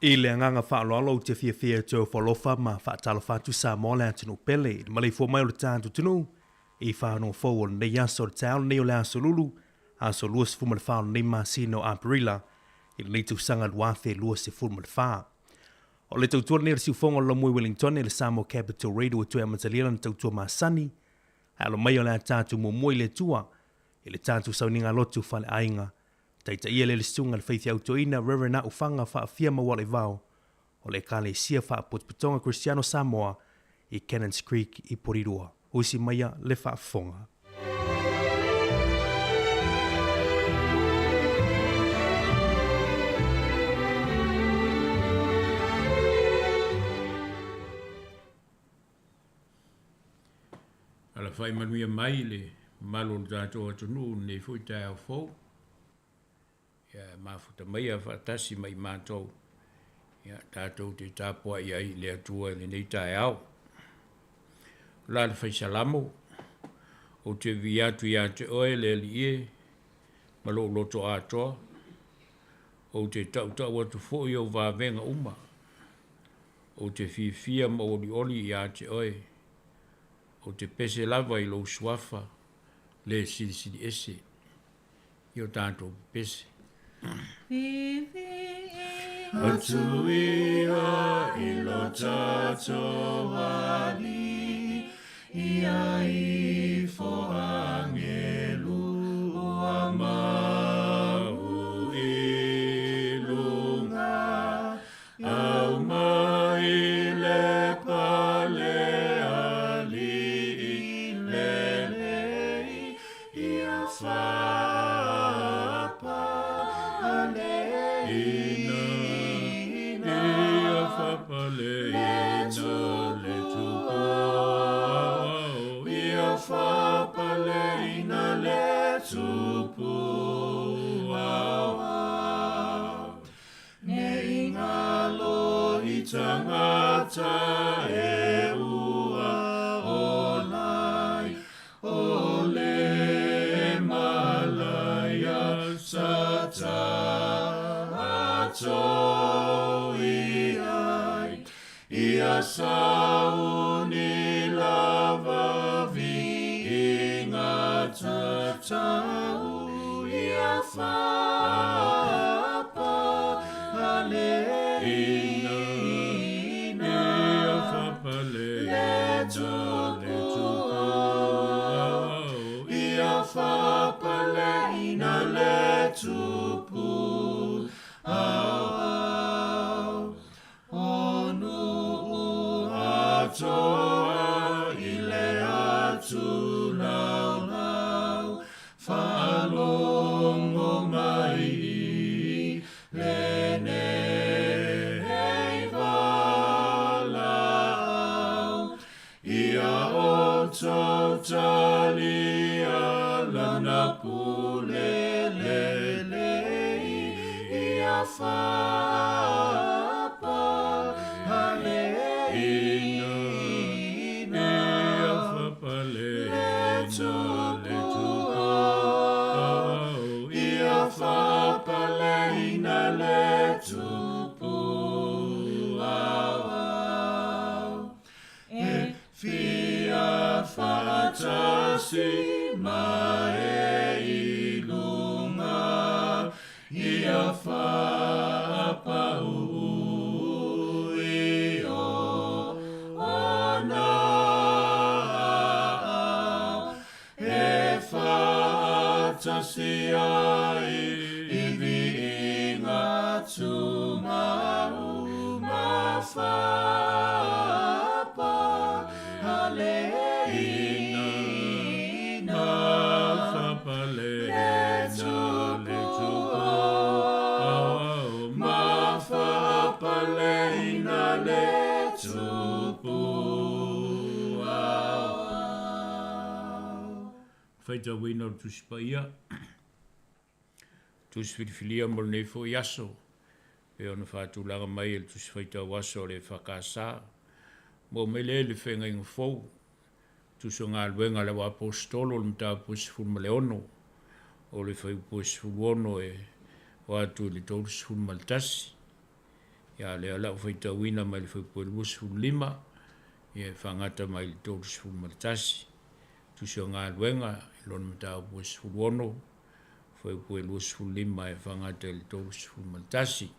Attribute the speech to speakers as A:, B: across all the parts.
A: I le agaga faaaloalo ou te fiafia e toe ofo alofa ma faatalofa atu Samoa le atunuu pele i le maleifua mai o le tatou atunuu i faanoa fou o lenei aso o le taeao lenei o le aso Lulu, aso 24 o lenei masina o Aperila i lenei tausaga 2024. O le tautua lenei o le siufofoga o le Lomui Wellington i le Samoa Capital Radio ua toe amatalia lana tautua masani, ae alo mai o le a tatou muamua i le Atua i le tatou sauniga lotu faleaiga. Taitaia lea le Susuga i le Faifeau Toeaina Rev. Aufaga Faafia Maualaivao o le Ekalesia Faapotopotoga Kristiano Samoa i Cannons Creek i Porirua. Usi maia le faafofoga.
B: Alafai manuia mai le mamalu o le tatou atunuu i lenei foi taeao fou. Ia mafuta maia faatasi ma i matou, ia tatou te tapuai ai i le Atua i lenei taeao. O la le fai salamo, ou te vi atu ia te oe le Alii e, ma lou loto atoa, ou te tautau atu foi ou vavega uma. Ou te fiafia ma olioli ia te oe, ou te pese lava i lou suafa le silisili ese i o tatou pepese. Atu ia i lo tatou Alii, ia ifo agelu ua mau. tagata e ua olai o le malaia sa tatou i ai ia sauni lava viiga tatau ia faapaleina ia faapaleina le tupu ia faapaleina le tupu aoao o nuu atoa i le atu laulau faalogo mai i lenei valaau ia outou talia lana pule lelei ia faapaleina ia faapaleina le tupu ia faapaleina le tupu aoao e fia faatasi ma e i luga ia faapau i o ona aao e faatasi ai i viiga tumau ma faapaleina faapaleina le tupu ma faapaleina le tupu aoao. Faitauina o le Tusi Paia, Tusi Filifilia mo lenei foi aso, pei ona faatulaga mai e le Tusi Faitau Aso a le EFKS. Maua mai lea i le Feagaiga Fou, Tusi o Galuega a le Auaposeitolo, le mataupu e 16, o le fuaiupu e 16 e oo atu i le 31. Ia, a o lea o le a ou faitauina mai le fuaiupu e 25, ia e faagata mai le 31. Tusi o Galuega i lona mataupu e 16, fuaiupu e 25 e faagata i le 31.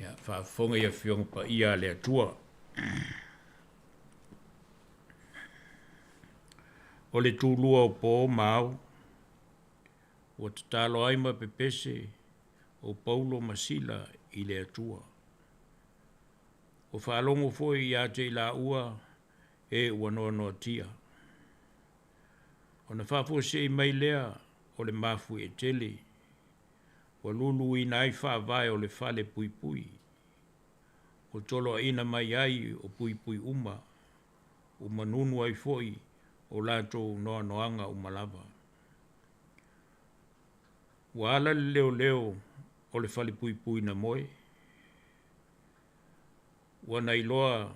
B: Ia, faafofoga i Afioga Paia a le Atua. O le tulua o po ma ao, ua tatalo ai ma pepese o Paulo ma Sila i le Atua. Ua faalogo foi ia te i laua e ua noanoatia. Ona faafuasei mai lea o le mafuie tele, ua luluina ai faavae o le fale puipui, ua toloaina mai ai o puipui uma, ua manunu ai foi o latou noanoaga uma lava. Ua ala le leoleo o le fale puipui na moe, ua na iloa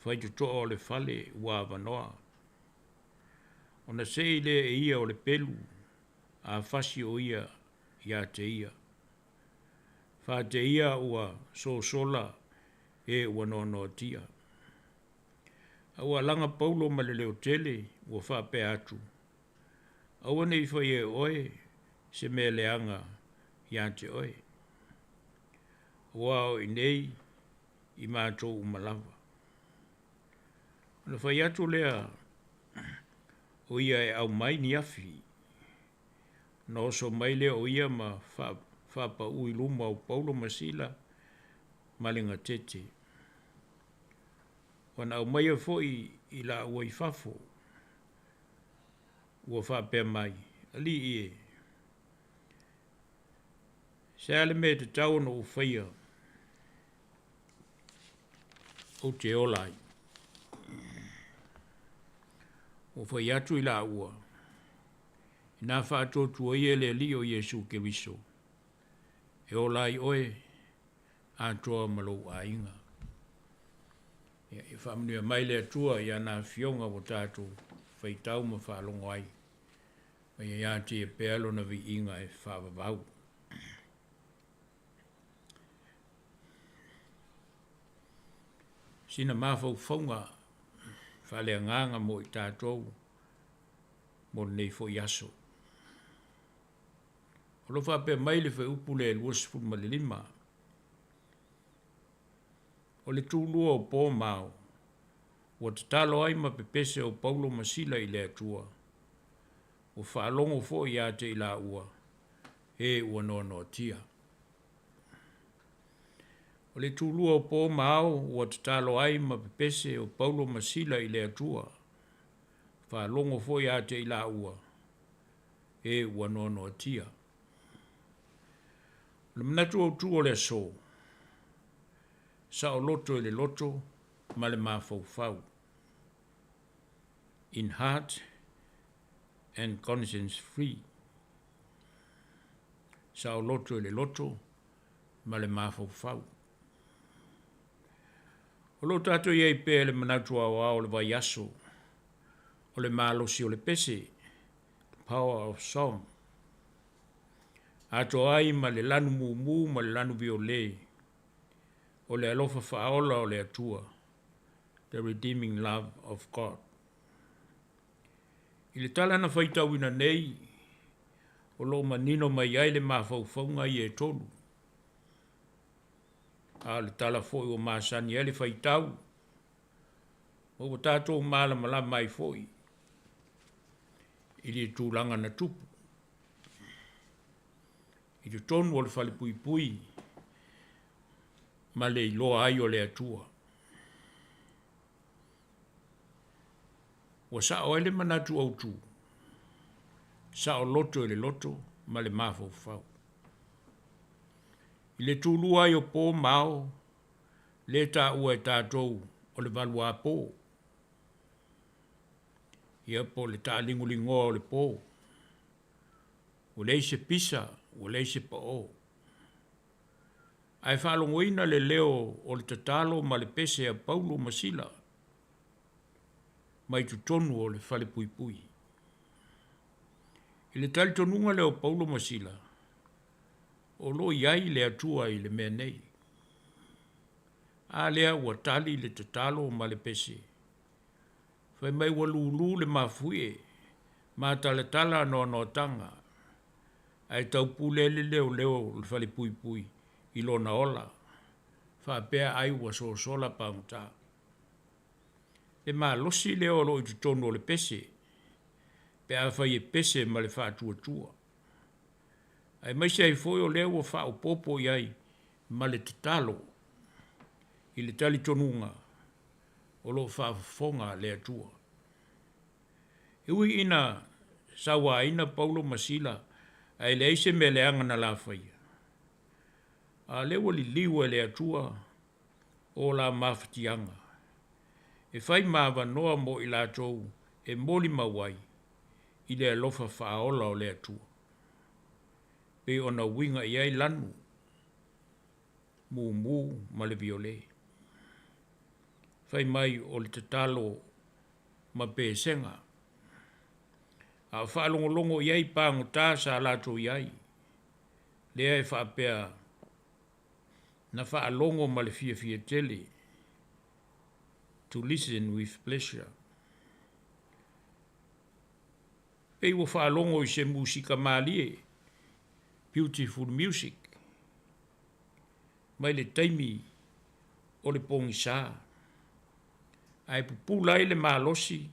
B: faitotoa o le fale ua avanoa. Ona sei lea e ia o le pelu, a fasi o ia ia te ia. Fate ia ua sosola e ua noanoatia. A ua alaga Paulo ma le leotele ua faapea atu, Aua ne i faia e oe se mea leaga ia te oe, aua o i nei i matou uma lava. Ona fai atu lea o ia e aumai ni afi, ona oso mai lea o ia ma faapau i luma o Paulo ma Sila ma le gatete. Ua na aumaia foi i laua i fafo, ua faapea mai, Alii e, se a le mea e tatau ona ou faia ou te ola ai? Ua fai atu i laua, Inā faatuatua ia i le Alii o Iesu Keriso, e ola ai oe. atoa ma lou aiga. Ia, ia faamanuia mai le Atua i ana Afioga ua tatou faitau ma faalogo ai, ma ia ia te Ia pea Lona viiga e faavavau. Sina mafaufauga faaleagaga mo i tatou mo lenei foi aso. O lo o faapea mai le fuaiupu lea e 25, O le tulua o po ma ao, ua tatalo ai ma pepese o Paulo ma Sila i le Atua, ua faalogo foi ia te i laua e ua noanoatia. O le tulua o po ma ao ua tatalo ai ma pepese o Paulo ma Sila i le Atua, faalogo foi ia te i laua e ua noanoatia. O le manatu autu o le aso, saoloto i le loto ma le mafaufau, in heart and conscience free. Saoloto i le loto ma le mafaufau. O lo o tatou i ai pea i le manatu aoao o le vaiaso o le malosi o le pese, the power of song, atoa ai ma le lanu mumu ma le lanu viole o le alofa faaola o le Atua, the redeeming love of God. I le tala na faitauina nei, o lo o manino mai ai le mafaufauga ia e tolu. A o le tala foi ua masani ai le faitau, ma ua tatou malamalama ai foi i le tulaga na tupu i totonu o le falepuipui ma le iloa ai o le Atua. Ua sao ai le manatu autu, saoloto i le loto ma le mafaufau. I le tulua ai o po ma ao, lea e taua e tatou o le valuapo, ia po o le taaligoligoa o le po, ua leai se pisa, ua leai se pao. Ae faalogoina le leo o le tatalo ma le pese a Paulo ma Sila mai totonu o le falepuipui. I le talitonuga lea o Paulo ma Sila, o lo o i ai le Atua i le mea nei. A lea ua tali le tatalo ma le pese, fai mai ua lulu le mafuie, matalatala noanoataga, ae taupule ai le leoleo o le falepuipui i lona ola, faapea ai ua sosola pagota. Le malosi lea o lo o i totonu o le pese, pe afai e pese ma le faatuatua, aemaise ai foi o lea ua faaopoopo i ai ma le tatalo i le talitonuga o lo o faafofoga le Atua. E ui ina sauaina Paulo ma Sila ae leai se mea leaga na la faia, a o lea ua liliu e le Atua o la mafatiaga e fai ma avanoa mo i latou e molimau ai i le alofa faaola o le Atua, pei ona uiga i ai lanu, mumu ma le viole. Fai mai o le tatalo ma pesega, a o faalogologo i ai pagota sa latou i ai, lea e faapea na faalogo ma le fiafia tele, to listen with pleasure. Pei ua faalogo i se musika malie, beautiful music, mai le taimi o le pogisa, ae pupula ai le malosi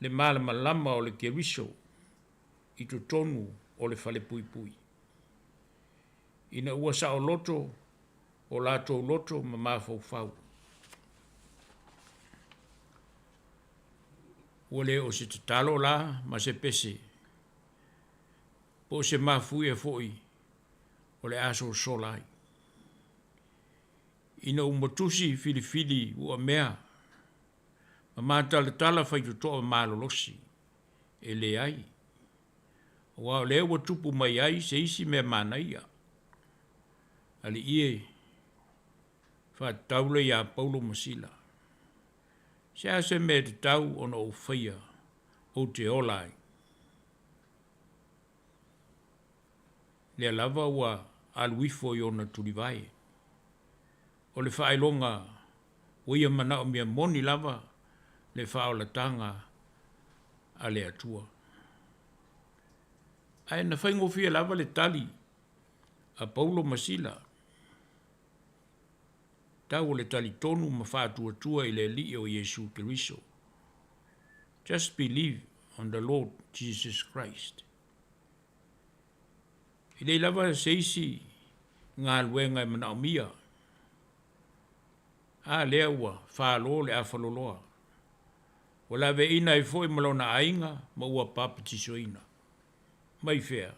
B: le malamalama o le Keriso i totonu o le falepuipui, ina ua saoloto o latou loto ma mafaufau. Ua le o se tatalo la ma se pese, po o se mafuie foi o le a sosola ai. Ina ua matusi filifili uamea ma matalatala faitotoa malolosi, e leai, aua o lea ua tupu mai ai se isi mea manaia. Alii e! Faatatau lea ia Paulo ma Sila, Se a se mea e tatau ona ou faia ou te ola ai? Lea lava ua alu ifo i ona tulivae. O le faailoga ua ia manaomia moni lava le faaolataga a le Atua. Ae na faigofie lava le tali a Paulo ma Sila, tau o le talitonu ma faatuatua i le Alii o Iesu Keriso. Just believe on the Lord Jesus Christ. E leai lava se isi galuega e manaomia. A lea ua falo le afaloloa. Ua laveaiina ai foi ma lona aiga ma ua papatisoina. Mai fea?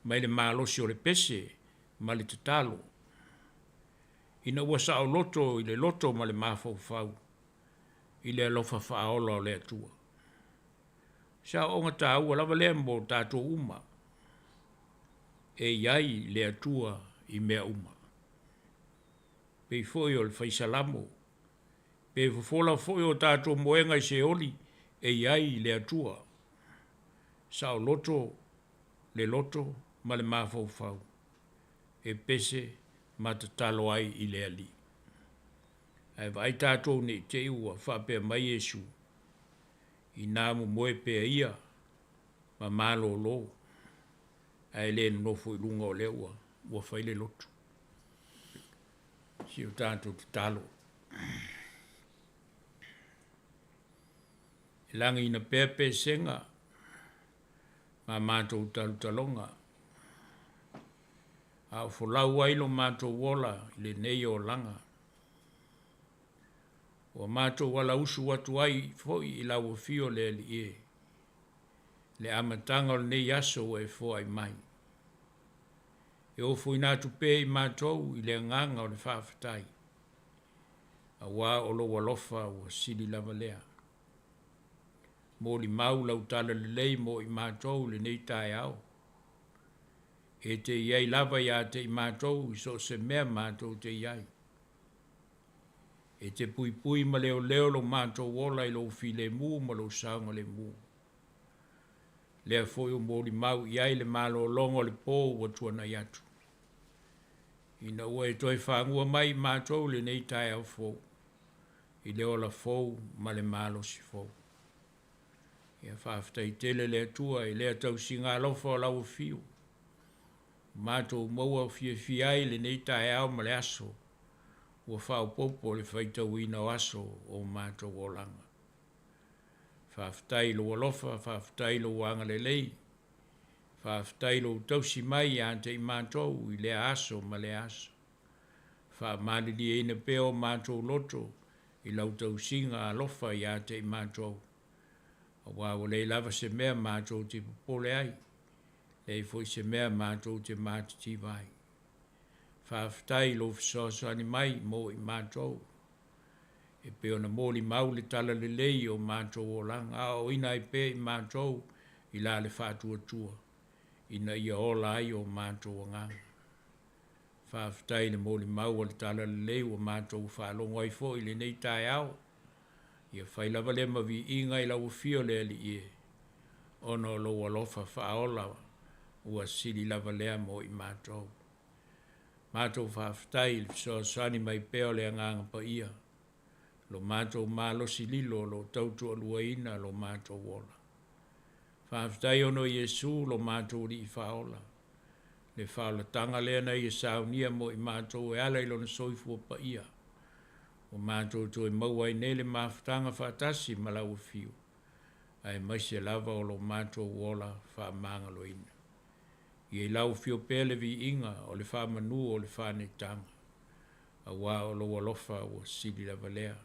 B: Mai le malosi o le pese ma le tatalo. Ina ua saoloto i le loto ma le mafaufau i le alofa faaola o le Atua. O se aoaoga taua lava lea mo tatou uma. E i ai le Atua i mea uma. Pei foi o le Fai Salamo, pe fofola foi o tatou moega i Seoli, e i ai le Atua. Saoloto le loto ma le mafaufau e pese ma tatalo ai i le Alii. Ae vaai tatou ne i te i ua faapea mai Iesu, Ina momoe pea ia ma malolo, ae le nonofo i luga o lea ua, ua fai le lotu. Si o tatou tatalo. E lagiina pea pesega ma matou talotaloga, a o folau ai lo matou ola i lenei olaga. Ua matou alausu atu ai foi i lau afio le Alii e, le amataga o lenei aso ua e foai mai. E ofoina atu pea i matou i le agaga o le faafetai, aua o lou alofa ua sili lava lea. Molimau lau talalelei mo i matou i lenei taeao. E te i ai lava ia te i matou i so o se mea matou te i ai. E te puipui ma leoleo lo matou ola i lou filemu ma lou saogalemu. Lea foi ua molimau i ai le malologa o le po ua tuanai atu, ina ua e toe fagua mai i matou i lenei taeao fou, i le ola fou ma le malosi fou. Ia faafetai tele le Atua i lea tausiga alofa o lau afio, ua matou maua fiafia ai i lenei taeao ma le aso ua faaopoopo i le faitauina o aso o o matou olaga. Faafetai i lou alofa, faafetai i lou agalelei, faafetai i lou tausi mai ia te i matou i lea aso ma lea aso. Faamalilieina pea o matou loto i lau tausiga alofa ia te i matou, aua ua leai lava se mea matou te popole ai, leai foi se mea matou te matitiva ai. Faafetai i lou fesoasoani mai mo i matou, e pei ona molimau le talalelei i o matou olaga, aoaoina ai pea i matou i la le faatuatua, ina ia ola ai o matou agaga. Faafetai i le molimau a le talalelei ua matou faalogo ai foi i lenei taeao. Ia fai lava lea ma viiga i lau afio le Alii e, ona o lou alofa faaola ua sili lava lea mo i matou. Matou faafetai i le fesoasoani mai pea o le Agaga Paia, lo matou malosi lilo o lo o tautoaluaina lo matou ola. Faafetai ona o Iesu lo matou Alii Faaola, le faaolataga lea na Ia saunia mo i matou e ala i Lona soifua paia, ua matou toe maua ai nei le mafutaga faatasi ma lau afio, aemaise lava o lo matou ola faamagaloina. Ia i lau afio pea le viiga o le faamanu o le faaneetaga, aua o lou alofa ua sili lava lea.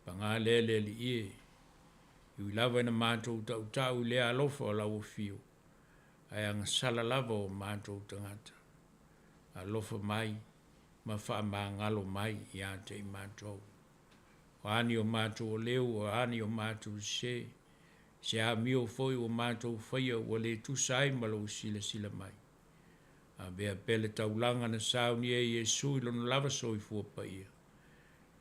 B: Paga lea le Alii e, e ui lava ina matou tautau i lea alofa o lau afio, ae agasala lava o matou tagata. Alofa mai ma faamagalo mai ia te i matou. O a ni o matou aleu, o a ni o matou sese, se amio foi ua matou faia ua le tusa ai ma lou silasila mai. Avea pea le taulaga na saunia e Iesu i Lona lava soifua paia,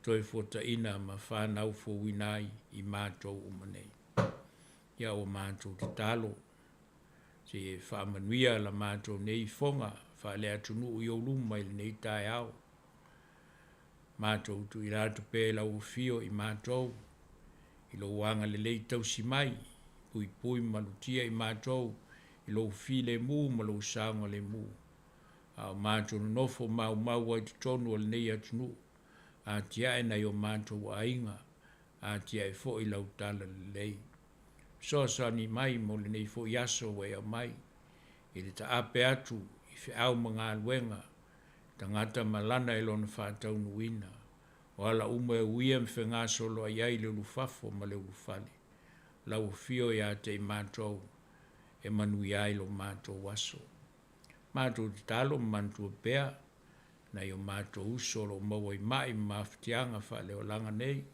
B: toe fuataina ma fanau fouina ai i matou uma nei. Ia ua matou tatalo, se i e faamanuia la matou nei ifoga faale-atunuu i ou luma i lenei taeao. Matou tuuina atu pea i lau afio i matou, i lou agalelei tausi mai, puipui ma malutia i matou i lou filemu ma lou saogalemu, a o matou nonofo maumau ai i totonu o lenei atunuu, atiae nai o matou aiga, atiae foi lau talalelei. Fesoasoani mai mo lenei foi aso ua e aumai, i le taape atu i feau ma galuega, tagata ma lana i lona faataunuuina, o ala uma e uia ma fegasoloai ai i le ulufafo ma le ulufale, lau afio ia te i matou e manuia ai lo matou aso. Matou tatalo ma manatua pea nai o matou uso o lo o maua i mai ma mafatiaga faaleolaga nei i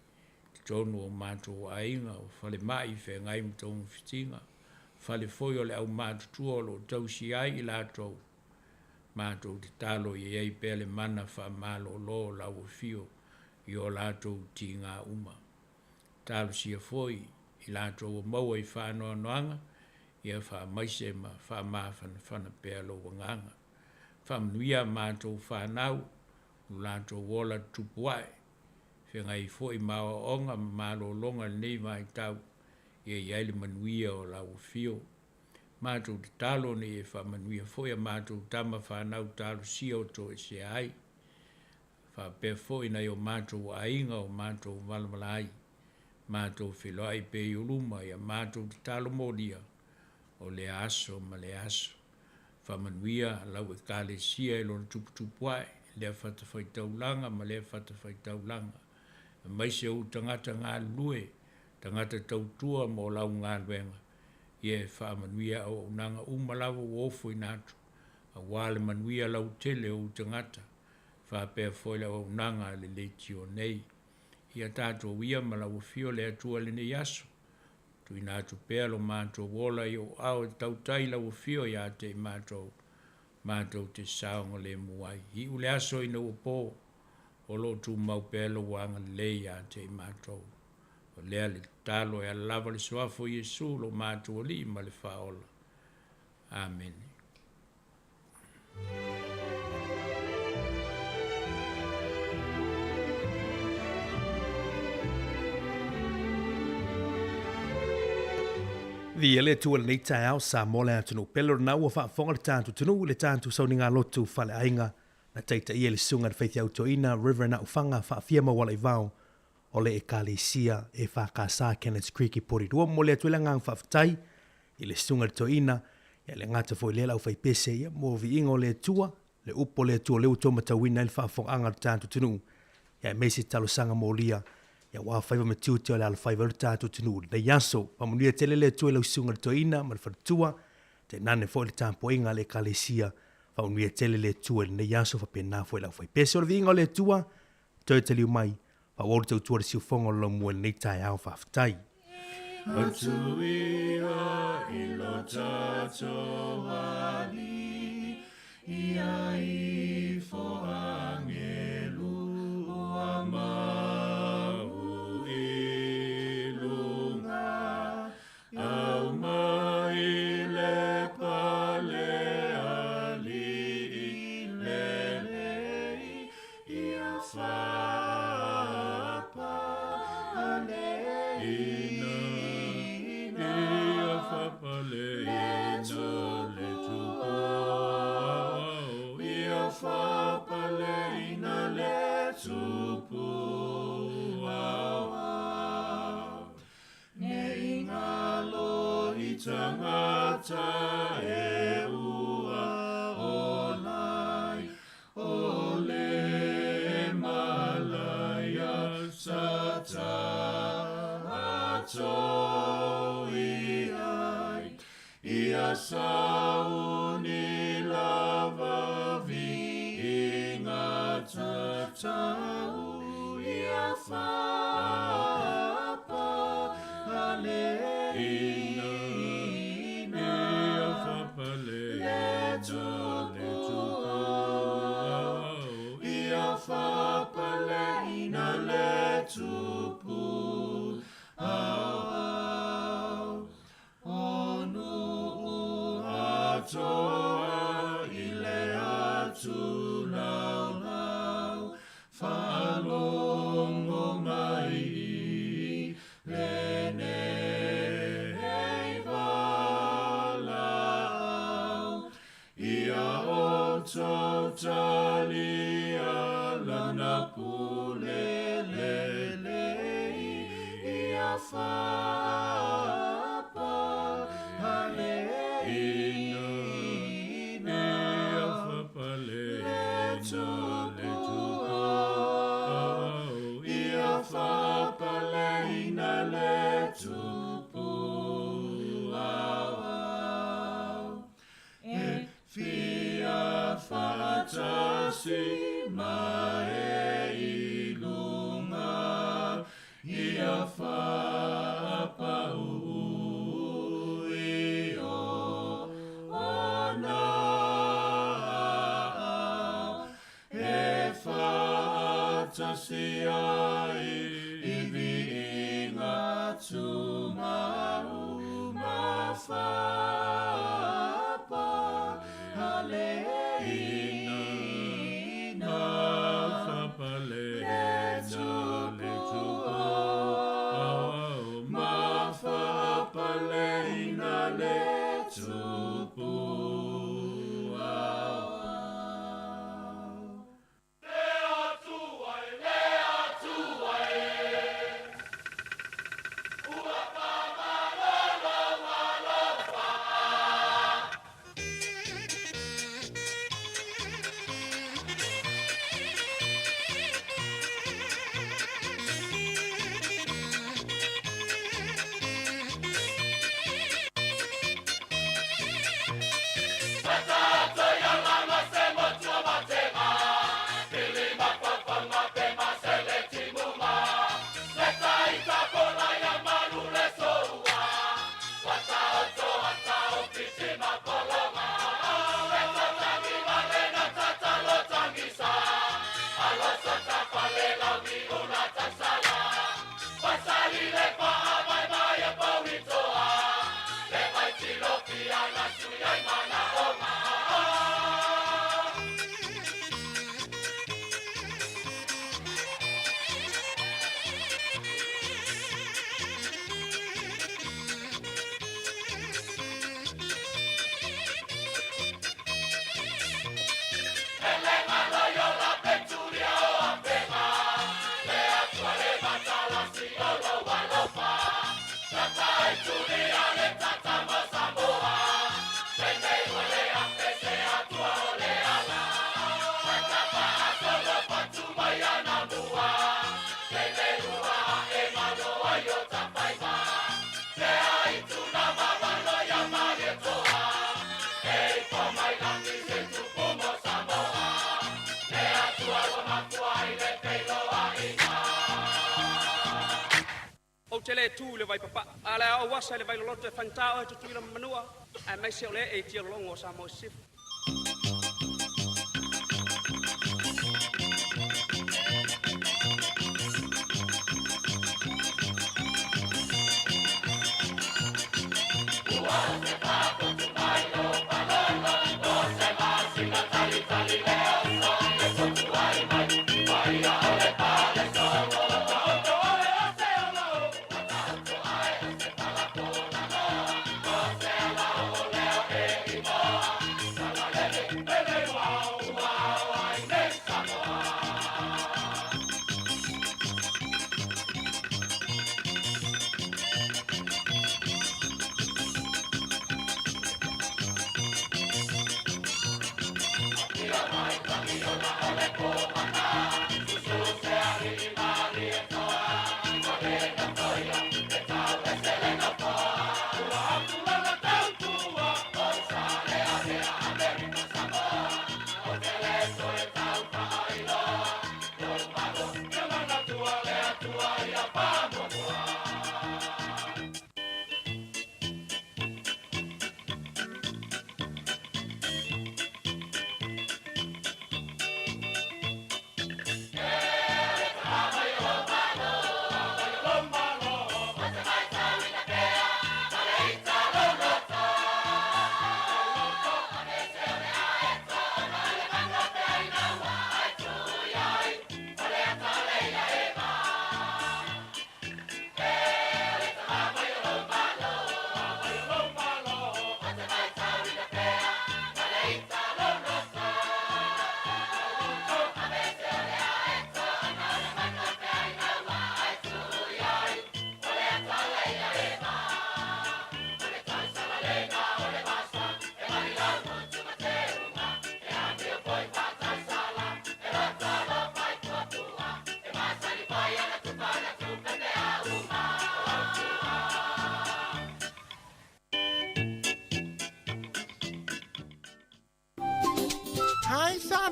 B: totonu o matou aiga, o falemai feagai ma togafitiga, fale foi o le aumatutua o lo o tausia ai i latou, matou tatalo ia i ai pea le mana faamalolo o lau afio i o latou tiga uma. Talosia foi i latou ua maua i faanoanoaga, ia faamaise ma faamafanafana pea lou agaga. Faamanuia a matou fanau, lo latou ola tutupu ae, feagai ai foi ma aoaoga ma malologa i lenei vaitau, ia i ai le manuia o lau afio. Matou tatalo ina ia e faamanuia foi a matou tama fanau talosia o toesea ai, faapea foi nai o matou aiga o matou valavala ai, matou feiloai pea i ou luma ia matou tatalo molia o lea aso ma lea aso. Faamanuia lau Ekalesia i lona tuputupu ae i lea fatafaitaulaga ma lea fatafaitaulaga, aemaise ou tagata galulue, tagata tautua mo lau galuega, ia e faamanuia auaunaga uma lava ua ofoina atu aua le manuia lautele o ou tagata, faapea foi le auaunaga a le leitio nei. Ia tatou ia ma lau afio le Atua i lenei aso, tuuina atu pea lo matou ola i ou aao e tautai i lau afio ia te i matou, matou te saogalemu ai. Iu le aso ina ua po, o lo o tumau pea lou agalelei ia te i matou. O lea le tatalo e ala lava i le suafa o Iesu lo matou Alii ma le Faaola. Amene.
A: Viia le Atua i lenei taeao, Samoa le atunuu pele o lena ua faafofoga le tatou atunuu i le tatou sauniga lotu faaleaiga na taitaia e le Susuga i le Faifeau Toeaina Rev. Aufaga Faafia Maualaivao o le Ekalesia EFKS Cannons Creek i Porirua. Momoli atu ai le agaga faafetai i le Susuga i le Toeaina, ia le gata foi i lea le aufaipese ia mo viiga o le Atua, le upu a le Atua o lea ua toe matauina ai le faafofogaaga a le tatou atunuu, ia aemaise talosaga molia ia aua faiva ma tiute o le alofaiva ai o le tatou atunuu i lenei aso. Faamanuia tele le Atua i lau Susuga i le Toeaina ma le faletua, tainane foi le tapuaiga a le Ekalesia. Faamanuia tele le Atua i lenei aso faapena foi i le aufaipese. O le viiga o le Atua, toe taliu mai, faaauau le tautua a le siufofoga o le laumua i lenei taeao. Faafetai.
B: Atu ia i lo tatou Alii, ia ifo agelu ua mau i luga, au mai le pale alii lelei, ia fapaleina, ia fapaleina le tupu ia fapaleina le tupu aoao. Ne i ngalo i tangata e ua olai, o le malaia sa tatou i ai, ia sauni lava viiga tatau, ia fapaleina, ia fapaleina le tupu.
C: Ou te le tu i le Vaipapaa, a o le a ou asa i le Vailoloto e faigata oe Tutuila ma Manua, aemaise o le ee i tialologo o Samoa i Sisifo.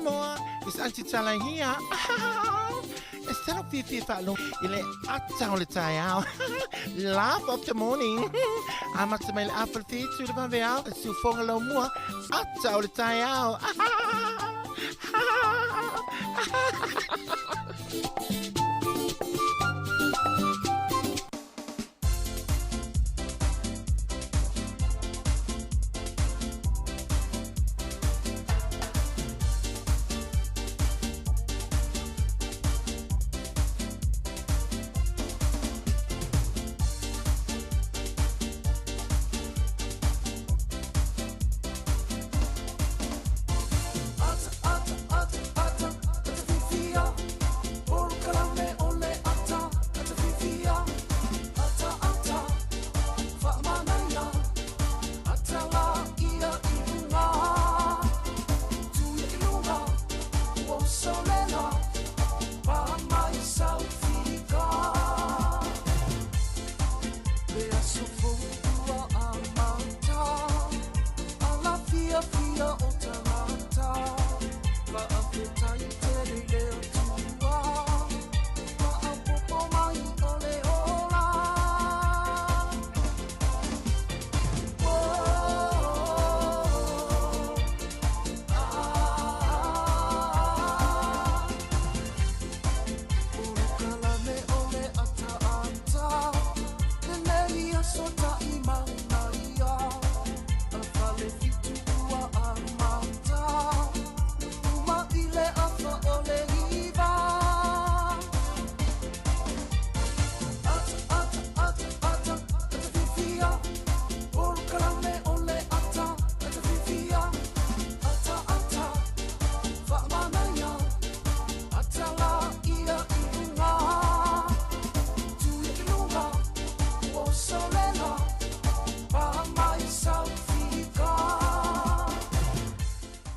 D: Samoa, it's Aunty Tala here. E se lou fiafia faalogo i le ata o le taeao. Laugh of the morning. Amata mai le afa le fitu i le vaveao, le siufoga laumua, ata o le taeao.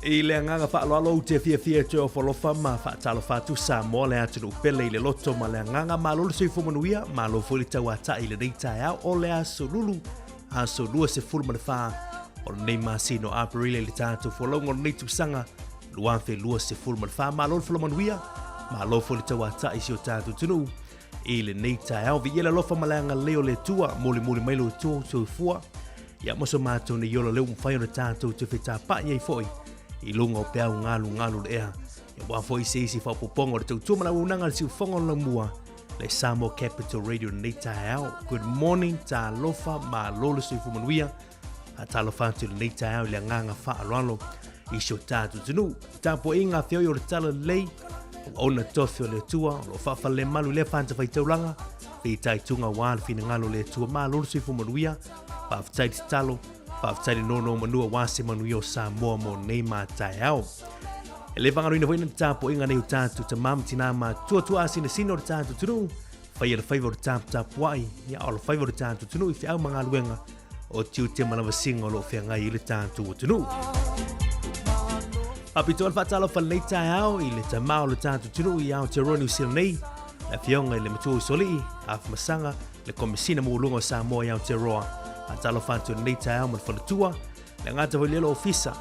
A: I le agaga faaaloalo ou te fiafia e toe ofo alofa ma faatalofa atu Samoa le atunuu pele i le loto ma le agaga. Malo le soifua manuia, malo foi le tauatai i lenei taeao o le aso Lulu, aso 24 o lenei masina o Aperila i le tatou folauga o lenei tausaga 2024. Malo le folau manuia, malo foi le tauatai i si o tatou atunuu i lenei taeao. Viia le alofa ma le agalelei o le Atua, molimoli mai lo outou soifua ia ma so matou nei ola lea ua mafai ona tatou te fetapa'i ai foi i luga o peau galugalu le ea. Ia aua foi se isi faaopoopoga o le tautua ma le auaunaga a le siufofoga o le laumua, le Samoa Capital Radio i lenei taeao. Good morning, talofa, malo le soifua manuia. Talofa atu i lenei taeao i le agaga faaaloalo i si o tatou atunuu. Tapuaiga a feoi o le Talalelei, auauna tofi o le Atua, o lo o faafalelemalu i lea fatafaitaulaga, fitaituga aua le finagalo o le Atua. Malo le soifua manuia, faafetai le tatalo, faafetai le nonomanu aua se manuia o Samoa mo nei ma taeao. E le faagaloina foi na tapuaiga nei o tatou tamā ma tinā matutua tuaasinasina o le tatou atunuu, faia le faiva o le taputapuai, ia o le faiva o le tatou atunuu i feau ma galuega o tiute ma lavasiga o lo o feagai ai le tatou atunuu. Faapitoa le faatalofa lenei taeao i le tamā o le tatou atunuu i Aotearoa New Zealand nei, le afioga i le Matua Usoalii, Afamasaga, le Komesina Maualuga o Samoa i Aotearoa. Faatalofa atu i lenei taeao ma le faletua, le gata foi lea o le ofisa,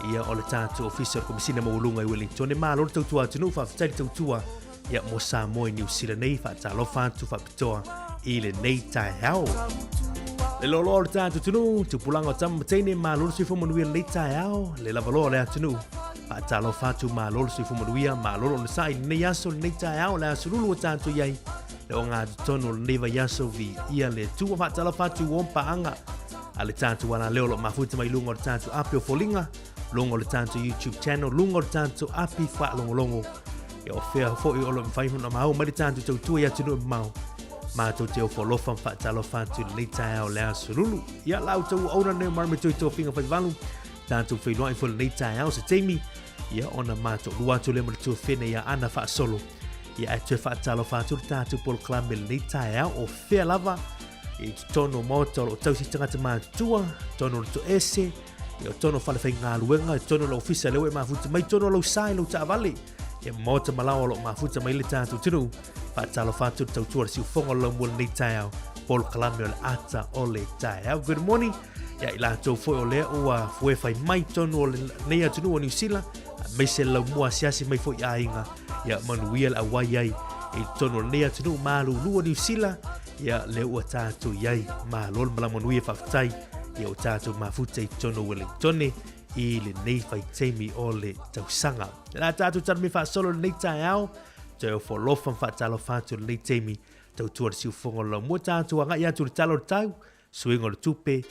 A: ia o le tatou ofisa o le Komesina Maualuga i Wellington. Malo le tautua atunuu, faafetai le tautua ia mo Samoa i Niu Sila nei, faatalofa atu faapitoa i lenei taeao. Le loaloa o le tatou atunuu, tupulaga o tama ma teine, malo le soifua manuia lenei taeao, le lavaloa o le atunuu. Faatalofa atu, malo le soifua manuia, malo le onosai i lenei aso, lenei taeao, le aso lulu ua tatou i ai, le ogatotonu o lenei vaiaso, viia le Atua. Faatalofa atu i uo ma paaga a le tatou alaleo o lo o mafuta mai luga o le tatou api o foliga, luga o le tatou YouTube channel, luga o le tatou api faalogologo. Ia o fea foi o lo o mafai ona maua mai le tatou tautua i atunuu e mamao. Matou te ofo alofa ma faatalofa atu i lenei taeao le aso lulu. Ia la outou auauna nei o Marama Toi Tofiga Faivalu, tatou feiloai foi lenei taeao se taimi, ia ona matou lua atu lea ma le tuafene ia Ana Faasolo. Ia ae toe faatalofa atu le tatou polokalame lenei taeao o fea lava i totonu o maota o lo o tausi tagata matutua, totonu o le toese, ia o totonu o falefaigaluega, i totonu o le ofisa lea ua e mafuta mai, totonu o lou sa i lou taavale, ia maota ma laoa o lo o mafuta mai le tatou atunuu. Faatalofa atu le tautua le siufofoga o le laumua lenei taeao, polokalame o le ata o le taeao. Good morning. Ia i latou foi o lea ua fuefai mai totonu o lenei atunuu o Niu Sila, Aemaise le laumua asiasi mai foi i aiga, ia manuia le auai ai i totonu o lenei atunuu malulu o Niu Sila, ia lea ua tatou i ai. Malo le malama manuia, faafetai ia ua tatou mafuta i totonu o Wellingtone i lenei vaitaimi o le tausaga. O le a tatou talamia faasolo i lenei taeao, toe ofo alofa ma faatalofa atu i lenei taimi tautua le siufofoga o le laumua, tatou agai atu i le tala o le tau, suiga o le tupe,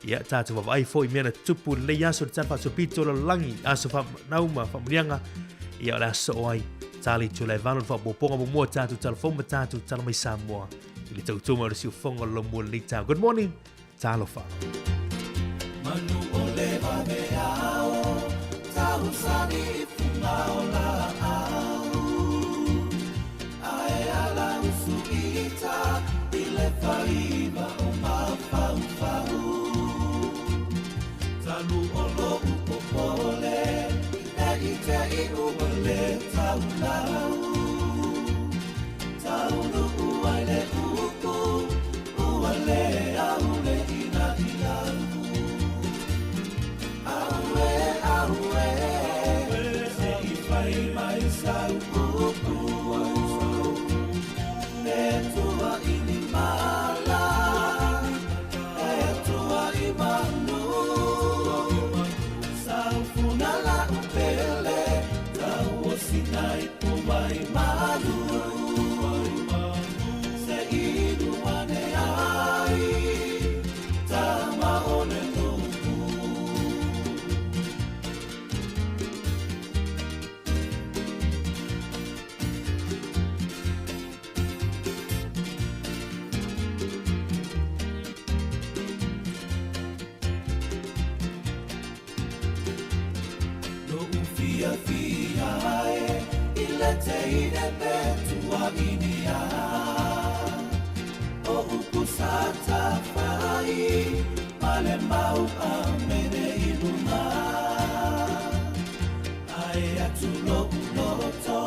A: ia tatou vaavaai foi i mea na tutupu i lenei aso i le tala faasolopito o le lalolagi, aso faamanau ma faamuniaga, ia o le a soo ai tali Tualaivalo le faaopoopoga muamua o tatou tala fou ma tatou tala mai Samoa i le tautua mai o le siufofoga o le laumua i lenei taeao. Good morning, talofa.
E: Manu o le vaveao, tausani i fuga o laau. Ae ala usu ita i le faiva o mafaufau. Talu o lo'u popole, ne i te i ua le taulau. Taunuu ai le upu, ua le au le ina au. Auē, auē, se i fai mai sau upu. E tua i ni mala, e tua i manu. Saufuna la'u pele, tauosina i puai malu. Se inu ane ai, tama o le nuu. Lo'u fiafia e i le teine pe tuaʻinia. O upu sa tafai ma le mau amene i luga. Ae atu lo'u loto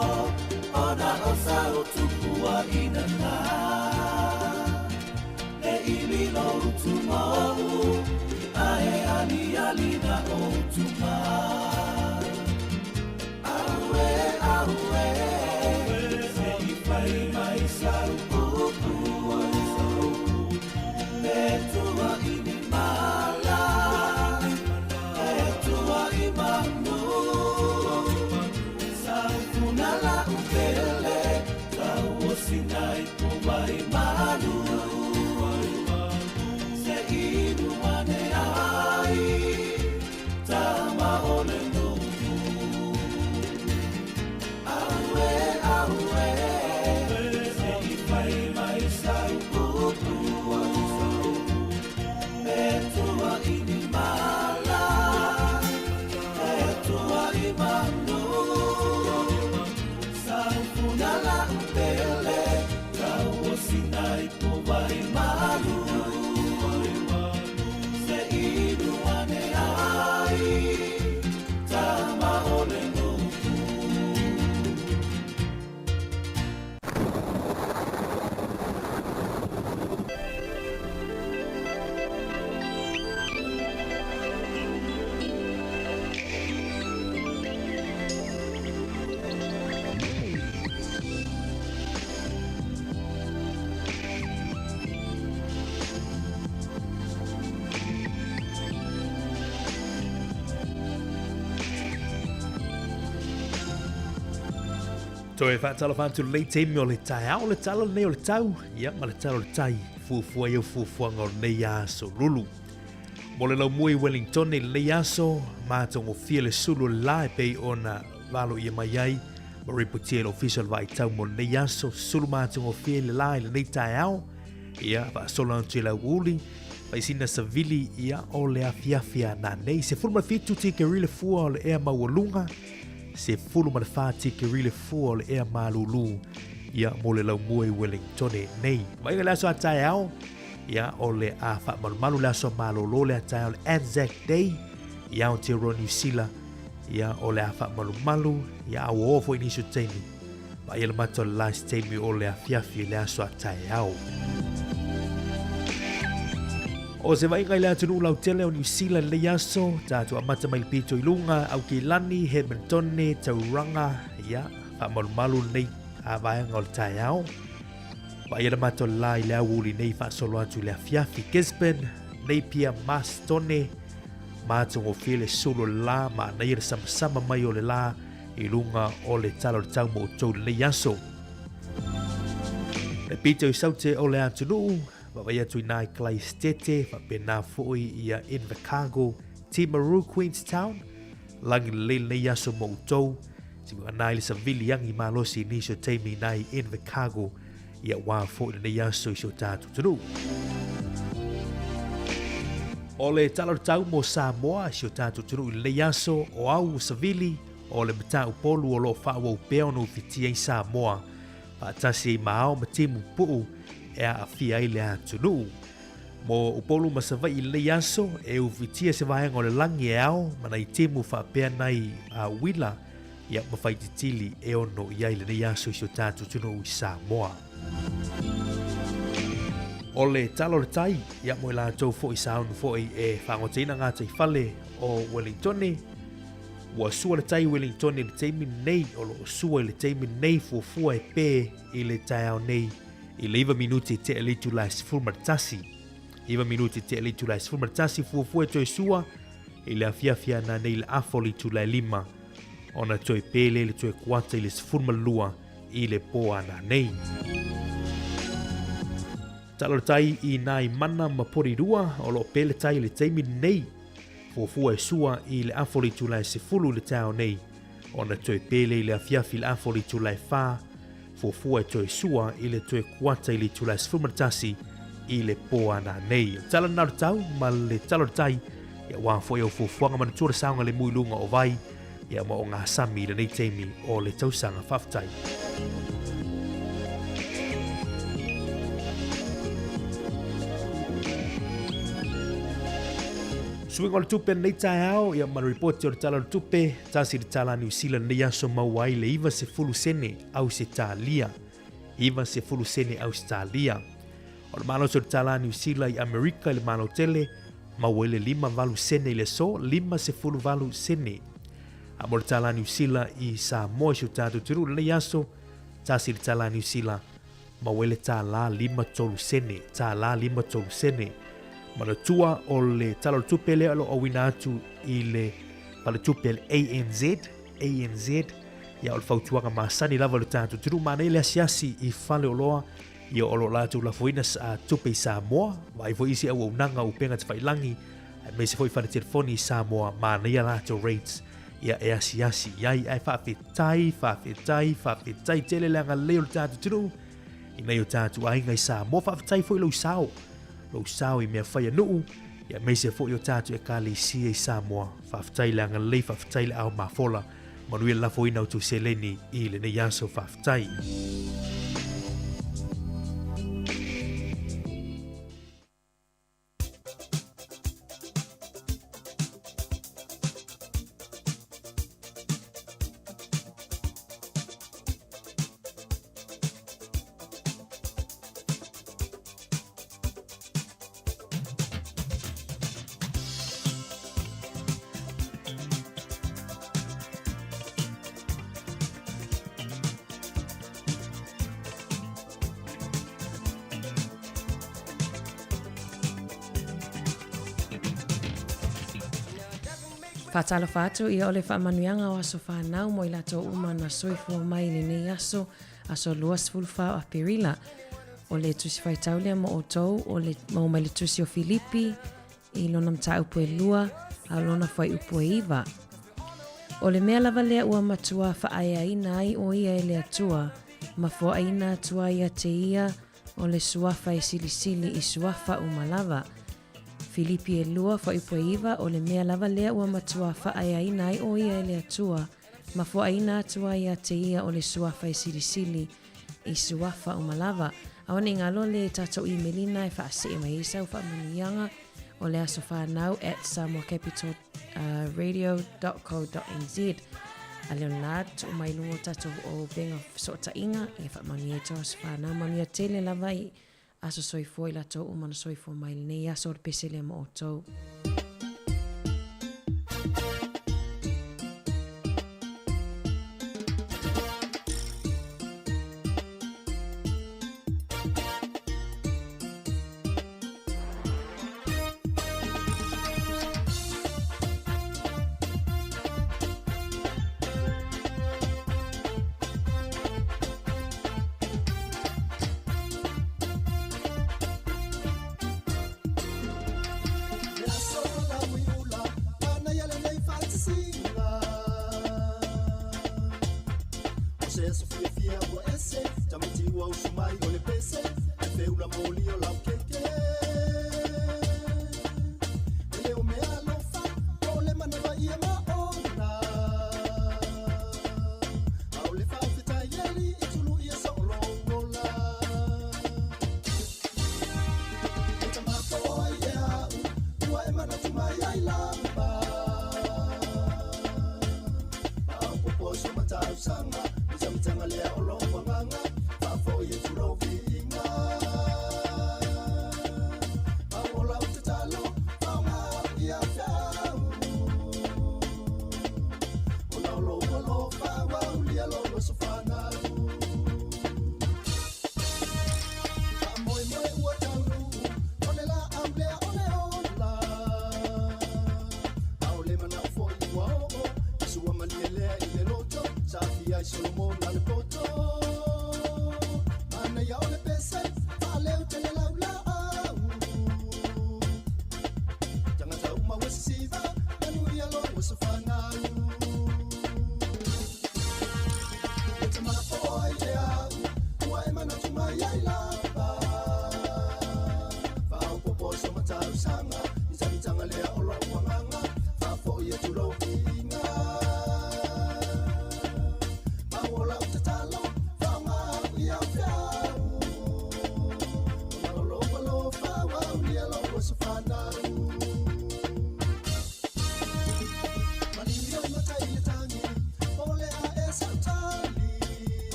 E: ona o sau tupuaʻina na. E ili lo utumou ae aliali na utuma. Auē, auē, se i fai mai sau upu. E tua i ni mala, e tua i manu. Saufuna la'u pele, tauosina i puai malu. Se inu ane ai, tama o le nuu. Auē, auē, se i fai mai sau upu. E tua i ni mala, e tua i manu. Saufuna la'u pele, tauosina i puai malu. Se inu ane ai, tama o le nuu.
A: Toe faatalofa atu lenei taimi o le taeao, le tala lenei o le tau, ia ma le tala o le tai, fuafua ai au fuafuaga o lenei aso lulu. Mo le laumua i Wellington i lenei aso, matagofie le sulu o le la e pei ona valoia mai ai ma ripotia e le Ofisa o le Vaai Tau mo lenei aso, sulu matagofie le la i lenei taeao, ia faasolo atu i le auuli, faisina savili ia o le afiafi a nanei, 17 tikeri le fua o le ea maualuga, 14 tikeri le fua o le ea malulu, ia mo le laumua i Wellingtone nei. Vaaiga le aso a taeao, ia o le a faamalumalu le aso malolo le a taeao le Anzac Day, i Aotearoa Niu Sila, ia o le a faamalumalu, ia a ua oo foi nisi o taimi, vaaia le mata o le last taimi o le afiafi le aso a taeao. O se vaaiga i le atunuu lautele o Niu Sila i lenei aso, tatou amata mai le pito i luga, Aukilani, Hamiltone, Tauranga, ia, faamalumalu lenei a vaega o le taeao. Vaai ana matou la i le aoauli nei faasolo atu i le afiafi. Gisborne, Napier, Marston, matagofie le sulu o le la, manaia le samasama mai o le la i luga o le tala o le tau mo outou i lenei aso. Le pito i saute o le atunuu, vaavaai atu i nā i Kalaistete, faapena foi ia Invercargill, Timaru, Queenstown, lagi lelei lenei aso mo outou. Sivaga i le savili agi malosi i nisi o taimi i nā i Invercargill, ia wā foi lenei aso i si o tatou atunuu. O le tala o le tau mo Samoa i si o tatou atunuu i lenei aso, o au ua savili, o le matau-polu o lo o faaauau pea ona ufitia i Samoa, faatasi ai ma ao ma timu pupuu e aafia ai le atunuu. Mo Upolu ma Savaii i lenei aso, e ufitia se vaega o le lagi e ao ma nai timu faapea nai uila, ia ma faititili e ono i ai lenei aso i si o tatou atunuu i Samoa. O le tala o le tai, ia mo i latou foi sa onu foi e faagotaina gataifale o Wellingtone, ua sua le tai i Wellingtone i le taimi nei, o lo o sua i le taimi nei fuafua e pē i le taeao nei i le 9 minuti e tea le itula e 11. 9 minuti e tea le itula e 11 fuafua e toe sua I le afiafi ana nei le afa o le itula e lima, ona toe pele le toe kuata i le 12 i le po ana nei. Tala o le tai i nai mana ma Porirua o lo o pele tai i le taimi nei. Fuafua e sua i le afa o le itula e 10 i le taeao nei, ona toe pele i le afiafi i le afa o le itula e 4, fuafua e toe sua i le toe kuata i le itula e 11 i le pō ana nei. O tala na o le tau ma le tala o le tai, ia wā foi au fuafuaga manatua le saogalemu i luga o vai, ia ma o ngā sami i lenei taimi o le tausaga faafetai. Suiga o le tupe lenei taeao, ia ma le ripoti o le tala o le tupe, tasi le tala a Niu Sila lenei aso maua ai le 90 sene Ausetalia. 90 sene Ausetalia. O le malosi o le tala a Niu Sila i Amerika i le Malo Tele, maua ai le 58 sene i le aso, 58 sene. A mo le tala a Niu Sila i Samoa i si o tatou atunuu i lenei aso, tasi le tala a Niu Sila, maua ai le tālā 53 sene, tālā 53 sene. Manatua o le tala o le tupe lea o lo o auina atu i le faletupe a le ANZ, ANZ, ia o le fautuaga masani lava i le tatou atunuu. Manaia le asiasi i faleoloa, ia o lo o latou lafoina tupe i Samoa, vaai foi isi auaunaga upega tafailagi, aemaise foi fale telefoni i Samoa, manaia latou rates ia e asiasi i ai. Ae faafetai, faafetai, faafetai tele le agalelei o le tatou atunuu i nai o tatou aiga i Samoa. Faafetai foi lou sao, lou sao i mea fai a nuu, ia aemaise foi o tatou ekalesia i Samoa. Faafetai le agalelei, faafetai le ao mafola. Manuia le lafoina o tou seleni i lenei aso. Faafetai.
F: Faatalofa atu ia o le faamanuiaga o aso fanau mo i latou uma na soifua mai i lenei aso, aso 24 o Aperila. O le tusi faitau lea mo outou, o le maua mai le tusi o Filipi i lona mataupu e lua, a o lona fuaiupu e iva. O le mea lava lea ua matuā faaeaina ai ʻo ia e le Atua, ma foaʻaina atu ai ia te ia o le suafa e silisili i suafa uma lava. Filipi e lua, fuaiupu e iva, o le mea lava lea ua matuā faaeaina ai ʻo ia e le Atua, ma foaʻaina atu ai ia te ia o le suafa e silisili i suafa uma lava. Aua ne i galo le tatou imelina e faasee mai ai sau faamanuiaga o le aso fanau at samoacapitalradio.co.nz. A leo lena tuu mai luga o tatou o upega fesootaiga e faamanuia ai tou aso fanau. Manuia tele lava i. Aso soifua i latou uma na soifua mai i lenei aso o le pese lea ma outou.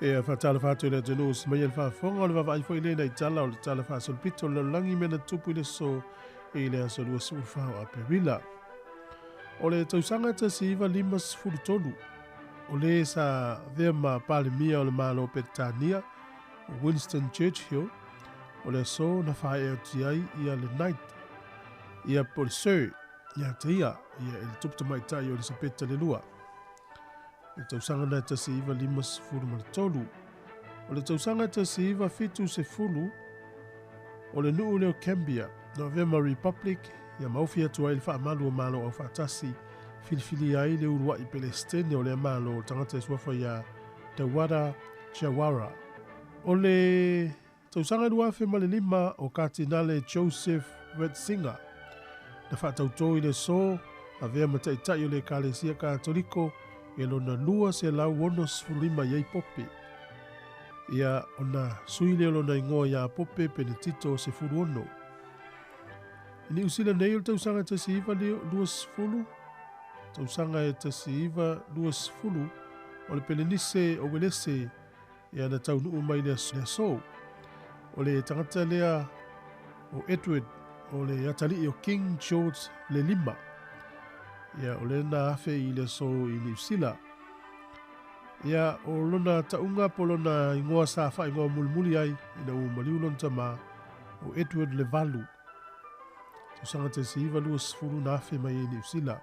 G: E faatalofa atu i le atunuu se mai le faafofoga o le vaavaai foi lea i tala o le tala faasolopito o le lalolagi mea na tupu i le aso i le aso 24 o Aperila. O le tausaga 1953, o le sa avea ma Palemia o le Malo o Peretania, Winston Churchill, o le aso na faaea atu ai ia le Knight. Ia po o le Sir ia te ia, ia i le Tupu Tamaitai o Elisapeta le Lua. I le tausaga lena e 1953. O le tausaga 1970, o le nuu lea o Gambia, na avea ma Republic, ia ma ofi atu ai i le faamalu o Malo Aufaatasi, filifilia ai le uluai Pelesitene o lea Malo, o le tagata e suafa ia Dawada Jawara. O le tausaga 2005, o Katinale Joseph Ratzinger, na faatautō i le aso, avea ma taitai o le Ekalesia Katoliko e lona 265 i ai Pope. Ia, ona sui lea o lona igoa ia Pope Penetito 16. I Niu Sila nei o le tausaga 1920, tausaga e 1920, o le Pelenise o Welese ia na taunuu mai le aso. O le tagata lea o Edward o le atalii o King George le lima. Ia, o lea na afe i le aso i Niu Sila. Ia, o lona tauga po o lona igoa sa faaigoa mulimuli ai ina ua maliu lona tama, o Edward le Valu. Tausaga 1920 na afe mai ai i Niu Sila.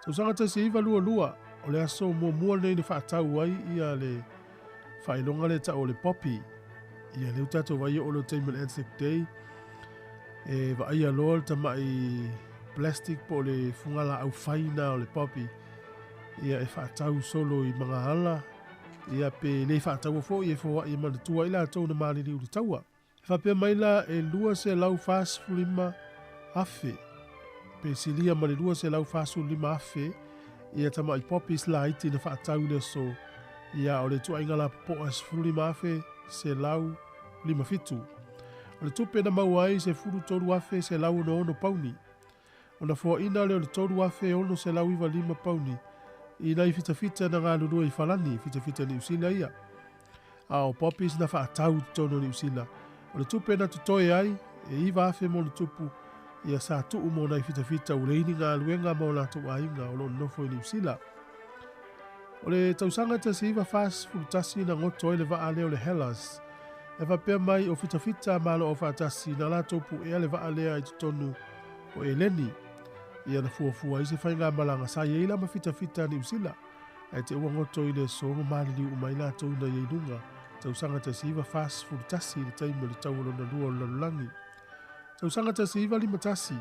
G: Tausaga 1922, o le aso muamua lenei na faatau ai ia le faailoga lea tau o le poppy. Ia, lea ua tatou vaai oo loa i le taimi o le Anzac Day, e vaaia loa le tamai plastic po o le fugalaau fai na o le poppy, ia e faatau solo i magaala, ia pe le faataua foi e foai e manatua ai latou na maliliu i le taua. E faapea mai la e 245 afe pe silia ma le 245 afe ia tamai poppies laiti na faatau i le aso, ia o le ituaiga lapopoa e 15 afe 157. O le tupe na maua ai 13 afe 166 pauni. Ona foaina lea o le 3,695 pauni i nai fitafita na galulue i Falani, fitafita Niu Sila ia. A o poppies na faatau i totonu o Niu Sila. O le tupe na totoe ai, e 9,000 ma ona tupu, ia sa tuu mo nai fitafita ua leai ni galuega ma o latou aiga o lo o nonofo i Niu Sila. O le tausaga 1941 na goto ai le vaa lea o le Hellas. E faapea mai o fitafita a Malo Aufaatasi na latou puea le vaa lea i totonu o Eleni. Ia na fuafua ai se faigamalaga sa i ai la ma fitafita a Niu Sila, ae te ua goto i le aso ma maliliu uma ai latou ina ia i luga, tausaga 1941 i le taimi o le Taua Lona Lua o le Lalolagi. Tausaga 1951,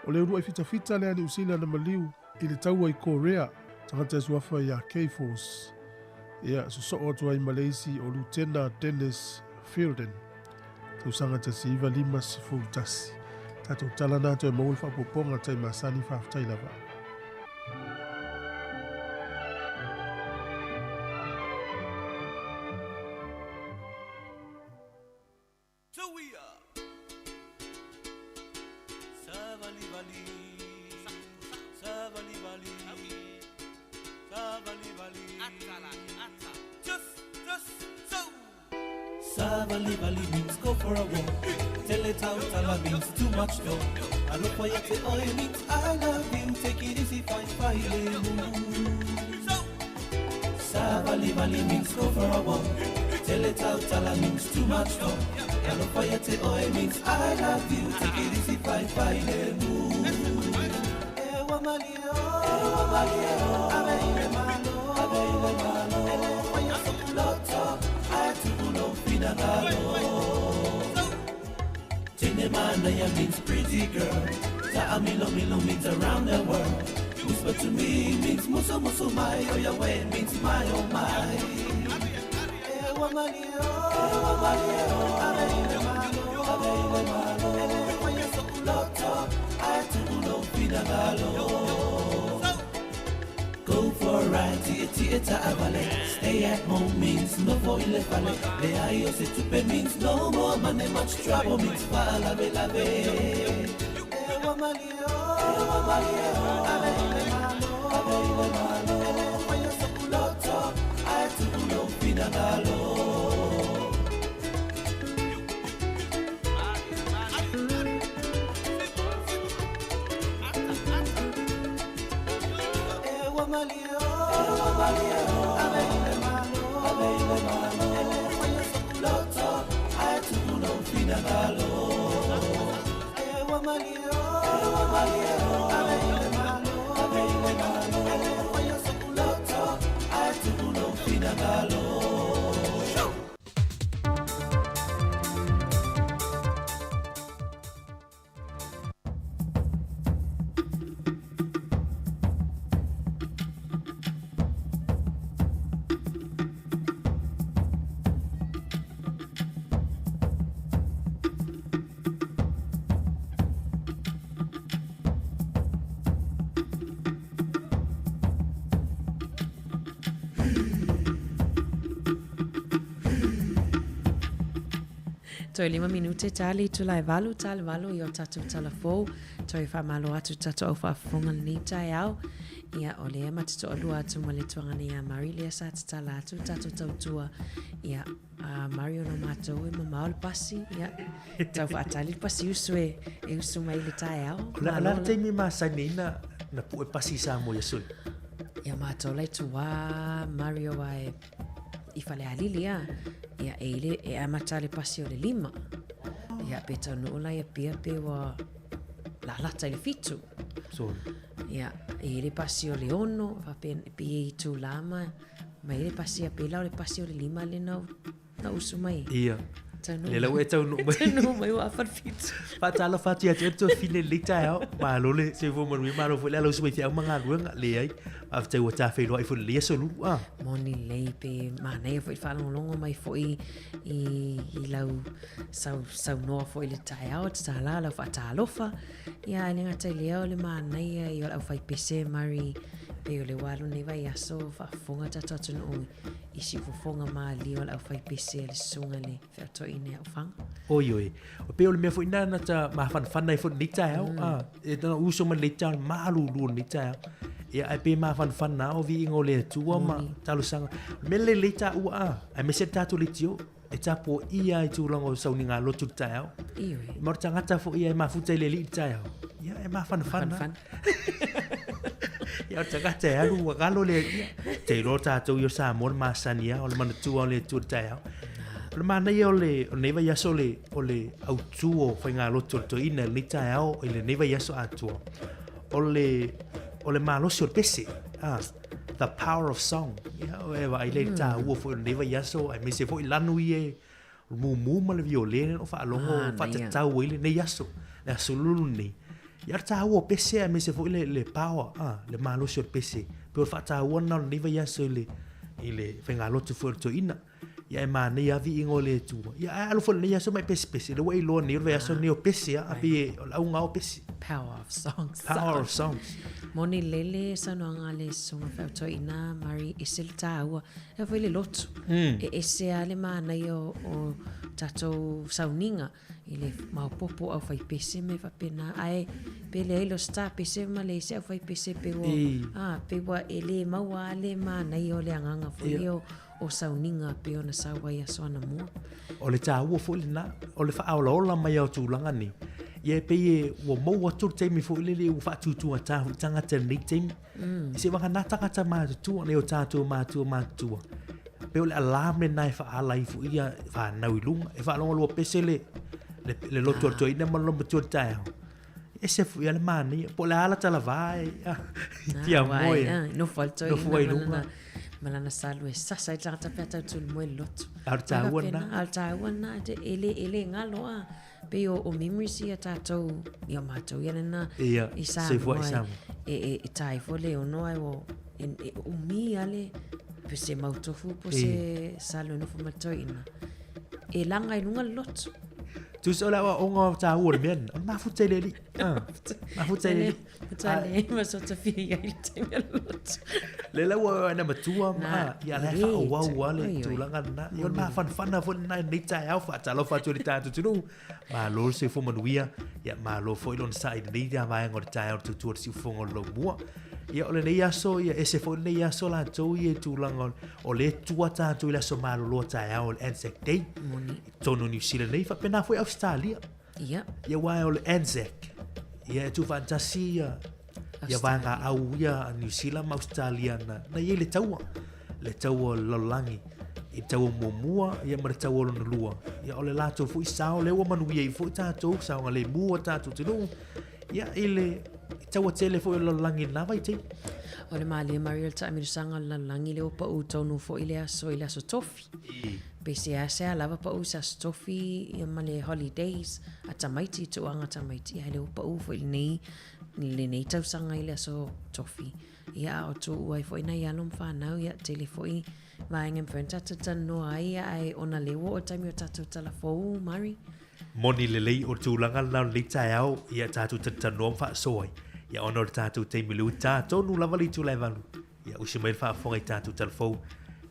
G: o le uluai fitafita lea a Niu Sila na maliu i le taua i Korea, tagata e suafa ia K-Force. Ia, sosoo atu ai ma le isi o Lutena Dennis Fielden. Tausaga 1951. Tatou tala na toe maua le faaopoopoga tai masani faafetai lava.
E: Savalivali means go for a walk. Tele tautala means too much talk. Alofa ia te oe means I love you. Take it easy, fine, fine. Savalivali means go for a walk. Tele tautala means too much talk. Alofa ia te oe means I love you. Take it easy, fine, fine. Ewa malio, ewa malio, ave ile malo, ave ile malo. Ele fanya sokuloto, atubulo finagalo. Tine manaya means pretty girl. Ta'amilo milo means around the world. Whisper to me means muso muso my, oya we means my oh my. Ewa malio, ewa malio, ave ile malo, ave ile malo. Ele fanya sokuloto, atubulo finagalo. Go for a ride, tia tia ta'avale. Stay at home means no for ile fale. Le ayo se tupe means no more money, much trouble means fa'alave lave. Ewa malio, ewa malio, ave ile malo, ave ile malo. Ele fanya sokuloto, atubulo finagalo. Ewa malio, ewa malio, ave ile malo, ave ile malo. Ele fanya sokuloto, atubulo finagalo. Ewa malio, ewa Ave i le Malo, ave i le Malo. E le faia so'u loto, ae tuu lou finagalo.
F: Toe lima minute tali itula e valu tali valu i o tatou tala fou. Toe faamalo atu tatou au faafofoga lenei taeao. Ia, o lea ma te toalua atu ma le tuagana ia Mari lea sa tatala atu tatou tautua. Ia, a Mari ona o matou e mamao le pasi. Ia, tau faatali le pasi usu e, e usu mai le taeao.
A: O le, o le taimi masani ai na, na pue pasi i Samoa i aso ia?
F: Ia matou la i tuā Mario ae i Falealili a. Ia, e ile, e amata le pasi o le lima. Ia, pe taunuu la i Apia pe ua lalata i le fitu.
A: Sorry.
F: Ia, e le pasi o le ono, faapea pe i itulā ma, ma i le pasi a pēlā o le pasi o le lima lea na, na usu mai.
A: Ia.
F: Taunuu.
A: Lea la ua e taunuu mai.
F: Taunuu mai ua afa le fitu.
A: Faatalofa atu ia te oe le tuafafine i lenei taeao. Malo le soifua manuia, malo foi le ala usu mai i feau ma galuega. Leai, faafetai ua ta feiloai foi i lenei aso Lulu. Ah.
F: Moni lelei pe manaia foi le faalogologo mai foi i, i lau sau, saunoa foi i le taeao, tatala lau faatalofa. Ia, ae le gata i lea o le manaia ia o le aufaipese Mari, pei o le ua alu nei vaiaso faafofoga tatou atunuu i siufofoga malie o le aufaipese a le susuga i le feotoina i Aufaga.
A: Oi oi, e pei o le mea foi lena na ta mafanafana ai foi i lenei taeao, mm. a, e tana uso mai lenei taeao, malulu o lenei taeao. Ia, ae pei mafanafana lava o viiga o le Atua ma talosaga. O le mea lelei taua a, aemaise le tatou leitio, e tapuaia i tulaga o sauniga lotu i le taeao.
F: Ioe.
A: Ma o le tagata foi ia e mafuta i le alii i le taeao. Ia, e mafanafana.
F: Mafanafana.
A: Ia, o le tagata e alu ua galo le alii. Te iloa tatou ia o Samoa le masani lava, o le manatua o le Atua i le taeao. O le manaia o le, o lenei vaiaso o le, o le autu o faigalotu o le toeaina i lenei taeao, i lenei vaiaso atoa, o le, o le malosi o le pese. Ah. The Power of Song. Ia, e vaai lea i le taua foi o lenei vaiaso, aemaise foi lanu ia e mumu ma le viole lea na ou faalogo
F: Ah,
A: faatatau ai lenei aso, le aso lulu lenei. Ia, o le taua o pese aemaise foi le, le power, ah, le malosi o le pese. Pei o le faataua lena o lenei vaiaso i le, i le faigalotu foi o le toeaina. Ia e manaia lava viiga o le Atua. Ia ae alofa i lenei aso ma e pesepese, lea ua e iloa nei o le vaiaso lenei o pese lava, pei e, o le auga lava o pese.
F: Power of songs.
A: Power of songs.
F: Moni lele saunoaga a le Susuga Feotoina Murray, ese le taua. E foi le lotu. E ese lava le manaia o, o tatou sauniga i le maopopo au fai pese me faapena. Ae pe leai lo star pese ma le isi au fai pese pe ua, ah, pe ua e le maua lava le manaia o le agaga foi lea o o sauniga pei ona sau ai aso anamua.
A: O le taua foi lena, o le faaolaola mai o tulaga nei, ia e pei e ua maua atu le taimi foi lele ua faatuatuata foi tagata i lenei taimi. Mm. Se vagana tagata matutua nei o tatou matua matutua. Pei o le alarm lena e faaala ai foi ia fanau i luga. E faalogo lua pese le, le, le lotu ah. o le toeaina ma le matua le taeao. Ese foi le manaia. Po o le a la talava e tia moe.
F: Nofo ai le toeaina.
A: Nofo ai luga.
F: Ma lana salu e sasa ai le tagata pe a tau tulu moe le lotu.
A: A o le taua lena.
F: A o le taua lena, e le, e le galo a. Pei o, o memories ia tatou, ia matou ia lena.
A: Ia,
F: i Samoa. I Samoa. E, e, e tā ifo le ono ai o, e, e umi a le, pe se mautofu po se salu e nofo ma le toeaina. E laga i luga le lotu.
A: Tusa o le aoaoga o tāua o le mea lena, o le mafuta i le alii. Ah, mafuta i le alii.
F: Matua le ma sota fia i ai le taimi a le lotu.
A: Le la ua ana matua ma,
F: Na,
A: ia la e
F: e
A: whaawau a le
F: oi, oi.
A: tulaga lena. Ia o le mafanafana foi lena i lenei taeao, faatalofa atu i le tatou atunuu. Malo le soifua manuia, ia malo foi lona sa'i i lenei vaega o le taeao o le tautua o le siufofoga o le laumua. Ia o lenei aso, ia ese foi lenei aso latou ia i tulaga o lea e tua tatou i le aso malolo a taeao o le Anzac Day.
F: Moni.
A: I totonu o Niu Sila nei, faapena foi Ausetalia.
F: Ia.
A: Ia aua o le Anzac, ia e tuufaatasi ia ia vaega au ia a Niu Sila ma Ausetalia na, na i ai le taua, le taua o le lalolagi i le taua muamua ia ma le taua lona lua. Ia o le latou foi sao lea ua manuia ai foi tatou, saogalemu o tatou atunuu, ia i le E taua tele foi o le lalolagi i lena vaitaimi.
F: O le malie Maria o le taamilosaga o le lalolagi lea ua pau taunuu foi le aso i le aso tofi. Pe seasea lava pau i se aso tofi ia ma le holidays a tamaiti, tooaga a tamaiti, ae lea ua pau foi lenei, lenei tausaga i le aso tofi. Ia a o tuua ai foi nai alo ma fanau, ia tele foi vaega e mafai ona tatou talanoa ai, ae ona lea ua oo i le taimi o tatou tala fou, Mari.
A: Moni lelei o le tulaga lena o lenei taeao, ia tatou talatalanoa ma faasoa ai. Ia ona o le tatou taimi lea ua ta tonu lava le itula e 8. Ia usi mai le faafofoga i tatou tala fou,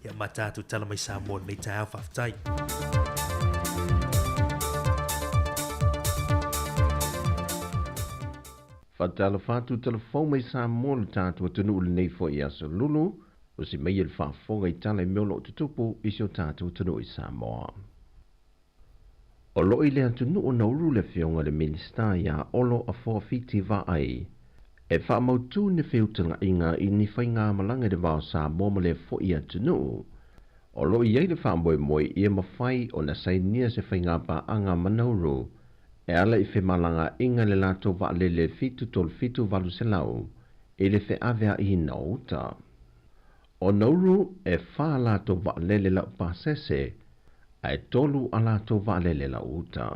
A: ia ma tatou tala mai Samoa i lenei taeao. Faafetai.
H: Faatalofa atu tala fou mai Samoa lo tatou atunuu lenei foi aso Lulu, usi mai le faafofoga i tala i mea o lo o tutupu i si o tatou atunuu i Samoa. O lo o i le atunuu o Nauru le Afioga i le Minisita ia Olo Afoa Fiti Vaai e faamautū ni feutagaiga i ni faigamalaga i le va o Samoa ma lea foi atunuu. O lo o i ai le faamoemoe ia mafai ona sainia se faigapaaga ma Nauru e ala i femalagaaiga i le latou vaalele 737 800 i le feaveaiina o uta. O Nauru e fa a latou vaalele laupasese ae tolu a latou vaalele lau uta.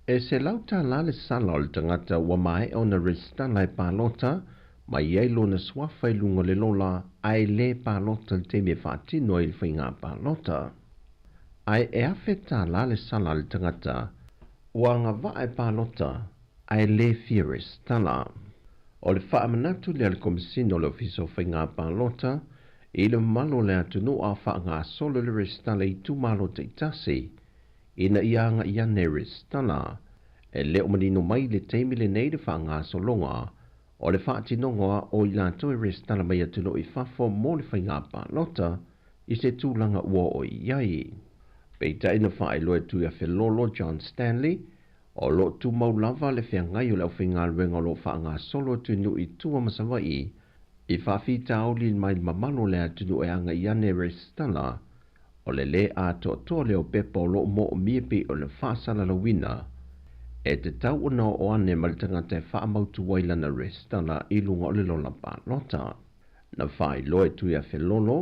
H: E $100 le sala o le tagata ua maea ona resitala e palota ma i ai lona suafa i luga o le lola ae le palota i le taimi e faatino ai le faiga palota. Ae e $1,000 le sala a le tagata ua agavaa e palota ae le fia resitala. O le faamanatu lea a le Komesina o le Ofisa o Faiga Palota i le mamalu o le atunuu a o faagasolo le resitala i itumalo taitasi ina ia agai ane e resitala. E le o manino mai i le taimi lenei le faagasologa o le faatinoga o i latou e resitala mai atunuu i fafo mo le faiga palota i se tulaga ua oo i ai. Peitai na faailoa e Tuiafelolo John Stanley, o lo o tumau lava le feagai o le aufaigaluega o lo o faagasolo atu i nuu i tua ma Savaii i faafitauli mai le mamalu o le atunuu e agai ane e resitala, o le lē atoatoa lea o pepa o lo o moomia pei ona faasalalauina e tatau ona oo ane ma le tagata e faamautu ai lana resitala i luga o le lola palota. Na faailoa e Tuiafelolo,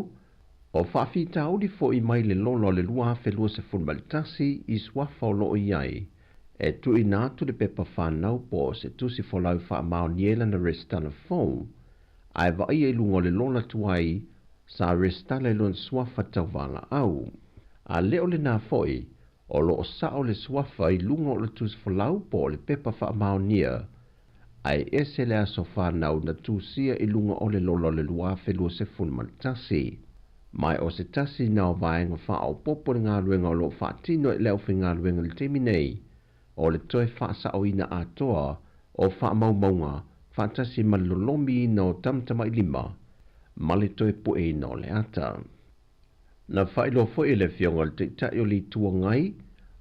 H: o faafitauli fo'i mai le lola o le 2021 i suafa o lo o i ai e tuuina atu le pepa fanau po o se tusi folau faamaonia ai lana resitala fou, ae vaaia i luga o le lola tuai sa resitala i lona suafa tauvalaau. A le o lenā foi, o lo o sao le suafa i luga o le tusi folau po o le pepa faamaonia, ae ese le aso fanau na tusia i luga o le lola o le 2021. Ma o se tasi na o vaega faaopoopo le galuega o lo o faatino e le aufaigaluega i le taimi nei, o le toe faasaoina atoa o faamaumauga faatasi ma le lolomiina o tamatamailima ma le toe pueina o le ata. Na faailoa foi e le Afioga i le Taitai o le Itu Agai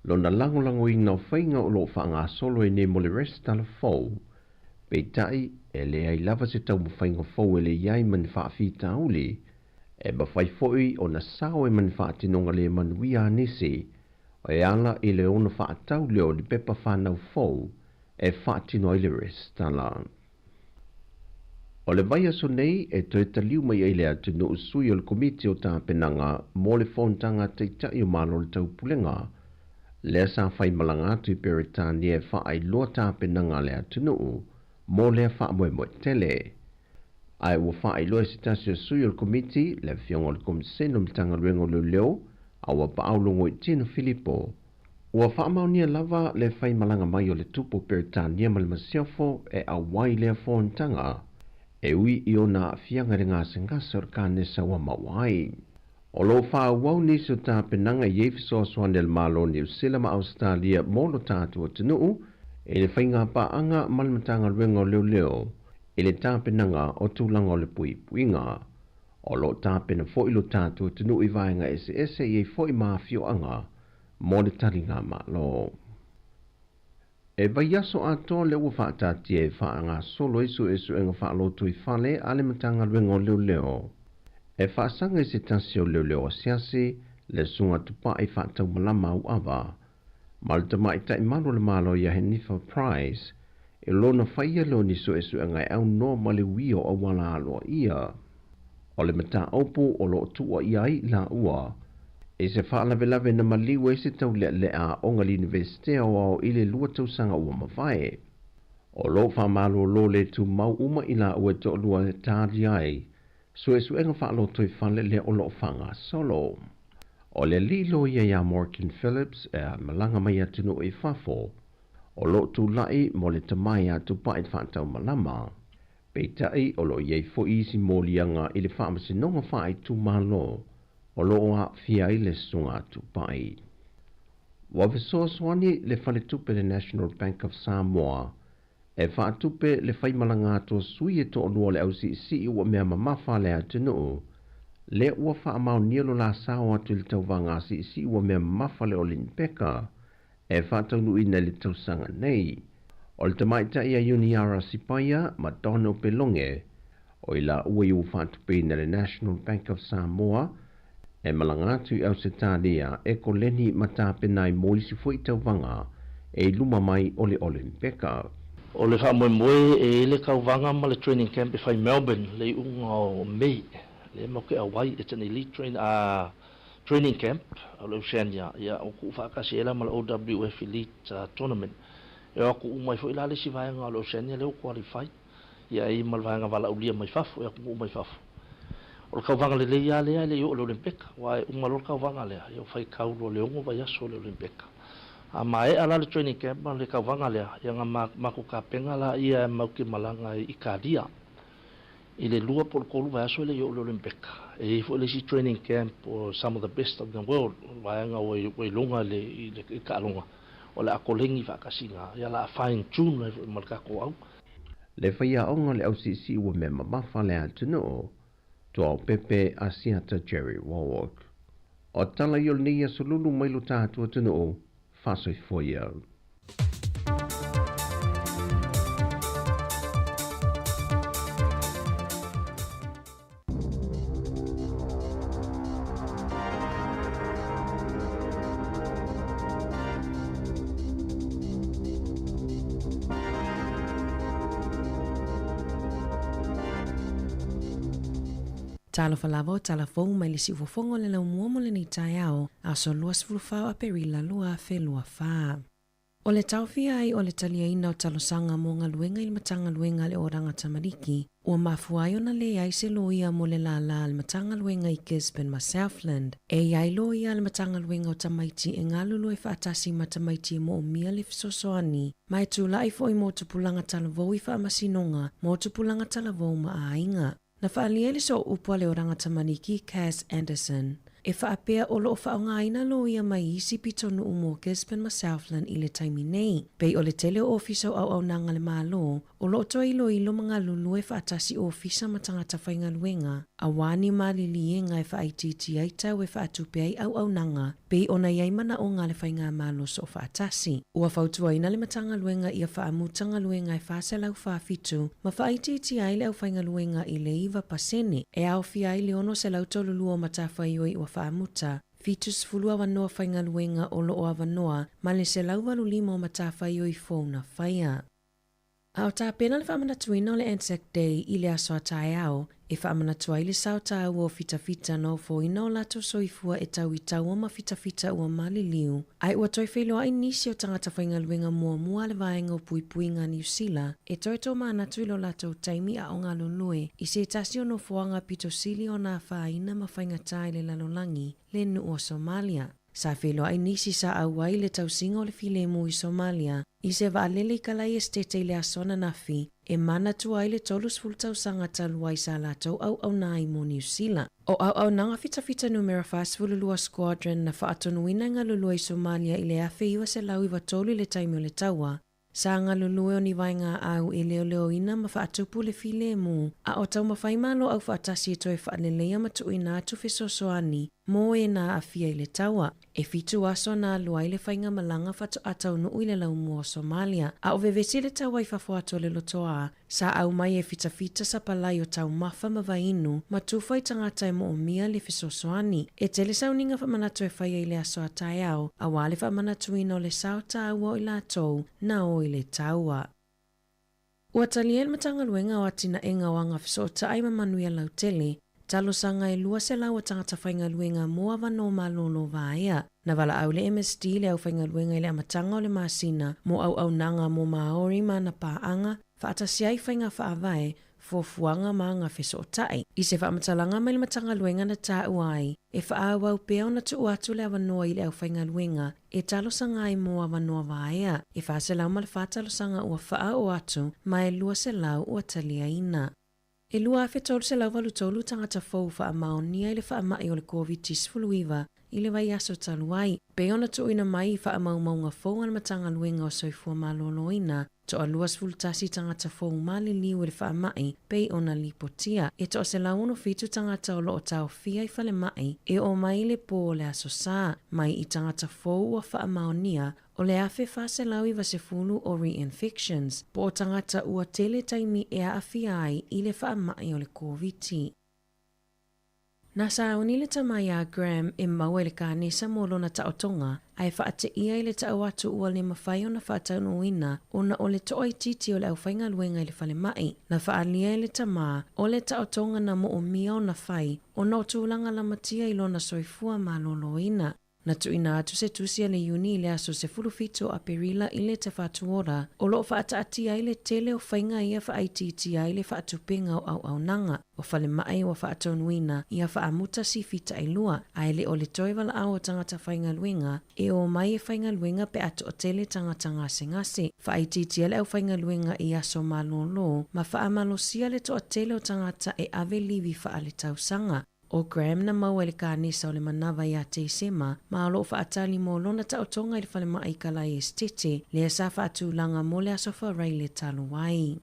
H: lona lagolagoina o faiga o lo o faagasolo ai nei mo le resitala fou, peitai e leai lava se taumafaiga fou e le i ai ma ni faafitauli e mafai foi ona sao ai ma ni faatinoga le manuia a nisi e ala i le ono faatau lea o ni pepa fanau fou e faatino ai le resitala. O le vaiaso nei e toe taliu mai ai le atunuu sui o le Komiti o Tapenaga mo le Fonotaga a Taitai o Malo o le Taupulega, lea sa faimalaga atu i Peretania e faailoa tapenaga a le atunuu mo lea faamoemoe tele. Ae ua faailoa e se tasi o sui o le Komiti, le Afioga o le Komisene o Matagaluega o Leoleo, Auapaau Logoitino Filipo, Ua faamaonia lava le faimalaga mai o le Tupu o Peretania ma le Masiofo e auai i lea fonotaga, e ui i ona aafiaga i le gasegase o le kanesa ua maua ai. O lo o faaauau nisi o tapenaga i ai fesoasoani a le Malo o Niu Sila ma Ausetalia mo lo tatou atunuu i le faigapaaga ma le Matagaluega o Leoleo i le tapenaga o tulaga o le puipuiga. O lo o tapena foi lo tatou atunuu i vaega eseese i ai foi ma afioaga mo le taligamalo. E vaiaso atoa lea ua faataatia e faagasolo ai suesuega faalotoifale a le Matagaluega o Leoleo e faasaga i se tasi o leoleo asiasi le susuga Tupai Faataumalama Auava ma le Tamaitai Malu o le Malo ia Henifa Price. E lona faia lea o ni suesuega e aunoa ma le uia o auala aloaia. O le mataupu o lo o tuuaia ai i laua, i se faalavelave na maliu ai se taulealea aoga i le Iunivesite Aoao i le 2 tausaga ua mavae. O lo o faamalolo le tumau uma i laua e toalua e tali ai suesuega faalotoifale lea o lo o faagasolo. O le alii loia ia Morgan Phillips e malaga mai atunuu i fafo, o lo o tulai mo le tama ia Tupai Faataumalama. Peitai o lo o i ai foi isi moliaga i le faamasinoga faaitumalo o lo o aafia ai le susuga a Tupai. Ua fesoasoani le faletupe le National Bank of Samoa e faatupe le faimalaga atu o sui e toalua o le ausiisii ua mea mamafa a le atunuu, lea ua faamaonia lo la sao atu i le tauvaga asiisii ua mea mamafa le Olinipeka e faataunuuina i le tausaga nei. O le tamaitai a Iuniara Sipaia ma Donald Pelonge, o i laua i ua faatupeina e le National Bank of Samoa e malaga atu i Ausetalia e koleni ma tapena ai mo isi foi tauvaga e i luma mai o le Olinipeka.
I: O le faamoemoe e i ai le tauvaga ma le training camp e fai i Melbourne le iuga o May, lea matou te auai, it's an elite train, training camp o le Oceania, ia ua tuu faatasi ai la ma le OWF Elite Tournament. E o atu uma ai foi la le isi vaega o le Oceania lea ua qualify, ia e i ai ma le vaega valaaulia mai fafo, e atunuu mai fafo. O le tauvaga lelei lava lea e le i oo i le Olympeka, aua e uma loa le tauvaga lea, ia ua faitau loa le 6 vaiaso i le Olympeka. A maea la le training camp ma le tauvaga lea, ia ona matou tapena laia matou te malaga i Italia i le 2 po o le 3 vaiaso e le i oo i le Olympeka. E i ai foi le isi training camp o some of the best of the world, o le vaega ua i luga i le taaloga, o le a koleni faatasi i ina, ia o le a fine tune ai foi ma le tatou au.
H: Le faiaoga o le ausiisii ua mea mamafa le atunuu, Tuaopepe Asiata Jerry Warwick. O tala ia o lenei aso lulu mai lo tatou atunuu, faasoifua ia.
F: Talofa lava o tala fou mai le siufofoga o le laumua mo lenei taeao, aso 24 o Aperila 2024. O le taofia ai o le taliaina o talosaga mo galuega i le Matagaluega a le Oranga Tamariki, ua mafua ai ona leai se loia mo le lālā a le Matagaluega i Gisborne ma Southland. E i ai loia a le Matagaluega o Tamaiti e galulue faatasi ma tamaiti e moomia le fesoasoani, ma e tula'i foi mo tupulaga talavou i faamasinoga, mo tupulaga talavou ma aiga. Na faaalia i le sooupu a le Oranga Tamariki Kaz Anderson, e faapea o lo o faaaogaina loia mai isi pitonuu mo Gisborne ma Southland i le taimi nei, pei o le tele o ofisa o auaunaga a le Malo, o lo o toe iloilo ma galulue faatasi ofisa ma tagata faigaluega, auā ni maliliega e faaitiitia ai tau e faatupe ai auaunaga, pei ona i ai manaoga a le faigamalo soofaatasi. Ua fautuaina le Matagaluega ia faamuta galuega e 447 ma faaitiitia ai le aufaigaluega i le 9%, e aofia ai le 632 o matafaioi ua faamuta, 70 avanoa faigaluega o lo o avanoa ma le 185 o matafaioi fou na faia. A o tapena le faamanatuina o le Anzac Day i le aso a taeao, e faamanatu ai le sao taua o fitafita na ofoina o latou soifua e tau i taua ma fitafita ua maliliu, ae ua toe feiloai nisi o tagata faigaluega muamua a le Vaega o Puipuiga a Niu Sila e toe tomanatu i lo latou taimi a o galulue i se tasi o nofoaga pito sili ona afaina ma faigata i le lalolagi, le nuu o Somalia. Sa feiloai nisi sa auai i le tausiga o le filemu i Somalia i se vaalele i Kalai Esitete i le aso ananafi e manatua ai le 30 tausaga talu ai sa latou auauna ai mo Niu Sila. O auaunaga fitafita numera 42 Squadron na faatonuina e galulue i Somalia i le 1993 i le taimi o le taua, Sa galulue o ni vaegaau e leoleoina ma faatupu le filemu, a o taumafai Malo Aufaatasi e toe faaleleia ma tuuina atu fesoasoani mo e na aafia i le taua. E 7 aso na alu ai le faigamalaga faatoa taunuu i le laumua o Somalia, a o vevesi le taua i fafo atu o le lotoa, Sa aumai e fitafita sapalai o taumafa ma vainu ma tufa i tagata e moomia le fesoasoani. E tele sauniga faamanatu e faia i le aso a taeao, auā le faamanatuina o le sao taua o i latou na o i le taua. Ua talia e le Matagaluega o Atinaega o Agafesootai ma Manuia Lautele talosaga e 200 o tagata faigaluega mo avanoa malolo vaea. Na valaau le MSD i le aufaigaluega i le amataga o le masina mo auaunaga mo Māori ma ana paaga, faatasi ai faiga faavae, fuafuaga ma agafesootai. I se faamatalaga mai le Matagaluega na taua ai, e faaauau pea ona tuu atu le avanoa i le aufaigaluega e talosaga ai mo avanoa vaea, e 404 talosaga ua faaoo atu ma e 200 ua taliaina. E 2,383 tagata fou faamaonia i le faamai o le Koviti-19 i le vaiaso talu ai, pei ona tuuina mai i faamaumauga fou a le Matagaluega o Soifua Maloloina, toa 21 tagata fou maliliu i le faamai pei ona lipotia. E toa 167 tagata o lo o taofia i falemai e oo mai i le pō o le Aso Sa, mai i tagata fou ua faamaonia o le 1,490 o reinfections, po o tagata ua tele taimi e aafia ai i le faamai o le Koviti. Na sauni le tama iā Graham e maua i le kanesa mo lona taotoga, ae faateia i le tau atu ua le mafai ona faataunuuina ona o le toaitiiti o le aufaigaluega i le falemai. Na faaalia e le tama o le taotoga na moomia ona fai ona o tulaga lamatia i lona soifua maloloina. Na tuuina atu se tusi a le Iuni i le aso 17 o Aperila i le Te Whatu Ora, o lo o faataatia ai le tele o faiga ia faaitiitia ai le faatupenga o auaunaga o falemai ua faatonuina ia faamuta sifi tailua, ae le o le toe valaau o tagata faigaluega e omai e faigaluega pe a toatele tagata gasegase. Faaitiitia le aufaigaluega i aso malolo ma faamalosia le toatele o tagata e ave livi faaletausaga. ʻO Graham na maua i le kanesa o le manava iā Tesema ma o lo o faatali mo lona taotoga i le falemai i Kalae Esitete, lea sa faatulaga mo le Aso Faraile talu ai.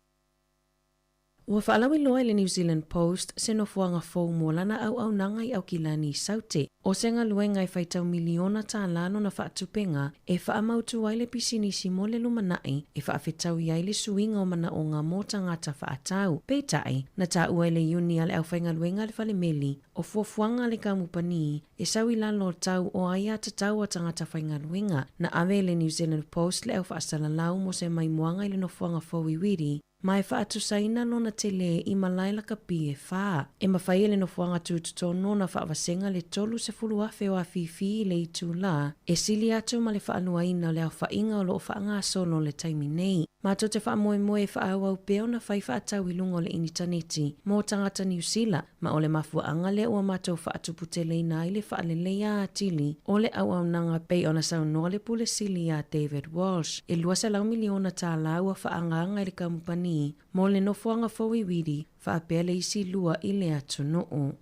F: Ua faalauiloa e le New Zealand Post se nofoaga fou mo lana auaunaga i Aukilani i Saute. ʻO se galuega e faitau miliona tālā lona faatupenga e faamautu ai le pisinisi mo le lumanai e faafetaui ai le suiga o manaoga mo tagata faatau. Peitai, na taua e le iuni a le aufaigaluega a le falemeli o fuafuaga a le kamupani e sau i lalo o tau o aiatatau a tagata faigaluega. Na ave e le New Zealand Post le au faasalalau mo se maimoaga i le nofoaga fou i Wiri, ma e faatusaina lona telē i malae lakapi e fā. E mafai e le nofoaga tutotonu ona faavasega le 30,000 o afifi i le itulā, e sili atu ma le faaluaina o le aofaiga o lo o faagasolo i le taimi nei. Matou te faamoemoe e faaauau pea ona fai faatau i luga o le initaneti mo tagata Niu Sila, ma o le mafuaaga lea ua matou faatuputeleina ai le faaleleia atili o le auaunaga pei ona saunoa le Pule Sili iā David Walsh. E 200 miliona tālā ua faaagaaga i le kamupani mo le nofoaga fou i Wiri faapea le isi lua i le atunuu.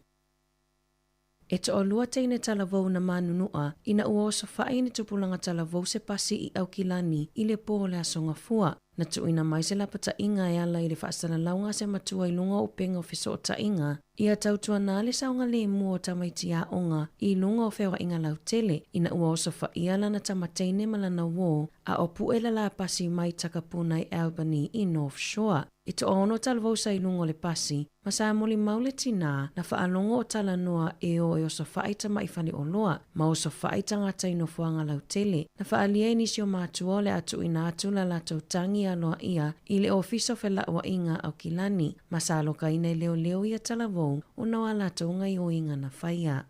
F: E toalua teine talavou na manunua ina ua osofai ni tupulaga talavou se pasi i Aukilani i le pō o le Aso Gafua. Na tuuina mai se lapataiga e ala i le faasalalauga a se matua i luga o upega o fesootaiga, ia tautuana le saogalemu o tamaiti aoga i luga o feoaiga lautele, ina ua osofaia lana tama teine ma lana uō a o puʻe le lapasi mai Takapuna i Albany i North Shore. E toaono talavou sa i luga o le pasi, ma sa molimau le tinā na faalogo o talanoa e o e osofaʻi tamaʻi faleoloa ma osofaʻi tagata i nofoaga lautele. Na faaalia e nisi o matua o le a tuuina atu la latou tagi aloaia i le Ofisa o Felauaiga a Aukilani, ma sa alokaina e leoleo ia talavou ona o a latou gaioiga na faia.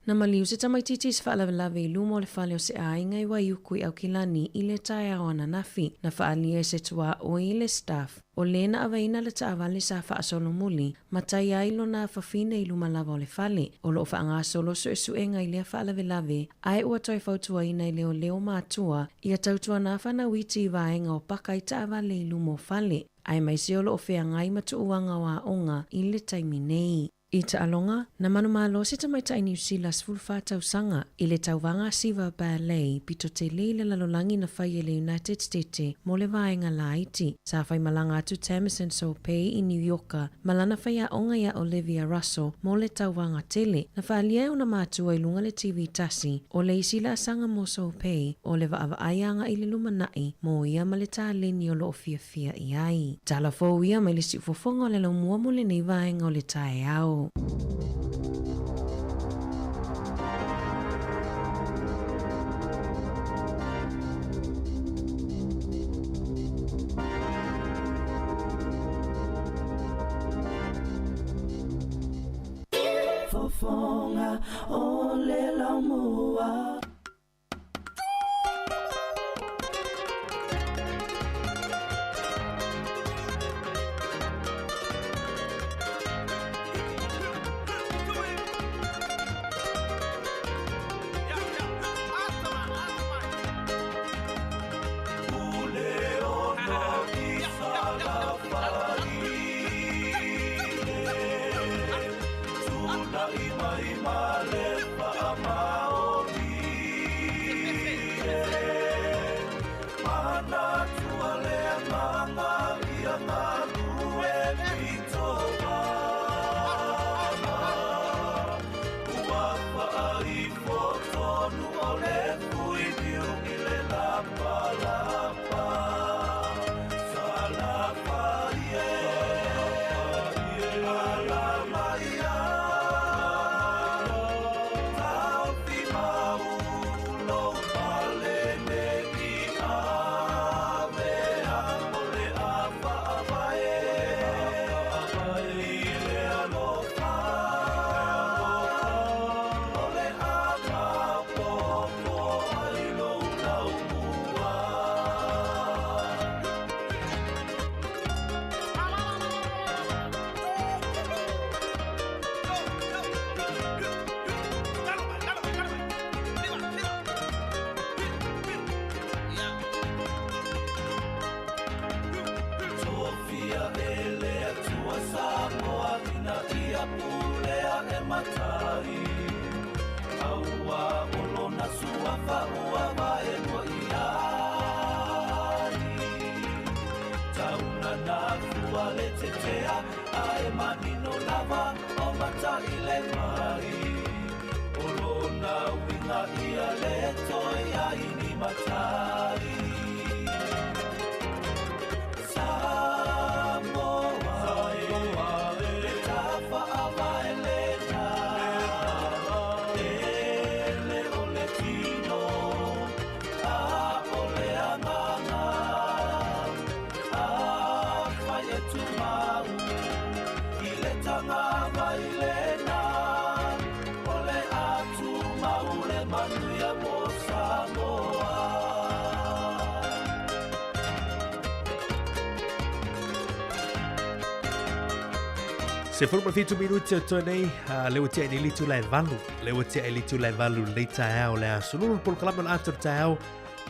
F: Na maliu se tamaitiiti i se faalavelave i luma o le fale o se aiga i Waiuku i Aukilani i le taeao ananafi. Na faaalia e se tuaoi i le staff o lē na aveina le taavale sa faasolomuli ma tai ai lona afafine i luma lava o le fale. O lo o faagasolo suesuega i lea faalavelave ae ua toe fautuaina e leoleo matua ia tautuana fanau iti i vaega o paka i taavale i luma o fale, aemaise o lo o feagai ma tuuaga o aoga i le taimi nei. I taaloga, na manumalo se tamaitai Niu Sila 14 tausaga i le tauvaga Siva Ballet pito tele i le lalolagi na fai e le United Stete mo le vaega laiti. Sa faimalaga atu Tamison Sopei i Niu Ioka ma lana faiaoga iā Olivia Russell mo le tauvaga tele. Na faaalia e ona matua i luga le TV tasi o le isi laasaga mo Sopei o le vaavaai agai i le lumanai mo ia ma le taleni o lo o fiafia i ai. Tala fou ia mai le siufofoga o le laumua mo lenei vaega o le taeao.
E: Faafofoga o le laumua.
A: 17 minute o toe nei, le ua tea i le itula e valu, le ua tea i le itula e valu lenei taeao le aso lulu le polokalame o le ata o le taeao,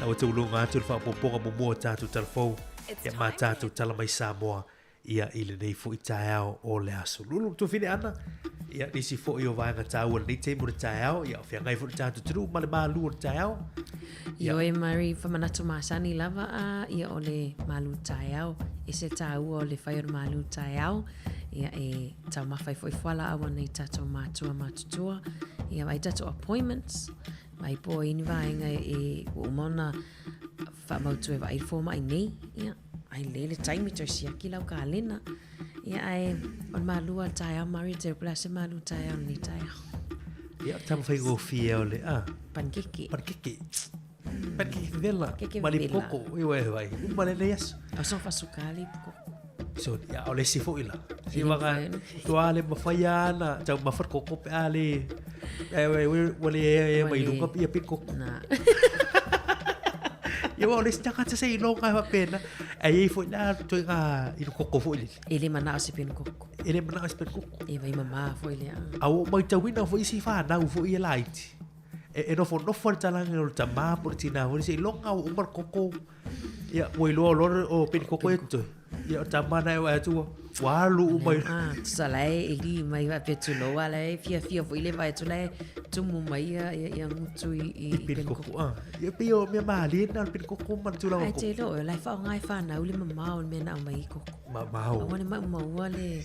A: na ua tauluga atu le faaopoopoga muamua o tatou talafou, ia ma tatou tala mai Samoa ia i lenei foi taeao o le aso lulu. Tuafine Ana, ia nisi foi o vaega taua lenei taimi o le taeao, ia o feagai foi le tatou atunuu ma le malu o le taeao.
F: Ia. Ioe Mary, whamanatu masani lava a ia o le malu taeao. E se tāua o le whai o le malu taeao. Ia e taumafa ai foi fualaau ana i tatou matua matutua. Ia vaai tatou appointments. Vai po i ni vaega e ua uma ona faamautu e vaai le fomai nei. Ia, ai le le taimi toe siaki lau kalena. Ia ae o le malua o le taeao Mary te po le a se malu taeao lenei taeao.
A: Ia, taumafai gofie o le, a.
F: Panikeke.
A: Panikeke. Panikeke vela. Panikeke vela. Ma le koko, i oe vai. Uma lenei aso.
F: O sofa sukali koko.
A: So, ia, o le isi foi la. Si waka, toa le mawhai ana, tau mawhai koko pe a le, e, e, e, le e, e, mai lunga ia pin koko.
F: Na.
A: Ia, o le isi tagata se iloga e faapena, e iai foi la toe ngā inu koko foi lele.
F: E le manao se pin koko.
A: E le manao se pin koko.
F: E vai mamā foi le.
A: A ua maitauina foi isi whanau foi e laiti. E, e nofo nofo le talagi o le tamā po le tinā foi, se iloga ua uma le koko. Ia, ua iloa loa o peni koko e toe. Ia, o tamā na e wae atu, ua alu uma i...
F: Ah, tusa la e ili mai faapea tulou a la e fiafia foi le vae atu la e tumu mai ia, ia, ia gutu i, i,
A: i peni koko. Ah, ia pei o mea malie na o le peni koko ma le tulaga
F: Ai te iloa, o la e faaaoga e whanau le mamao o le mea na aumai i koko.
A: Mamao.
F: Aua ne maumau le,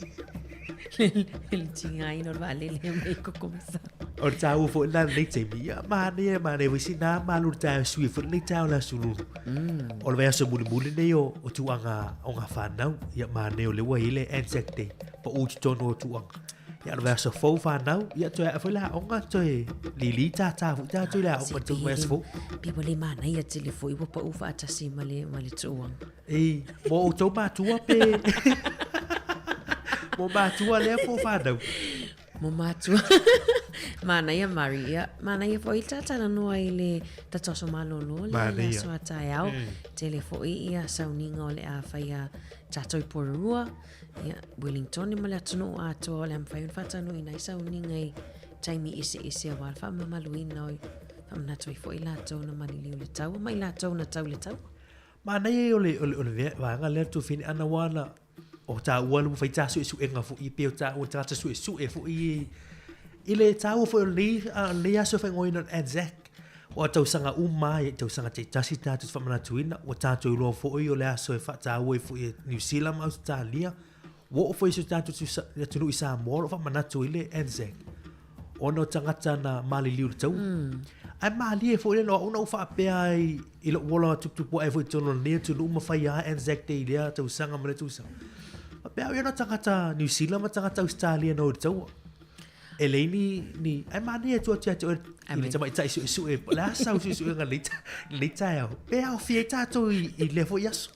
F: le, le tigaina o le vaalele e aumai i koko mai Samoa.
A: O le tāua foi la lenei taimi, ia manaia e manaia foi sina malu le taeao sui foi lenei taeao le aso lulu. O le vaiaso mulimuli lenei o, o tūanga o ngā whānau, ia manaia o le ua i le Anzac Day, pa u totonu o tūanga. Ia o le vaiaso fou whānau, ia toe ae foi le aoga, toe lili tātā foi tātou i le aoga tau vaiaso fou.
F: Pe ua le manaia tele foi ua pau faatasi ma le, ma le tuuaga.
A: Ei, mo outou matua pe... mo matua lea po whānau.
F: Mo matua. Manaia Mari, ia. Manaia foi le talanoa i le tatou aso malolo le le aso a taeao. Tele foi ia sauniga o le a faia tatou i Porirua, ia, Wellington ma le atunuu atoa o le a mafai ona faataunuuina ai sauniga i taimi eseese aua le faamamaluina o faamanatu ai foi latou na maliliu i le taua ma i latou na tau i le taua.
A: Manaia ia o le, o le, o le vaega lea Tuafine ana ua na o tāua le fai tā suesuega foi pei o tāua tagata suesue foi i le tāua foi o lenei, lenei aso e faaigoaina o le Anzac. Ua tausaga uma lava i tausaga taitasi tatou te faamanatuina, ua tatou iloa foi o le aso e faataua ai foi e Niu Sila ma Ausetalia. Ua oo foi i si o tatou atunuu i Samoa o lo o faamanatu ai le Anzac ona o tagata na maliliu i le taua. Ae malie foi le o au na ou faapea ai i lou ola tuputupu ae foi i totonu o lenei atunuu ma fai lava Anzac Day i lea tausaga ma lea tausaga. Faapea au ia na o tagata Niu Sila ma tagata Ausetalia na o i le taua. E leai ni, ni, ae manaia e tuu atu ia te oe i le tamaitai suesue, po o le a sau suesuega i lenei taeao, pe aofia ai tatou i lea foi aso.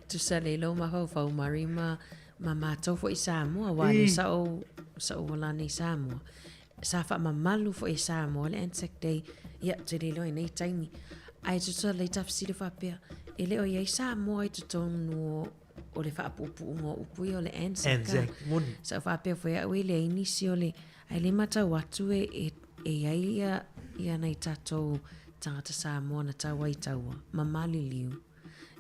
F: Tusa lelei lou mafaufau Mari ma, ma matou foi i Samoa, aua lea sa ou, sa ou ola nei i Samoa. Sa faamamalu foi e Samoa le Anzac Day, ia, ou te le iloa i nei taimi. Ae tusa lelei ta fesili faapea, e le o i ai Samoa i totonu o o le faapuupuuga o upu ia o le Anzac.
A: Anzac, moni.
F: Sa ou faapea foi au e leai nisi o le, ae le matau atu e, e, e i ai ia, ia nai tatou tagata Samoa na tau ai taua, ma maliliu.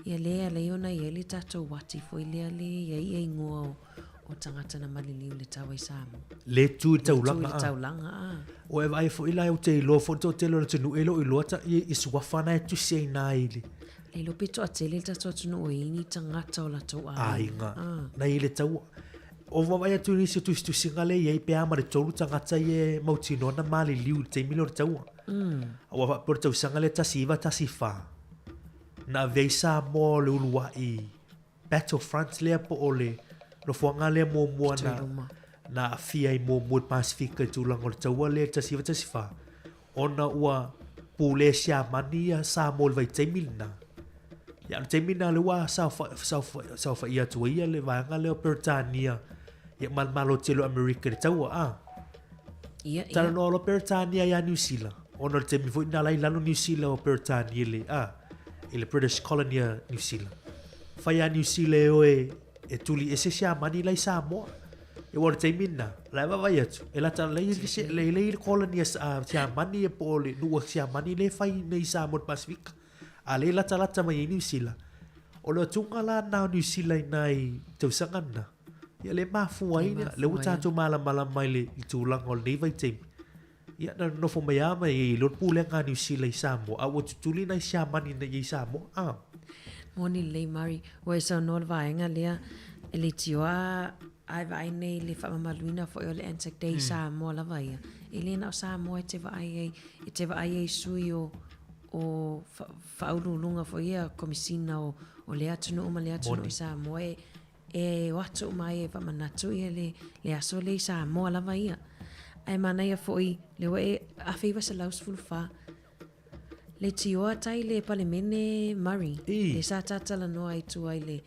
F: Ia le ala ai ona i ai le tatou uati foi lea le i ai ia ingoa o, o tagata na maliliu i le taua i Samoa.
A: Le tu i le taulaga.
F: Le tu i le taulaga, a.
A: Ua e vaai foi la, ou te iloa foi le toatele o le atunuu e le o iloa ta, i, i suafa na e tusi ai na i le,
F: Le iloa pe toatele le tatou atunuu e i ai ni tagata o latou
A: aiga. Aiga. Na i le taua. O vaavaai atu i nisi o tusitusiga lea e i ai pe a ma le tolu tagata ia e mautinoa na maliliu i le taimi lea o le taua. Aua faapea o le tausaga lea 1914, na ave ai Samoa o le uluai battle front lea po o le nofoaga lea muamua na, na aafia ai muamua i le Pasefika i le tulaga o le taua lea i le 1914. Ona ua pulea Siamani ia Samoa i le vaitaimi lena. Ia, o le taimi lena lea ua saofaia atu ai le vaega lea o Peretania ia ma le Malo tele o Amerika i le taua, a.
F: Ia, ia.
A: Talanoa loa Peretania ia Niu Sila, ona o le taimi foi lena la i lalo Niu Sila o Peretania i le, a, i le British Colony a Niu Sila. Fai a Niu Sila e o e E tuli ese Siamani la i Samoa. E ua o le taimi lena, la e vaavaai atu, e lata lelei le se- lelei le colony a a Siamani ia po o le nuu a Siamani lea e fai nei i Samoa i le Pasefika. A lea e latalata mai ai Niu Sila. O le atuga la lena o Niu Sila i nai tausaga lena, ia lea e mafua ai, lea ua tatou malamalama i le tulaga o lenei vaitaimi. Ia, na nonofo mai lava ma i le pulega a Niu Sila i Samoa, a ua tutuli nai Siamani na i ai i Samoa. Ah.
F: Moni lelei Mari, ua e saunoa le vaega lea, e leitioa a e vaai nei i le faamamaluina foi o le Anzac Day i Samoa lava ia. E le na o Samoa e te vaai ai, e te vaai ai i sui o, o faauluuluga foi ia Komisina o, o lea atunuu ma lea atunuu i Samoa e, E o atu uma ai e faamanatu ia le, le aso lea i Samoa lava ia. Ae manaia foi le ua e 1914, le tioa tai le Palemene Murray,
A: I.
F: le sa tatalanoa ai tua i le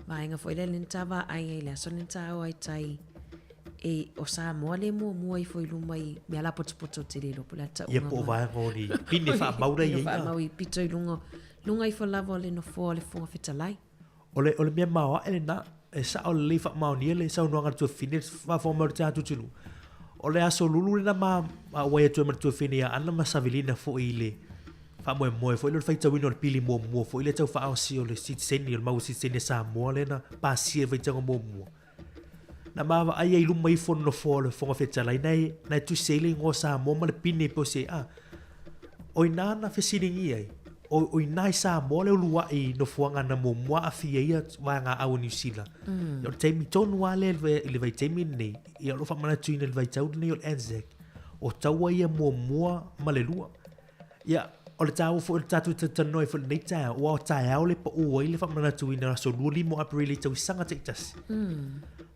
F: vaega foi lea le na ta vaai ai le aso le na ta o ai tai e o Samoa le muamua ifo i luma i mea la potopoto te le iloa po o le a le tauga
A: Ia po o vaega o ni pine faamau la i ai.
F: Faamau i pito i luga, luga ifo lava o le nofoa o le Fofoga Fetalai.
A: O le, o le mea maoae lena, e sao lelei faamaonia le saunoaga a le tuafafine, le faafofoga mai o le tatou atunuu. O le aso lulu lena ma auai atu ai ma le tuafafine ia Ana ma Savelina foi i le faamoemoe foi lea o le faitauina o le pili muamua foi lea tau faaosi o le sitiseni, o le mau sitiseni a Samoa lea na pasia i le faitauga muamua. Na ma vaai ai i luma ifo o le nofoa o le Fofoga Fetalai, na e, na e tusi ai le igoa o Samoa ma le pine po o se, a. O ina na fesiligia ai, o, o ina i Samoa le uluai nofoaga na muamua aafia ai ia vaega au o Niu Sila. O le taimi tonu lava lea i le vaitaimi lenei, ia o lo o faamanatuina i le vaitau lenei o le Anzac, o taua ia muamua ma le lua. Ia, o le taua foi o le tatou talatalanoa ai foi i lenei taeao, aua o taeao le pau ai le faamanatuina o le aso 25 o Aperila i tausaga taitasi.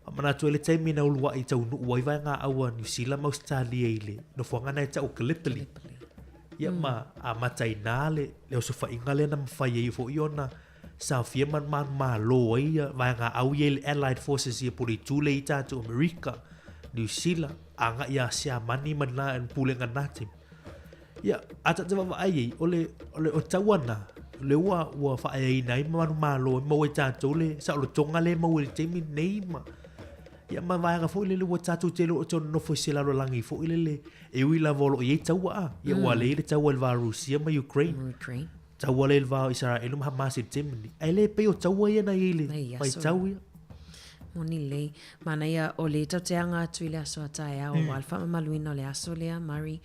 A: Faamanatu ai le taimi na uluai taunuu ai vaega au a Niu Sila ma Ausetalia i le nofoaga na e tau o Gallipoli. Ia ma amata ai i ina le, le osofaiga lea na mafai ai foi ona saofia ma manumalo ai ia vaega au ia i le Allied Forces ia po o le itu lea i tatou Amerika, Niu Sila, agai ia Siamani ma na pulega na taimi. Ia, a ta te vaavaai i ai, o le, o le, o taua na, le ua, ua faaeaina ai manumalo e maua e tatou le saolotoga lea e maua i le taimi lenei ma, ia ma vaega foi lele ua tatou tele o te nonofo i se lalolagi foi lele e ui lava o lo o i ai taua a, ia ua leai le taua i le va o Rusia ma Ukraine.
F: Ukraine.
A: Taua lea i le va o Isaraelu ma Hamas i le taimi lenei. Ae le pei o taua ia na i ai i le vaitau ia.
F: Moni lelei. Manaia o le tatou te aga atu i le aso a taeao aua le faamamaluina o le aso lea, Murray.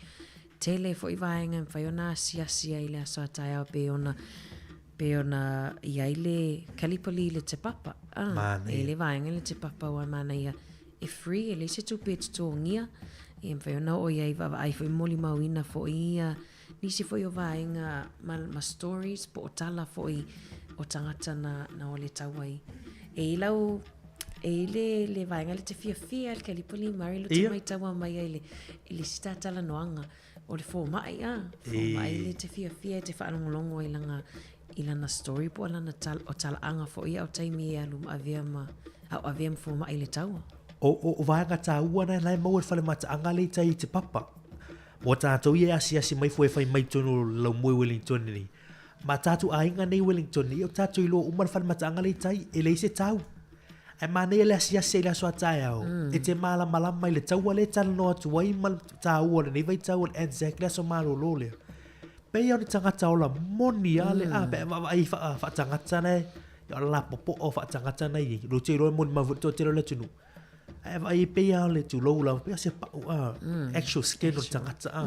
F: Tele foi vaega e mafai ona asiasi ai i le aso a taeao pei ona pei ona i ai le Gallipoli i le Te Papa. Ah, e le vaega i le Te Papa aua manaia e free, e leai se tupe e totogia. E mafai ona oo i ai vaavaai foi molimauina foi ia nisi foi o vaega ma, ma stories po o tala foi o tagata na, na o le tau ai. E i lau, e i le, le vaega le te fiafia le Gallipoli Murray lo te maitaua mai ai le, i le isi talanoaga o le fomai a, fomai le te fiafia e te faalogologo i lana, i lana story po o lana tal, o talaaga foi ia o taimi e alu ma avea ma, a o avea ma fomai i le taua.
A: O, o, o vaega tāua na, na e maua i le whare mataaga le i tai i te papa. Mo tātou ia e asiasi mai fua e whai mai tonu o lau moe Wellington nei. Ma tātou aiga nei Wellington nei, o tātou iloa uma le whare mataaga le i tai, e leai se tau. Ae manaia le asiasi i le aso a taeao, e te mālamalama i le taua lea e talanoa atu ai ma le tāua o lenei vaitau o le Anzac le aso malolo lea. Pei o ni tagata ola moni a le, a, pe a vaavaai faatagata na e, ia o le lapopoa o faatagata na i ai. Lo te iloa e moni mau foi le toatele o le atunuu. Ae vaai e pei lava o le tulou lava, pei o se pau a, actual skin o le tagata a.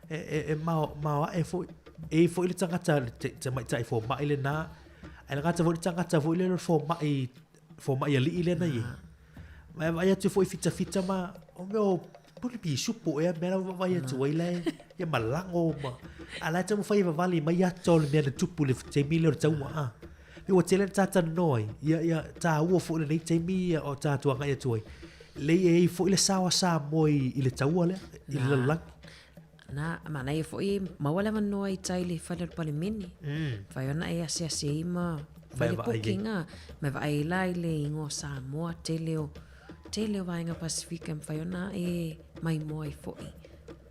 A: E, e, e mao, maoae foi. E i foi le tagata, te, tamaitai fomai lena, ae le gata foi le tagata foi lea o le fomai, fomai alii lea na i ai. Ma e vaai atu foi fitafita ma, o mea o pule pisupo ea mea la ua vaai atu ai la e, ia malago ma, a la e taumafai e vavali mai ata o le mea na tupu i le taimi lea o le taua a. Me ua tele na talanoa ai, ia, ia tāua foi lenei taimi ia o tātou agai atu ai. Lei e ai foi le sao a Samoa i, i le taua lea, i le lalolagi.
F: Na, manaia foi e maua le avanoa i tai le fale o le Palemene. Whai ona e asiasi ai ma whai le booking a. Ma vaai ai la i le ingoa Samoa, tele o, tele o vaega Pasifika mawhai ona e maimoa ai foi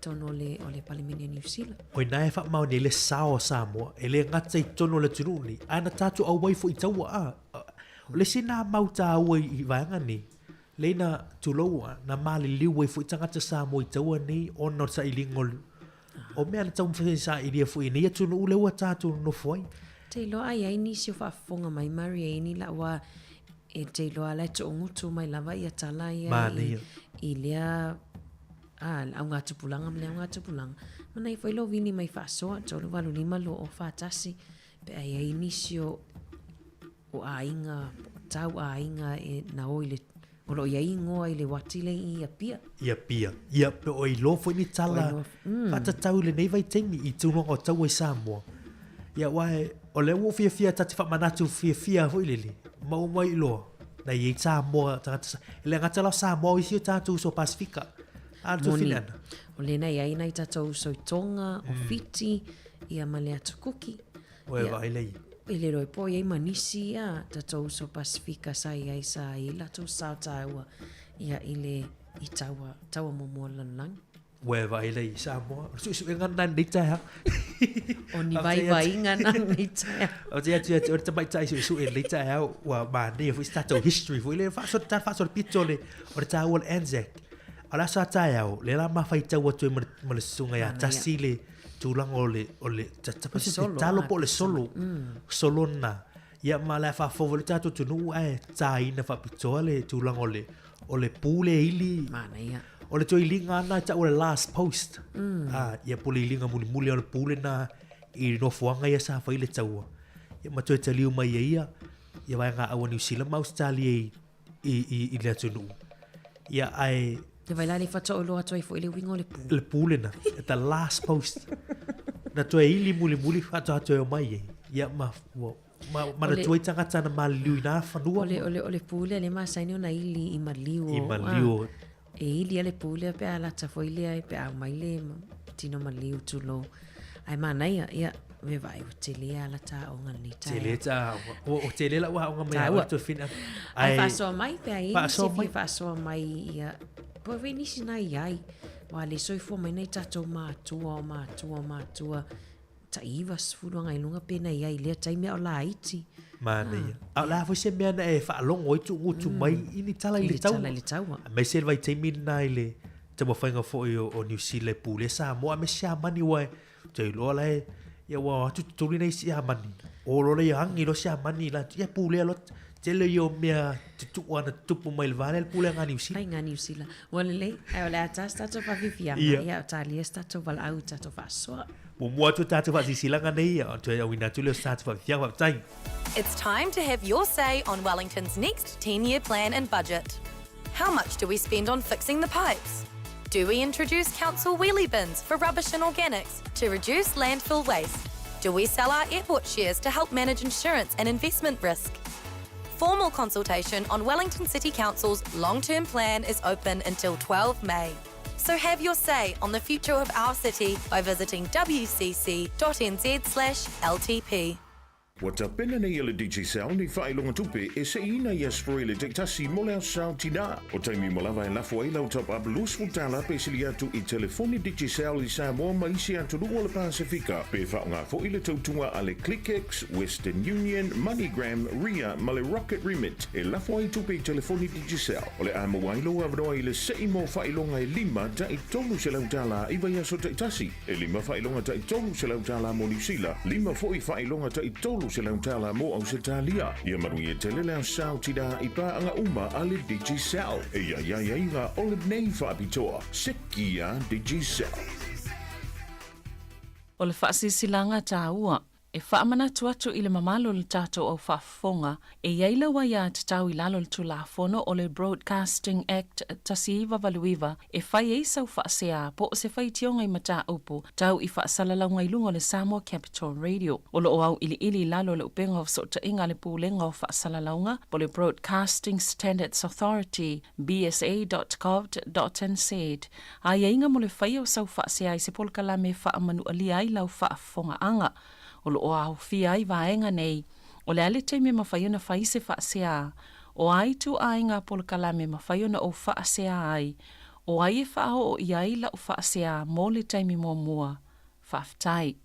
F: tonu o le, o le Palemene o Niu Sila.
A: O ina e whaamaoni ai le sao a Samoa, e le gata i totonu o le atunuu nei, ae na tātou auai foi i taua a. O le isi nā mau tāua i, i vaega nei, lei na tulou a, na maliliu ai foi tagata Samoa i taua nei ona o le sailiga o le, o mea na taumafai e sailia foi i nei atunuu lea ua tātou nonofo ai.
F: Te iloa ai ai nisi o faafofoga mai Murray e ini la ua e te iloa la e toogutu mai lava ia tala ia i, i lea a, le augatupulaga ma le augatupulaga. Manaia foi lou vili mai faasoa, 385 2041, pe a i ai nisi o, o aiga, po o tau aiga e na o i le, o lo o i ai ingoa i le uati lea i Apia.
A: I Apia. Ia, pe o iloa foi ni tala faatatau i lenei vaitaimi i tulaga o taua i Samoa. Ia, aua e, o lea ua ou fiafia ta te faamanatu fiafia foi lele, ma ua mai iloa, na i ai Samoa, tagata Sa, e le gata la o Samoa, o isi o tatou uso Pasifika. A le
F: Moni,
A: tuafine ana.
F: o lea na i ai nai tatou uso i Tonga, o Fiti, ia ma le Atu Kuki.
A: Ua e
F: Ia,
A: vaai lea i.
F: E le iloa po o i ai ma nisi a tatou uso Pasifika sa i ai sa i ai latou sao taua ia i le i taua taua muamua o le lalolagi.
A: Ua e vaai lea i Samoa. O le suesuega lena i lenei taeao.
F: O ni vaivaiga na i lenei taeao.
A: Ou te atu ia te oe le tamaitai suesue i lenei taeao, ua manaia foi se tatou history foi lea, faasoa, faasoa le pito o le, o le taua o le Anzac. O le aso a taeao, lea la ma faitau atu ai ma le, ma le susuga ia Tasi le tulaga o le, o le,
F: Solo,
A: talo po o le solo, solo lena. Ia ma le a faafofoga le tatou atunuu ae taina faapitoa le tulaga o le, o le pu le ili.
F: Manaia.
A: O le toe iliga ana e tau o le last post. Ah, ia po o le iliga mulimuli o le pu lena i nofoaga ia sa fai le taua. Ia ma toe taliu mai e ia, ia vaega au a Niu Sila ma Ausetalia i, i, i, i le atunuu. Ia ae
F: Te vai la le whataolo atu ai foi le uiga o le pu.
A: Le pu lena, at the last post. Na toe ili mulimuli faatoa toe omai ai. Ia ma, ua, ma, manatua ai tagata na maliliu i nā fanua.
F: O le, o le, o le pu lea le masani ona ili i maliu.
A: I maliu.
F: Ah, e ili a le pu lea pe a lata foi lea pe a aumai le tino maliu tulou. Ae manaia, ia, me vaai ua tele a la taoga lenei taeao.
A: Tele taoga. Ua tele lau aoga mai a oe Tuafina.
F: Ai faasoa mai pe a i ai nisi e fia faasoa mai ia. Po e nisi na i ai, wa le soifua mai nai tatou matua o matua o matua, tai 90 agai i luga pe na i ai i lea taimi a o laiti.
A: Manaia. A o le a foi se mea na e faalogo ai tuugutu mai i ni tala i le taua.
F: I le taua.
A: Aemaise le vaitaimi lena i le taumafaiga foi o Niu Sila e pulea Samoa aemaise Siamani aua ou te iloa la e ia ua o atu totoli nai Siamani o loa lea agi loa Siamani i latou ia pulea loa tele ia o mea tutu'a na tutupu mai le va lea le pulega a Niu Sila.
F: Faiga a Niu Sila. Ua lelei, ae o le a ta se tatou faafiafiaga, ia o talia se tatou valaau i tatou faasoa.
A: Muamua atu o tatou faasilasilaga nei, ona toe auina atu lea o se tatou faafiafiaga, faafetai.
J: It's time to have your say on Wellington's next 10-year plan and budget. How much do we spend on fixing the pipes? Do we introduce council wheelie bins for rubbish and organics to reduce landfill waste? Do we sell our airport shares to help manage insurance and investment risk? Formal consultation on Wellington City Council's long-term plan is open until 12 May. So have your say on the future of our city by visiting wcc.nz/ltp.
K: Ua tapena nei e le Digicel ni faailoga tupe e seiina i Aso Faraile taitasi mo le Aso Sa o Tinā. O taimi uma lava e lafo ai lau top up $20 pe sili atu i telefoni Digicel i Samoa ma isi atunuu o le Pasefika, pe faaaoga foi le tautuga a le ClickX, Western Union, MoneyGram, Ria ma le Rocket Remit e lafo ai tupe i telefoni Digicel. O le a maua ai lou avanoa i le sei mo faailoga e lima ta'i $300 i vaiaso taitasi. E lima faailoga ta'i $300 mo Niu Sila, lima foi faailoga ta'i $300 mo Ausetalia. Ia manuia tele le Aso Sa o Tinā i paaga uma a le Digicel. E i ai aiaiga o lenei faapitoa. Seki a Digicel.
L: O le faasilasilaga taua E faamanatu atu i le mamalu o le tatou au faafofoga, e i ai lau aiatatau i lalo o le Tulafono o le Broadcasting Act 1989 e fai ai sau faasea po o se faitioga i mataupu tau i faasalalauga i luga o le Samoa Capital Radio. O lo o auiliili i lalo o le upega o fesootaiga a le Pulega o Faasalalauga po o le Broadcasting Standards Authority, bsa.govt.nz, aiaiga mo le faia o sau faasea i se polokalame e faamanualia ai lau faafofogaaga. O lo o aofia ai vaega nei, o le a le taimi e mafai ona fai se faasea, o a ituaiga polokalame e mafai ona ou faasea ai, o ai e faaoo i ai lau faasea mo le taimi muamua. Faafetai.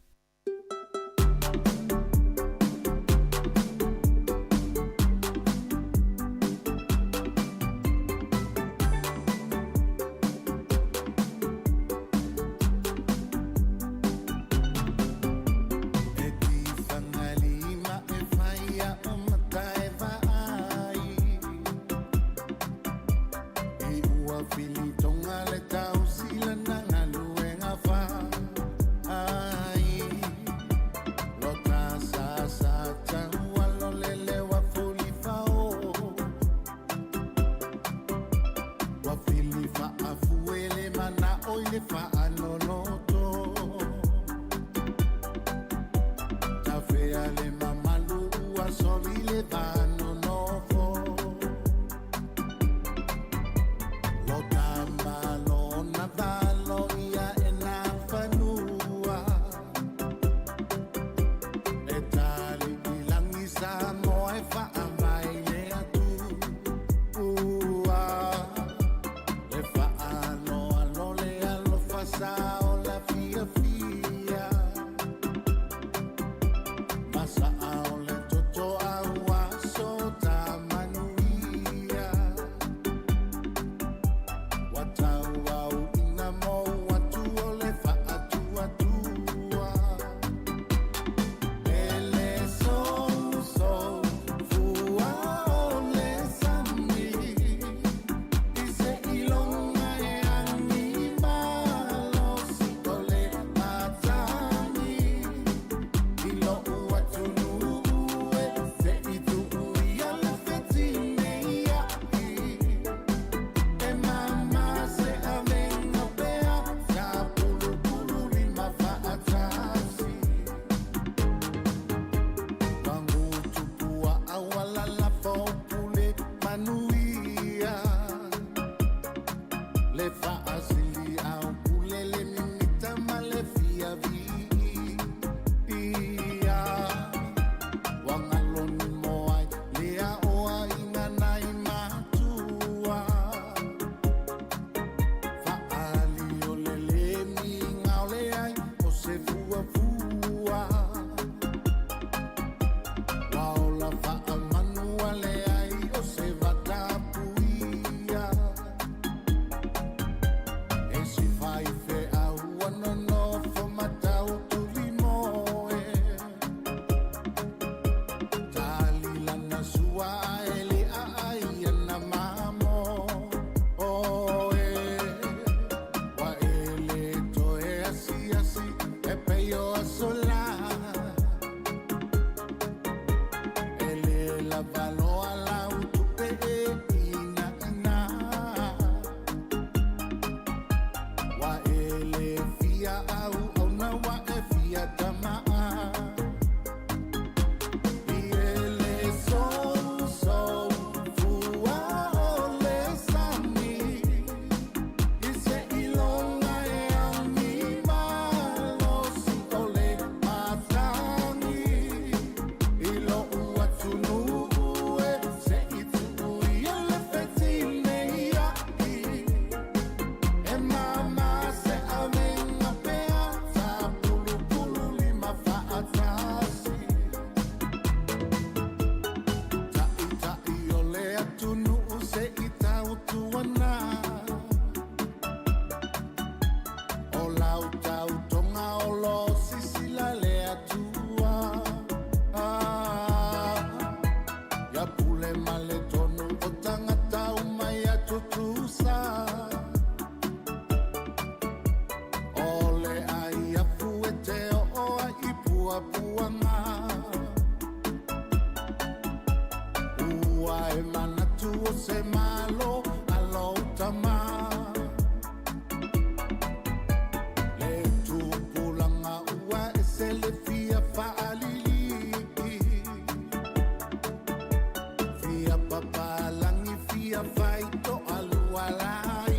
M: ia fai to'alua lai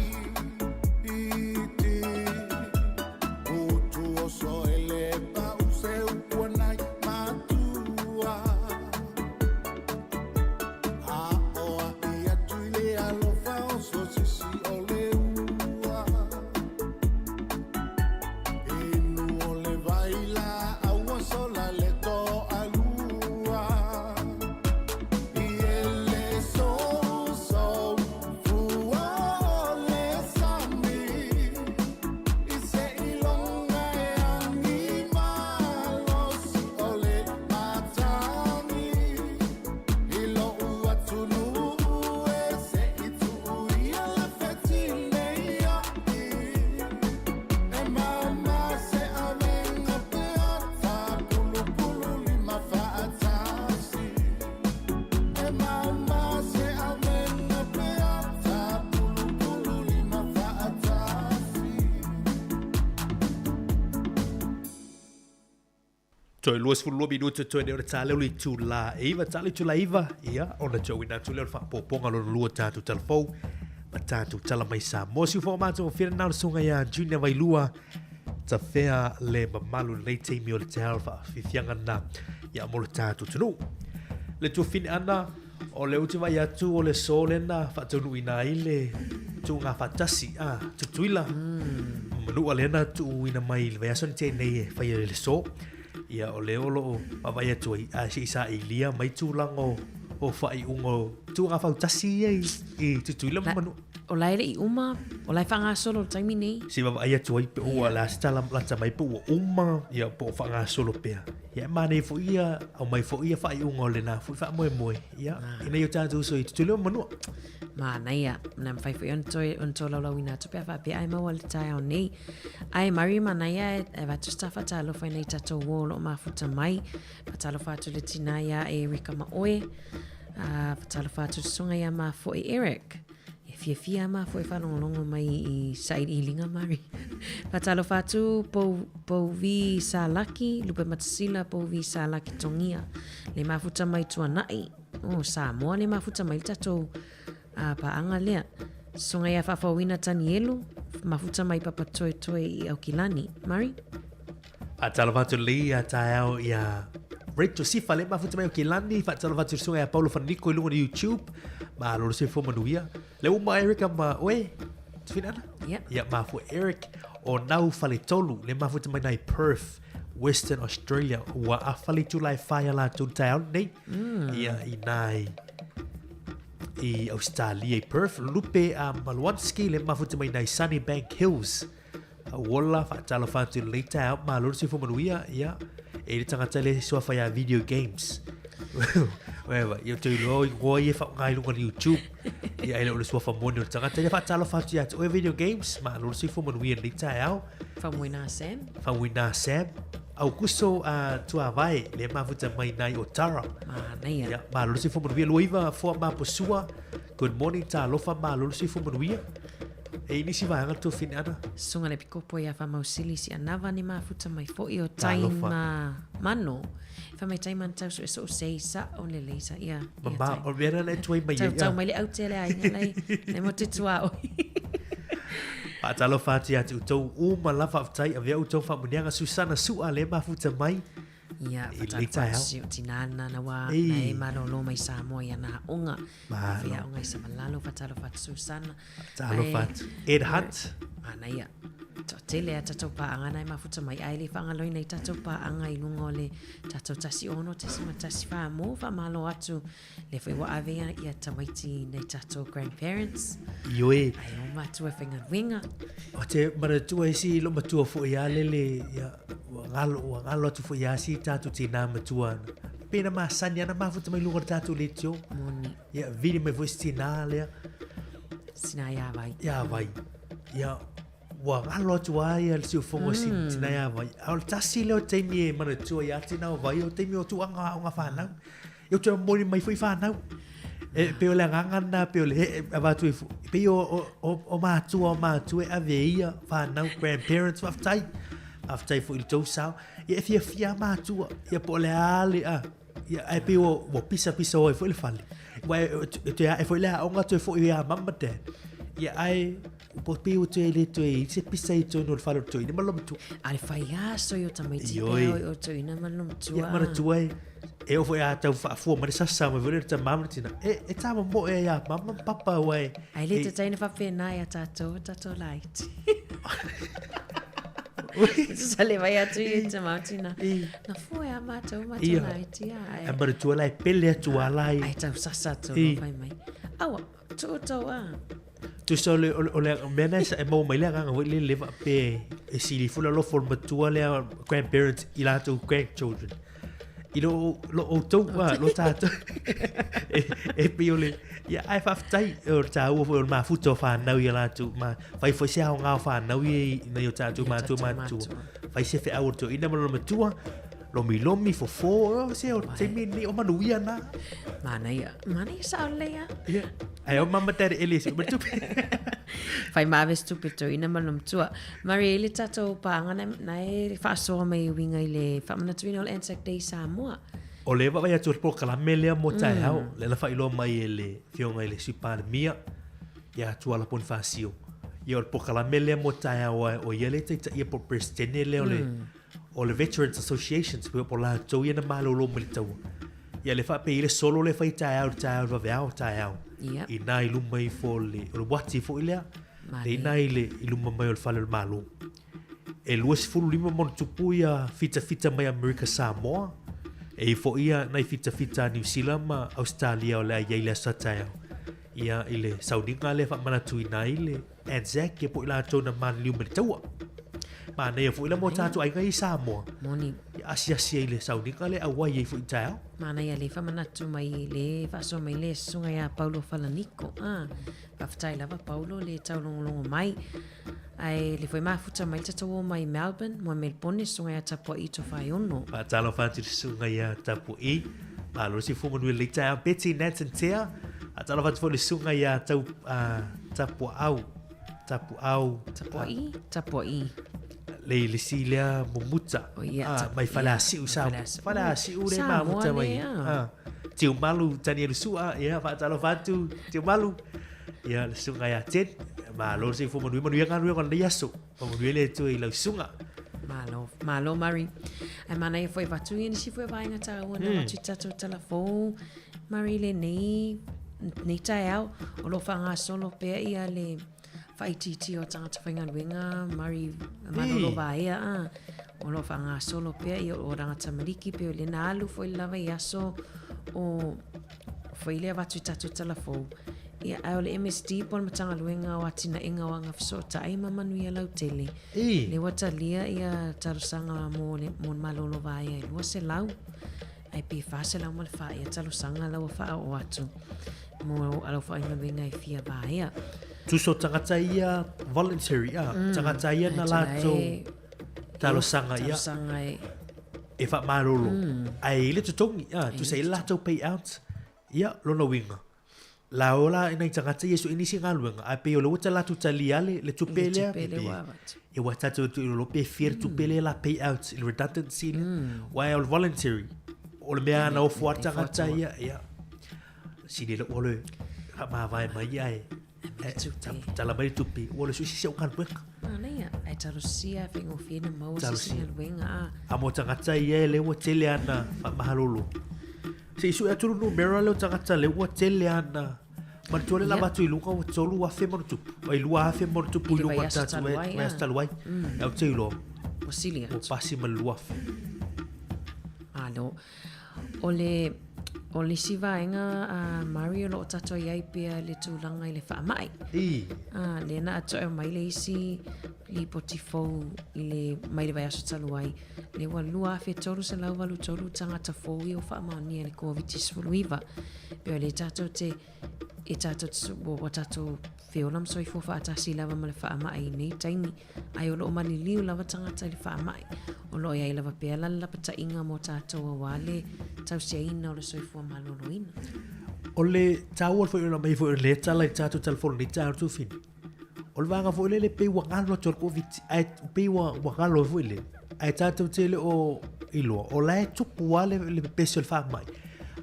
M: iti utu o soele pa'u se upu anai matua a'oa'i atu i le alofa o so sisi o le ua inu o le vai la'au o sola le to'alua i ele sousou fua o le sami i se'iloga e agi malosi o le matagi i lo'u atunu'u e se'i tu'uia le fetinei a'i e mama se avega peata pulupulu lima fa'atasi e mama se avega peata pulupulu lima fa'atasi.
A: Toe 22 minute toe nei o le taeao i le itula e 9, taeao i le itula e 9, ia, ona tauina atu lea o le faaopoopoga lona lua o tatou talafou ma tatou tala mai Samoa. Siufoa matou o fia lena o le susuga ia Junior Vailua, tafea le mamalu i lenei taimi o le taeao le faafiafiaga lena ia mo le tatou atunuu. Le tuafine ana, o lea ou te vaai atu o le aso lena faataunuuina ai le tuuga faatasi a Tutuila mm. Manua lea na tuuina mai i le vaiaso na tea nei e faia i le aso. Ia o lea o lo o vaavaai atu ai a se i sailia mai tulaga o o faaiuga o tuuga fautasi ia i Tutuila ma Manua.
F: O la e le i uma, o la e faagasolo i le taimi nei.
A: Se i vaavaai atu ai pe ua la se tala lata mai pe ua uma, ia po o faagasolo pea. Ia e manaia foi ia, aumai foi ia faaiuga o lena foi faamoemoe, ia, ina ia o tatou uso i Tutuila ma Manua.
F: Manaia, na mafai foi ona toe ona tolaulauina atu pe a faapea ae maua le taeao nei. Ae Mari manaia e avatu se faatalofa i nai tatou uo o lo o mafuta mai. Faatalofa atu le tina iā Erika Maoe. Faatalofa atu le susuga iā Mafoe Eric. E fiafia ma foe whalongolongo mai i sailiiliga Mari. Faatalofa atu Pou, Pouvi Salaki, Lupe Matasila, Pouvi Salaki Tongia. Le mafuta mai Tuanai. Oh, Samoa le mafuta mai le tatou paaga lea. Susuga ia Faafouina Tanielu, mafuta mai Papatoetoe i Aukilani. Mari?
A: Faatalofa atu lelei ia taeao ia Rachel Sifa le mafuta mai Aukilani. Faatalofa atu le susuga ia Paulo Faniko i luga o le YouTube. Malo le soifua manuia. Le uma Eric ma oe, Tufinana?
F: Yep.
A: Ia, mafua Eric o Nau Faletolu, le mafuta mai nai Perth, Western Australia. Ua a fale itula e whai a lātou taeao nei. Ia, i nai i Australia i Perth. Lupe a Malwanski, le mafuta mai nai Sunnybank Hills. Auola, faatalofa atu i lenei taeao, malo le soifua manuia, ia, e le tagata le suafa ia video games. Whatever, ia te iloa o ingoa ia e faaaoga i luga o le YouTube. Ia, e le o le suafa moni o le tagata. Ia faatalofa atu ia te oe video games, malo le soifua manuia i lenei taeao.
F: Faumuina Sam.
A: Faumuina Sam. Aukuso a Tuavae, le mafuta mai nai o Tara.
F: Manaia.
A: Ia, malo le soifua manuia. Luaiva Foa Maposua, good morning, talofa, malo le soifua manuia. E i nisi vaega le tuafine ana.
F: Susuga le pikopo ia Faamausili Sianava ni mafuta mai foi o Taima Mano. Fa mai Taima na tau sue soo sei sa o le leisa ia.
A: Mama, o mea na e tuai mai
F: ia. Tau mai le aute le aiga lei. Le mo te tua o.
A: Faatalofa atu ia te outou uma lava faafetai avea outou faamuniaga Susana Su'a le mafuta mai.
F: Ia, faatalofa atu si o tina na wa na e malolo mai Samoa ia na onga.
A: Malo.
F: Fia onga i Samalalo, faatalofa atu Susana.
A: Faatalofa atu. Ed Hunt.
F: Manaia. Toatele a tatou paaga na e mafuta mai ai le faagaloina i tatou paaga i luga o le tatou 16.14 mo faamalo atu le foi ua ave ia, ia tamaiti nei tatou grandparents.
A: Ioe.
F: Ai o matua e whaingaluenga.
A: O te manatua isi lo matua foi ia lele ia ua ngalo ua ngalo atu foi ia si tatou tina matua. Pe na masani ana mafuta mai luga o le tatou leitio.
F: Moni.
A: Ia vili mai foi si tina lea.
F: Sina ia vai.
A: Ia vai. Ia ua galo atu ai ia le siufogo si tina ia vai. A o le tasi lea o taimi e manatua ia tina o vai o taimi o tuaga aoga whanau. Ia o te moni mai foi whanau. E pe o le agaga lena pe o le he avatu i pei o o o o matua o matua e ave ia whanau grandparents faafetai. Faafetai foi i le tou sao. Ia e fiafia matua. Ia po o le a le a. Ia ae pei ua ua pisapisa ai foi le fale. Ua e toe ae foi le aoga toe foi ia mama dad. Ia ae po pei ua toe le toe i se pisa i tonu o le fale o le toeaina ma le matua.
F: A le faiaso i o tamaiti pea o toeaina ma le matua.
A: Ia manatua e e oo foi a tau faafua mai le sasa mai foi le tama ma le tina. E e tāmomoe ai ia mama ma papa ua e.
F: Ai le tatau na faapena ia tātou, tātou laiti. Sa le vai atu i te matina. Na fua e a mātou, mātou laiti.
A: Ai manatua la e pele atu a lai.
F: Ai tau sasa atu no whai mai. Aua, tu tau a.
A: Tusa o le, o le, mea na e maua mai le agaga foi le le pe e sili foi le alofa o le matua lea grandparents i latou grandchildren. I lo, lo outou, a, lo tātou. e, e pei o le, ia, ai faafetai, o le tāua foi o le mafuta o whānau i a latou, ma, whai foi se aoga o whānau i, i nei o tātou mātua mātua. Whai se wheau o te ina ma lona matua, lomilomi, fofo, o se o te mini o manuia nā.
F: Manaia, manaia sa o lea.
A: Ia, ai o mama tere ele se uma tupe.
F: Whai maave se tupe tō ina ma lona matua. Maria, i le tatou pāanga na, na e faasoa mai e uiga i le faamanatuina o le Anzac Day Samoa.
A: O le vaavaai atu o le polokalame lea mo taeao, lea na faailoa mai e le Afioga i le Sui Palemia ia Tuala Ponifasio. Ia o le polokalame lea mo taeao ae o ia le taitaia po o le Peresetene lea o le, o le Veterans Associations, po o latou ia na malolo mai le taua. Ia le faapea i le solo le fai taeao i le taeao i le vaveao taeao.
F: Yep.
A: I nā i luma ifo o le, o le uati foi lea.
F: Manaia.
A: Le ina i le i luma mai o le fale o le Malo. E 25 ma ona tupu ia fitafita mai Amerika Samoa, e i foi ia nai fitafita a Niu Sila ma Ausetalia o le a i ai le aso a taeao. Ia i le sauniga lea e faamanatuina ai le Anzac ia po o i latou na maliliu mai le taua. Manaia foi la mo tatou aiga i Samoa.
F: Moni.
A: Ia asiasi ai i le sauniga lea auai ai foi i taeao.
F: Manaia le faamanatu mai le faasoa mai le susuga ia Paulo Falaniko. Ah. Faafetai lava Paulo le taulogologo mai. Ae le foi mafuta mai le tatou o mai Melbourne, moe Melbone, susuga ia Tapua'i Tofaeono.
A: Faatalofa atu i le susuga ia Tapua'i. Malo le soifua manuia lelei taeao. Betty Nanton Tea. Faatalofa atu foi i le susuga ia Tau, uh, Tapuaau. Tapuau.
F: Tapua'i? Tapua'i.
A: Le le si lea mumuta.
F: Oh, yeah,
A: ah, mai Faleasiu sa. Faleasiu le mamuta mai. Ah. Tiumalu Daniel Sua, ia faatalofa atu Tiumalu. Ia le susuga ia Ted, malo le soifua manuia, manuia galuega o lenei aso. Faamanuia le Atua i lau susuga.
F: Malo, malo Murray. Ae manaia foi avatu ia nisi foi vaega taua na avatu i tatou tala fou Murray lenei, nei taeao o lo o faagasolo pea ia le faaitiitia o tagata faigaluega Murray malolo vaea a o lo o faagasolo pea ia o oranga tamariki pei o lea na alu foi lava i aso o foi lea avatu i tatou tala fou. Ia, ae o le MSD po o le Matagaluega o Atinaega o Agafesootai ma Manuia Lautele, lea ua talia ia talosaga mo le, mo le malolo vaea e 200, ae pe 404 ea talosaga la ua faaoo atu mo alo faigaluega e fia vaea.
A: Tusa o tagata ia voluntary, a, tagata ia na latou talosaga ia.
F: Talosaga e.
A: E faamalolo. Ae i le totogi, a, tusa i le latou payout, ia, lona uiga, la ola i nai tagata ia sue nisi galuega, ae pei o lea ua ta latou talia le, le tupe
F: Le
A: lea,
F: tupe lea
A: pe,
F: ua avatu.
A: ia ua tatou atu i lolo pe fia le tupe lea la payout i le redundancy lea. Aua o le voluntary, o le mea na ofo a
F: Le
A: tagata
F: ofo atua.
A: ia, ia, sili lou olo e faamavae mai ae,
F: Ae tupe.
A: tala mai le tupe, ua le sue se isi au galuega.
F: Manaia, ae talosia e faigofie ona maua se isi
A: Talosia.
F: galuega, a.
A: A mo tagata ia e lea ua tele ana faamahalolo. Se i sue atu le numera lea o tagata lea ua tele ana manatua le lava atu i luga ua 3,000 ma ona tupu. Ai 2,000 ma ona tupu
F: I
A: i
F: le
A: luga
F: vaiaso
A: tatou
F: talu ai,
A: vaiaso
F: a.
A: talu ai. Au te iloa.
F: Ua sili
A: Ua
F: atu.
A: pasi ma le 2,000.
F: Malo. O le, o le isi vaega a Murray o lo o tatou i ai pea le tulaga i le faamai.
A: I.
F: A, lea na atoa mai le isi lipoti fou i le, mai le vaiaso talu ai. Lea ua 2,383 tagata fou ia ua faamaonia i le Koviti-19. Pei o lea tatou te, e tatou te, ua tatou feola ma soifua faatasi lava ma le faamai i nei taimi. Ae o lo o maliliu lava tagata i le faamai. O lo o i ai lava pea la le lapataiga mo tatou aua le tausiaina o le soifua maloloina.
A: O le taua foi ona aumai foi o lea tala i le tatou telephone nei taeao Tufina. O le vaega foi lele pei ua galo atu e le Koviti ae pei ua ua galo ai foi lele. Ae tatou te le o iloa o la e tupu lava le, le pepesi o le faamai.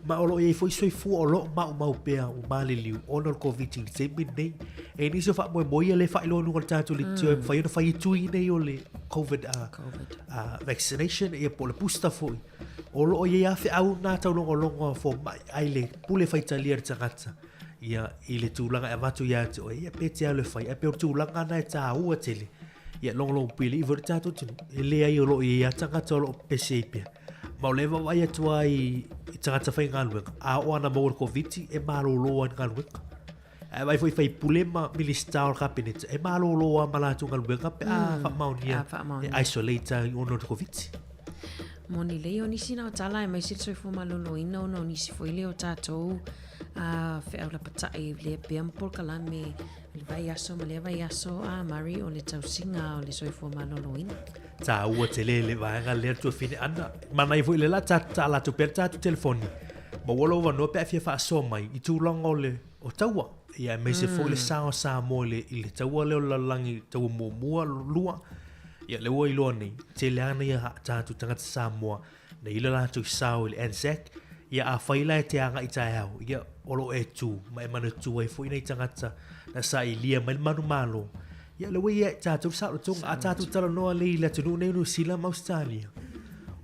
A: Ma o lo o i ai foi soifua o lo o maumau pea ua maliliu ona o le Koviti i le taimi lenei. E i ai nisi o faamoemoe ia lea e faailoa i luga o le tatou leitio e mafai ona fai e tui nei o le Covid vaccination ia po o le booster foi. O lo o i ai lava feau na taulogologo a fomai ae i le pule faitalia a le tagata ia i le tulaga e avatu ia te oe, ia pe te alu e fai. Ae pei o le tulaga lena e taua tele ia logologo puialii foi le tatou atunuu. E leai o lo o i ai lava tagata o lo o pepesi ai pea. Ma o lea e vaavaai atu lava i tagata faigaluega, a oo lava ina maua le Koviti, e malolo lava i le galuega. Ae vaai foi i faipule ma Minisita o le Kapeneta, e malolo lava ma latou galuega pe a faamaonia e isolate ai ona o le Koviti.
F: Moni lelei, o nisi na o tala aemaise le soifua maloloina ona o nisi foi lea o tatou feau lapatai lea pea ma polokalame le vaiaso ma lea vaiaso a Murray o le tausiga o le soifua maloloina.
A: Taua tele le vaega lea le tuafine ana. Manaia foi le la tatala atu pea le tatou telefoni. Maua lou avanoa pe a fia faasoa mai i tulaga o le o taua. Ia aemaise foi le sao o Samoa i le, i le taua lea o le lalolagi taua muamua, lua. Ia lea ua iloa nei, tele lava nai a tatou tagata Samoa na i le latou sao i le Anzac, ia afai la e te agai taeao, ia o lo o e tu ma e manatua ai foi nai tagata na sailia mai le manumalo. Ia le ua ia i tatou le saolotoga, a tatou talanoa lelei i le atunuu nei o Niu Sila ma Ausetalia,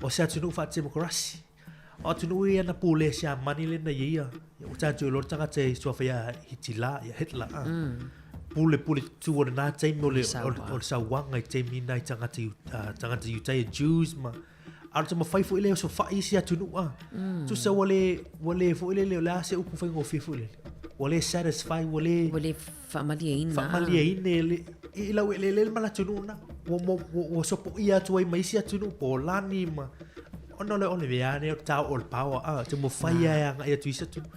A: o se atunuu faatemokarasi. O atunuu ia na pulea e Siamani lea na i ai ia, ua tatou iloa le tagata e suafa ia Hitila, ia Hitler, a. Pule pule tutu o lena taimi o le, o le sauaga i taimi nai tagata, tagata Iutaia, Jews ma A o le taumafai foi lea e osofai isi atunuu a. Tusa ua le, ua le foi lele, o le a se upu faigofie foi lele. Ua le satisfy, ua le...
F: Ua le faamalieina.
A: Faamalieina e le, i lau eleele ma le atunuu na. Ua, ua, ua, ua sopoia atu ai ma isi atunuu po o lani ma... Ona o le, o le mea lea o le tao o le power a, taumafai lava e agai atu i isi atunuu.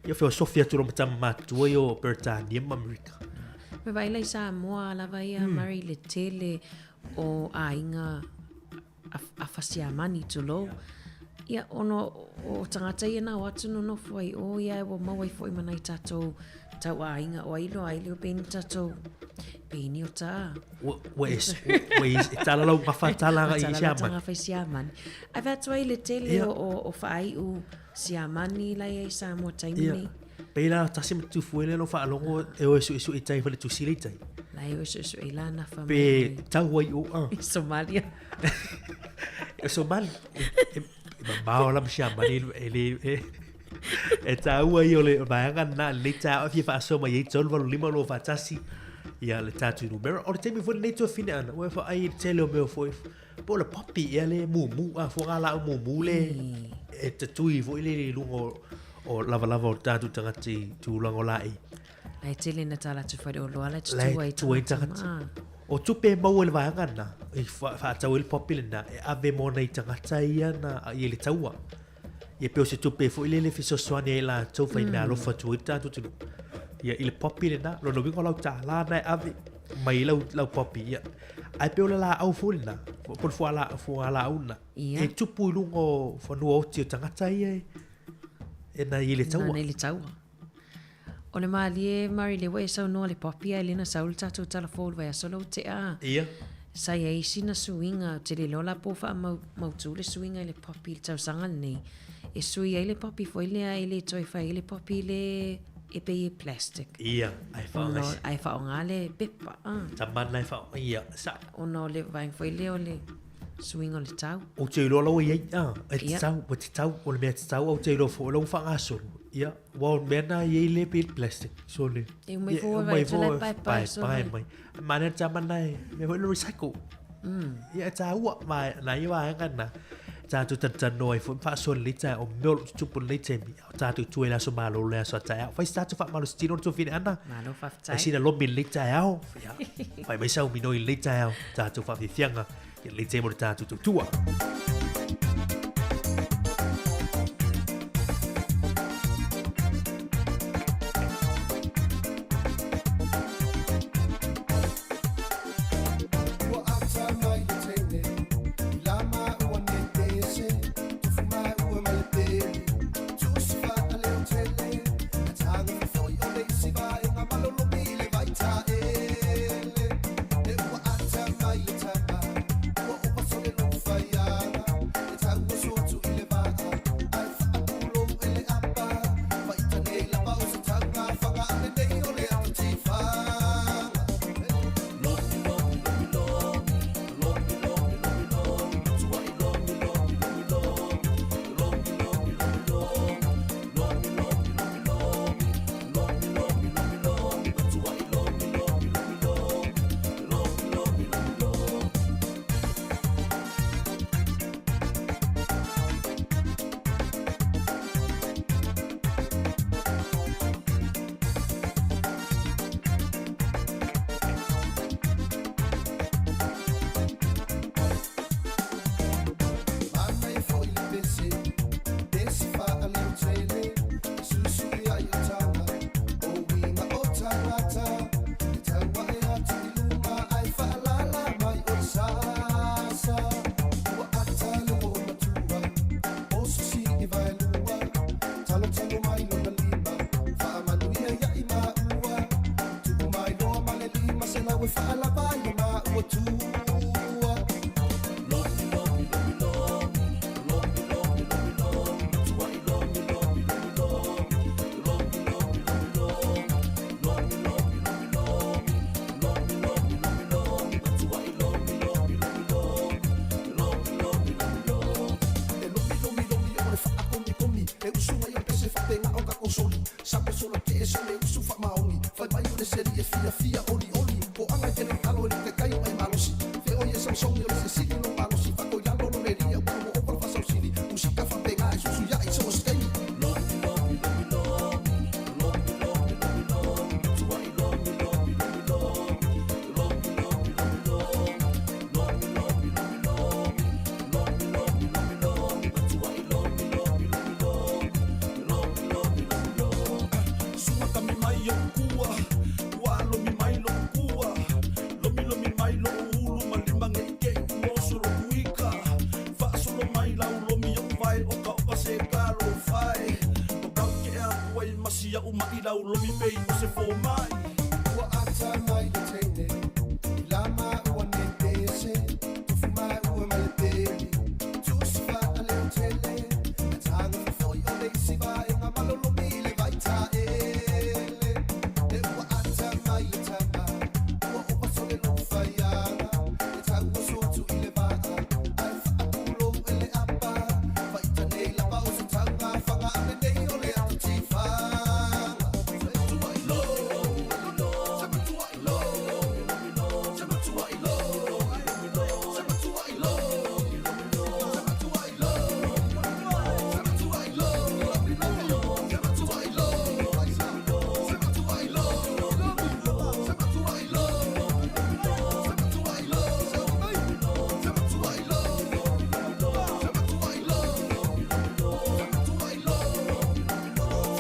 A: Ia feosofi atu loa ma tama matutua ia o Peretania ma Amerika.
F: Me vaai la i Samoa lava ia, Murray, le tele o aiga a Siamani, tulou. Ia, ona o tagata ia na o atu nonofo ai o ia e ua maua ai foi ma nai tatou tauaiga o ai loa ai leo peini tatou peini o ta.
A: Ua e tala lau gafa tala agai i Siamani.
F: Tala fai Siamani. Ai fai atu ai le tele o faaiu Siamani la i ai Samoa taimi nei.
A: Pei la tasi ma tufu ele lo faalogo e o e suesue i tai fale tusi le tai.
F: La e o e suesue i la na fa
A: Pe tau ai o a.
F: I Somalia.
A: E Somali. E mamao la ma Siamani e le e e tāua i o le vaega na le tā o fia faasoa mai ai 3 8 5 2 4 1 ia le tātou numera. O le taimi foi lenei tuafine ana, ua e whaai i le tele o mea foi. Po o le poppy ea le mumu, a fuaga laau mumu le e tatui foi le i luga o, o lavalava o tatou tagata i tulaga o laei.
F: La e tele na tā latu whare o loa, la e tutu ai
A: tutu ai tagata. O tupe e maua i le vaega na, i whaatau ai le poppy lena, e ave mo nei tagata ia na i le taua. Ia pei o se tupe foi lele fesoasoani ai latou fai mea alofa atu ai le tatou atunuu. Ia i le poppy lena, lona uiga o lau tālā na e ave mai lau, lau poppy. Ia. Ae pei o le laau foi lena, po o le fualaau lena,
F: Ia.
A: e tupu i luga o fanua oti o tagata ia e, e na i le taua.
F: Na i le taua. O le malie, Murray, le ua e saunoa le poppy ae le na sau le tatou tala fou i le vaiaso lea ua tea.
A: Ia.
F: Sa i ai sina suiga, ou te le iloa la po o faamautū le suiga i le poppy i le tausaga lenei. E sui ai le poppy foi lea e le toe fai ai le poppy le e pei e plastic.
A: Ia, ae faaaoga
F: Ona, ae faaaoga le pepa. Ah.
A: Tamana e faaaoga, ia, sa.
F: Ona o le vaega foi lea o le suiga o le tau.
A: Ou te iloa la ua i ai, ah, e tatau, ua tatau, o le mea tatau, ou te iloa foi o lea ua faagasolo. Ia, aua o le mea lena e i ai le pei plastic, so le...
F: E umai fua vai atu lai paepae
A: paepae so mai. Manaia le tamana e mea foi le recycle. Ia e tāua, ma nā ia vaega na tātou talanoa ai foi ma faasoa lelei taeao o mea o lo o tutupu i lenei taimi. O tātou i tua i le aso malolo le aso a taeao. Fai se tātou faamalositino le tuafine ana.
F: Malo faafetai.
A: Fai sina lomi i lenei taeao. Ia, fai mai sau minoi i lenei taeao. Tātou faafiafiaga i lenei taimi o le tātou tautua.
M: Ua ata mai le teine i la maua netese Tofu maua ma le peli Tusi faaleo tele Na taga fofoi o le isi vaega malologi i le vaitaele E ua ata mai le tama Ua ova sole lou faiaga E tau oso atu i le vaa Ae faapulou eleele. tau e faalava ai lo maua tua. Lomi lomi lomi lomi lomi lomi lomi lomi matuai lomi lomi lomi lomi lomi lomi lomi lomi lomi lomi lomi lomi lomi lomi matuai lomi lomi lomi lomi lomi lomi lomi lomi. E lomi lomi lomi o le faakomikomi e usu mai o le pese faapega o kakosoli sa sola ke e sole usu faamaoni fai mai o le seli e fiafia olioli poaga e tele talo e le kai o ai malosi fe o ie samsongi o le sesili lo malosi fakoilalo lo lelia ua mo opa le faasausili musika faapega e susu ia'i so o se taimi. Lomi lomi lomi lomi lomi lomi lomi lomi matuai lomi lomi lomi lomi lomi lomi lomi lomi lomi lomi lomi lomi lomi lomi matuai lomi lomi lomi lomi lomi lomi lomi lomi. Suma kami mai o kua ua lomi mai lo kua lomi lomi mai lo ulu ma lima nge i ke i ua oso lo kuika faasolo mai lau lomi o vai o ka oka se ka lo fai o kau ke a kua i masia u mai lau lomi pei o se fō mai. Ua ata mai le teine i la maua ne pese tofu maua ma le peli tusi faaleotele e taga fofoi o le isi vaega malolomi i le vaitaele e ua ata mai le tama ua ova sole lou faiaga e tau oso atu i le vaa ae faapulou e le apa faita nei lava o se taugafaga a lenei o le atu tifaga. Se matuai lo se matuai lo se matuai lo se matuai lo se matuai lo se matuai lo se matuai lo se matuai lo se matuai lo se matuai lo se matuai lo se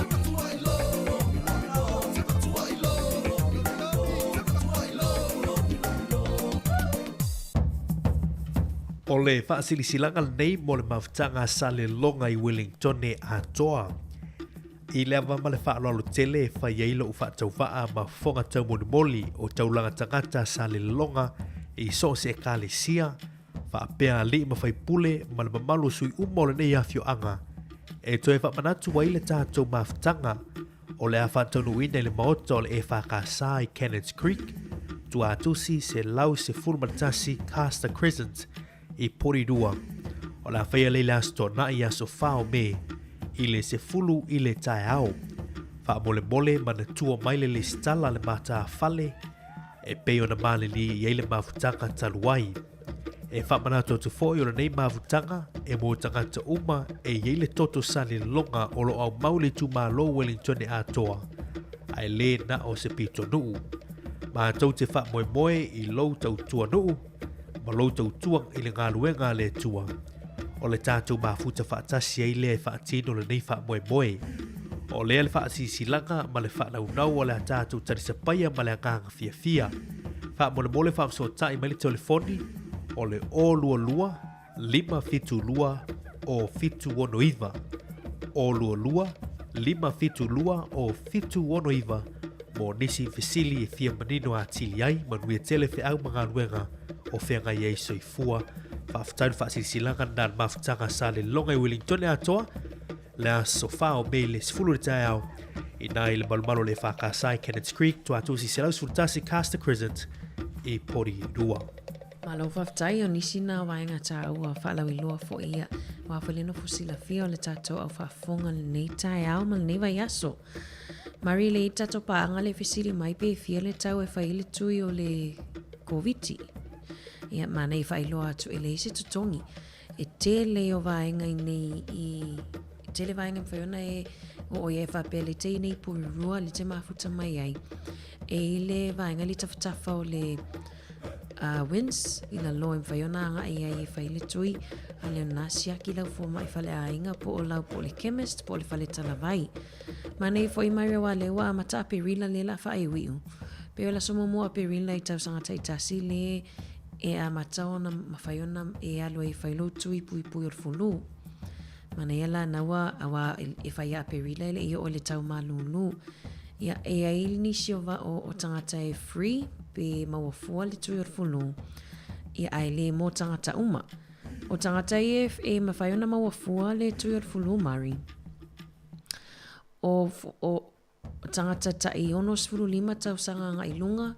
M: matuai lo se matuai lo se matuai lo se matuai lo.
A: O le faasilasilaga lenei mo le mafutaga a Saleloga i Wellingtone atoa. I le ava ma le faaaloalo tele e fai ai lou faatauvaa ma fofoga taumolimoli o taulaga tagata a Saleloga i so o se ekalesia, faapea alii ma faipule ma le mamalu o sui uma o lenei afioaga, e toe faamanatu ai le tatou mafutaga o le a faataunuuina i le maota o le EFKS i Cannons Creek, Tuatusi 111 Caster Crescent i Porirua. O le a faia lea i le Aso Toonai aso 4 o Me i le 10 i le taeao. Faamolemole manatua mai le lesitala a le matafale e pei ona malilie i ai le mafutaga talu ai. E faamanatu atu foi o lenei mafutaga e mo tagata uma e i ai le toto saliloga o lo o aumau i le itumalo o Wellingtone atoa, ae le na o se pitonuu. Matou te faamoemoe i lou tautuanuu ma lou tautua i le galuega a le Atua. O le tatou mafuta faatasi ai lea e faatino lenei faamoemoe. O lea le faasilasilaga ma le faanaunau o le a tatou talisapaia ma le agaga fiafia. Faamolemole faafesootai mai le telefoni o le 022 572 0769, 022 572 0769 mo nisi fesili e fia manino atili ai. Manuia tele feau ma galuega o feagai ai. Soifua. Faafetai le faasilasilaga lena a le mafutaga sa Leloga i Wellingtone atoa le aso 4 o Mei le 10 i le taeao ina i le malumalu o le EFKS i Cannons Creek, Tuatusi 111 Caster Crescent i Porirua.
F: Malo faafetai o nisi na vaega tāua faalauiloa foi ia. Aua foi le nofo silafia o le tatou au faafofoga lenei taeao ma lenei vaiaso. Mari le i tatou paaga le fesili mai pe fia le tau e fai ai le tui o le Koviti. Ia, manaia faailoa atu e leai se totogi. E tele o vaega i nei i e tele vaega e mafai ona e oo i ai faapea le te nei pururua le te mafuta mai ai. E i le vaega le tafatafa o le wins i lalo e mafai ona agai ai e fai le tui a le ona siaki lau fomai faleaiga po o lau po o le chemist po o le fale talavai. Manaia foi mai rewa le ua amata Aperila le la faaiuiu. Pe o le aso muamua o Aperila i tausaga taitasi le e amata ona mafai ona e alu ai e fai lou tui puipui o le fulu. Manaia la na ua aua e fai ia Aperila e le i oo i le tau malūlū. Ia, e ai nisi o, o, o tagata e free. pe maua fua le tui o le fulu, ia ae le mo tagata uma. O tagata ia e mafai ona maua fua le tui o le fulu, Mari. O, o, tagata taʻi 65 tausaga agai i luga,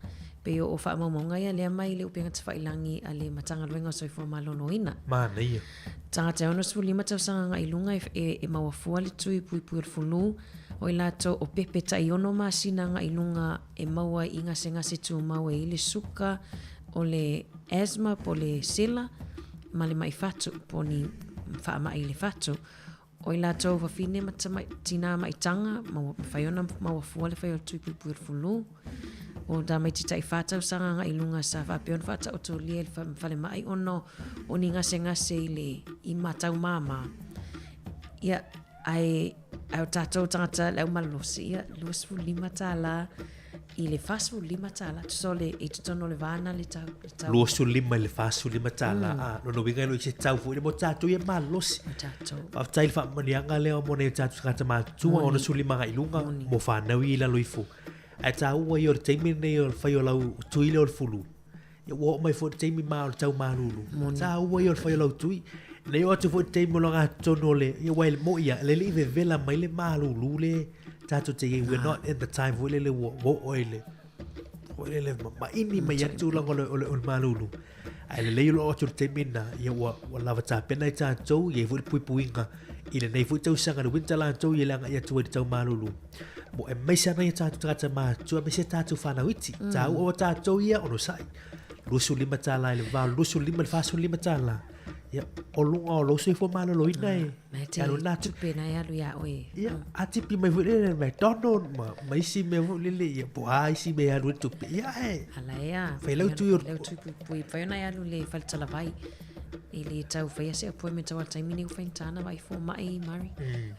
F: pei o faamaumauga ia lea mai le upega tafailagi a le Matagaluega o Soifua Maloloina.
A: Manaia.
F: Tagata e 65 tausaga agai i luga e maua fua le tui puipui o le fulu, o i latou o pepe taʻi 6 masina agai i luga e maua i gasegase tumau e i ai le suka, o le asthma po o le sela ma le maʻi fatu po o ni faamai i le fatu. O i latou wawhine ma tamai, tinā maitaga, maua, mawhai ona maua fua le whai o le tui puipui o le fulu. O tamaiti taʻi 4 tausaga agai i luga sa faapea ona faataotolia i le falemai ona o ni gasegase i le i matau māmā. Ia, ae, ae o tatou tagata le au malolosi, ia, $25 i le $45, tusa o le, i totonu o le va lena le tau. Le tau.
A: 25 i le 45 tālā, a, lona uiga e le o i se tau foi lea mo tatou ia malolosi.
F: Mo tatou.
A: Faafetai i le faamanuiaga lea mo nai o tatou tagata matutua, 65 agai i luga, mo fanau ia i lalo ifo. Ae taua ia o le taimi lenei o le fai o lau tui lea o le fulu, ia ua oo mai foi le taimi ma o le tau malulu. Taua ia o le fai o lau tui. Nei oo atu foi le taimi o le ogatotonu o le, ia aua e moni lava, e le i vevela mai le malulu le tatou te i ai, we're not in the time foi lele ua oo i le, foi lele maini mai ai le tulaga o le, o le, o le malulu. Ae lelei o le oo atu i le taimi lena, ia ua, ua lava tapena ai tatou, i ai foi le puipuiga i lenei foi tausaga, le winter latou ia le agai atu ai i le tau malulu. Mo aemaise ana ia tatou tagata matutua, aemaise tatou fanau iti. Taua o tatou ia onosai. $25 i le 8, 25 i le $45. Ia, o luga o lou soifua maloloina e.
F: Mea te
A: alu na atu.
F: Tupe na e alu ia oe.
A: Ia, a tipi mai foi lele McDonald ma, ma isi mea foi lele, ia, po a isi mea e alu ai le tupe. Ia, e.
F: Ala ea.
A: Fai lau tui o.
F: Lau tui pui pui. Fai ona e alu le fale talavai. I le tau faia se appointment au a le taimi nei ua faigata na vaai fomai, Mari.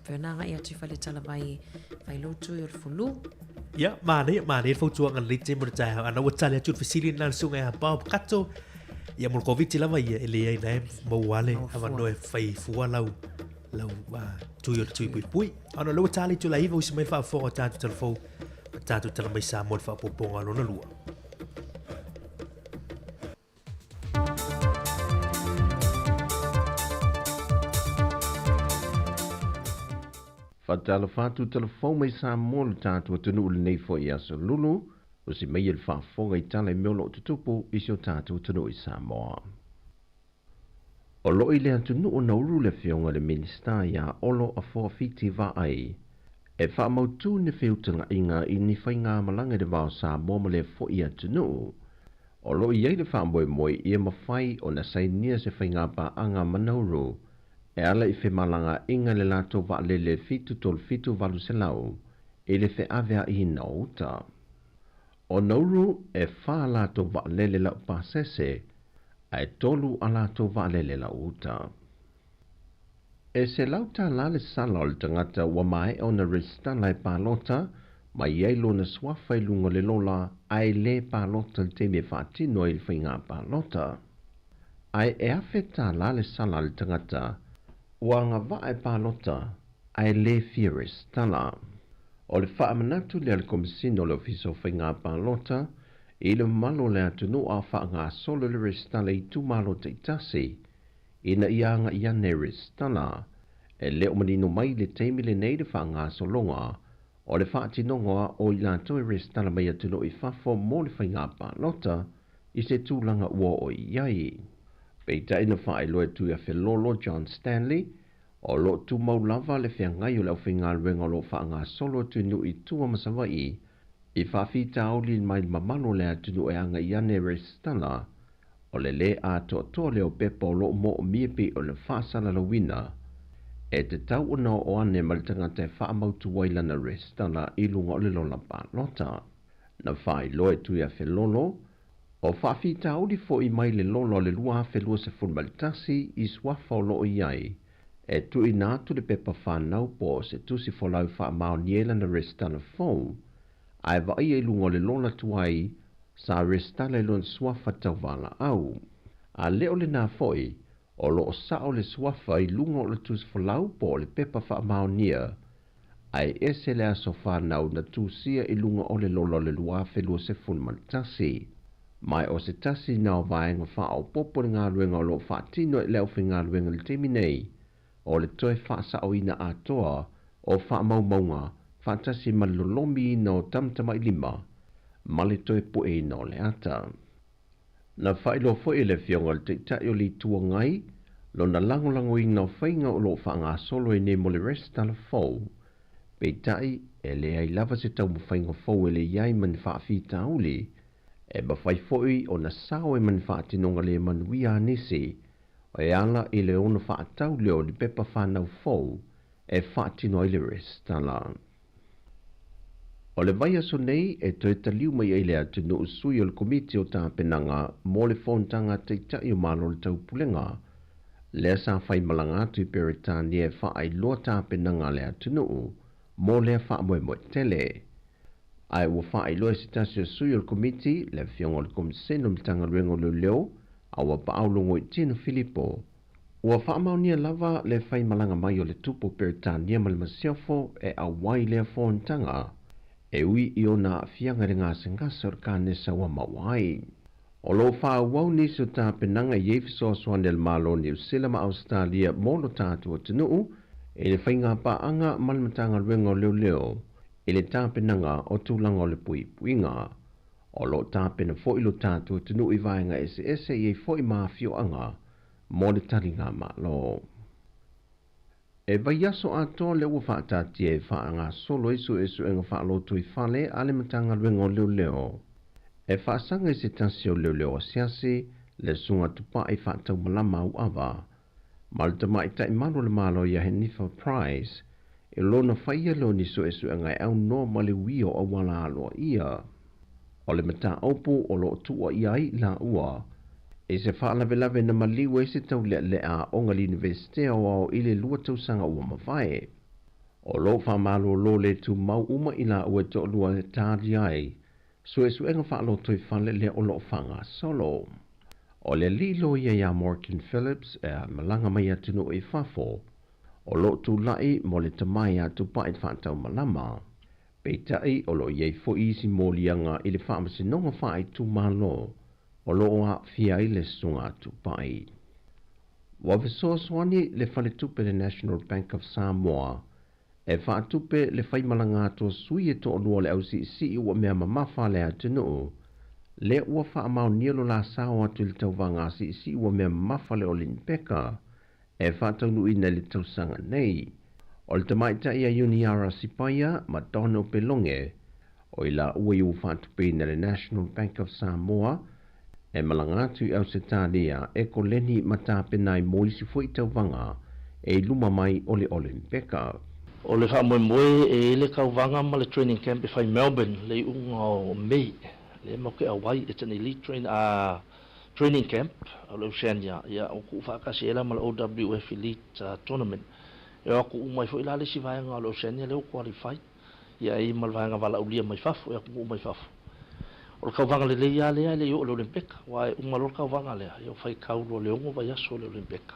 F: Fai ona agai atu i fale talavai e fai lou tui o le fulu.
A: Ia, manaia, manaia le fautuaga lelei tele mo le taeao. Ana ua tali atu le fesili lena a le susuga ia Bob Kato. Ia, mo le Koviti lava ia, e leai na e maua lava le avanoa e fai fua lau, lau tui o le tui puipui. Ona o lea ua tali atu la iva usi mai le faafofoga o tatou talafou, ma tatou tala mai Samoa i le faaopoopoga lona lua.
H: Faatalofa atu talafou mai Samoa lo tatou atunuu i lenei foi aso Lulu, o se mea ia le faafofoga i tala i mea o lo o tutupu i si o tatou atunuu i Samoa. O lo o i le atunuu o Nauru le afioga i le Minisita ia Olo Afoa Fiti Vaai e faamautu ni feutagaiga i ni faigamalaga i le va o Samoa ma lea foi atunuu. O lo o i ai le faamoemoe ia mafai ona sainia se faigapaaga ma Nauru e ala i femalagaaiga i le latou vaalele 737 800 i le feaveaiina o uta. O Nauru e fa a latou vaalele laupasese ae tolu a latou vaalele lau uta. E $100 le sala o le tagata ua maea ona resitala e palota ma i ai lona suafa i luga o le lola ae le palota i le taimi e faatino ai le faiga palota. Ae e $1,000 le sala a le tagata ua agavaa e palota ae le fia resitala. O le faamanatu lea a le Komesina o le Ofisa o Faiga Palota i le mamalu o le atunuu a o faagasolo le resitala i itumalo taitasi ina ia agai ane resitala. E le o manino mai i le taimi lenei le faagasologa o le faatinoga o i latou e resitala mai atunuu i fafo mo le faiga palota i se tulaga ua oo i ai. Peitai na faailoa e Tuiafelolo John Stanley, o lo o tumau lava le feagai o le aufaigaluega o lo o faagasolo atu i nuu i tua ma Savaii i faafitauli mai le mamalu o le atunuu e agai ane resitala o le lē atoatoa lea o pepa o lo o moomia pei o le faasalalauina e tatau ona oo ane ma le tagata e faamautu ai lana resitala i luga o le lola palota. Na faailoa e Tuiafelolo, o faafitauli fo'i mai le lola o le 2021 i suafa o lo o i ai e tuuina atu le pepa fanau po o se tusi folau e faamaonia ai lana resitala fou, ae vaaia i luga o le lola tuai sa resitala i lona suafa tauvalaau. A le o lenā foi, o lo o sao le suafa i luga o le tusi folau po o le pepa faamaonia, ae ese le aso fanau na tusia i luga o le lola o le 2021. Ma o se tasi na o vaega faaopoopo le galuega o loo faatino e le aufaigaluega i le taimi nei, o le toe faasaoina atoa o faamaumauga faatasi ma le lolomiina o tamatamailima ma le toe pueina o le ata. Na faailoa foi e le Afioga i le Taitai o le Itu Agai lona lagolagoina o faiga o loo faagasolo ai nei mo le resitala fou, peitai e leai lava se taumafaiga fou e le i ai ma ni faafitauli, e mafai foi ona sao ai ma ni faatinoga le manuia a nisi e ala i le ono faatau lea o ni pepa fanau fou e faatino ai le resitala. O le vaiaso nei e toe taliu mai ai le atunuu sui o le Komiti o Tapenaga mo le Fonotaga a Taitai o Malo o le Taupulega, lea sa faimalaga atu i Peretania e faailoa tapenaga a le atunuu mo lea faamoemoe tele. Ae ua faailoa e se tasi o sui o le Komiti, le Afioga o le Komisene o le Matagaluega o Leoleo, Auapaau Logoitino Filipo, ua faamaonia lava le faimalaga mai o le Tupu o Peretania ma le Masiofo e auai lea fonotaga, e ui i ona aafiaga i le gasegase o le kanesa ua maua ai. O lo o faaauau nisi o tapenaga e i ai fesoasoani a le Malo o Niu Sila ma Ausetalia mo lo tatou atunuu i le faigapaaga ma le Matagaluega o Leoleo i le tapenaga o tulaga o le puipuiga. O lo o tapena foi lo tatou atunuu i vaega eseese e i ai foi ma afioaga mo le taligamalo. E vaiaso atoa lea ua faataatia e faagasolo ai suesuega faalotoifale a le Matagaluega o Leoleo e faasaga i se tasi o leoleo asiasi le Susuga Tupai Faataumalama Auava ma le Tamaitai Malu o le Malo ia Henifa Price i lona faia lea o ni suesuega e aunoa ma le uia o auala aloaia. O le mataupu o lo o tuuaia ai laua i se faalavelave na maliu ai se taulealea aoga le Iunivesite Aoao i le 2 tausaga ua mavae. O lo o faamalolo le tumau uma i laua e toalua e tali ai suesuega faalotoifale lea o lo o faagasolo. O le alii loia ia Morgan Phillips e malaga mai atunuu i fafo, o lo o tulai mo le tama ia Tupai Faataumalama. Peitai o lo o i ai foi isi moliaga i le faamasinoga faaitumalo o lo o aafia ai le Susuga a Tupai. Ua fesoasoani le faletupe le National Bank of Samoa e faatupe le faimalaga atu o sui e toalua o le ausiisii ua mea mamafa a le atunuu, lea ua faamaonia lo la sao atu i le tauvaga asiisii ua mea mamafa le Olinipeka e faataunuuina i le tausaga nei. O le tamaitai a Iuniara Sipaia ma Donald Pelonge, o i laua ia ua faatupeina e le National Bank of Samoa e malaga atu i Ausetalia e koleni ma tapena ai mo isi foi tauvaga e i luma mai o le Olinipeka.
I: O le faamoemoe e i ai le tauvaga ma le training camp e fai i Melbourne le iuga o May, lea matou te auai, it's an elite train, training camp o le Oceania, ia ua tuufaatasi ai la ma le OWF Elite Tournament. E o atu uma ai foi la le isi vaega o le Oceania lea ua qualify, ia e i ai ma le vaega valaaulia mai fafo, e atunuu mai fafo. O le tauvaga lelei lava lea e le i oo i le Olympeka, aua e uma loa le tauvaga lea, ia ua faitau loa i le 6 vaiaso i le Olympeka.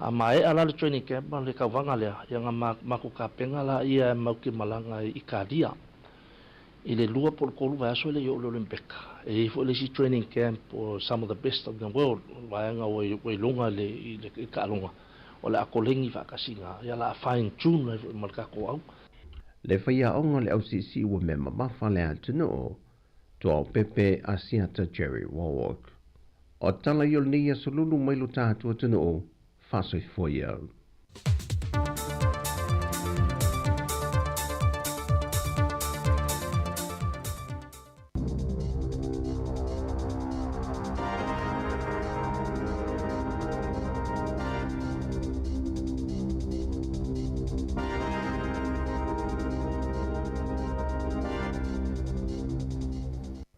I: A maea la le training camp ma le tauvaga lea, ia ona matou tapena laia e matou te malaga ai i Italia. I le 2 po o le 3 vaiaso e le i oo i le Olympeka. E i ai foi le isi training camp o some of the best of the world, o le vaega ua i luga i le taaloga, o le a koleni faatasi i ina, ia o le a fine tune ai foi ma le tatou au.
H: Le faiaoga o le ausiisii ua mea mamafa le atunuu, Tuaopepe Asiata Jerry Warwick. O tala ia o lenei aso lulu mai lo tatou atunuu, faasoifua ia.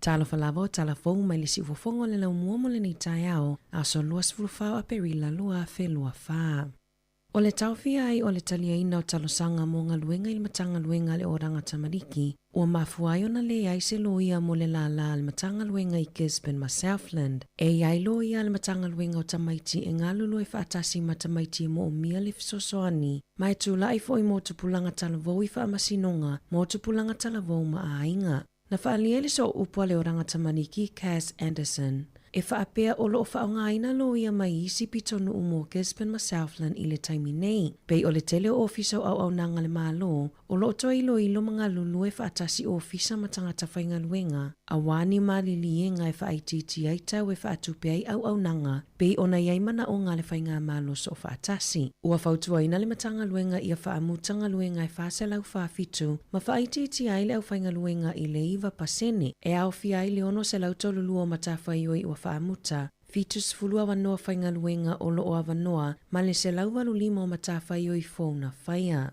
F: Talofa lava o tala fou mai le siufofoga o le laumua mo lenei taeao, aso 24 o Aperila 2024. O le taofia ai o le taliaina o talosaga mo galuega i le Matagaluega a le Oranga Tamariki, ua mafua ai ona leai se loia mo le lālā a le Matagaluega i Gisborne ma Southland. E i ai loia a le Matagaluega o Tamaiti e galulue faatasi ma tamaiti e moomia le fesoasoani, ma e tulai foi mo tupulaga talavou i faamasinoga mo tupulaga talavou ma aiga. Na faaalia i le sooupu a le Oranga Tamariki Cass Anderson, e faapea o loo faaaogaina loia mai isi pitonuu mo Gisborne ma Southland i le taimi nei. Pei o le tele o ofisa o auaunaga a le Malo o loo toe iloilo ma galulue faatasi ofisa ma tagata faigaluega auā ni maliliega e faaitiitia ai tau e faatupe ai auaunaga pei ona i ai manaoga a le faigamalo soofaatasi. Ua fautuaina le Matagaluega ia faamuta galuega e 447 ma faaitiitia ai le aufaigaluega i le 9%, e aofia ai le 632 o matafaioi ua faamuta, 70 avanoa faigaluega o loo avanoa ma le 185 o matafaioi fou na faia.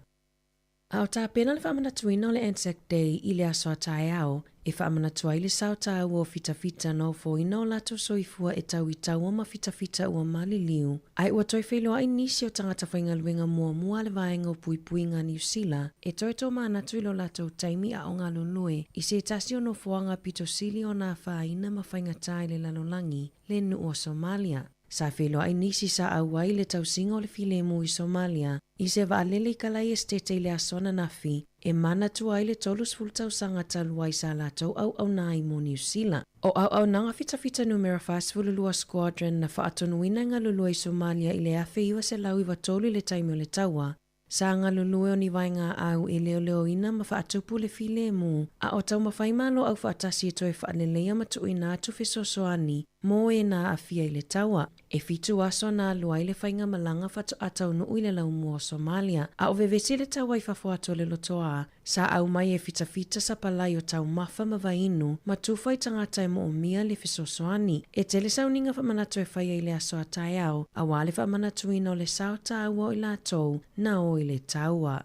F: A o tapena le faamanatuina o le Anzac Day i le aso a taeao, e faamanatu ai le sao taua o fitafita na ofoina o latou soifua e tau i taua ma fitafita ua maliliu, ae ua toe feiloai nisi o tagata faigaluega muamua a le Vaega o Puipuiga a Niu Sila e toe tomanatu i lo latou taimi a o galulue i se tasi o nofoaga pito sili ona afaina ma faigata i le lalolagi, le nuu o Somalia. Sa feiloai nisi sa auai i le tausiga o le filemu i Somalia i se vaalele i Kalai Esitete i le aso ananafi e manatua ai le 30 tausaga talu ai sa latou auauna ai mo Niu Sila. O auaunaga fitafita numera 42 Squadron na faatonuina e galulue i Somalia i le 1993 i le taimi o le taua, Sa galulue o ni vaegaau e leoleoina ma faatupu le filemu, a o taumafai Malo Aufaatasi e toe faaleleia ma tuuina atu fesoasoani mo e na aafia i le taua. E 7 aso na alu ai le faigamalaga faatoa taunuu i le laumua o Somalia, a o vevesi le taua i fafo atu o le lotoā. Sa aumai e fitafita sapalai o taumafa ma vainu ma tufa i tagata e moomia le fesoasoani. E tele sauniga faamanatu e faia i le aso a taeao, auā le faamanatuina o le sao taua o i latou na o i le taua.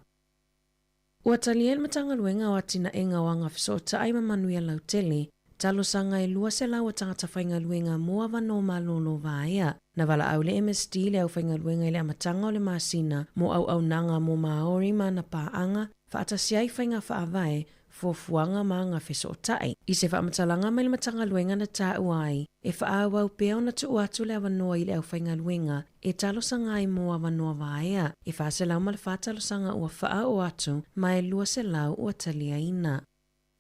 F: Ua talia e le Matagaluega o Atinaega o Agafesootai ma Manuia Lautele talosaga e 200 o tagata faigaluega mo avanoa malolo vaea. Na valaau le MSD i le aufaigaluega i le amataga o le masina mo auaunaga mo Māori ma ana paaga, faatasi ai faiga faavae, fuafuaga ma agafesootai. I se faamatalaga mai le Matagaluega na taua ai, e faaauau pea ona tuu atu le avanoa i le aufaigaluega e talosaga ai mo avanoa vaea, e 404 talosaga ua faaoo atu ma e 200 ua taliaina.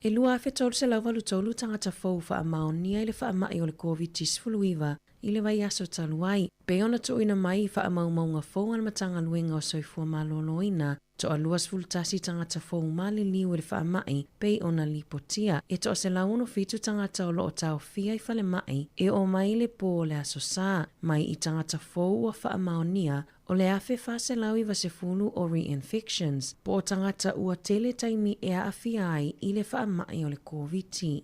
F: E 2,383 tagata fou faamaonia i le faamai o le Koviti-19 i le vaiaso talu ai, pei ona tuuina mai i faamaumauga fou a le Matagaluega o Soifua Maloloina, toa 21 tagata fou maliliu i le faamai pei ona lipotia. E toa 167 tagata o loo taofia i falemai e oo mai i le pō o le Aso Sa, mai i tagata fou ua faamaonia o le 1,490 o reinfections, po o tagata ua tele taimi e aafia ai i le faamai o le Koviti.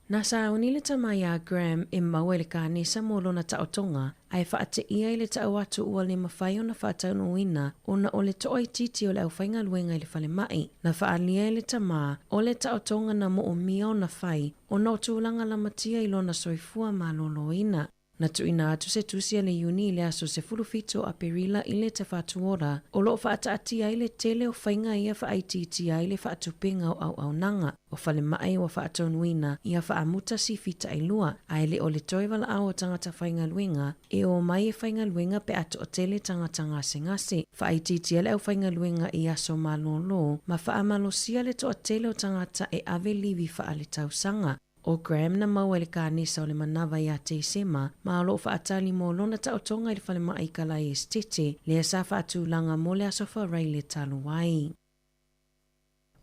F: Na sauni le tama iā Graham e maua i le kanesa mo lona taotoga, ae faateia i le tau atu ua le mafai ona faataunuuina ona o le toaitiiti o le aufaigaluega i le falemai. Na faaalia e le tama o le taotoga na moomia ona fai ona o tulaga lamatia i lona soifua maloloina. Na tuuina atu se tusi a le Iuni i le aso 17 o Aperila i le Te Whatu Ora, o loo faataatia ai le tele o faiga ia faaitiitia ai le faatupega o auaunaga o falemai ua faatonuina ia faamuta sifi tailua, ae le o le toe valaau o tagata faigaluega e omai e faigaluega pe a toatele tagata gasegase. Faaitiitia le aufaigaluega i aso malōlō ma faamalosia le toatele o tagata e ave livi faaletausaga. ʻO Graham na maua i le kanesa o le manava iā Tesema, ma o loo faatali mo lona taotoga i le falemai i Kalai Esitete, lea sa faatulaga mo le Aso Faraile talu ai.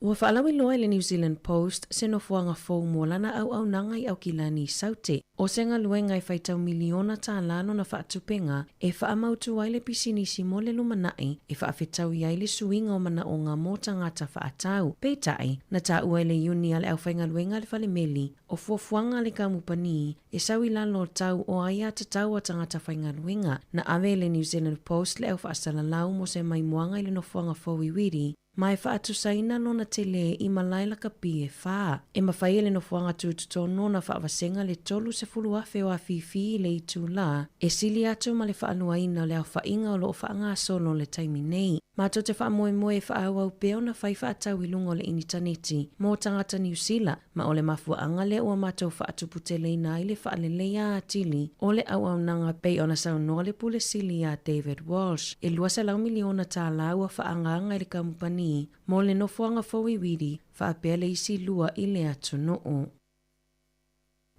F: Ua faalauiloa e le New Zealand Post se nofoaga fou mo lana auaunaga i Aukilani i Saute. O se galuega e faitau miliona tālā lona faatupega e faamautu ai le pisinisi mo le lumanai e faafetaui ai le suiga o manaoga mo tagata faatau. Peitai, na taua i le Iuni a le aufaigaluega a le falemeli o fuafuaga a le kamupani e sau i lalo o tau o aiatatau a tagata faigaluega. Na ave e le New Zealand Post le aufaasalalau mo se maimoaga i le nofoaga fou i Wiri, ma e faatusaina lona telē i malae lakapi e whā. E mafai e le nofoaga tutotonu ona faavasega le 30,000 o afifi i le itulā, e sili atu ma le faaluaina o le aofaiga o loo faagasolo i le taimi nei. Matou te faamoemoe e faaauau pea ona fai faatau i luga o le initaneti mo tagata Niu Sila, ma o le mafuaaga lea ua matou faatuputeleina ai le faaleleia atili o le auaunaga pei ona saunoa le Pule Sili ia David Walsh. E $200 miliona tālā ua faaagaaga i le kamupani mo le nofoaga fou i Wiri faapea le isi lua i le atunuu.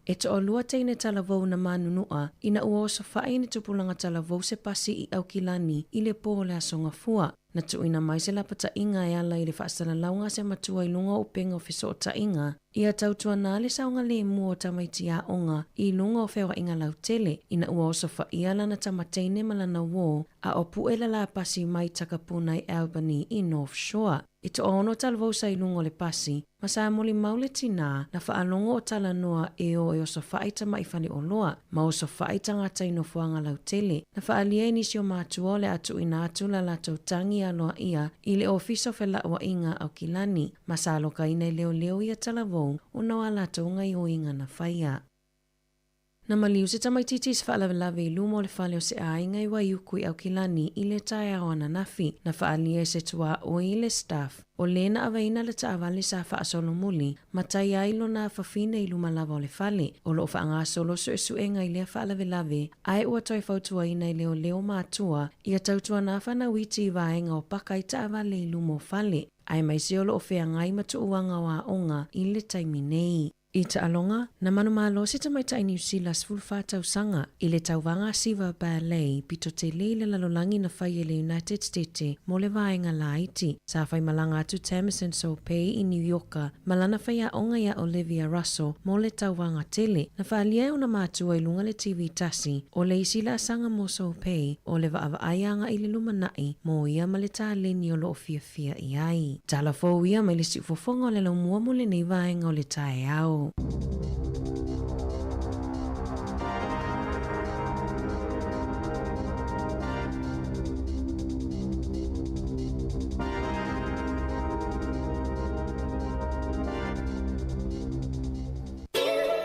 F: E toalua teine talavou na manunua ina ua osofai ni tupulaga talavou se pasi i Aukilani i le pō o le Aso Gafua. Na tuuina mai se lapataiga e ala i le faasalalauga a se matua i luga o upega o fesootaiga, ia tautuana le saogalemu o tamaiti aoga i luga o feoaiga lautele ina ua osofaia lana tama teine ma lana uō a o puʻe le la pasi mai Takapuna i Albany i North Shore. E toaono talavou sa i luga o le pasi, ma sa molimau le tinā na faalogo o talanoa e o e osofaʻi tamaʻi faleoloa ma osofaʻi tagata i nofoaga lautele. Na faaalia e nisi o matua o le a tuuina atu la latou tagi aloaia i le Ofisa o Felauaiga Aukilani ma sa alokaina e leoleo ia talavou ona o a latou gaioiga na faia. Na maliu se tamaitiiti i se faalavelave i luma o le fale o se aiga i Waiuku i Aukilani i le taeao ananafi. Na faaalia e se tuaoi i le staff o lē na aveina le taavale sa faasolomuli ma tai ai lona afafine i luma lava o le fale. O loo faagasolo suesuega i lea faalavelave ae ua toe fautuaina e leoleo matua ia tautuana fanau iti i vaega o paka i taavale i luma o fale aemaise o loo feagai ma tuuaga o aoga i le taimi nei. I taaloga, na manumalo se tamaitai Niu Sila 14 tausaga i le tauvaga siva ballet pito tele i le lalolagi na fai e le United Stete mo le vaega laiti. Sa faimalaga atu Tamison Sopei i Niu Ioka ma lana faiaoga iā Olivia Russell mo le tauvaga tele. Na faaalia e ona matua i luga le TV tasi o le isi laasaga mo Sopei o le vaavaai agai i le lumanai mo ia ma le taleni o loo fiafia fiafia i ai. Tala fou ia mai le siufofoga o le laumua mo lenei vaega o le taeao.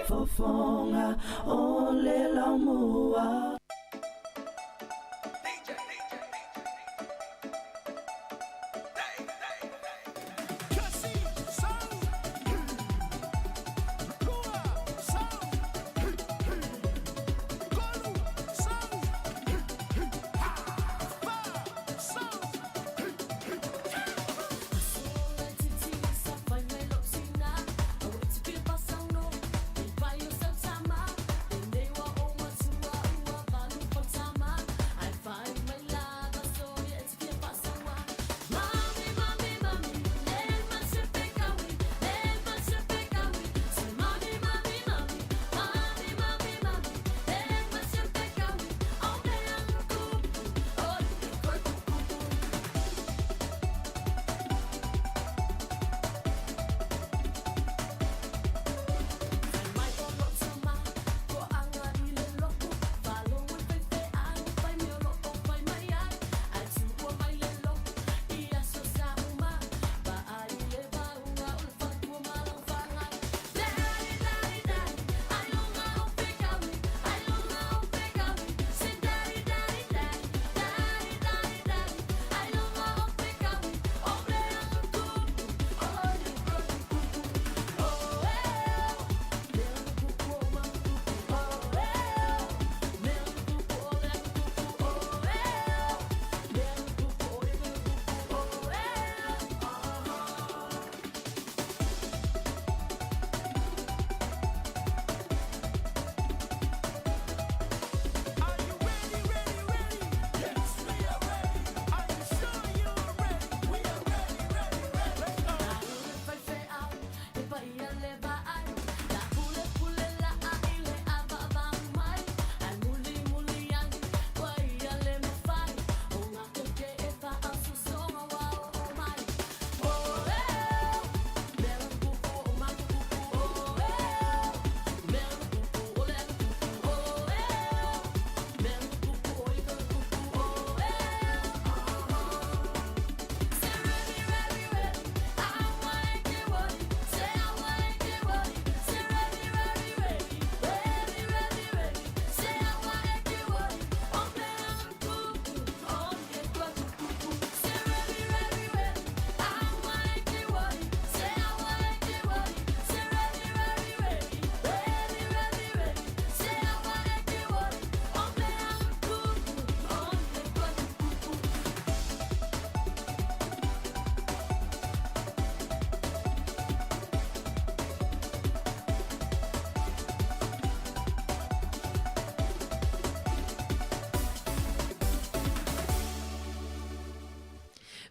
E: Fofoga o le laumua.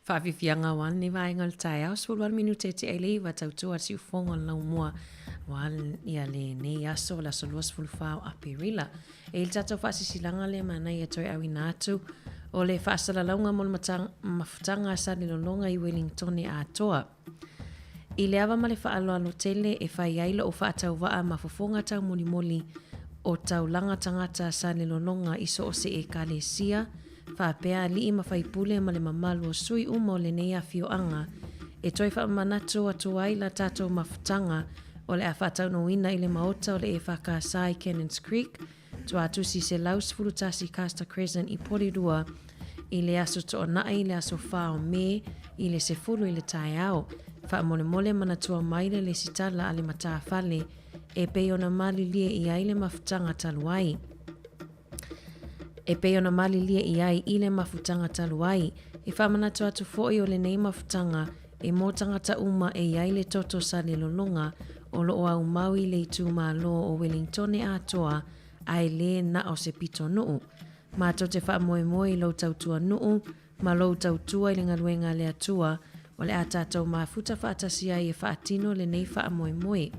F: Faafiafiaga aua lenei vaega o le taeao, 18 minute e tea i le iva tautua le siufofoga o le laumua aua ia lenei aso, le aso 24 o Aperila. E i ai le tatou faasisilaga lea manaia toe auina atu o le faasalalauga mo le mafutaga a Salelologa i Welingtone atoa. I le ava ma le faaaloalo tele e fai ai lo'u faatauvaa ma fofoga taumolimoli o taulaga tagata Salelologa i so o se Ekalesia, faapea alii ma faipule ma le mamalu o sui uma o lenei afioaga, e toe faamanatu atu ai la tatou mafutaga o le a faataunuuina i le Maota o le EFKS i Cannons Creek, Tuatusi 111 Castor Crescent i Porirua i le Aso Toonai le aso 4 o Me i le 10 i le taeao. Faamolemole manatua mai le lesitala a le matafale e pei ona malilie i ai le mafutaga talu ai. E pei ona malilie i ai i le mafutaga talu ai. E faamanatu atu foi o lenei mafutaga e mō tangata uma e i ai le toto salelologa o lo o aumau i le itumalo o Welingtone atoa ae lē na o se pitonuu. Matou te faamoemoe i lou tautua nuu ma lou tautua i le galuega a le Atua o le a tatou mafuta faatasi ai e faatino lenei faamoemoe.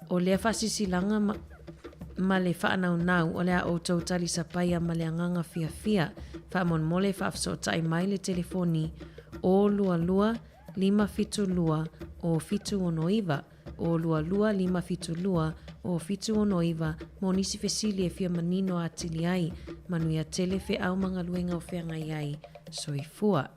F: O lea faasilasilaga ma, ma le faanaunau o le a outou talisapaia ma le agaga fiafia. Faamolemole faafesootai mai le telefoni o 22 572 o 769, o 22 572 o 769 mo nisi fesili e fia manino atili ai. Manuia tele feau ma galuega o feagai ai. Soifua.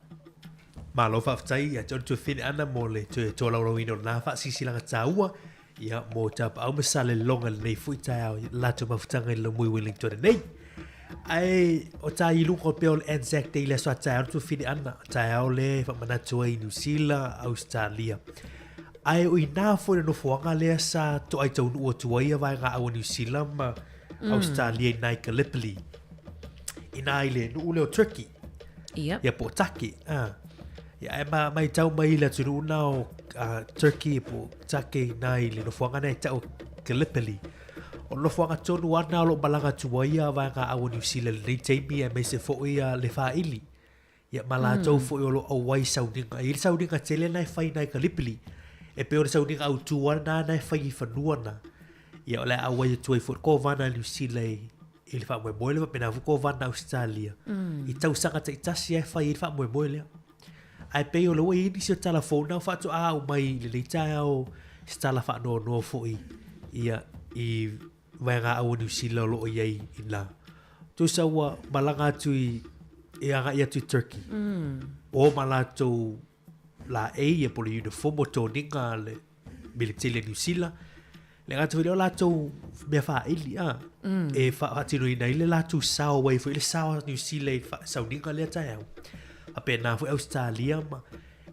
A: Malo faafetai ia te oe le tuafafine Ana mo le toe tolaulauina o lena faasilasilaga taua ia mo Tapaau ma Salelologa i lenei foi taeao i le latou mafutaga i le Laumui Wellington nei. Ae o ta i luga o pea o le Anzac Day i le aso a taeao le tuafafine Ana, taeao lea e faamanatu ai i Niu Sila, Ausetalia. Ae o i ina foi le nofoaga lea sa toai taunuu atu ai ia vaegaau a Niu Sila ma Ausetalia i ina i Gallipoli, ina i le nuu lea o Turkey.
F: Yep.
A: Ia po o Take. Ah. Ia e ma mai tau mai i le atunuu na o uh, Turkey po o Take na i le nofoaga na e tau Gallipoli. O le nofoaga tonu ana o lo o malaga atu ai a vaega au o Niu Sila i lenei taimi aemaise foi a le faaili. Ia ma latou foi o lo o auai sauniga. E i ai le sauniga tele na e fai i Gallipoli. E pei o le sauniga autu lava lena na e fai i fanua na. Ia o le a auai atu ai foi le kovana a Niu Sila i i le faamoemoe lea faapena foi kovana a Ausetalia i tausaga taitasi lava e fai ai le faamoemoe lea. Ae pei o lea ua i ai nisi o tala fou na faatoa aumai i lenei taeao se tala faanoanoa foi ia i vaegaau o Niu Sila o lo o i ai i ina. Tusa ua malaga atu i e agai atu i Turkey. O ma latou laei ia po o le uniform o toniga a le militeli a Niu Sila. Le gata foi lea o latou mea faaili a, e faatinoina ai le latou sao ai foi le sao a Niu Sila i le sauniga lea taeao. Faapena foi Ausetalia ma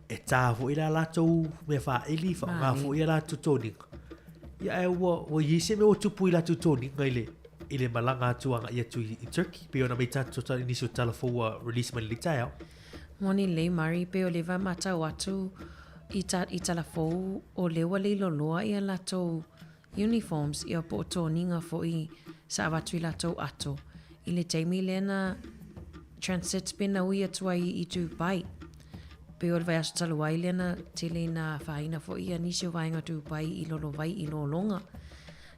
A: e tā foi la latou mea faaili, faaaoga foi a latou toniga. Ia ae ua, ua i ai se mea ua tupu i latou toniga i le, i le malaga atu agai atu i, i Turkey. Pei ona matau atu i nisi o tala fou ua release mai i lenei taeao.
F: Moni lelei Mari, pei o leva matau atu i ta, i tala fou o lea ua leiloloa ia latou uniforms ia po o toniga foi sa avatu i latou ato i le taimi lea na transit pe na ui atu ai i Dubai. Pei o le vaiaso talu ai lea na tele ina afaina foi ia nisi o vaega o Dubai i lolovai i lologa.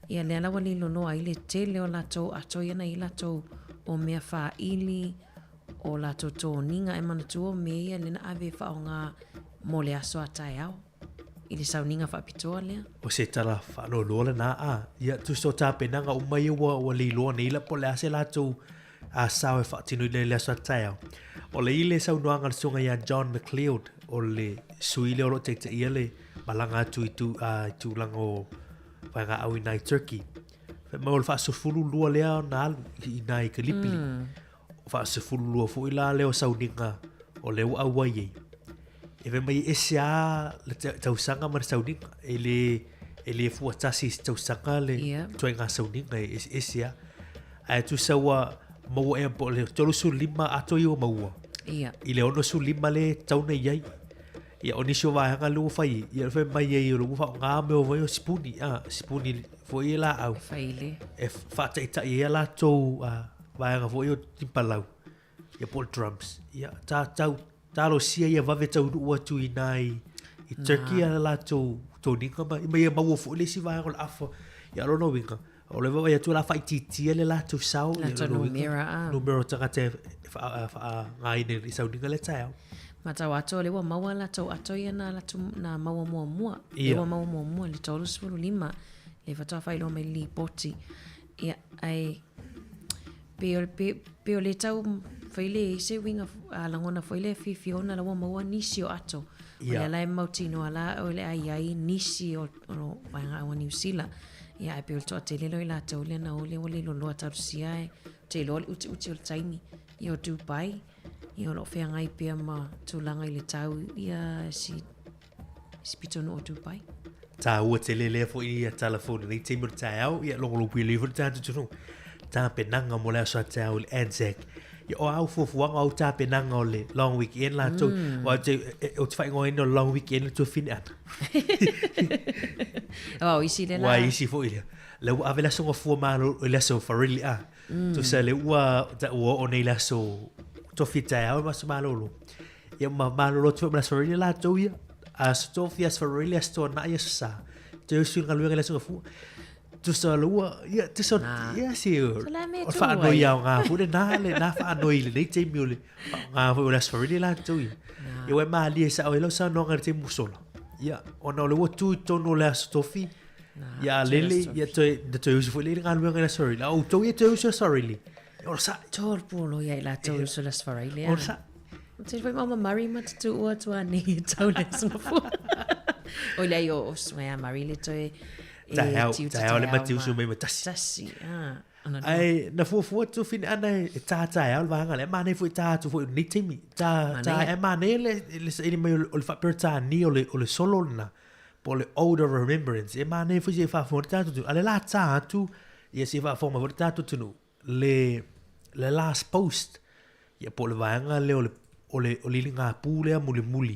F: Ia lea la ua leiloloa ai le tele o latou ato ia na i latou o mea faili o latou toniga e manatua o mea ia lea na ave e faaaoga mo le aso a taeao i le sauniga faapitoa lea.
A: O se tala faanoanoa lena a. Ia, tusa o tapenaga uma ia ua, ua leiloa nei la po o le a se latou a sao e faatinoina i le aso a taeao. O le i le saunoaga a le susuga ia John McLeod, o le sui lea o lo o taitaia le malaga atu i, tu, a, i tulaga o vaegaau i ina i Turkey. Fai mai o le faasefulu lua lea na alu i ina i Gallipoli. Faasefululua foi la lea o sauniga o lea ua auai ai. E fai mai e ese lava le tausaga ma le sauniga. E le, e le fua tasi i se tausaga le yeah. ituaiga sauniga e eseese lava. Ae tusa ua maua ea po o le 35 atoa ia ua maua.
F: Yeah.
A: I le 65 le tatau ona i ai. Ia, o nisi o vaega lea ua fai, ia fai mai ai o lea ua faaaoga mea o vai o sipuni, a, sipuni foi e laau.
F: Fai le.
A: E faataitai ai a latou vaega foi o timpalau, ia po o le drums. Ia, ta tau, Talosia ia vave taunuu atu i ina i i Turkey a latou toniga ma ma ia maua foi le isi vaega o le afa. Ia o lona uiga, o le vaavaai atu o le a faaitiitia le latou sao, ia
F: Latou
A: lona uiga,
F: numera, ah.
A: numera o tagata e faaaogaina i sauniga lea taeao.
F: Matau atu o lea ua maua latou ato ia na latou na maua muamua. Lea ua maua muamua le 35 lea faatoa faailoa mai le lipoti. Ia, ae Pei o, pei, pei o le tau fai le i se uiga a lagona foi le fiafia ona la ua maua nisi o ato. O lea la e mautinoa la o le a i ai nisi o, o vaega au a Niu Sila. Ia, ae pei o le toatele lea o i latou lea na o lea ua le loloa talusia e ou te iloa o le utiuti o le taimi. Ia o Dubai, ia o lo o feagai pea ma tulaga i le tau ia si isi pitonuu o Dubai.
A: Tāua tele lea foi ia tala fou lenei taimi o le taeao, ia logologo foi le tatou atunuu. Tapenaga mo le aso a taeao i le Anzac. Ia o au fuafuaga o au tapenaga o le long weekend latou. Aua ou te, ou te faaigoaina o le long weekend le tuafine ana.
F: Aua o isi lea la.
A: Ua isi foi lea. Lea ua ave le aso gafua malo i le aso Farili a. Tusa lea ua ua oo nei i le aso tofi taeao ma aso malolo. Ia ma malolo atu foi ma le Aso Faraile latou ia. Aso Tofi, Aso Faraile, Aso Toanai, Aso Sa. Toe usu i le galuega i le aso Gafua. Tusa o le ua, ia, tusa, ia se, o le faanoi aoga foi lena, lena faanoi i lenei taimi o le faaaoga foi o le Aso Faraile latou ia. Ia ua e malie sao ai lau saunoaga i le taimi ua sola. Ia, ona o le ua tu i totonu o le Aso Tofi, ia a lele, ia toe, na toe usu foi lea i le galuega i le Aso Faraile. A o outou ia toe usu i le Aso Faraile. O le sa.
F: Tolu polo ia i latou i usu i le Aso Faraile.
A: O le sa.
F: Te whai mama Murray ma te tū ua atu a nei e tau le asma O lea i o o sungai a Murray le toe
A: e Taeao, taeao le mati usu mai ma tasi.
F: Tasi, ah.
A: Ai, na fuafua atu whina ana e tā taeao le vāanga le, mā nei foi tā atu foi nei taimi. Tā, tā, e mā nei le, le saili mai o le wha-Peretania o le, o le solo lena, po o le Ode of Remembrance. E mā nei foi se whaafonga te tātou tunu. A le la tā atu, ia se whaafonga mai foi te tātou tunu. Le, le last post, ia po o le vaega lea o le, o le, o le iligapū lea mulimuli,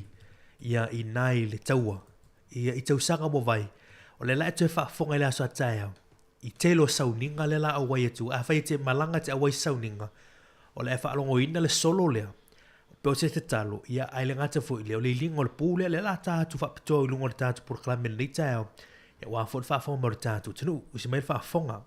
A: ia i na i le taua, ia i tausaga ua vai, o lea la e toe faafofoga i le aso a taeao, i tele o sauniga lea la auai atu, afai e te malaga e te auai i sauniga, o le a e faalogoina le solo lea, pe o se tatalo, ia ae le gata foi i lea, o le iliga o le pū lea, lea la ta atu faapitoa i luga o le tatou polokalame i lenei taeao, ia aua foi le faafofoga mai o le tatou atunuu, usi mai le faafofoga.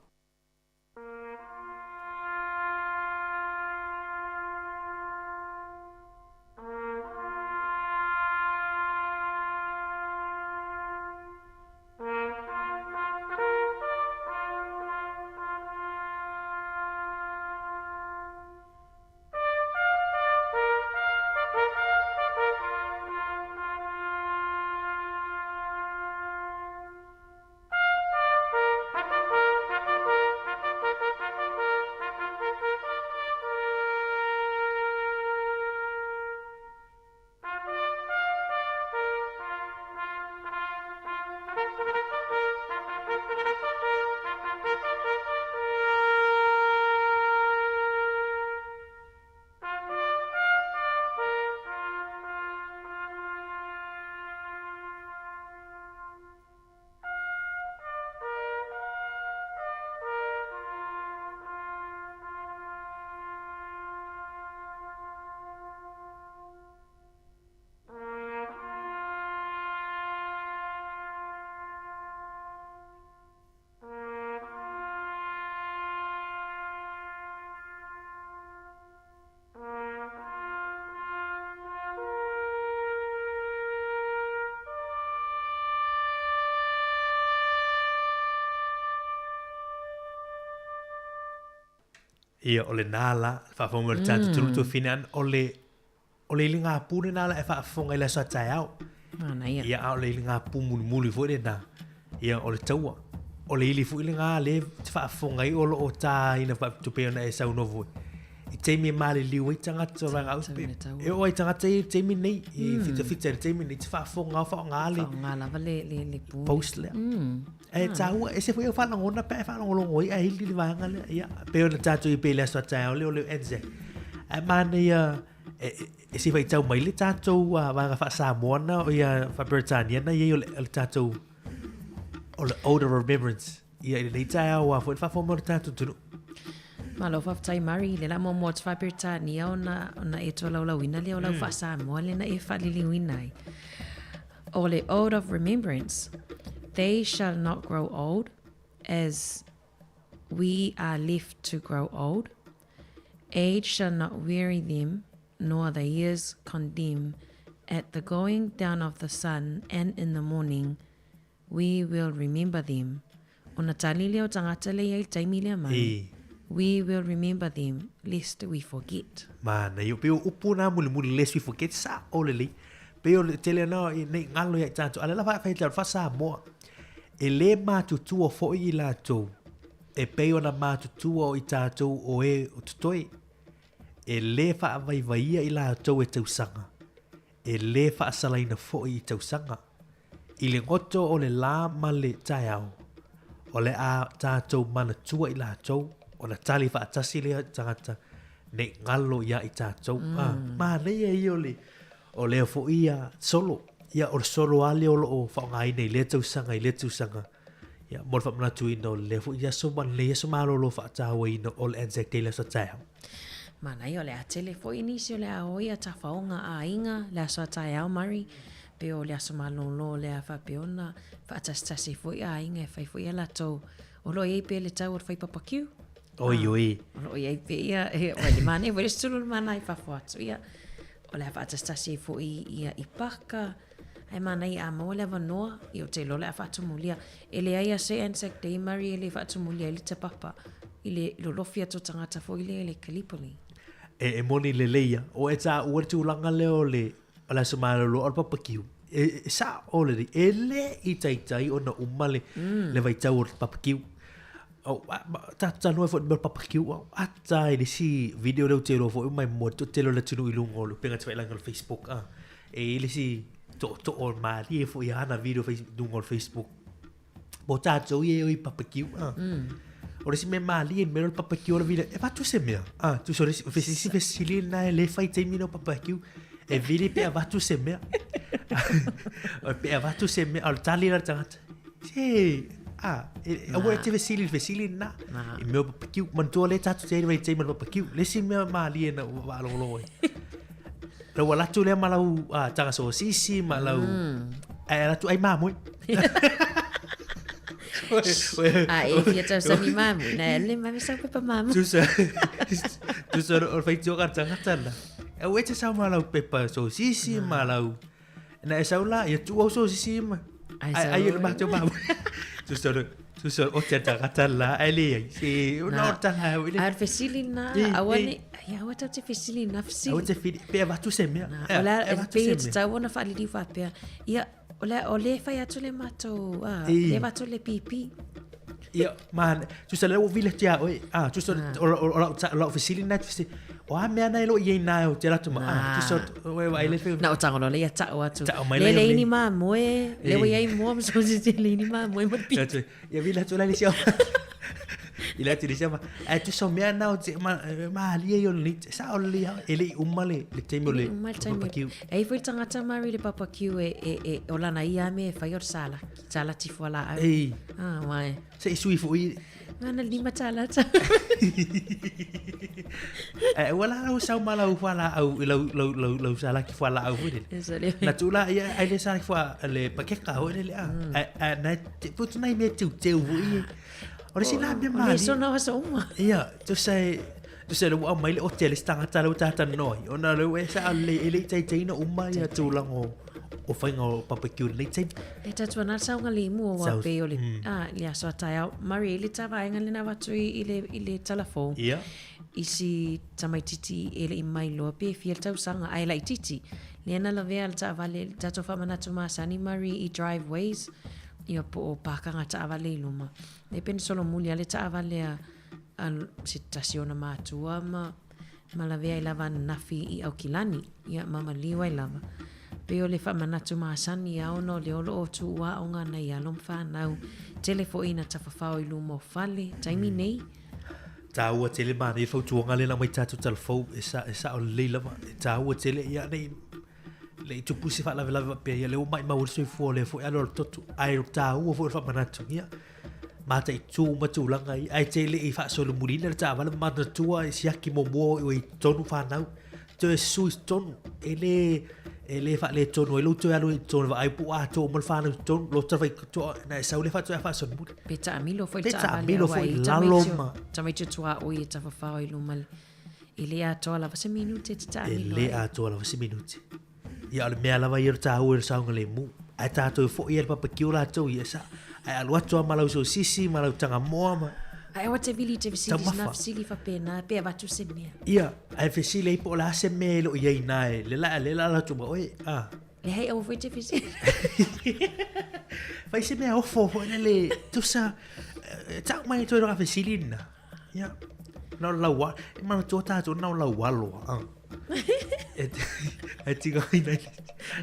A: Ia, o lena la, le faafofoga mai o le tatou tulu tuafine ana, o le, o le iligapū lena la e faafofoga i le aso a taeao.
F: Manaia.
A: Ia, a o le iligapū mulimuli foi lena, ia, o le taua. O le ili foi lena lea e te faafofoga ai o lo o tāina faapito pei ona e saunoa foi. I taimi e maliliu ai tagata o vaega ausi, e oo ai tagata ia i le taimi nei, i fitafita i le taimi nei, te faafofoga faaaoga le
F: Faaaoga lava le, le, le pū.
A: post lea. Ae taua, ese foi au faalagona pe a e faalogologo ai ae ili le vaega lea. Ia, pei ona tatou i pei le aso a taeao lea o le Anzac. Ae manaia e, e, se i faitau mai le tatou vaega faa-Samoa na, o ia faa-Peretania na i ai o le, o le tatou o le Ode of Remembrance. Ia, i lenei taeao ua foi le faafofoga mai o le tatou atunuu.
F: Malo faafetai Mari, le la muamua atu faa-Peretania ona, ona e tolaulauina lea o lau faa-Samoa lea na e faaliliuina ai. O le Ode of Remembrance, They shall not grow old as we are left to grow old. Age shall not weary them, nor the years condemn. At the going down of the sun and in the morning, We will remember them. Ona tali lea o tagata lea i ai le taimi lea mai.
A: E.
F: We will remember them lest we forget.
A: Manaia. Pei o upu na mulimuli lest we forget sa'o lelei. Pei o le tele na i nei galo ia i tatou a o lea la fai atu faa-Samoa. E lē matutua foi i latou e pei ona matutua o i tatou o e o totoe. E lē faavaivaia i latou e tausaga. E lē faasalaina foi i tausaga. I le goto o le lā ma le taeao, o le a tātou manatua i latou, ona tali faatasi lea tagata nei galo ia i tātou. Mm. Ah, manaia ia o le, o lea foi ia solo. Ia, o le solo a lea o loo faaaogaina i lea tausaga i lea tausaga. Ia, mo le faamanatuina o lea foi aso ma lenei aso malolo faatauaina o le Anzac Day le aso taeao.
F: Manaia o le a tele foi nisi o le a o ia tafaoga aiga le aso a taeao Murray pe o le aso malolo lea faapea ona faatasitasi ai foi aiga e fai foi a latou o lo o i ai pea le tau o le fai papakiu.
A: Oi oi.
F: O lo o i ai pea ia e oi le manaia foi le sulu le mana i fafo atu ia o le a faatasitasi ai foi ia i paka Ae manaia a maua le avanoa, ia ou te iloa o le a faatumulia. E leai a se Anzac Day, Murray, e le faatumulia ai le tapapa i le lolofi atu o tagata foi lea i le Gallipoli.
A: E, e moni lelei ia. O e taua le tulaga lea o le, o le aso malolo o le papakiu. E, e sa'o lelei. E le i taitai ona uma le, mm. le vaitau o le papakiu. O, a, ma, tatou talanoa foi i le mea o le papakiu, au, ata i le isi video lea ou te iloa foi mai mo le toatele o le atunuu i luga o le upega tafailagi o le Facebook, a. E i ai le isi tootoo malie foi i ana video face, luga o le Facebook. Mo tātou ia e o i papakiu. Ah. O le isi mea malie, le mea o le papakiu o le vila, e avatu se mea. Ah, tusa o le isi, isi fesili lena e le fai taimi na o papakiu. E vili pe avatu se mea. Pe avatu se mea, o le tali la le tagata. Se, ah, e, aua e te fesili, le fesili lena. I mea o papakiu. Manatua lea tatou te ai le vaitaimi o le papakiu. Le isi mea malie na ua faalogologo ai. Lau alu atu lea ma lau taga sosisi ma lau... Ae alu atu ai mamoe.
F: A e fia tausami mamoe, na e alu le mame sau pepa mamoe.
A: Tusa, tusa o le faitioga a le tagata la. Aua e te sau ma lau pepa sosisi ma lau... Na e sau la, ia tuu au sosisi ma.
F: Ai
A: Ai
F: sau.
A: ai le matou mamoe. Tusa o le tusa o le ote a le tagata la, ae leai. Se, ona o le tala au i le...
F: A o le fesili lena,
A: E,
F: aua
A: e.
F: ne, ai, aua tatou te fesili i na fesili.
A: Aua te fili, pe avatu se mea.
F: Na,
A: E,
F: o le a,
A: e avatu
F: pei
A: se
F: e
A: mea.
F: tatau ona faaliliu faapea, ia, o le a, o lea e fai atu le matou, a,
A: E.
F: lea e avatu le pipi.
A: Ia, ma, tusa lea ua vili atu ia oe, a, tusa o, o, o, lau, o lau fesili lena e te fesili, o a mea na e lo o i ai na e o te alu atu ma, a, tusa o, o e vaai le fai,
F: Na o tago loa lea ia ta'u atu.
A: Ta'u mai
F: Le
A: lea
F: leai
A: mea.
F: ni mamoe, lea ua
A: E.
F: i ai moa ma sosisi, leai ni mamoe ma le pipi.
A: Atu, ia vili atu la le isi au. I le atu i le isi au, ae tusa o mea na o te, ma, malie ia o lenei, sa'o lelei lava, e le i uma le, le taimi o le
F: Uma le taimi.
A: papakiu.
F: E i ai foi le tagata Mary le papakiu e, e, e, o lana ia a mea e fai o le salaki, salati fualaau.
A: Ei.
F: Ah, uai.
A: Se i sui foi.
F: Nana lima tala ta.
A: Ae ua la lau sau ma lau fualaau i lau, lau, lau, lau salaki fualaau foi lele.
F: Yes, le.
A: Na tuu la ia ai le salaki fua le pakeka foi lele a. Ae, ae na te putu nai mea teuteu foi ia. O le isi la mea
F: O le
A: malie.
F: sona o aso uma.
A: Ia, tusa e, tusa le ua aumai le ote a le isi tagata lea ua talanoa ai, ona o lea ua e sao lelei e le i taitaiina uma ia tulaga o, o faiga o barbecue i lenei taimi.
F: E tatu ana le saogalemu aua
A: Sau-
F: pei o le, a, le aso a taeao. Murray, i le ta vaega lena avatu i, i le, i le talafou.
A: Ia.
F: I si tamaititi e le i mailoa pe fia le tausaga, ae laititi. Lea na lavea le taavale, le tatou faamanatu masani Murray i driveways, ia po o pākanga taavale i luma. Lea pe na solomuli lava le taavale a, a se tasi o ona matua ma, ma lavea ai lava ananafi i Aukilani, ia ma maliu ai lava. Pei o le faamanatu masani a ona o lea o lo o tuuaoga nai alo ma fanau tele foi ina tafafao i luma o fale taimi nei.
A: Taua tele manaia le fautuaga lea na aumai tatou talafou e sa e sao lelei lava e taua tele ia nei le i tupu se faalavelave faapea ia lea ua maimau ai le soifua o lea foi alo a le toto ae taua foi le faamanatu ia. mataitu uma tulaga ia, ae te le i faasolomuliina le taavale ma manatua e siaki muamua o i totonu fanau, toe susu i totonu, e le, e le faaletonu ai lou toe alu i totonu e vaai po o atoa uma le fanau i totonu, loto le faitotoa, na e sau lea faatoa faasolomuli.
F: Pe taamilo foi le
A: Pe
F: taavale,
A: taamilo
F: aua
A: foi
F: e
A: i
F: i
A: lalo
F: tamaiti o,
A: ma.
F: tamaiti o tuaoi e tafafao i luma le, e le atoa lava se minute e te
A: E
F: taamilo
A: le
F: ai.
A: atoa lava se minute. Ia, o le mea lava ia o le taua i le saogalemu. Ae tatou foi ia le papaki o latou ia sa. Ae alu atu lava ma lau sosisi ma lau tagamoa ma.
F: Ae aua te vili i te fesili,
A: Taumafa.
F: sina fesili faapena, pe avatu se mea.
A: Ia, ae fesili ai po o le a se mea e le o i ai i ina e le la le la atu ma oe. Ah.
F: Leai, aua foi te fesili.
A: Fai se mea ofo foi lele, tusa, tau mai toe roa fesili na. Ia, na o lau alo, e manatua tatou na o lau alo. Ah. E tinga ina.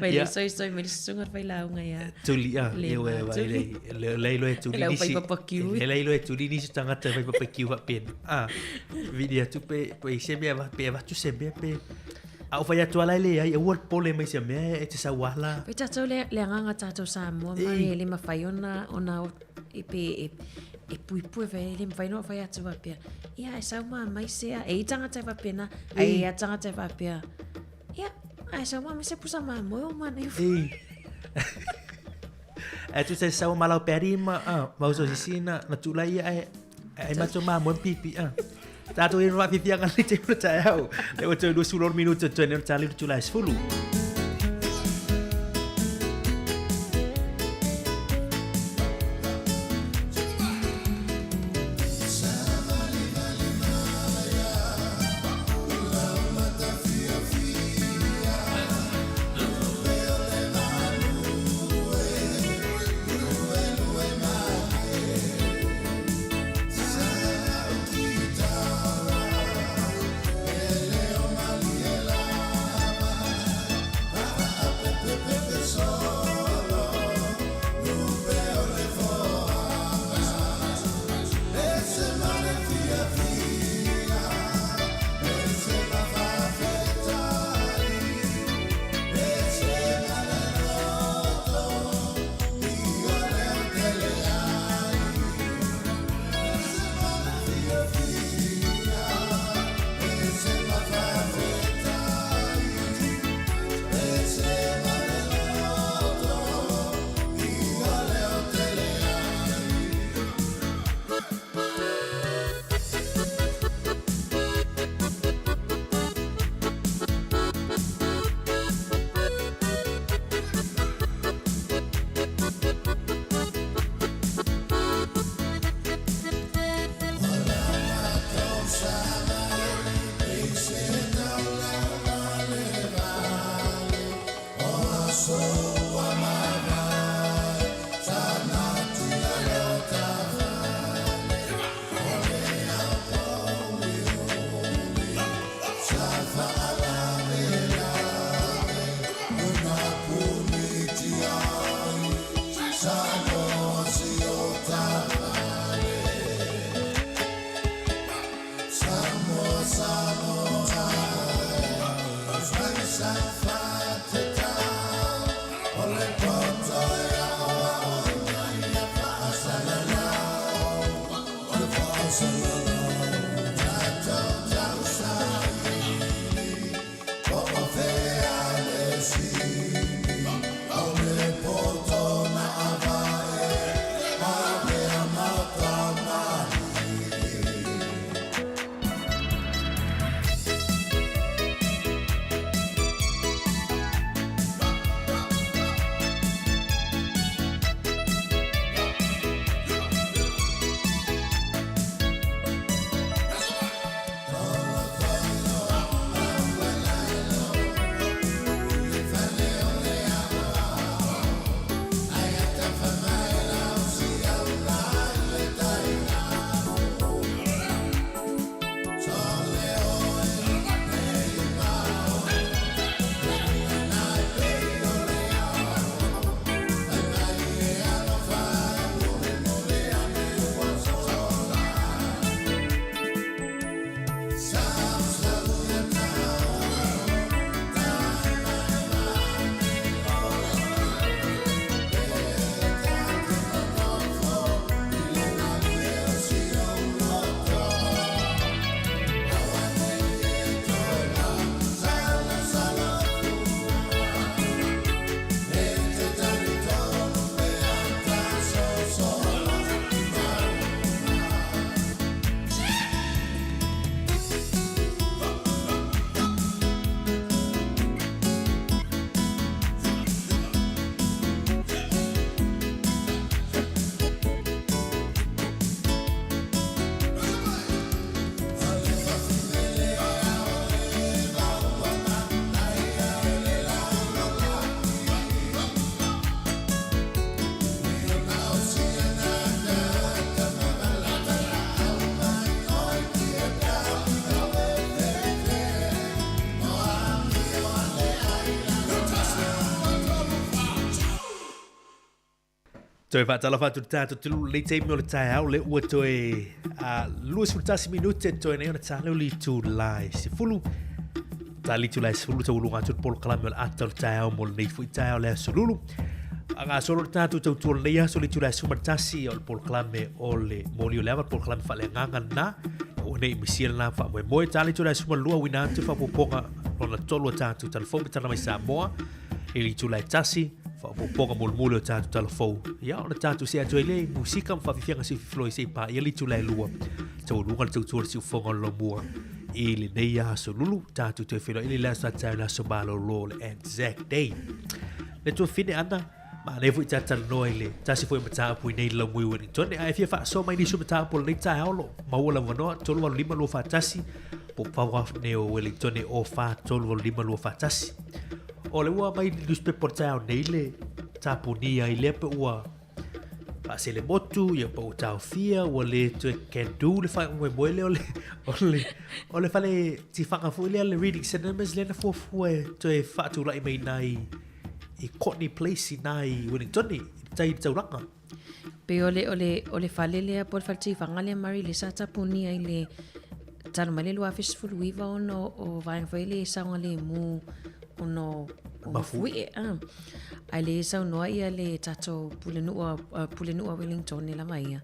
F: Mai
A: Ia.
F: le soisoi mai le susuga le failauga ia.
A: Tuli a,
F: Le
A: e oe
F: ma
A: vai
F: tuli.
A: le le le tuli
F: Le au
A: nisi.
F: fai papakiu.
A: Le le tuli nisi tagata fai papakiu faapena. Ah. Vili atu pe pe se mea va pe avatu se mea pe. A o fai atu ala e leai, aua le pole mai se mea e te sau ala.
F: Pai tatou le, le agaga tatou Samoa ma
A: Ei.
F: e le mafai ona, ona e pe, e, e puipui fai, e le mafai ona fai atu faapea. Ia, e sau ma mai se a, e i tagata e faapena, ai
A: Ei.
F: e a tagata e faapea. Ia, ai sau ma mai se pusa mamoe o mana.
A: Ei. Ae tusa e sau ma lau peari ma, ah, ma uso sisi na, na tula ia e, e mato mamoe pipi, ah. Tatou i faafiafiaga le te o le taeao. Le ua toe 26 minuta toe nei o le tali o le itula e 10. Toe faatalofa atu le tatou tulu lenei taimi o le taeao le ua toe 21 minute toe nei ona ta leo le itula e 10. Ta le itula e 10 taualuga atu le polokalame o le ata o le taeao mo lenei foi taeao le aso Lulu. Faagasolo le tatou tautua lenei aso le itula e 11 o le polokalame o le moli o le ava, le polokalame faaleagaga lena. Ua nei misia lena faamoemoe. Ta le itula e 12 uina atu faaopoopoga lona tolu o tatou talafou ma tala mai Samoa. I le itula e 1, faaopoopoga mulimuli o tatou talafou. Ia, ona tatou see atu ai lea i musika ma faafiafiaga siufifiloi seia paia le itula e 2. Taualuga le tautua o le siufofoga o le lomua i lenei aso Lulu. Tatou toe feiloai i le aso a taeao le aso malolo o le Anzac Day. Le tuafine Ana, manaia foi ta talanoa i le tasi foi o mataupu i nei laumui Wellington. A e fia faasoa mai nisi o mataupu o lenei taeao o lo o maua lau avanoa 385 241 po o Power o Wellington e 04 385 241. O le ua mai le newspaper o le taeao nei le tapunia ai lea pe ua faasele motu, ia pe ua taofia, ua le toe can do le faamoemoe lea o le, o le, o le fale tifaga foi lea le Reading Cinemas lea na fuafua e toe faatulai mai i i Courtenay Place i nā i Wellington i tai i le taulaga.
F: Pei o le, o le, o le fale lea po o le fale tifaga lea Murray lea sa tapunia i le talu mai le 2019 ona o vaega foi le saogalemu ona o mafuie. Ah. Ai le saunoa ia le tatou Pulenuu Pulenuu a Wellington lava ia.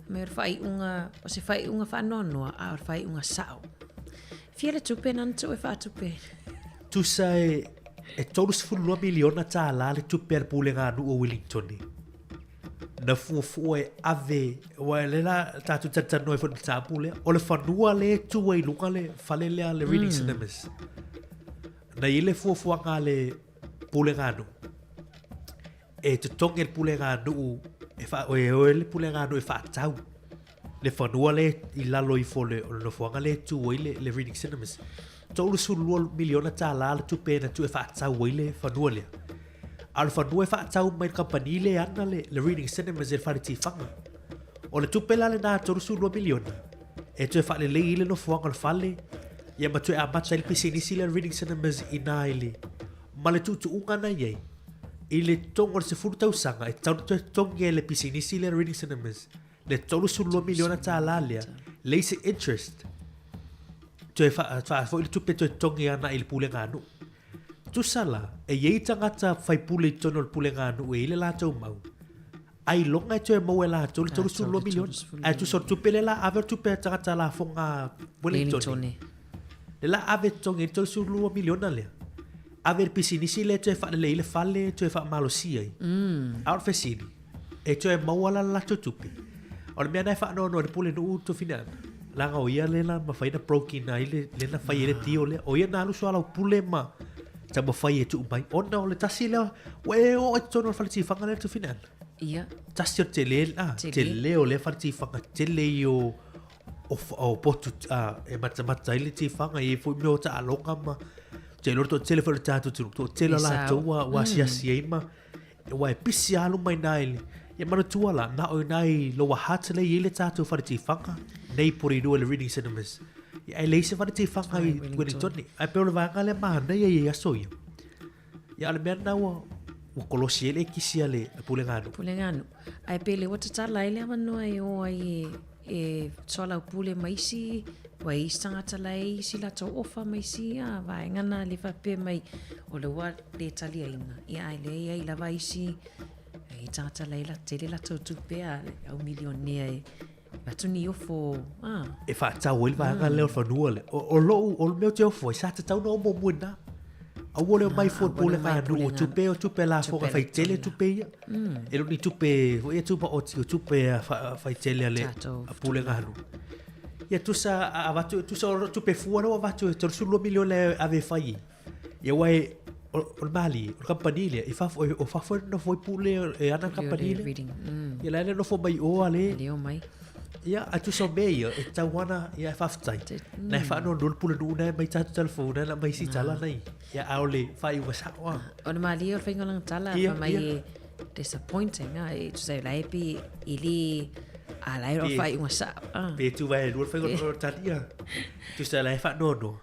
F: Me o le faaiuga, o se faaiuga faanoanoa, a o le faaiuga sao. Fia le tupe nana tuu e faatupe?
A: Tusa e, e 32 miliona tālā le tupe a le Pulega a Nuu o Wellington. Na fuafua e ave, ua le la tātou talitalinoa ai foi i le mataupu lea, o le fanua lea e tu ai i luga le fale lea le Reading Cinemas. Na i ai le fuafuaga a le Pulega a Nuu, e totogi e le Pulega a Nuu, e, wha, e oe le Pulega a Nuu e whaatau le fanua le i lalo ifo o le, o le nofoaga le tu ai le, le Reading Cinemas. 32 miliona tālā le tupe na tu e whaatau ai le fanua lea. A o le fanua e whaatau mai le kampani le ana le, le Reading Cinemas e le whare tiwhanga. O le tupe la lena 32 miliona, e toe whaalelei i le nofoaga o le fale, ia ma toe amata ai le pisinisi lea le Reading Cinemas i nā i le, ma le tuutuuga na i ai, i le totogi o le 10 tausaga, e tatau ona toe totogi ai le pisinisi lea le Reading Cinemas, le 32 miliona tālā lea, leai se interest, toe faafoi le tupe toe totogi ana i le pulega a nuu. Tusa la, e i ai tagata faipule i totonu o le pulega a nuu e i ai le latou mau, ailoga e toe maua e latou le 32 miliona. Ae tusa o le tupe lea la ave o le tupe a tagata lafoga Wellington. Le la ave totogi ai le 32 miliona lea. Ave i le pisinisi lea e toe faalelei ai le fale, toe faamalosia ai. A o le fesili, e toe maua la le latou tupe? O le mea lena e faanoanoa i le pulenuu Tofina Ana, leaga o ia lea na mafai ona broke-ina ai le, lea na fai ai le deal lea. O ia na alu soalaupule ma taumafai e tuu mai. Ona o le tasi lea, ua e oo i totonu o le fale tifaga lea Tofina Ana.
F: Ia.
A: Tasi o le tele, ah, Tele. tele o lea fale tifaga, tele i o, o, o potu ah, e matamata ai le tifaga, e i ai foi mea o taaloga ma, te iloa le toatele foi o le tatou atunuu, toatele o latou ua, ua asiasi ai ma, Aua e pisi lava luma i ina i le... Ia manatua la, na o ina i Lower Hutt lea e i ai le tatou fale tifaga, nei Porirua le Reading Cinemas. Ia e leai se fale tifaga i Wellington. Ae pei o le vaega lea manaia i aso ia. Ia a o le mea lena ua, ua kolosi ai le ekisi a le Pulega a Nuu.
F: Pulega a Nuu. Ae pe le ua tatala ai le avanoa e o ai e, e soalaupule ma isi, ua i isi tagata la e i isi latou ofa ma isi a vaega na le faapea mai o le ua le taliaina. Ia ae lea e i ai lava isi e tagata la e la tele latou tupe a au milionea e avatu ni ofo
A: a. E faatau ai le vaega lea o le fanua lea. O, o lou, o le mea ou te ofo ai, sa tatau ona o muamua i ina. Aua le omai fua i le pulega a nuu, o tupe, o tupe lafoga faitele tupe ia. E le o ni tupe foi ia tumaoti, o tupe faitele a le pulega a nuu. Ia tusa a avatu, tusa o tupe fua lea ua avatu e 32 miliona e ave e fai ai. Ia aua e, o, o le malie, o le kamupani lea, i fafo, o fafo e nofo ai pule e ana le kamupani lea. Ia la e le nofo mai o a le.
F: Le o mai.
A: Ia, a tusa o mea ia, e tatau ana, ia e faafetai. Na e faanoanoa le pulenuu na e aumai tatou telefoni na aumai isi tala nei. Ia, a o le faaiuga sao a.
F: O le malie o le faiga o lana tala, fa mai e disappointing, a, e tusa la e pe e le, a la e o faaiuga sao.
A: Pe tu vai e lua le faiga o le tali, ia. Tusa la e faanoanoa.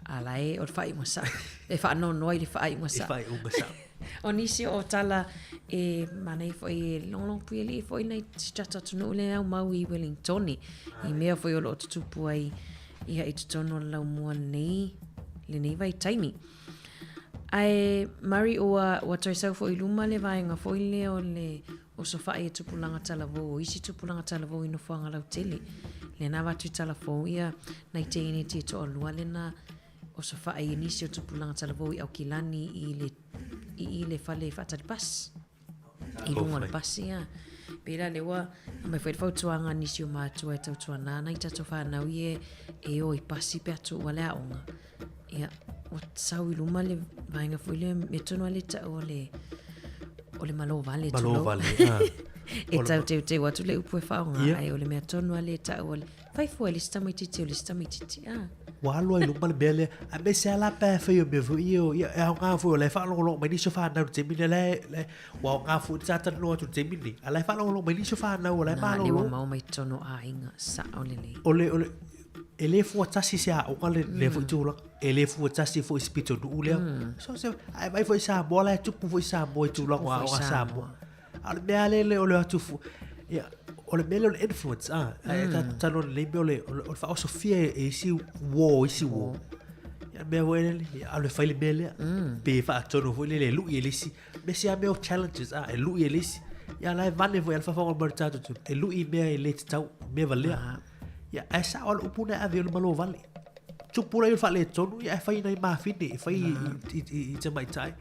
F: A la e o le faaiuga sao. E faanoanoa i le faaiuga
A: sao. I faaiuga sao.
F: O nisi o tala e manaia foi e logologo puialii foi nai si tatou atunuu lea e aumau i Wellingtone i mea foi o lo o tutupu ai ia i totonu o le laumua lenei, lenei vaitaimi. Ae Murray ua, ua toe sau foi i luma le vaega foi lea o le osofai e tupulaga talavou, o isi tupulaga talavou i nofoaga lautele. Lea na avatu i talafou ia nai teine e toalua lea na osofai e nisi o tupulaga talavou i Aukilani i le, i i le fale faatali pasi. I luga o le pasi, ia. Pei la lea ua aumai foi le fautuaga a nisi o matua e tautuana ana i tatou fanau ia e o i pasi pe a tuua le aoga. Ia, ua sau i luma le vaega foi lea, mea tonu lava lea e tau o le, o le malo vale,
A: Malo
F: tulou.
A: vale, ah.
F: E tau teuteu atu le upu e faaaoga,
A: Ia.
F: ae o le mea tonu lava lea e tau o le fai fua i le isi tamaitiiti o le isi tamaitiiti. Ah.
A: Ua alu ai i luma le mea lea, aemaise lava la pe afai o mea foi ia o, ia e aoga foi o la e faalogologo mai nisi o fanau i le taimi lenei, la e, la e, ua aoga foi sa talanoa atu i le taimi lenei, a o la e faalogologo mai nisi o fanau o la e
F: Na, lea ua
A: malolo.
F: maua mai totonu o aiga, sao lelei.
A: O le, o le, e le fua tasi se aoga le, lea foi tulaga, e le fua tasi foi se pitonuu lea. So se, a e vaai foi i Samoa, la e tupu foi Samoa i tulaga o
F: Tupu foi
A: aoga a
F: Samoa.
A: Samoa. A o le mea lea le o le o atu fu, ia, o le mea lea o le influence, ah, mm. tatou talanoa lelei mea o le, o le, o le faaosofia e isi uo, isi uo. Ia, mea foi lele, ia, alu e fai le mea lea. Pe faatonu foi lele e lui e le isi. Mea sia mea o challenges, ah, e lui e le isi. Ia, la e vale foi a le faafofoga mai o le tatou atunuu. E lui i mea e le tatau, mea valea. Ia, ae sao lava le upu lena e ave ai o le malo vale. Tupu lai o le faaletonu, ia, e fai i nai mafine, e fai i, i, i, i tamaitai.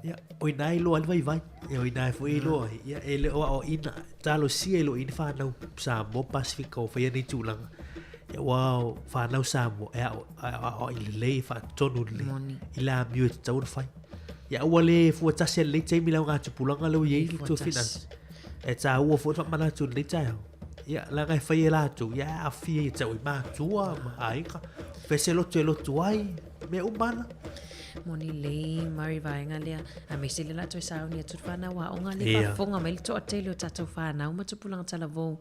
A: Ia, o ina e iloa ai le vaivai. Ia, o ina e foi e iloa ai. Ia, e le o aoaina, talosia i loo i ni whanau Samoa, Pasifika o whaia nei tūlanga. Ia, ua o whanau Samoa, e ao, ao, ao i lelei, e whaatonu lelei.
F: Moni.
A: I la amio e te tau ona whai. Ia, ua le fua tasi a lelei taimi lau ngā tupulanga leo i ei le tuawhina. E tāua fua te whamanatu lelei taeao. Ia, leaga e fai e latou, ia e aafia ia te au i matua ma aiga, fese loto e loto ai, mea uma ana.
F: Moni lelei Murray vaega lea, aemaise lea o le a toe sauni atu le whanau aoga lea
A: Ia.
F: faafofoga mai le toatele o tatou whanau ma tupulaga talavou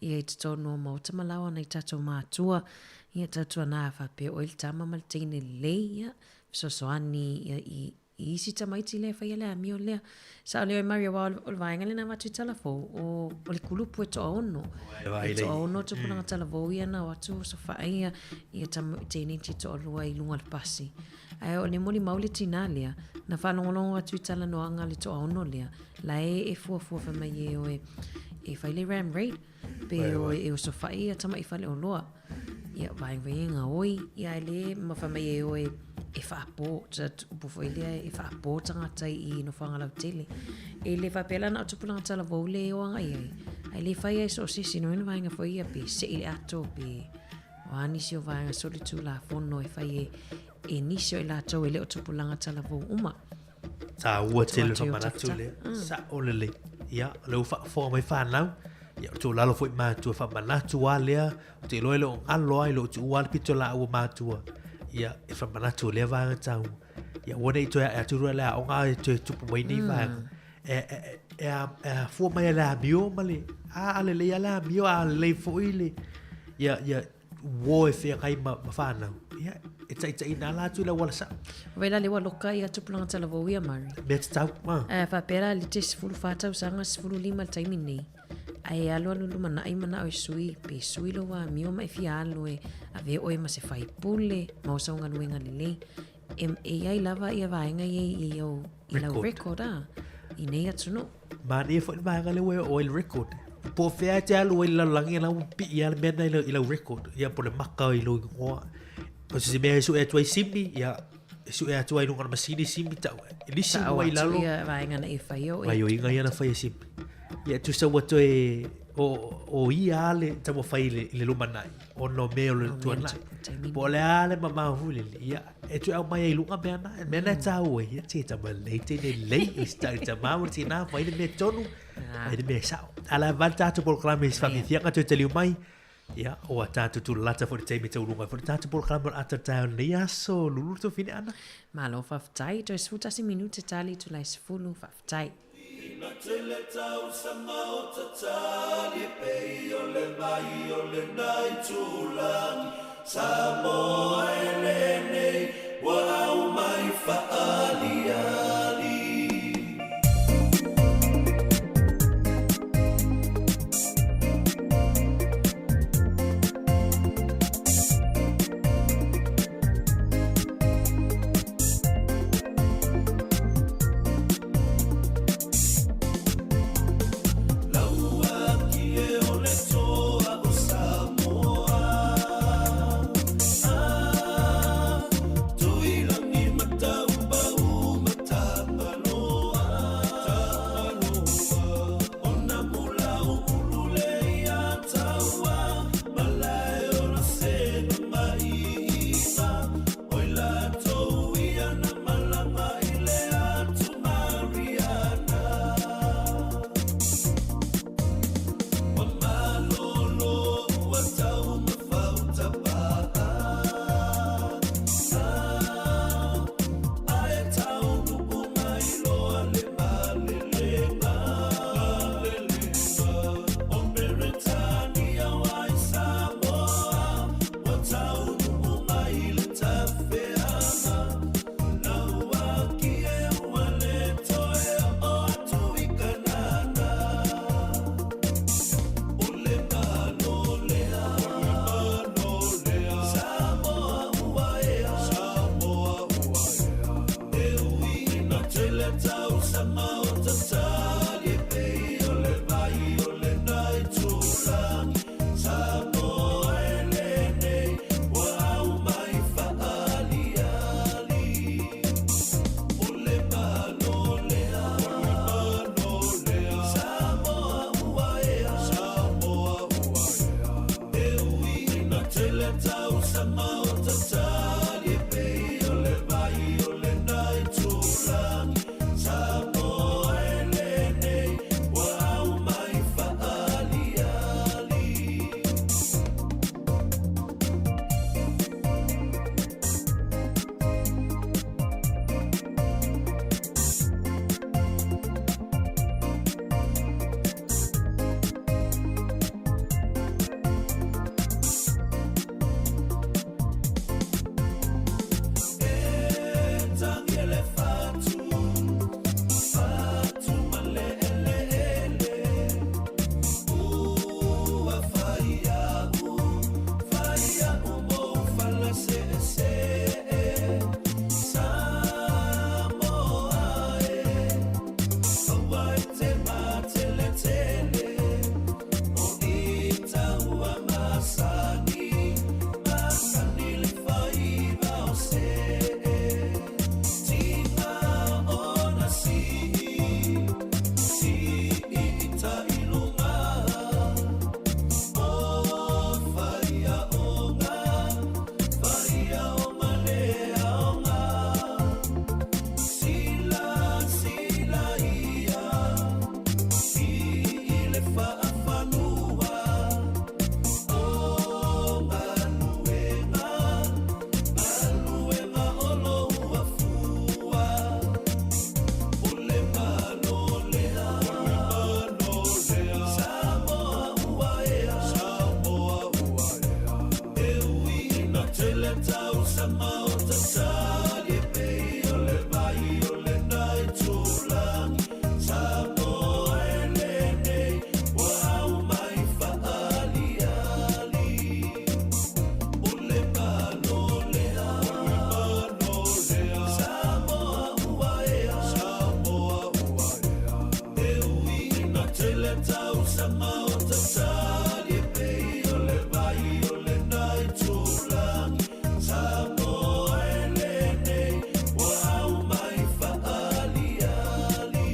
F: ia i totonu o maota ma laoa nai tatou matua, ia tautuana faapea oe le tama ma le teine lelei, ia fesoasoani ia i I isi tamaiti lea e faia le amio lea. Sao lea oe Murray aua o le vaega lea na avatu i Talavou, o, o le kulupu e toaono. E toaono tupulaga talavou ia na o atu osofai ia, ia tam, teiniti toalua i luga o le pasi. Ae o le molimau le tinā lea, na faalogologo atu i talanoaga a le toaono lea, la e e fuafua fai mai e oe e fai le ram raid, pe oe e osofai ia tama'i faleoloa. Ia, vaevaega oi, ia e le ma fai mai e oe e faapo, upu foi lea e faapo tagata i nofoaga lautele. E le faapea la na o tupulaga talavou le e o agai ai, ae le fai ai so o se isi, no ina vaega foi ia pe sei le ato pe o a nisi o vaega solitulafono e fai e, e nisi o i latou e le o tupulaga talavou uma.
A: Taua tele le faamanatu lea. Sao lelei. Ia, o lea ua faafofoga mai fanau, ia, o tuualalo foi i matua, faamanatu lava lea, ou te iloa e le o galo lava, e le o tuua lava le pitolaau a matua, ia, e faamanatu o lea vaega taua. Ia, aua ne i toe ae atu loa le aoga ae toe tupu mai nei vaega. E, e, e, a, e afua mai le amio ma le, a, a lelei lava le amio, a lelei foi le, ia, ia, uo e feagai ma, ma whanau. Ia, e taitaiina ala atu i le auala sao.
F: Vaai la lea ua loka ia tupulaga talavou ia Murray.
A: Mea tatau, ah.
F: Ae faapea la le te 14 tausaga, 15 le taimi nei. Ae alualu lumanai manao e sui, pe sui lou amio ma e fia alu e avea oe ma se faipule, ma o sau galuega lelei. E, e iai lava ia vaega ia i au, i lau record, ah, i nei atunuu.
A: Manaia foi le vaega lea ua e oo ai i le record. Po o fea e te alu ai i le lalolagi la ua pipii lava le mea lena i lau record. Ia po o le maka i lou igoa. O se mea e sue atu ai simi, ia e sue atu ai i luga o le masini simi tau. E lisi
F: Tau
A: mua i
F: atu
A: lalo.
F: ia vaega na e faia o e.
A: Gaioiga ia na fai e simi. Ia tusa ua toe o, o ia lava le taumafai i le, i le lumanai ona o mea o le tuanai. Po o le a le mamao foi lele, ia e toe aumai ai i luga mea na, mea na e tāua ai, ia te tama lelei teine lelei, i se tau tamā ma le tinā, fai le mea tonu, fai le mea sao. A la e vale tātou polokalame i se whawhiwhianga toe taliu mai, ia, ua tātou tūlalata foi le taimi tauluga ai foi le tātou polokalame o le ata taeao lenei aso, lulu le tuafine ana.
F: Malo faafetai, toe 11 minute tali itula e 10, faafetai.
E: Ina tele tausaga o tatali e pei o le vai o lena itulagi Samoa e lenei ua aumai faaaliali. tausaga o tatali e pei o le vai o lena itulagi. Samoa e lenei ua aumai faaliali. O le Malo lea, o le Malo lea, Samoa ua ea, Samoa ua ea. E ui ina tele tausaga o tatali e pei o le vai o lena itulagi. Samoa e lenei ua aumai faaliali.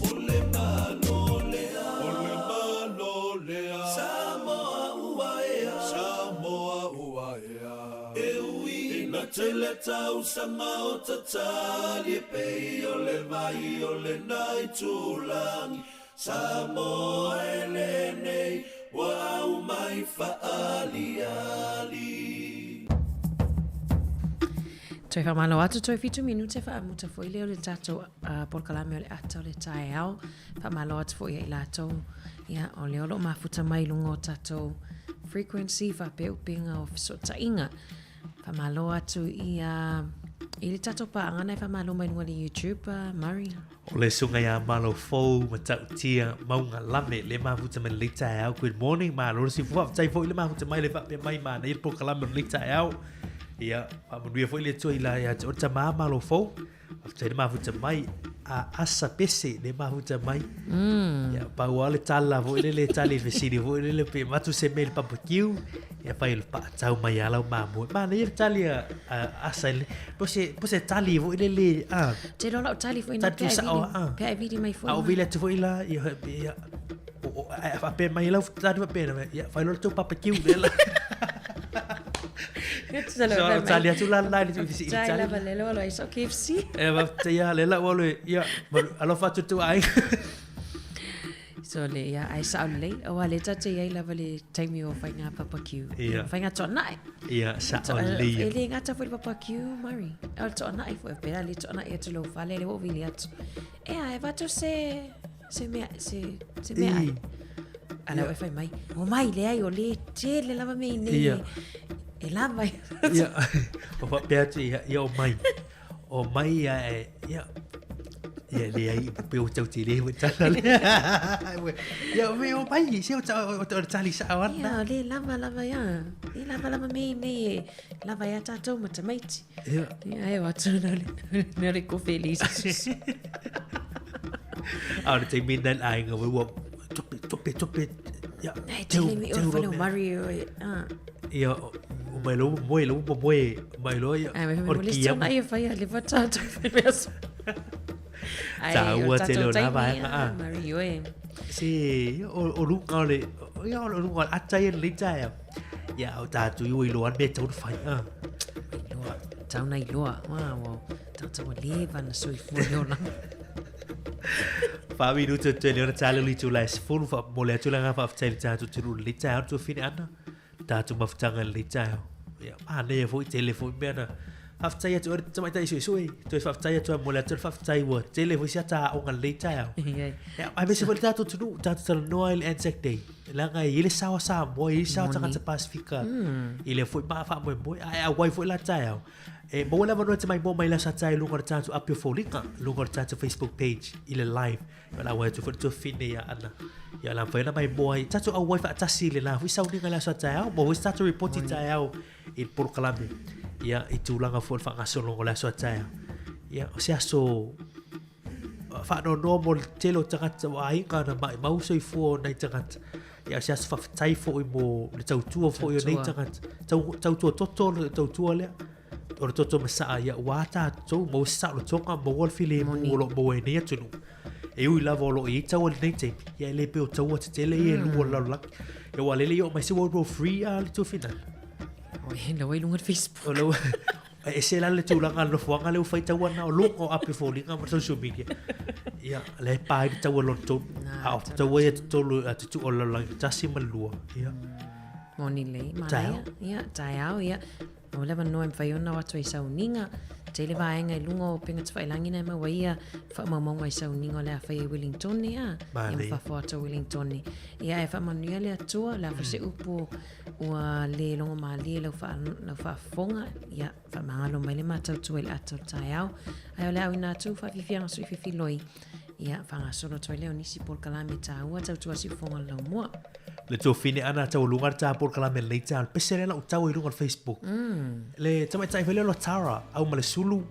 E: O le Malo lea, o le Malo lea, Samoa ua ea, Samoa ua ea. E ui ina tele tausaga o tatali e pei o le vai o lena itulagi. Samoa e lenei ua aumai faaliali.
F: Toe faamalo atu, toe fitu minute faamuta foi lea o le tatou polokalame o le ata o le taeao. Faamalo atu foi ia i latou. Ia, o lea o lo o mafuta mai i luga o tatou frequency faapea upega o fesootaiga. Faamalo atu i, i le tatou paaga na e faamalo mai luga o le YouTube, Murray.
A: O le susuga ia Malofou Matautia Mauga Lame le mafuta mai lenei taeao. Good morning, malo le sifu. Faafetai foi le mafuta mai le faapea mai manaia le polokalame o lenei taeao. Ia, faamanuia foi le Atua i la ia te oe le tama Malofou. Faafetai le mafuta mai a Asa Pese le mafuta mai. Ia, pau lava le tala foi lele tali i le fesili foi lele pe avatu se mea i le barbecue. Ia fai o le paatau mai lava lau mamoe. Manaia le tali a Asa i le po se po se tali foi lele a.
F: Te iloa lau tali foi na
A: Tali
F: pe a e
A: sao,
F: vili,
A: ah.
F: pe a e vili mai foi.
A: A o vili atu foi la, ia, ia, o, o, a faapea mai lau tali faapea, ia, fai loa le tou barbecue lea la.
F: So,
A: tali atu la la i le fesili
F: Tai
A: tali.
F: lava le loa loa i so KFC.
A: E, faafetai lava, lea la ua alu e, ia, alofa atu tou aiga.
F: So le, ia, ai sao lelei, aua lea tatou te i ai lava le taimi o faiga barbecue.
A: Ia.
F: Faiga toanai.
A: Ia, sao lelei
F: E
A: ia.
F: le gata foi le barbecue, Murray. O le toanai foi, pe a le toanai atu i lou fale, lea ua ou vili atu. Ea, e avatu se, se mea, se, se mea ai. A lea ua e fai mai, o mai, leai, o lea e tele lava mea i nei.
A: Ia.
F: E lava.
A: Ia, o faapea atu, ia, ia o mai. O mai ia e, ia, ia leai, pe o tau tele foi tala lea. Ia, o o mai, se o tau, o o tali sao ana.
F: Ia, o lea lava lava ia. Lea lava lava mea i nei e lava ia tātou ma tamaiti.
A: Ia.
F: Ia, e o atu na le, na le kofe le isi.
A: A o le taimi na le aiga, ua tope, tope, tope, ia,
F: Nei,
A: teu,
F: tele mi o
A: teu
F: whale o
A: mea.
F: Murray o e, ah.
A: Ia, o mai loa moe, loa ua moe, mai loa ia,
F: Ai, mai
A: o
F: mo
A: le
F: le
A: kia
F: tona ia whai a le whatatou whai mea so. Ai,
A: Tāua
F: o
A: tele
F: tātou
A: o nā
F: taimi,
A: vaega,
F: ah,
A: ah.
F: Murray, oe.
A: Se, o, o lunga o le, ia, o lunga o le ata ia le taeao. Ia, o tātou i o iloa ane mea tau na whai, ah.
F: Iloa, tau na iloa. Wow, wow. Tātou ua leva na soifua le olaga.
A: Wha minuta te le ona tāle li tū lai sefulu wha mo le atu le ngā whaafetai le tātou te rū le taeao tō whine ana. Tātou mafutanga le taeao. Ia, manaia foi tele foi mea na. Whaafetai atu ore tamaitai suesue. Toe whaafetai atu ai mo le atu le whaafetai ua tele foi si ata aonga le taeao.
F: Ia.
A: Ia, ai mese foi le tātou tunu, tātou talanoa i le Anzac Day. Leaga e i le sao a Samoa, i le sao a tagata Pasifika. I le foi maa faamoemoe, ae auai foi la taeao. E maua le avanoa e te maimoa mai le aso a tae i luga o le tātou api o Foliga, luga o le tātou Facebook page i le live. Ia o le a auai atu foi le tuafafine ia Ana. Ia o le a mafai ona maimoa ai. Tātou auai faatasi i le la foi sauniga i le aso a taeao, maua foi se tātou ripoti taeao i le polokalame. Ia i tulaga foi o le faagasologa o le aso a taeao. Ia o se aso faanoanoa mo le tele o tagata o aiga na maimau soifua o nai tagata. Ia o se aso faafetai foi mo le tautua foi o nei tagata. Tau, tautua toto le tautua lea. O le toto masaa ia ua tātou maua se saolotoga maua le filemu o lo o maua ai nei atunuu. E ui lava o lo o i ai taua i lenei taimi, ia e le pei o taua tetele ia e lua o le lalolagi. Ia aua lele ia oo mai se World War III a le tuafina.
F: Oi, lau ai luga o le Facebook.
A: O lau, e ese la le tulaga o le nofoaga lea ua fai taua na o luga o api o foliga ma social media. Ia, lea e pa ai le taua lona tolu. A o taua ia tolu a te tuu o le lalolagi tasi ma le lua. Ia.
F: Moni lelei, manaia. Ia, taeao, ia. O le avanoa e mafai ona o atu ai sauniga. Tele vaega i luga o upega tafailagi na e maua ai ia faamaumauga i sauniga o le a fai ai Wellingtone, a. Ia ma fafo atu o Wellingtone. Ia, e faamanuia le Atua, o le a foi se upu ua le logomalie lau faa, lau faafofoga, ia, faamagalo mai le matautua i le ata o le taeao. Ae o le a auina atu faafiafiaga sui fefiloi, ia, faagasolo atu ai lea o nisi polokalame taua tautua siufofoga o le laumua.
A: Le tuafine ana taualuga le ta polokalame lenei taeao, le pese lea na ou tau ai i luga o le Facebook. Le tamaitai foi lea o Tara, au ma le sulu,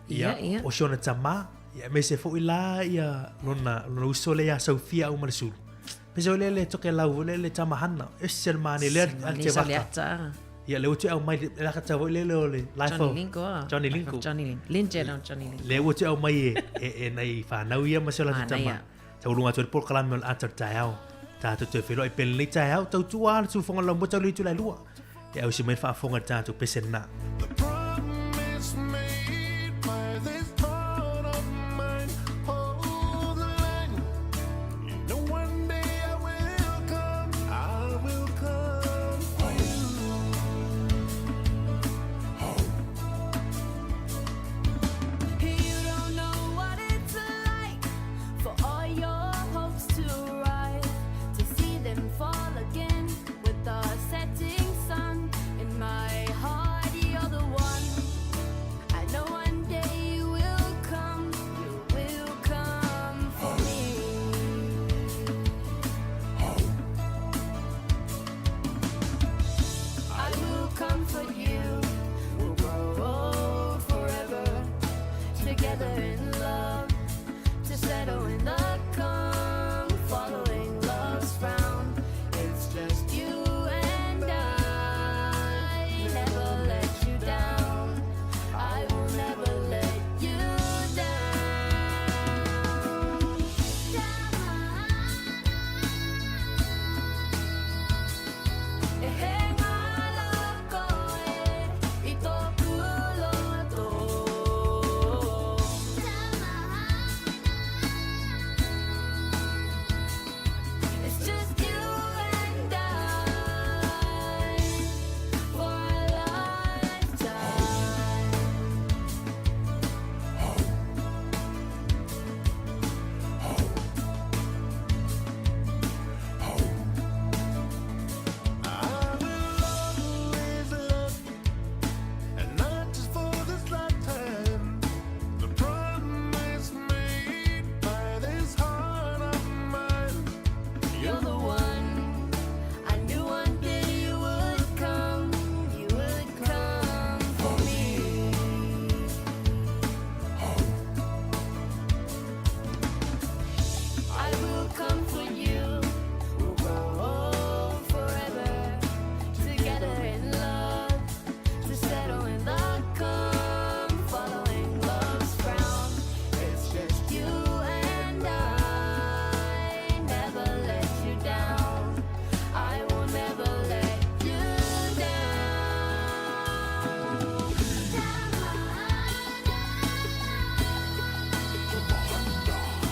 A: ia,
F: Ia, ia.
A: o si ona tama, ia, aemaise foi la ia lona, lona uso lea ia Sophia au ma le sulu. Pese foi lea le Tokelau foi lea le tama hana, ese le manaia lea
F: Se
A: a le
F: manaia sa le
A: tevaka.
F: ata, ah.
A: Ia, lea ua toe aumai, le ata foi lea o le Life
F: Johnny
A: of
F: Lingo, ah.
A: Johnny
F: Life of
A: Lingo.
F: Johnny Lingo. Lin Jenner, Johnny Lingo.
A: Lea ua toe aumai e, e, e nai fanau ia ma si o latou tama.
F: Manaia.
A: Taualuga atu ai le polokalame o le ata o le taeao. Tatou toe feiloai pea lenei taeao, tautua lava le tufofoga o le laumua tau le itula e lua. E ausi mai le faafofoga i le tatou pese lena.
M: Promise made by this heart of mine. Hold the line. You know one day I will come. I will come for you.
N: You don't know what it's like for all your hopes to rise, to see them fall again with the setting sun. In my heart, you're the one. I know one day you will come, you will come for me. I will come for you. We'll grow old forever, together in love, to settle in the calm, following love's frown. It's just you and I. Never let you down. I will never let you down. E he ngāla koe i tōku loto. It's just you and I for a lifetime.
M: I will always love you, and not just for this lifetime. The promise made by this heart of mine.
N: You're the one. I knew one day you would come. You would come for me. I will come for you. We'll grow old forever, together in love, to settle in the calm, following love's frown. It's just you and I. Never let you down. I will never let you down.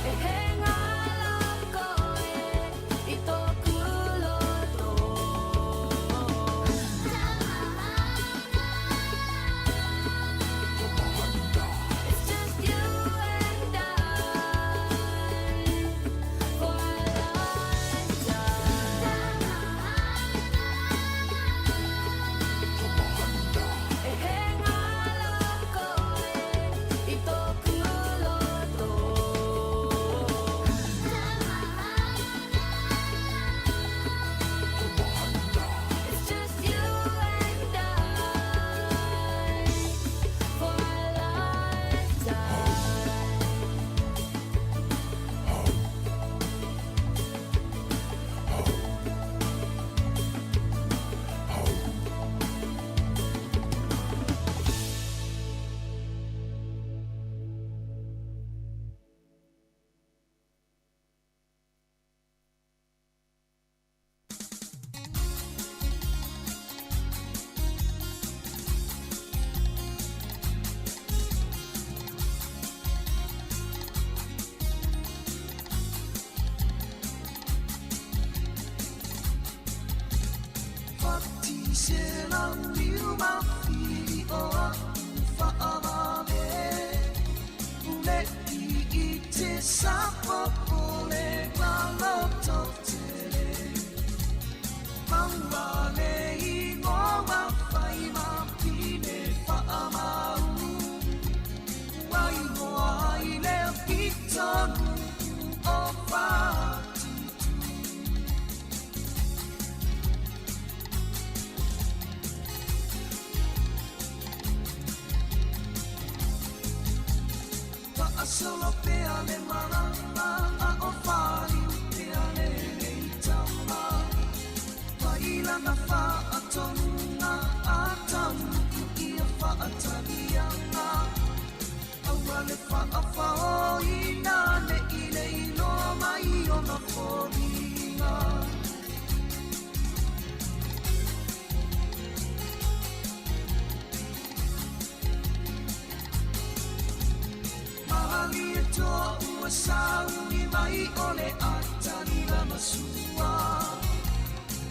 N: E he ngāla koe i tōku loto. It's just you and I for a lifetime. E he ngāla koe i tōku loto. It's just you and I for a lifetime.
M: Sa popole ma loto tele Maua le
E: Fa'asolo pea le malaga a o faliu pea lenei tama mai lana fa'atonuga a taunuu ia fa'ataliaga aua le fa'afaoina ne'i le iloa mai ona foliga. Malie toa ua sauni mai o le atali lana sua.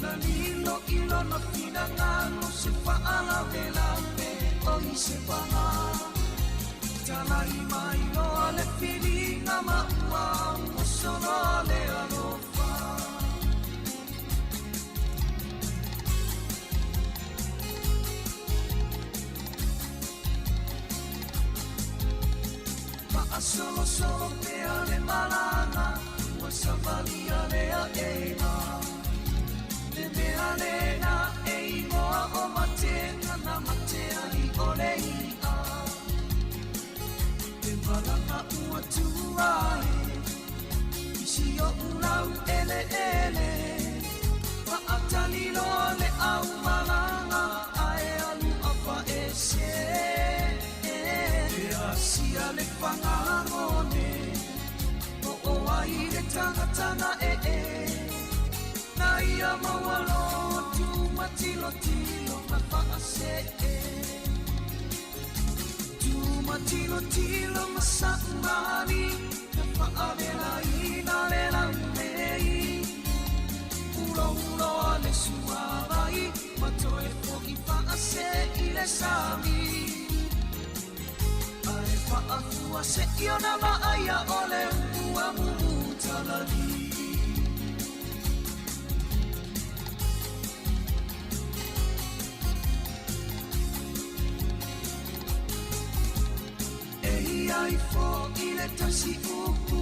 E: Na lilo i lona finagalo se fa'alavelave o i se paga. Talai mai loa le filiga ma ua ua soloa le alofa. Fa'asolosolo pea le malaga ua savalia le a'ega. Le mea lena e igoa o matega na mate ai o le i'a. Le malaga ua tu'a e isi o'u lau eleele. Fa'atali loa le aumalaga ae alu afa'ese. E asia le fagagone o o ai le tagatana ee. Na ia maualoa tumatilotilo ma fa'asee. Tumatilotilo ma sa'umali na fa'avelaina le laumei. Ulouloa le suavai ma toe fo'i fa'ase i le sami. Ae fa'afua se'i ona va'aia o le ua mumutalali. E ia ifo i le tasi upu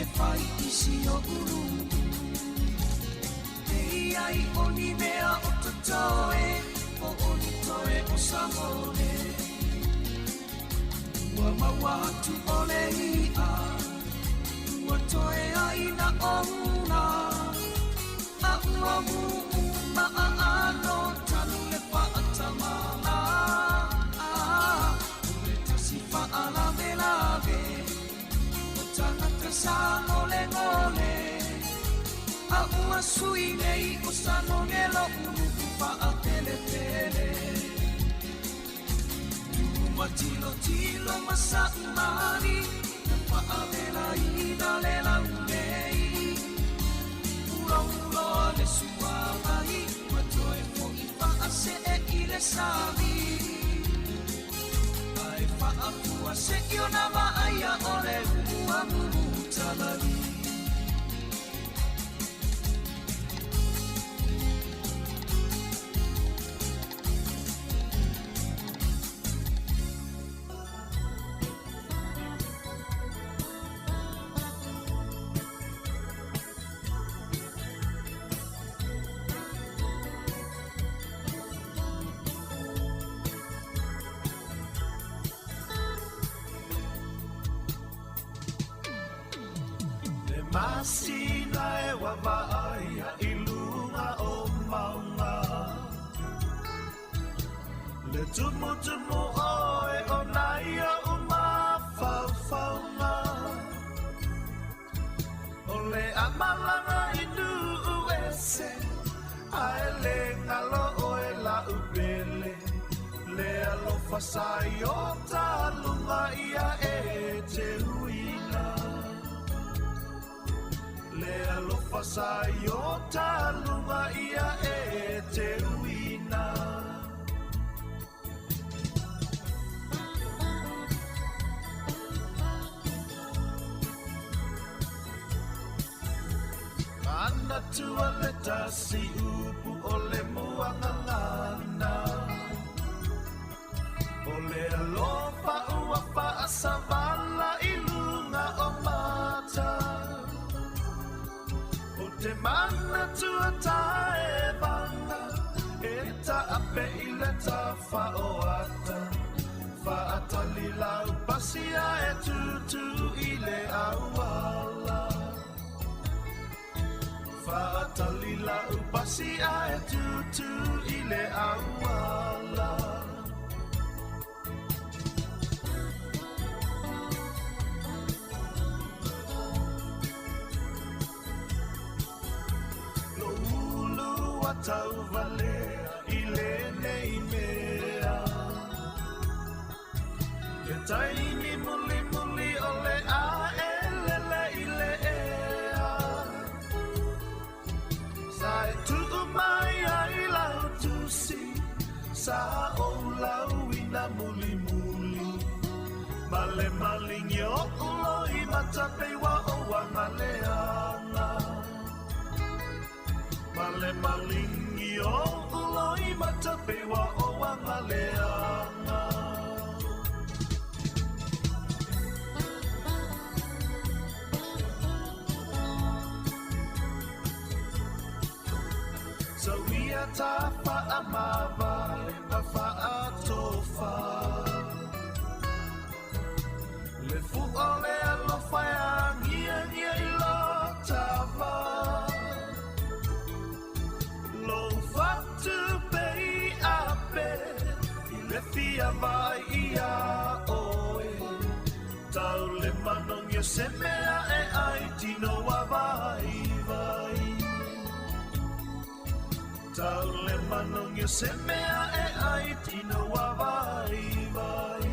E: e fai isi o ulu. E ia i o ni mea o totoe o o ni toe o sangole. Ua maua atu o le i'a ua toe ai na ona. A ua mu'u ma a'ano tanu le fa'atamala. O le tasi fa'alavelave o tagata sa golegole. A ua sui nei o sa lo'u nu'u fa'apelepele. Tumatilotilo ma sa'umali na fa'avelaina le laumei. Ulouloa le suavai ma toe fo'i fa'ase'e i le sami. Ae fa'afua se'i ona va'aia o le ua mumutalali.
O: Le masina e wavaai i lunga o maunga. Le tumu tumu oe o naia o mawhauwhaunga. O le amalanga i nuu ese, ae le ngalo oe la upele. Le alofa sa i o talunga ia e te uina. Le alofa sa i o talunga ia e te uina. Mana tua le tasi upu o le muangangana. O le alofa ua fa'asavala i luga o mata. O te mana tua taevanga e ta'ape i le tafa'oata. Fa'atali lau pasia e tutu Faatali la upasi ae tutu i le auala. Lo ulu a tauvalea i lenei mea. Le taimi muli muli o le a e lele i le ea. Sa e tuu mai ai lau tusi, sa ou lauina muli muli. Ma le malingi o uloi matapeiwa o wangaleanga. Ma le malingi o uloi matapeiwa o wangaleanga. So ia ta whaamawai ma whaatofa. Le fua le alofa e angia ngia i lo tava. Lo whatu pe i ape, i le fia vai ia oe. Tau le manongi o se mea e ai tino wa vai vai. Tau le manongi o se mea e ai tino wa vai vai.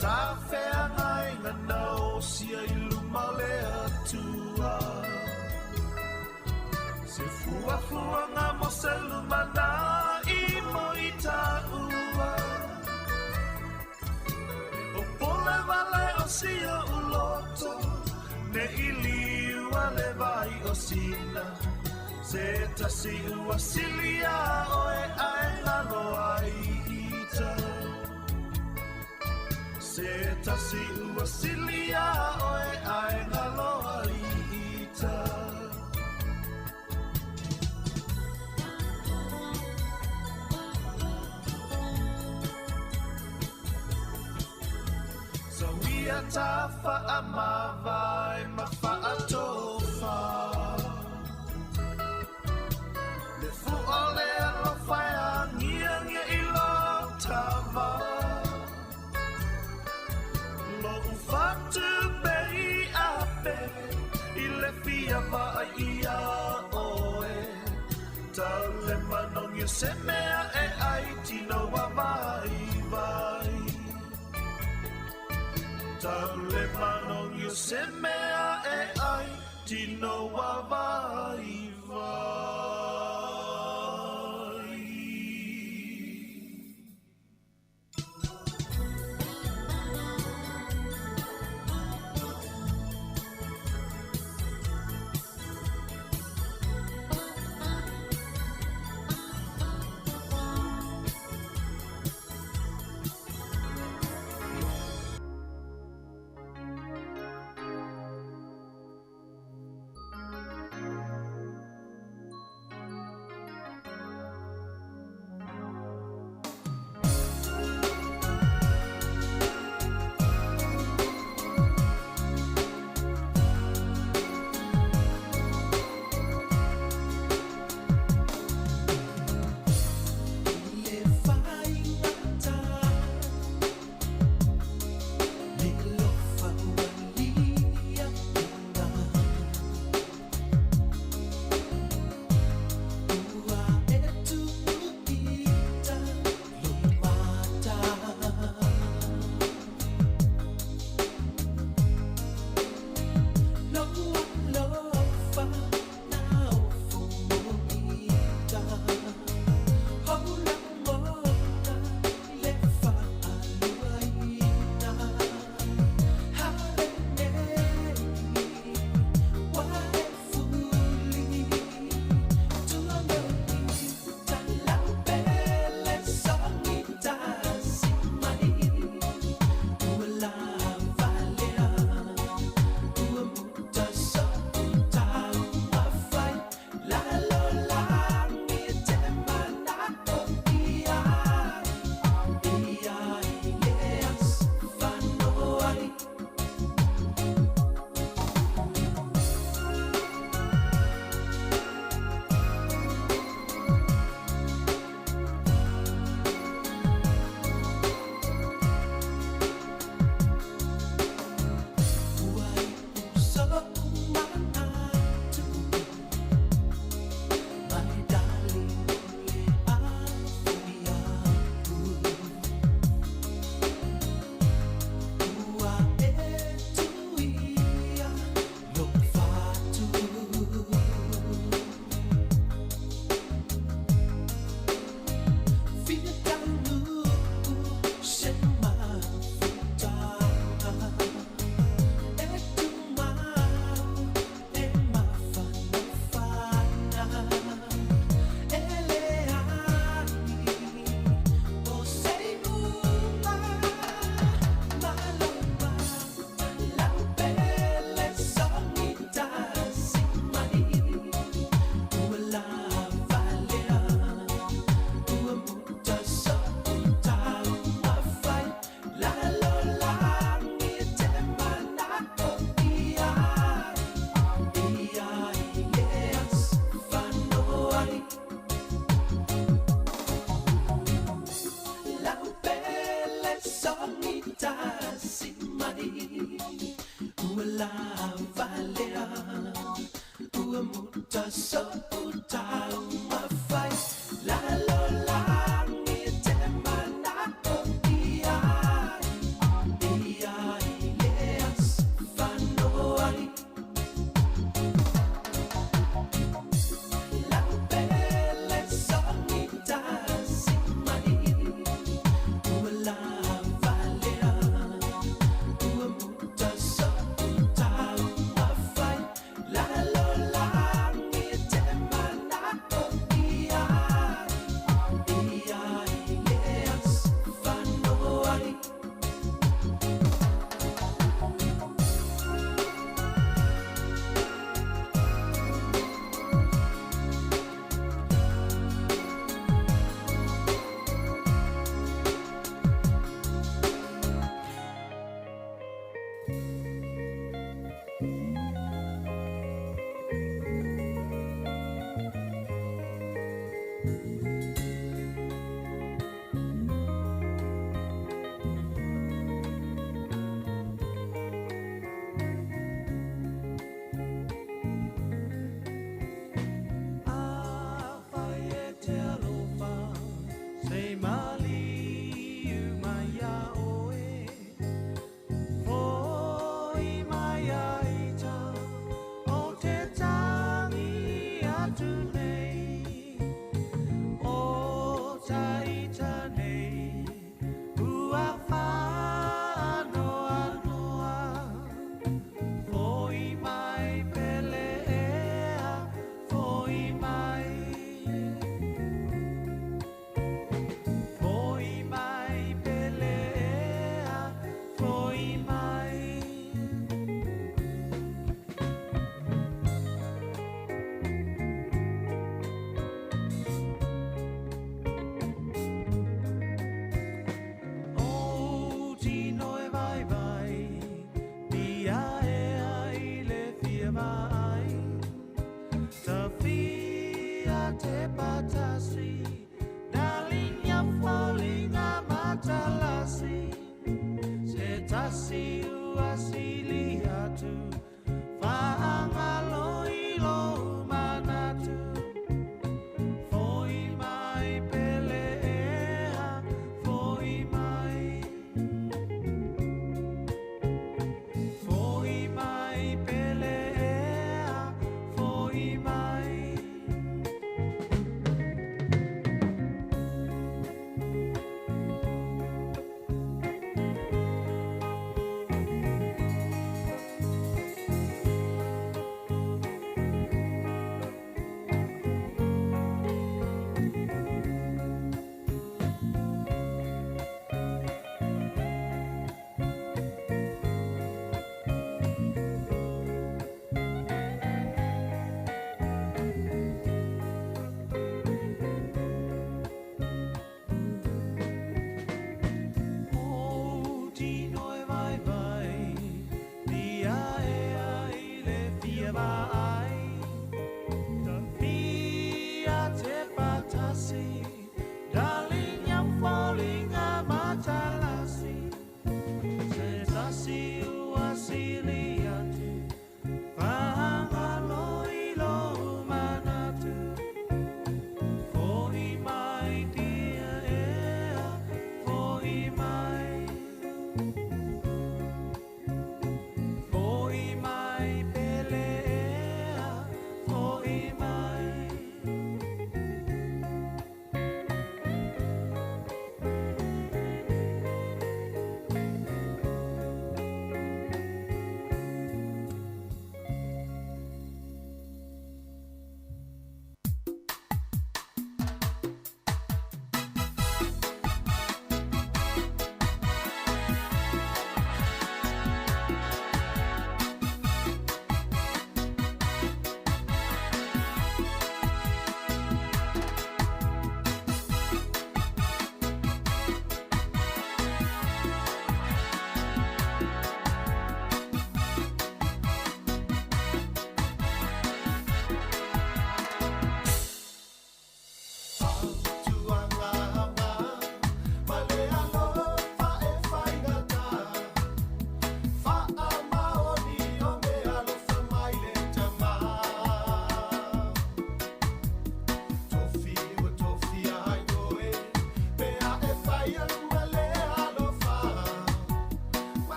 O: Ta whea ngai ngā nao sia i luma le atua. Se fua fua ngā mo se luma nā i mo i tā ua. O pole vale o sia uloto, ne i liua le vai o sina. Se tasi ua silia oe ae ngalo ai ita. Se tasi ua silia oe ae ngalo ai ita. So ia ta whaamawai ma whaatofa. Le fua le alofa e angia ngia i lo tava. Lo ufatu pe i ape, i le fia vai ia oe. Tau le manongi o se mea e ai tino wa vai vai. Tau le manongi o se mea e ai tino wa vai vai.
E: tasi mai ua lava lea ua muta so'u taumafai lalolagi te mana'o i ai e ai le aso fanoai lau pele sogi tasi mai ua lava lea ua muta so'u taumafai lalolagi te mana'o i ai e ai le aso fanoai. Afai e te alofa, se maliu mai iā oe. Fo'i mai ai ta, o te tangi atu nei. O taita nei, ua whaanoanoa. Fo'i mai pele ea, fo'i mai. Fo'i mai pele ea, fo'i mai. O tino e vaivai, pia ea i le fia vaai. Tawhia te patasi, darling ia foliga matalasi. Se tasi ua sili atu, whaangalo i lou manatu. Fo'i mai pele ea, fo'i mai. Fo'i mai pele ea, fo'i mai.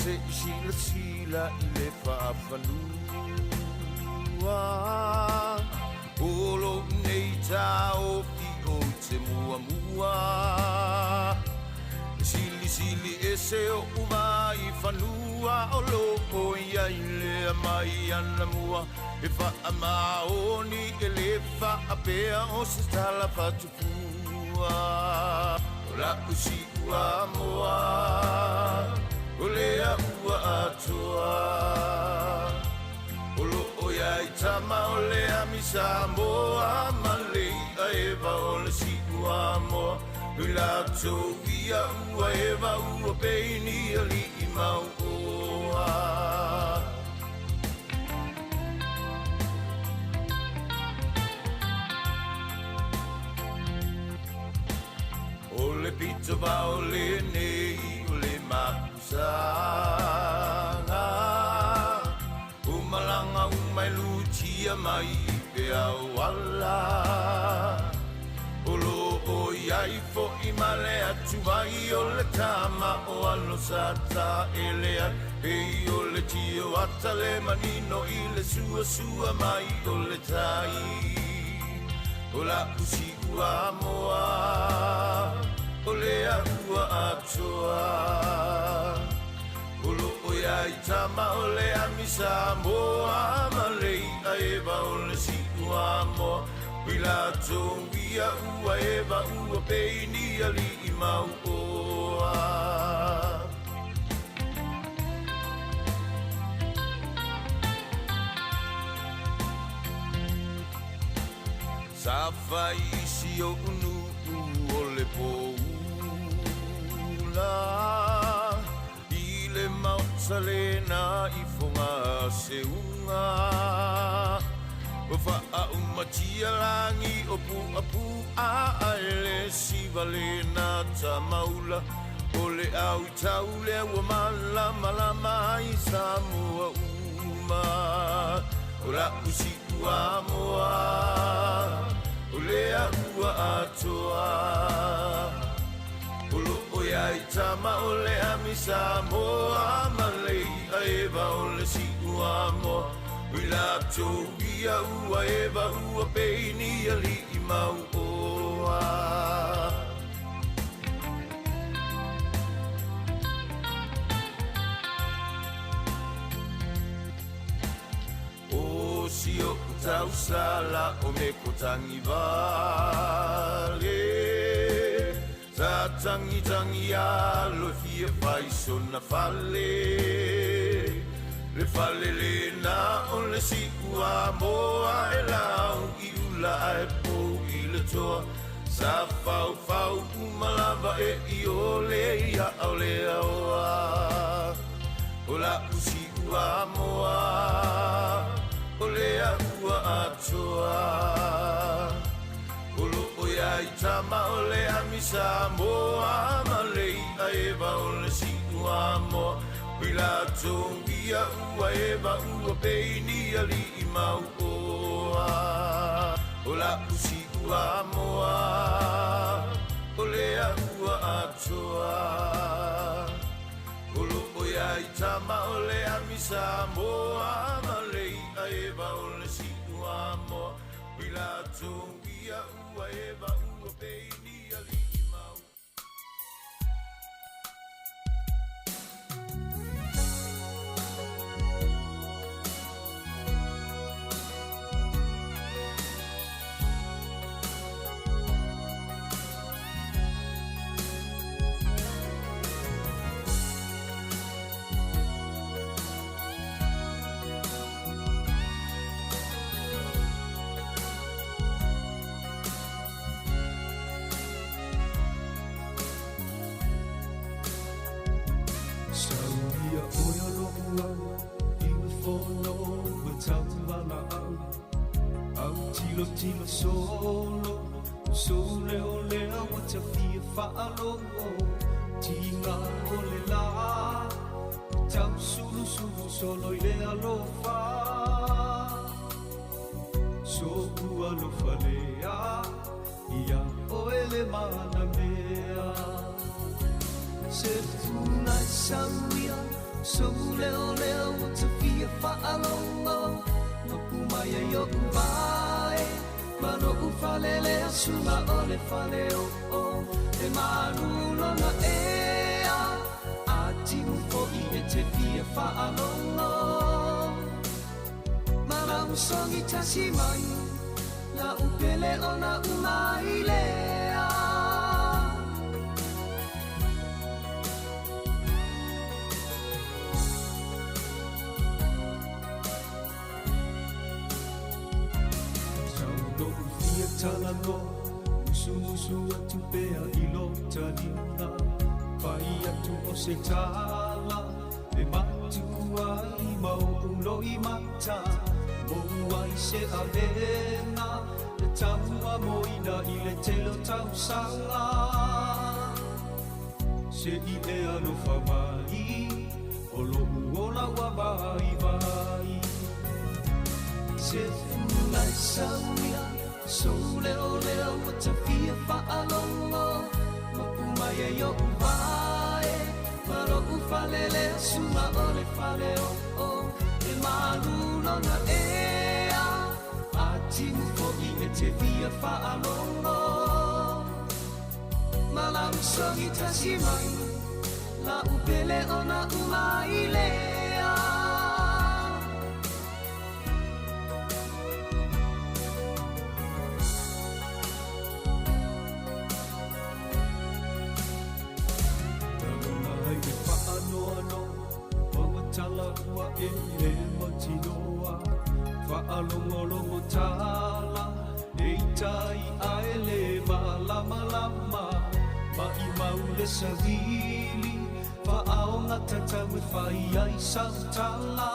O: Se i silasila i le faafanua O lou nei taofi ou te muamua E silisili ese oʻu vaifanua O loo iai lea mai anamua E faamaoni e lē faapea o se tala fatufua O la'u siuamoa O lea ua atoa O loo iai tama o le amisa moa Ma le i'a eva o le siuamoa Nui latou ia ua eva ua peini ali'i mauoa O le pito vao lenei o le mapusaga O malaga uma e lutia mai i peau ala O loo iai fo'i ma le atuvai o le tama o alo sa taele ai Pei o le tio ata le manino i le suasua mai o le tai O la'u siuamoa O lea ua atoa O loo iai tama o le amisa moa Ma le i'a eva o le siuamoa Ui latou ia ua eva ua peini ali'i mauoa Sa fai isi oʻu nuu o le poula I le maota lena i Fogaseuga Ua faaumatia lagi o puapu'a ae le siva lena tamaula O le auitau lea ua malamalama ai Samoa uma O la'u siuamoa O lea ua atoa O loo iai tama o le amisa moa Ma le i'a eva o le siuamoa Ui latou ia ua eva ua peini ali'i mauoa O si oʻu tausala o me ko tagivale Sa tagitagi alo e fia fai sona fale Le fale lena o le siuamoa E lau i ula ae pou i le toa Sa faufau uma lava e i ole ia au le aoa O la'u siuamoa O lea ua atoa O loo iai tama o le amisa moa Ma le i'a eva o le siuamoa Ui latou ia ua eva ua peini ali'i mauoa O la'u siuamoa O lea ua atoa O loo iai tama o le amisa moa Ma le i'a eva o le siuamoa Ui latou ia ua eva ua peini ali'i mau
E: Sauia oe o lo'u au i ua fono ua tauvalaau Au tilotilo solo sou leo lea ua tafia faalogo Tiga o le lā tausulusulu solo i le alofa So'u alofa lea ia oe le manamea Se pulai sauia Sou leo leo ua ta fia faalogo Mapu mai ai oʻu vae Ma loʻu falelea sula o le fale oo E malu lona ea Atimu foʻi e te fia faalogo Ma lau sogi tasi mai La'u pele ona umai lea. Sau lo'u fia talanoa Musumusu atu pea i lo taliga Fai atu o se tala E matua ai ma o'u loimata Mou ai se avega E taua moina i le tele o tausaga Se i e alofa mai O lo'u ola ua vaivai Se fula e sauia Sou leo leo ua ta fia faalogo Mapu mai ai o'u vae Ma lo'u falelea sula o le fale oo E malu lona ea Atimu foʻi e te fia faalogo Ma lau sogi tasi mai La'u pele ona umai lea. Lagona ai le faanoanoa Maua tala ua e le mautinoa Faalogologo tala E ita i'a e le malamalama Maʻimau le savili Faaoga tatau e fai ai sau tala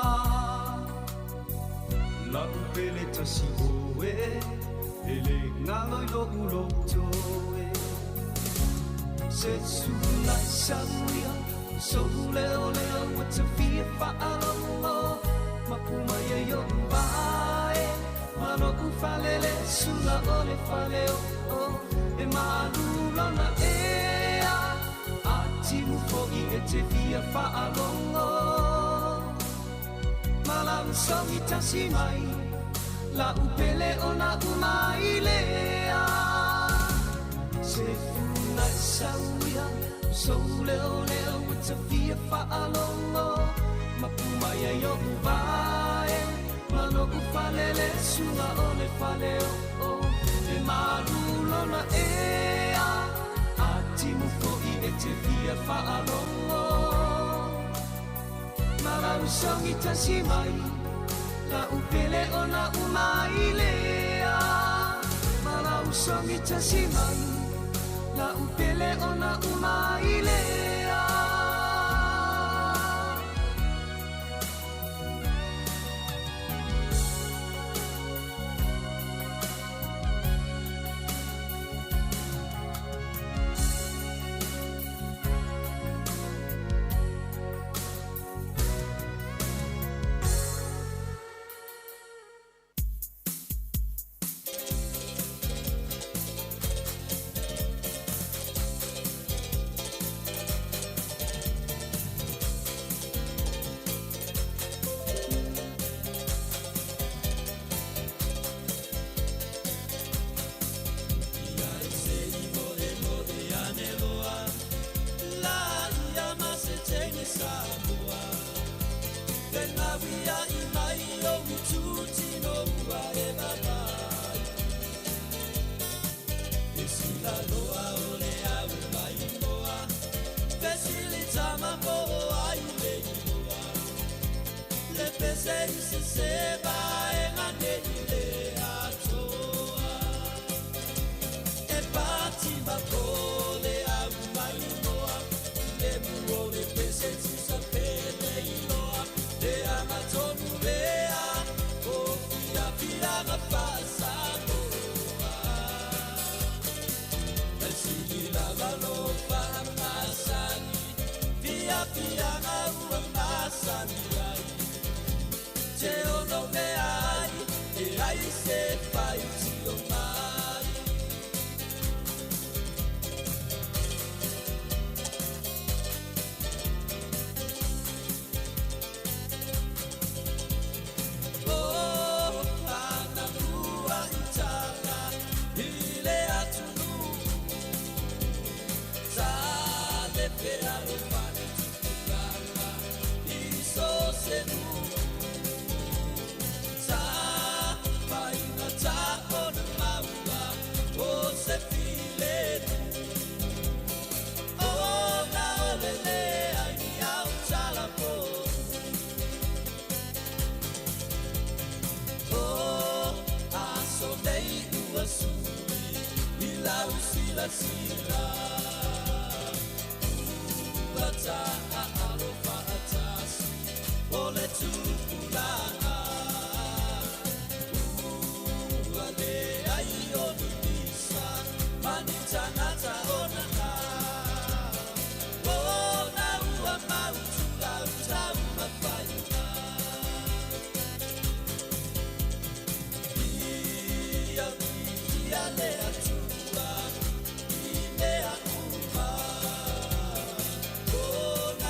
E: La'u pele tasi oe E le galo i lo'u loto e Se sula e sauia Sou leo leo ua ta fia faalogo Mapu mai ai o'u vae Ma lo'u falele sula o le fale oo E malu lona ea Atimu foʻi e te fia faalogo Ma lau sogi tasi mai La'u pele ona umai lea Se fula e sauia Sou leo leo ua ta fia faalogo Mapu mai ai o'u vae Ma lo'u falele sula o le fale oo E malu lona ea Atimu foʻi e te fia faalogo Ma lau sogi tasi mai La'u pele ona umai lea Ma lau sogi tasi mai La'u pele ona umai lea.
O: Te ono
E: silasila. Ua taalo faatasi o le tupulaga. Ua leai o ni pisa ma ni tagata o nana. Ona ua mautu lau taumafaiga. Ia viia le Atua i mea uma. Ona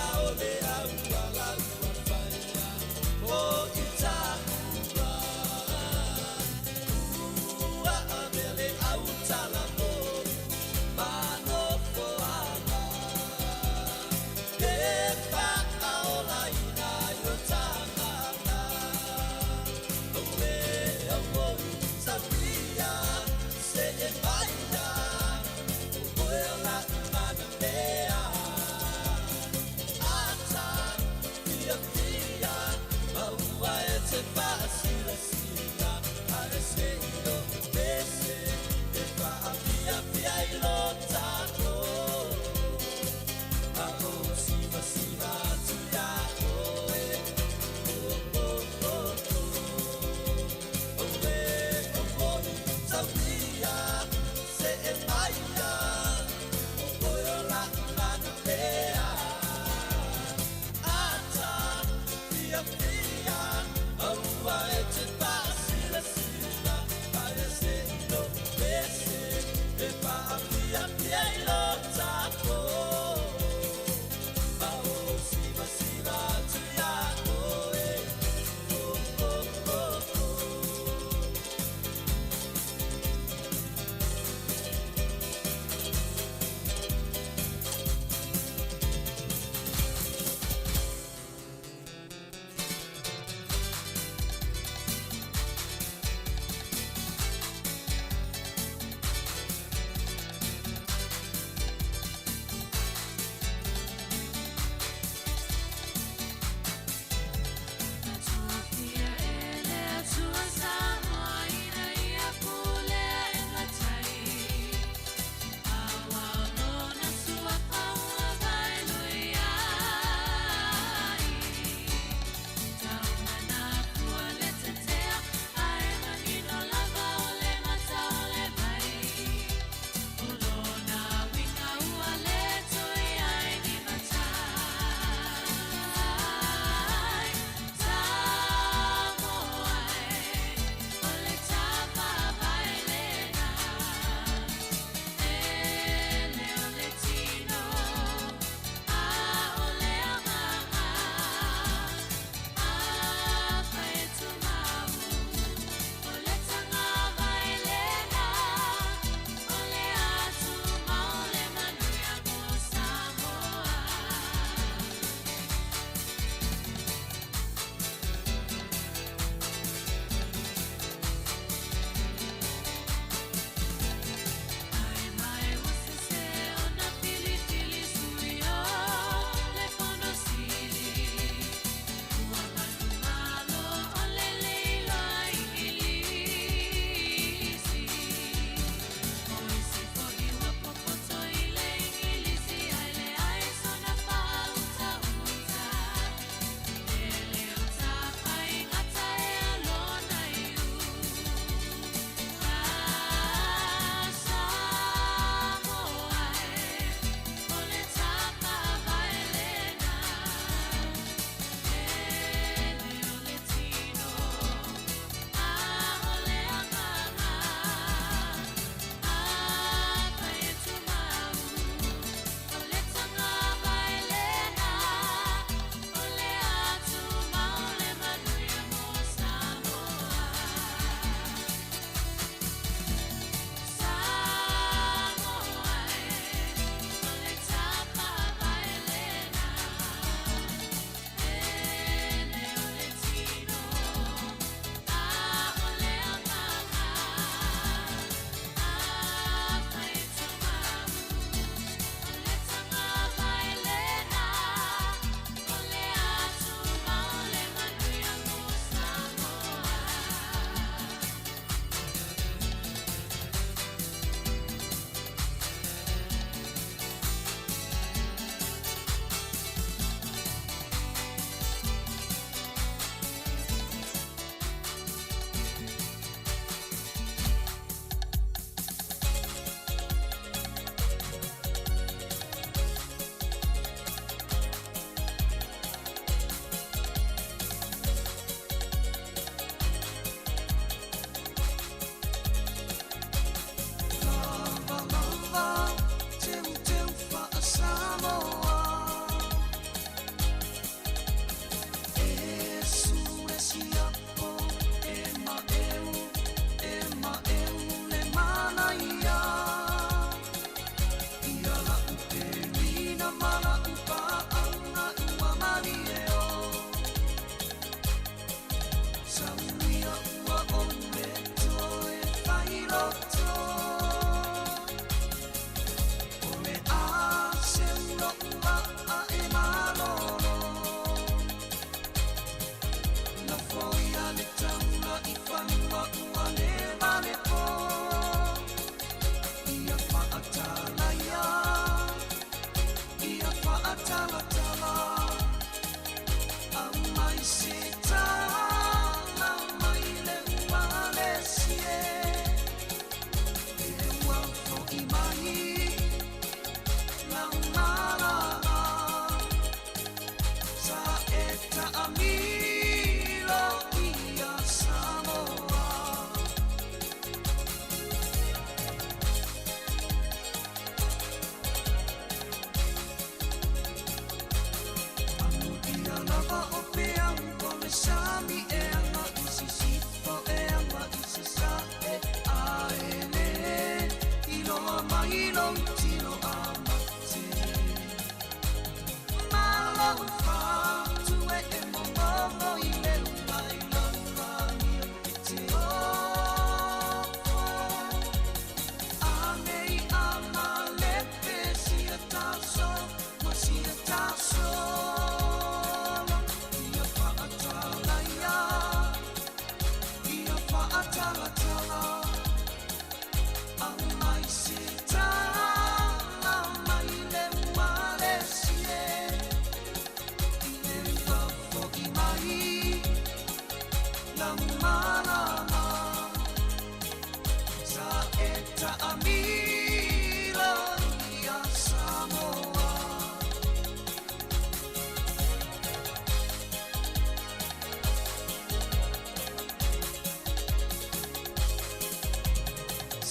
E: Tamalama Sa e ta'amilo ia Samoa.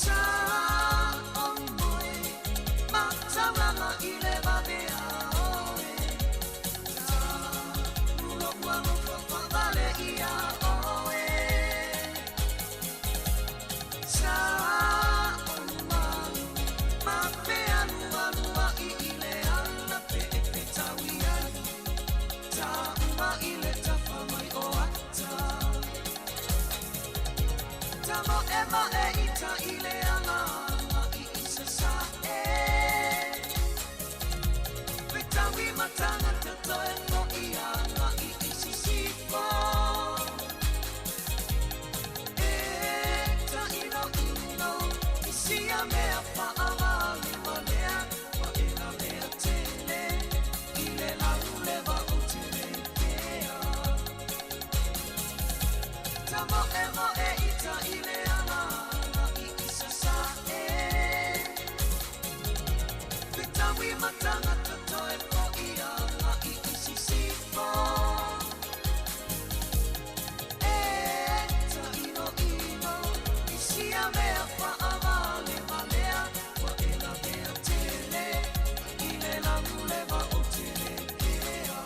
E: Sa o moe mataulanga i le vavea oe Ta mulo ua lofo whaavale ia oe Sa o malu ma pe alu alu a i i le ala pe e pe taui ai Ta uma i le tafa mai o ata Ta mo e ma e ita i le ala i i sa sa e Pe taui matanga te toe mo i anga i i sisifo E ta ino ino i sia mea whaavale walea Wa e la mea tele i le lau lewa o te le pea Ta mo e mo e ita i le ala i i sa sa e Pe taui matanga toe po i anga i i sisifo E ta ino ino i sia mea whaavale walea Wa e la mea tele i le lau lewa o te le pea.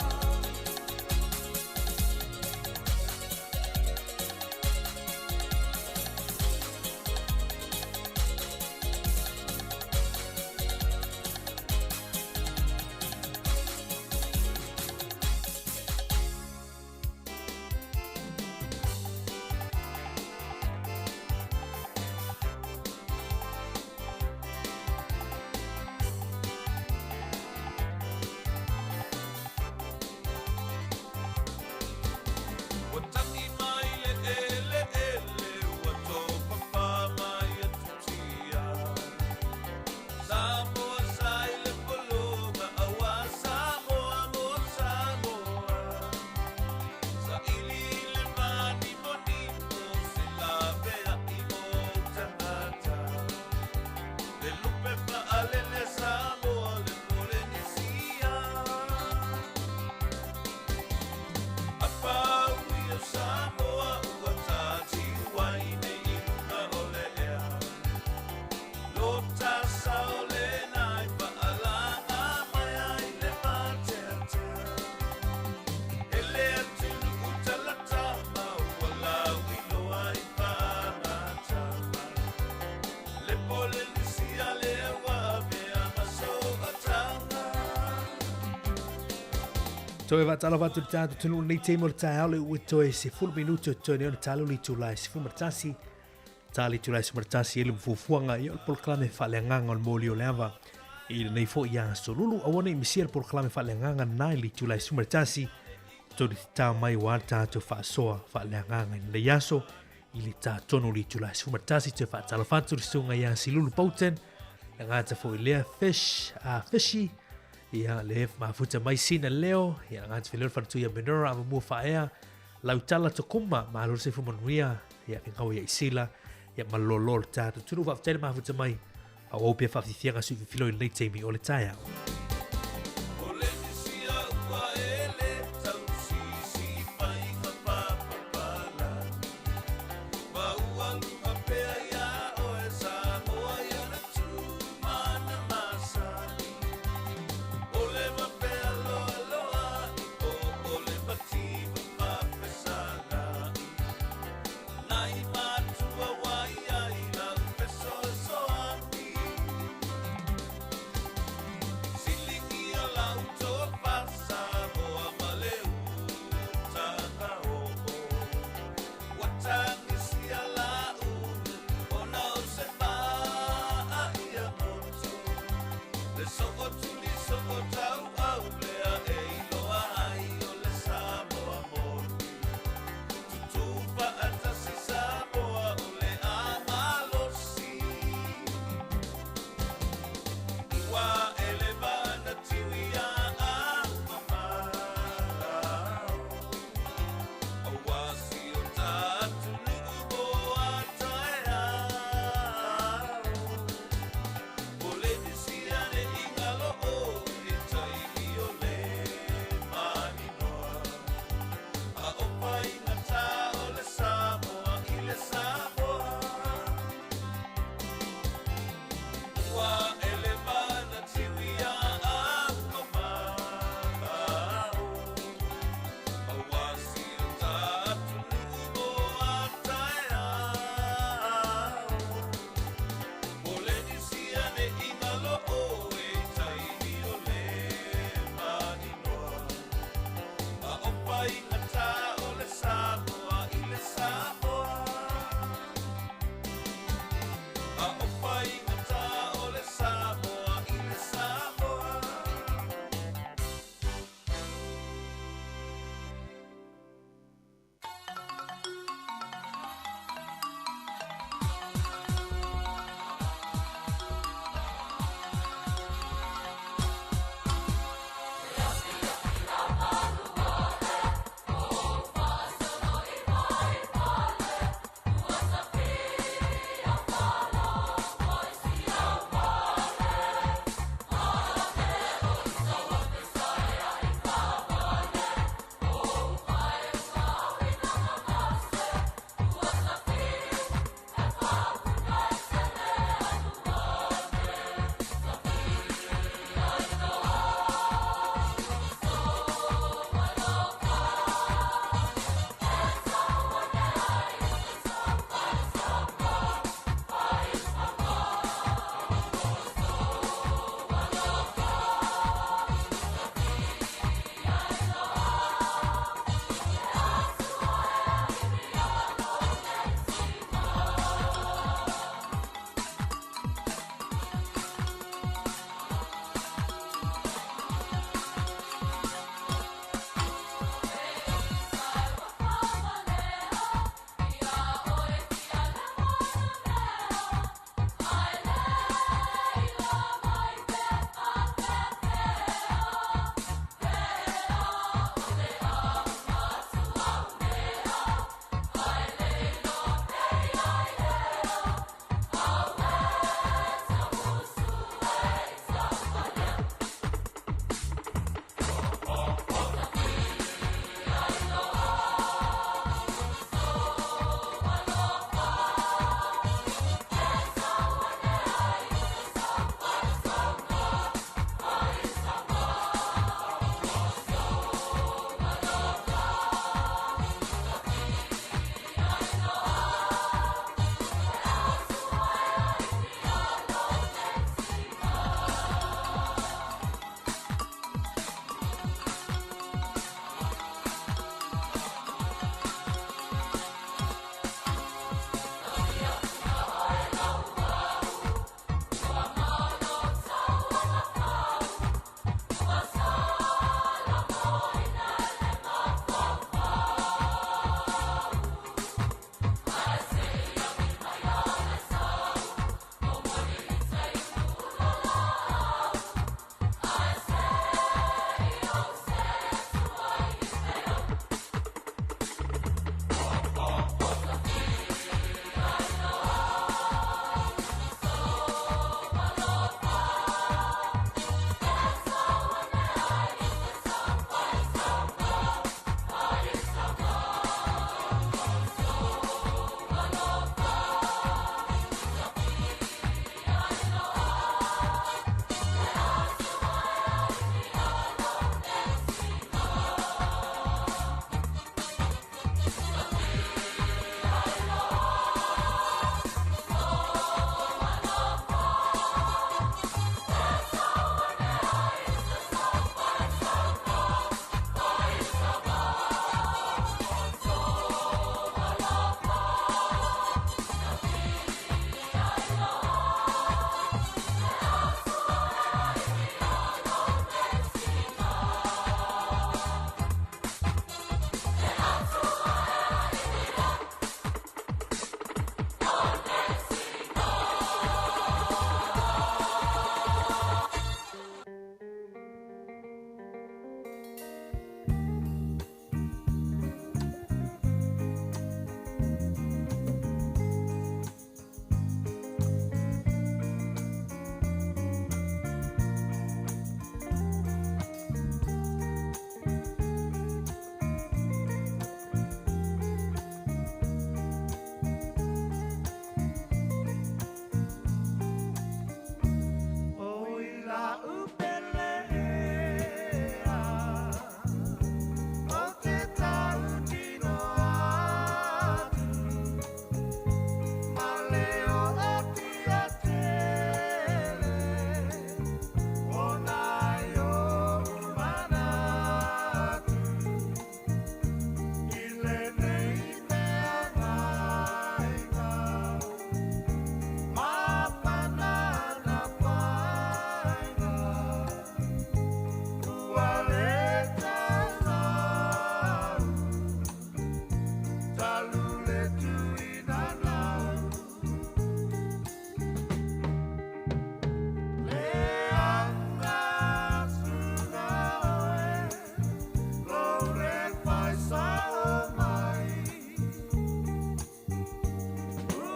O: Ua tagi mai le ele ele ua topapa mai atutia Samoa sa i le pologa aua Samoa mo Samoa Sa ili le mani monimo se lavea i mo tagata Le lupe faalele Samoa le Polenisia A pau ia Samoa ua tatiu ai nei i luga o le ea Lo tasa o le nai faalanga mai ai le mateatea Ele atunu utalatama ua lauiloa i faagatama Le Polenisia lea ua avea ma soataga.
A: Toe whaatalo whatu le tātou tunu nei te mo le taeao le ua toe se fulu minutu o toe nei ona talo le itula e 11. Ta le itula e 11 e le mfufuanga i o le polokalame faaleagaga o le moli o le ava. I lenei foi ia solulu aua nei misia le polokalame faaleagaga na i le itula e 11. Tonu te tā mai wa le tātou faasoa faaleagaga i lenei aso i le tātonu le itula e 11 toe faatalo fatu le susuga ia Silulu Bolton. Le gata foi lea Fish, Fishy. Ia le mafuta mai sina leo, ia ngati feleo fatu ia Menora ama mua faea, lautala tokuma, malo se fu manuia, ia ngau ia isila, ia malolo le tātou tunu faafetai le mafuta mai, a o pia faafitiaga sui filo i lenei taimi o le taeao.
O: Polenisia ua ele tausisi faiga papapalagi Ma ua luga pea ia oe Samoa ia na tumana masani O le mapea loa loa i po o le mativa faafesagai Nai matua wai ai lau fesoasoani Si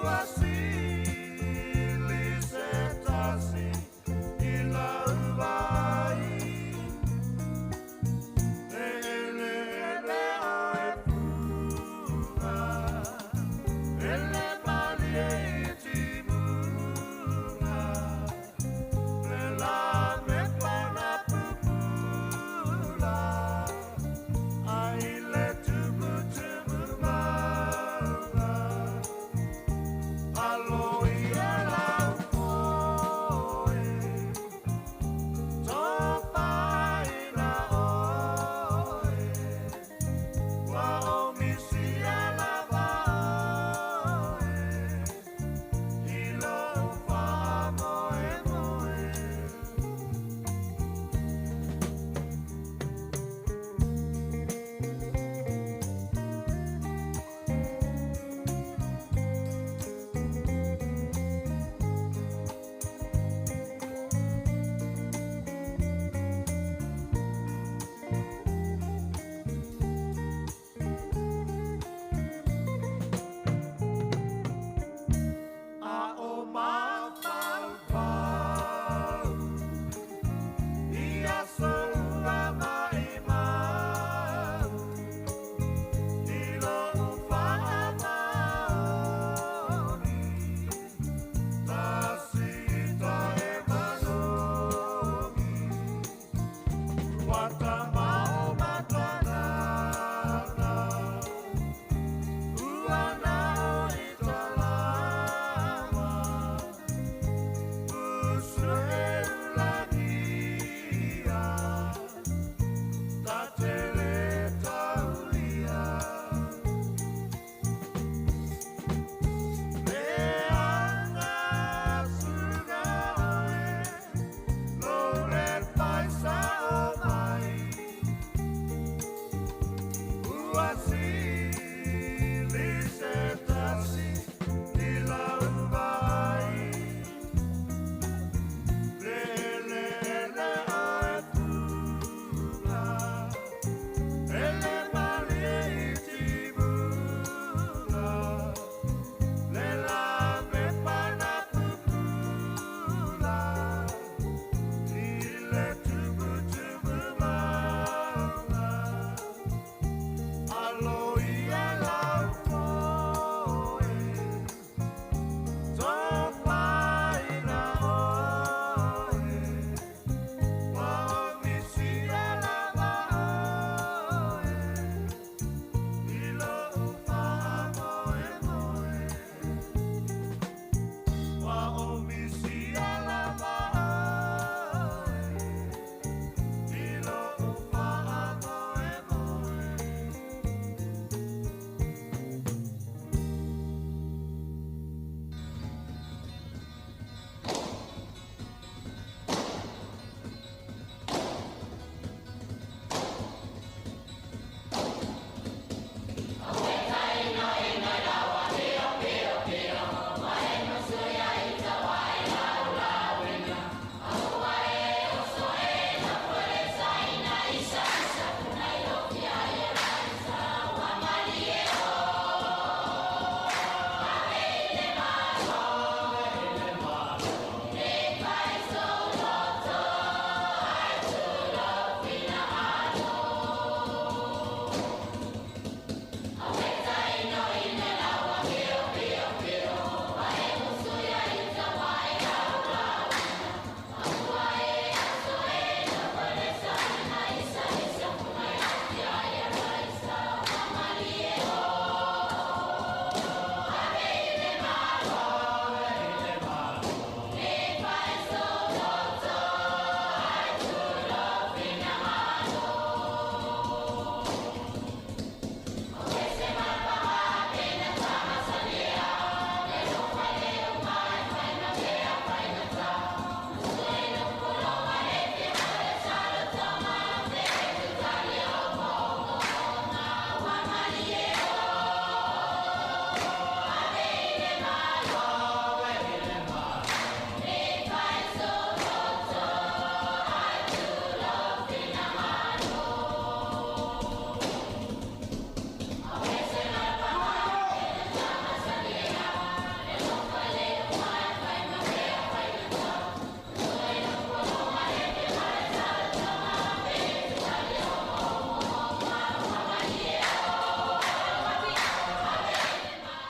O: Atua sili se tasi i lau vaai. Le eleele o e puga, ele malie i timuga, le la me kona pupula, ai le tumutumu mauga.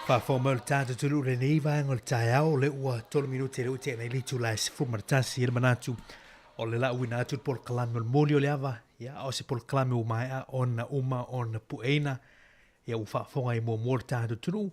A: Faafofoga mai o le tatou atunuu i lenei vaega o le taeao, o lea ua 3 minute lea ua tea nei le itula e 11 i le manatu o le lauina atu le polokalame o le moli o le ava, ia, a o se polokalame ua maea ona uma ona pueina, ia ua faafofoga ai muamua le tatou atunuu,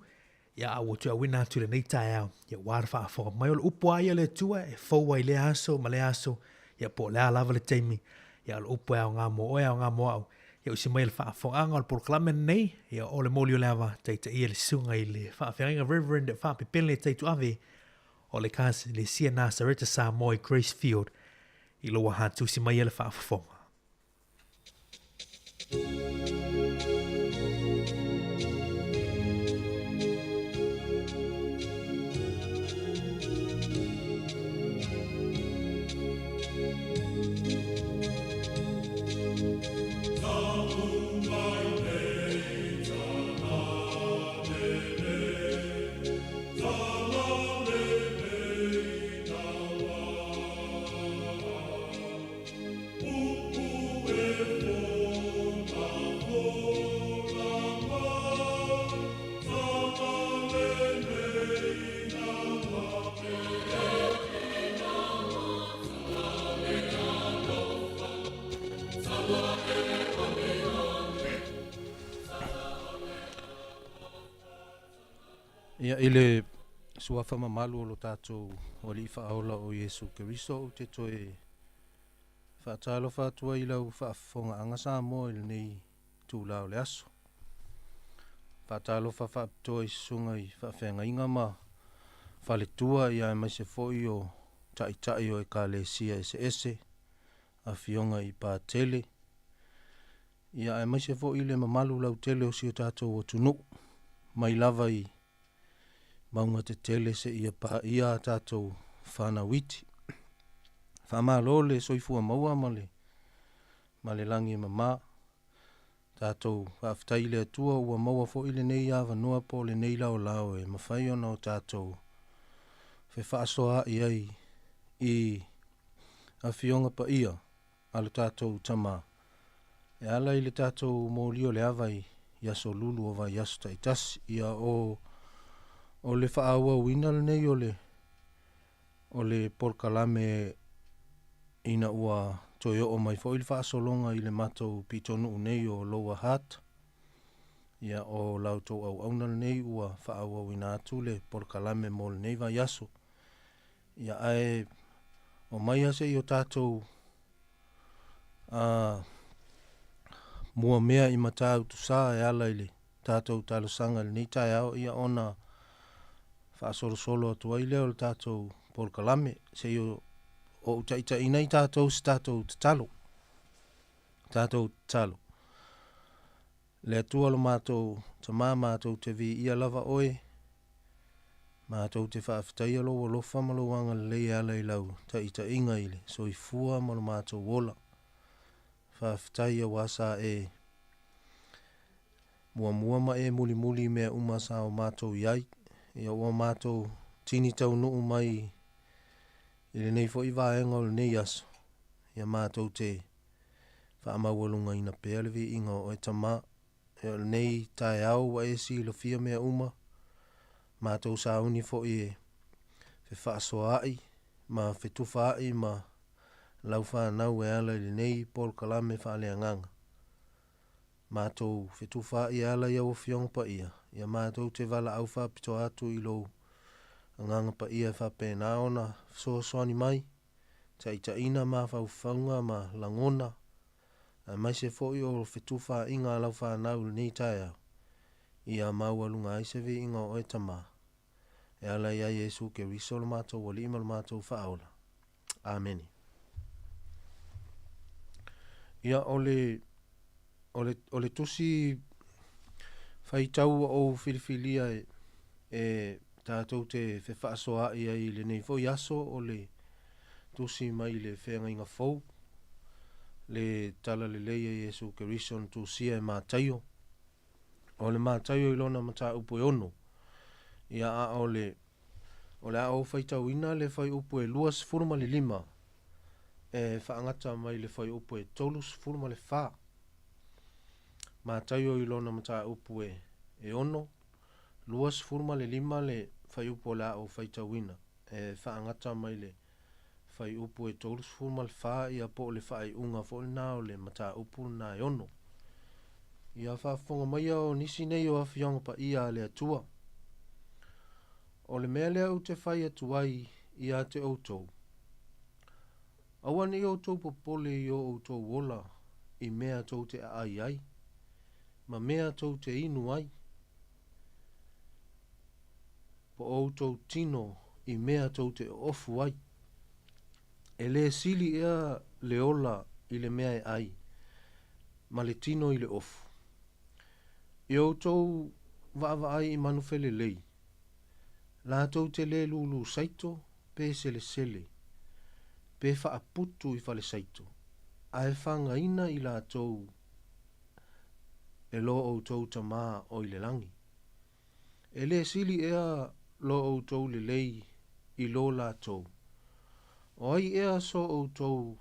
A: ia a ua toe auina atu i lenei taeao, ia ua le faafofoga mai o le upu lava ia a le Atua e fou ai lea aso ma lea aso, ia po o le a lava le taimi, ia o le upu e aoga mo oe, aoga mo au, ia usi mai le faafofogaaga o le polokalame lenei, ia o le moli o le ava, taitaia le susuga i le faafeagaiga Reverend Faapepele Taituave o le Ekalesia Nasareta Samoa i Gracefield i Lower Hutt. Usi mai ia le faafofoga.
P: Ia, i le suafa mamalu o lo tatou Alii Faaola o Iesu Keriso, ou te toe faatalofa atu ai i lau faafofogaaga Samoa i lenei itula o le aso. Faatalofa faapitoa i susuga i faafeagaiga ma faletua ia aemaise foi o taitai o Ekalesia eseese, afioga i Patele, ia aemaise foi le mamalu lautele o si o tatou atunuu, mai lava i mauga tetele seia paia a tatou fanau iti. Faamalo le soifua maua ma le ma le lagi e mama. Tatou faafetai i le Atua ua maua foi lenei avanoa po o lenei laolao e mafai ona o tatou fefaasoaai ai i Afioga Paia a lo tatou Tama e ala i le tatou moli o le ava i aso lulu o vaiaso taitasi. Ia o o le faaauauina lenei o le o le polokalame ina ua toe oo mai foi le faasologa i le matou pitonuu nei o Lower Hutt. Ia o la outou auauna lenei ua faaauauina atu le polokalame mo lenei vaiaso. Ia ae omai lava se i o tatou a muamea i Matautu-sa e ala i le tatou talosaga i lenei taeao, ia ona faasolosolo atu ai lea o le tatou polokalame se i ou taitaiina ai tatou se tatou tatalo. Tatou tatalo. Le Atua lo matou Tama, matou te viia lava Oe, matou te faafetaia Lou alofa ma Lou agalelei e ala i Lau taitaiga i le soifua ma lo matou ola. Faafetai auā sa E muamua ma E mulimuli i mea uma sa o matou i ai, ia ua matou tini taunuu mai i lenei foi vaega o lenei aso, ia matou te faamaualugaina pea le viiga o Oe Tama. Ia o lenei taeao ua E silafia mea uma, matou sauni foi e fefaasoaai ma fetufaai ma lau fanau e ala i lenei polokalame faaleagaga. Matou fetufaai e ala i au Afioga Paia, ia matou te valaau faapitoa atu i lou Agaga Paia e faapena ona fesoasoani mai, taitaiina mafaufauga ma lagona, aemaise foi o fetufaaiga a lau fanau i lenei taeao, ia maualuga ai se viiga o oe Tama, e ala ia Iesu Keriso lo matou Alii ma lo matou Faaola. Amene. Ia, o le, o le, o le tusi faitau ua ou filifilia e, e tatou te fefaasoaai ai i lenei foi aso, o le tusi mai le Feagaiga Fou, le Talalelei a Iesu Keriso na tusia e Mataio. O le Mataio i lona mataupu e 6. Ia, a o le, o le a ou faitauina le fuaiupu e 25 e faagata mai le fuaiupu e 34. Mataio i lona mataupu e 6, 25 le fuaiupu o le a ou faitauina, e faagata mai le fuaiupu e 34 ia po o le faaiuga foi lena o le mataupu lena e 6. Ia faafofoga maia o nisi nei o Afioga Paia a le Atua. O le mea lea ou te fai atu ai ia te outou, aua ne i outou popole i o outou ola i mea tou te aai ai, ma mea tou te inu ai, po o outou tino i mea tou te oofu ai. E lē sili ea le ola i le mea e ai, ma le tino i le ofu. I outou vaavaai i manu felelei, latou te lē lūlū saito pe selesele, pe faaputu i fale saito, ae fagaina i latou e lo outou Tamā o i le lagi. E lē sili ea lo outou lelei i lo latou? O ai ea so outou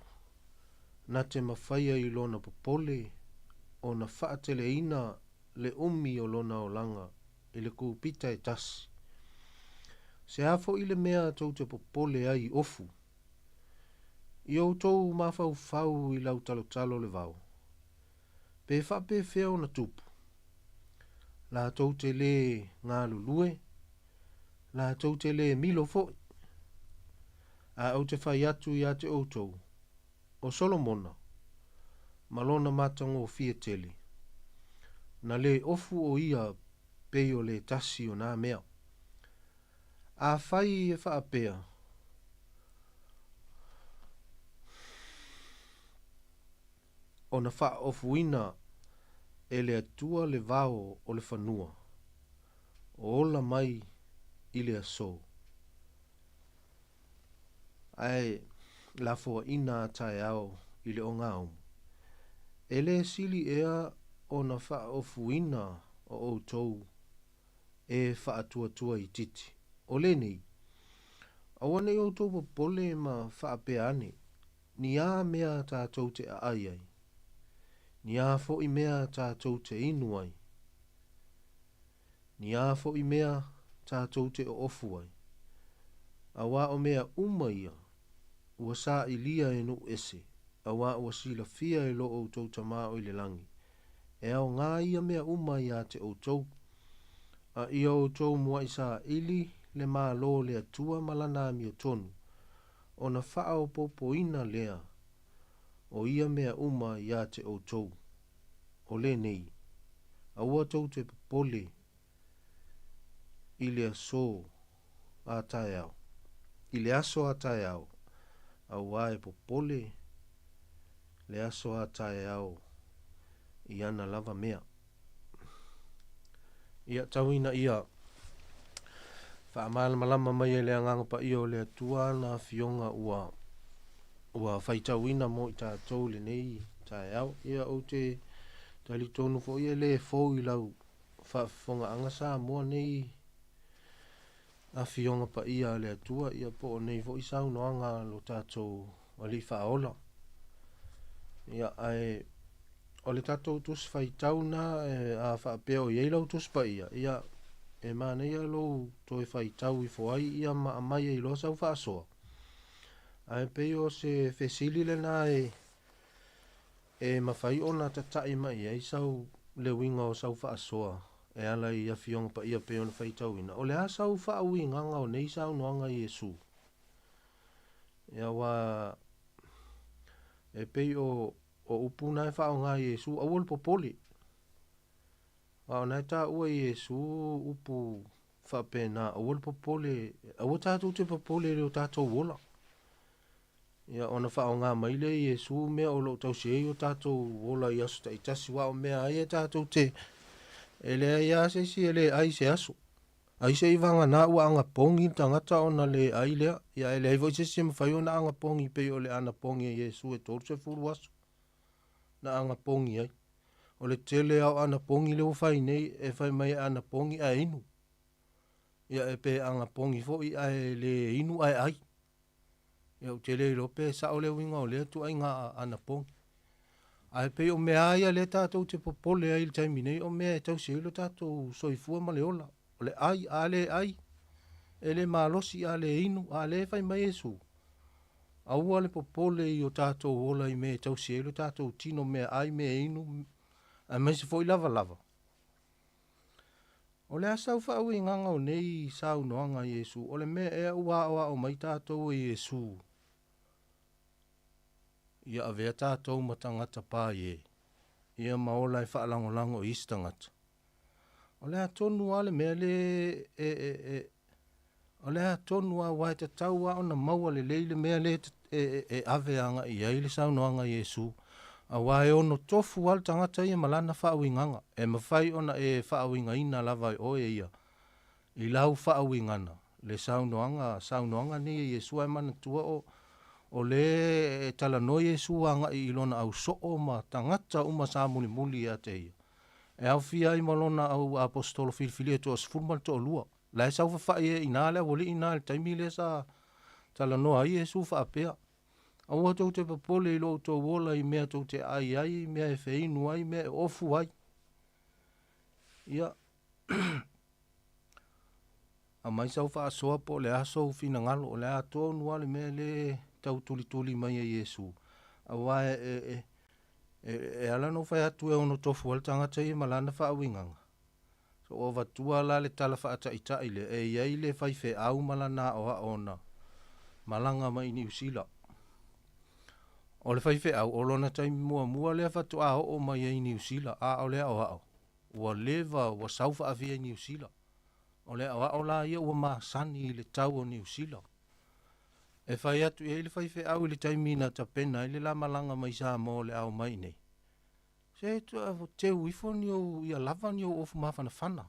P: na te mafaia i lona popole ona faateleina le umi o lona olaga i le kūpita e tasi? Se a foi le mea tou te popole ai i ofu? I outou mafaufau i lau talotalo o le vao, pe faapefea ona tupu? Latou te lē galulue, latou te lē milo foi. Ae ou te fai atu ia te outou, o Solomona, ma lona matagofie tele, na lē ofu o ia pei o le tasi o nā mea. Afai e faapea, ona faaofuina e le Atua le vao o le fanua, o ola mai i le aso, ae lafoaina a taeao i le ogaumu, e lē sili ea ona faaofuina o outou e faatuatua itiiti. O lenei, aua ne i outou popole ma faapea ane, Ni a mea tātou te aai ai? Ni a foi mea tātou te inu ai? Ni a foi mea tātou te oofu ai? Auā o mea uma ia, ua sailia e nuu ese, auā ua silafia e lo outou Tamā o i le lagi, e aogā ia mea uma iā te outou. A ia outou muaʻi saili le Malo o le Atua ma Lana amiotonu, ona faaopoopoina lea o ia mea uma iā te outou. O lenei, aua tou te popole i le aso a taeao, i le aso a taeao, auā e popole le aso a taeao i ana lava mea. Ia, tau ina ia faamalamalama mai e le Agaga Paia o le Atua ana afioga ua ua faitauina mo i tatou i lenei taeao. Ia, ou te talitonu foi e lē fou i lau faafofogaaga Samoa nei Afioga Paia a le Atua, ia po o nei foi saunoaga a lo tatou Alii Faaola. Ia, ae o le tatou Tusi Faitau na, e, a faapea o i ai lau Tusi Paia, ia, e manaia lou toe faitau ifo ai ia ma aumai ai loa sau faasoa. Ae pei o se fesili lena e, e mafai ona tata'i mai ai sau le uiga o sau faasoa e ala i Afioga Paia pei ona faitauina. O le a sau faauigaga o nei saunoaga a Iesu? Ia, aua e pei o, o upu na e faaaoga e Iesu, aua le popole. A o na e taua e Iesu upu faapena, aua le popole, aua tatou te popole i le o tatou ola. Ia, ona faaaoga mai lea e Iesu mea o lo o tausi ai o tatou ola i aso taitasi, aua o mea lava ia tatou te, e leai lava se isi e le ai i se aso. Ai se i vagana ua agapogi le tagata ona le ai lea, ia e leai foi se isi e mafai ona agapogi pei o le anapogi a Iesu e 30 aso na agapogi ai. O le tele lava o anapogi lea ua fai nei, e fai mai e anapogi ae inu. Ia e pe agapogi foi ae le inu ae ai. Ia ou te le iloa pe sao le uiga o lea ituaiga anapogi. Ae pei o mea lava ia lea tatou te popole ai i le taimi nei, o mea e tausi ai lo tatou soifua ma le ola. O le ʻai, a le ʻai, e le malosi, a le inu, a lea e fai mai Iesu, Aua le popole i o tatou ola i mea e tausi ai lo tatou tino, mea ʻai, mea inu, aemaise foi lavalava. O le a sau faauigaga o nei saunoaga a Iesu? O le mea ea ua aoao mai tatou e Iesu ia avea tatou ma tagata paie, ia ma ola e faalagolago i isi tagata? O le a tonu lava le mea le e, e, e, o le a tonu lava, aua e tatau lava ona maua lelei le mea le e, e, e ave agai i ai le saunoaga a Iesu, aua e ono tofu lava le tagata ia ma lana faauigaga. E mafai ona e faauigaina lava e oe ia i lau faauigana le saunoaga, saunoaga nei a Iesu, ae manatua o, o le e talanoa Iesu agai i lona ausoo ma tagata uma sa mulimuli ia te ia, e aofia ai ma lona au aposetolo filifilia e toasefulu ma le toalua. La e saofafai ai i ina le aualii lena i le taimi lea sa talanoa ai Iesu faapea, Aua tou te popole i lo outou ola i mea tou te ai ai, i mea e feinu ai, mea e ofu ai. Ia, aumai sau faasoa po o le a sou finagalo, o le a tonu lava le mea le tau tulituli mai e Iesu, aua e, e, e, e, e ala ona ou fai atu e ono tofu ai le tagata ia ma lana faauigaga. So ua avatua la le tala faataitai lea, e i ai le faifeau ma lana aoao na malaga mai i Niu Sila. O le faifeau, o lona taimi muamua lea faatoa oo mai ai i Niu Sila, a o le aoao, ua leva ua sau faavia i Niu Sila. O le aoao la ia ua masani i le tau o Niu Sila. E fai atu i ai le faifeau i le taimi na tapena ai le la malaga mai Samoa o le a omai i nei, Se teu ifo ni ou, ia lava ni ou ofu mafanafana.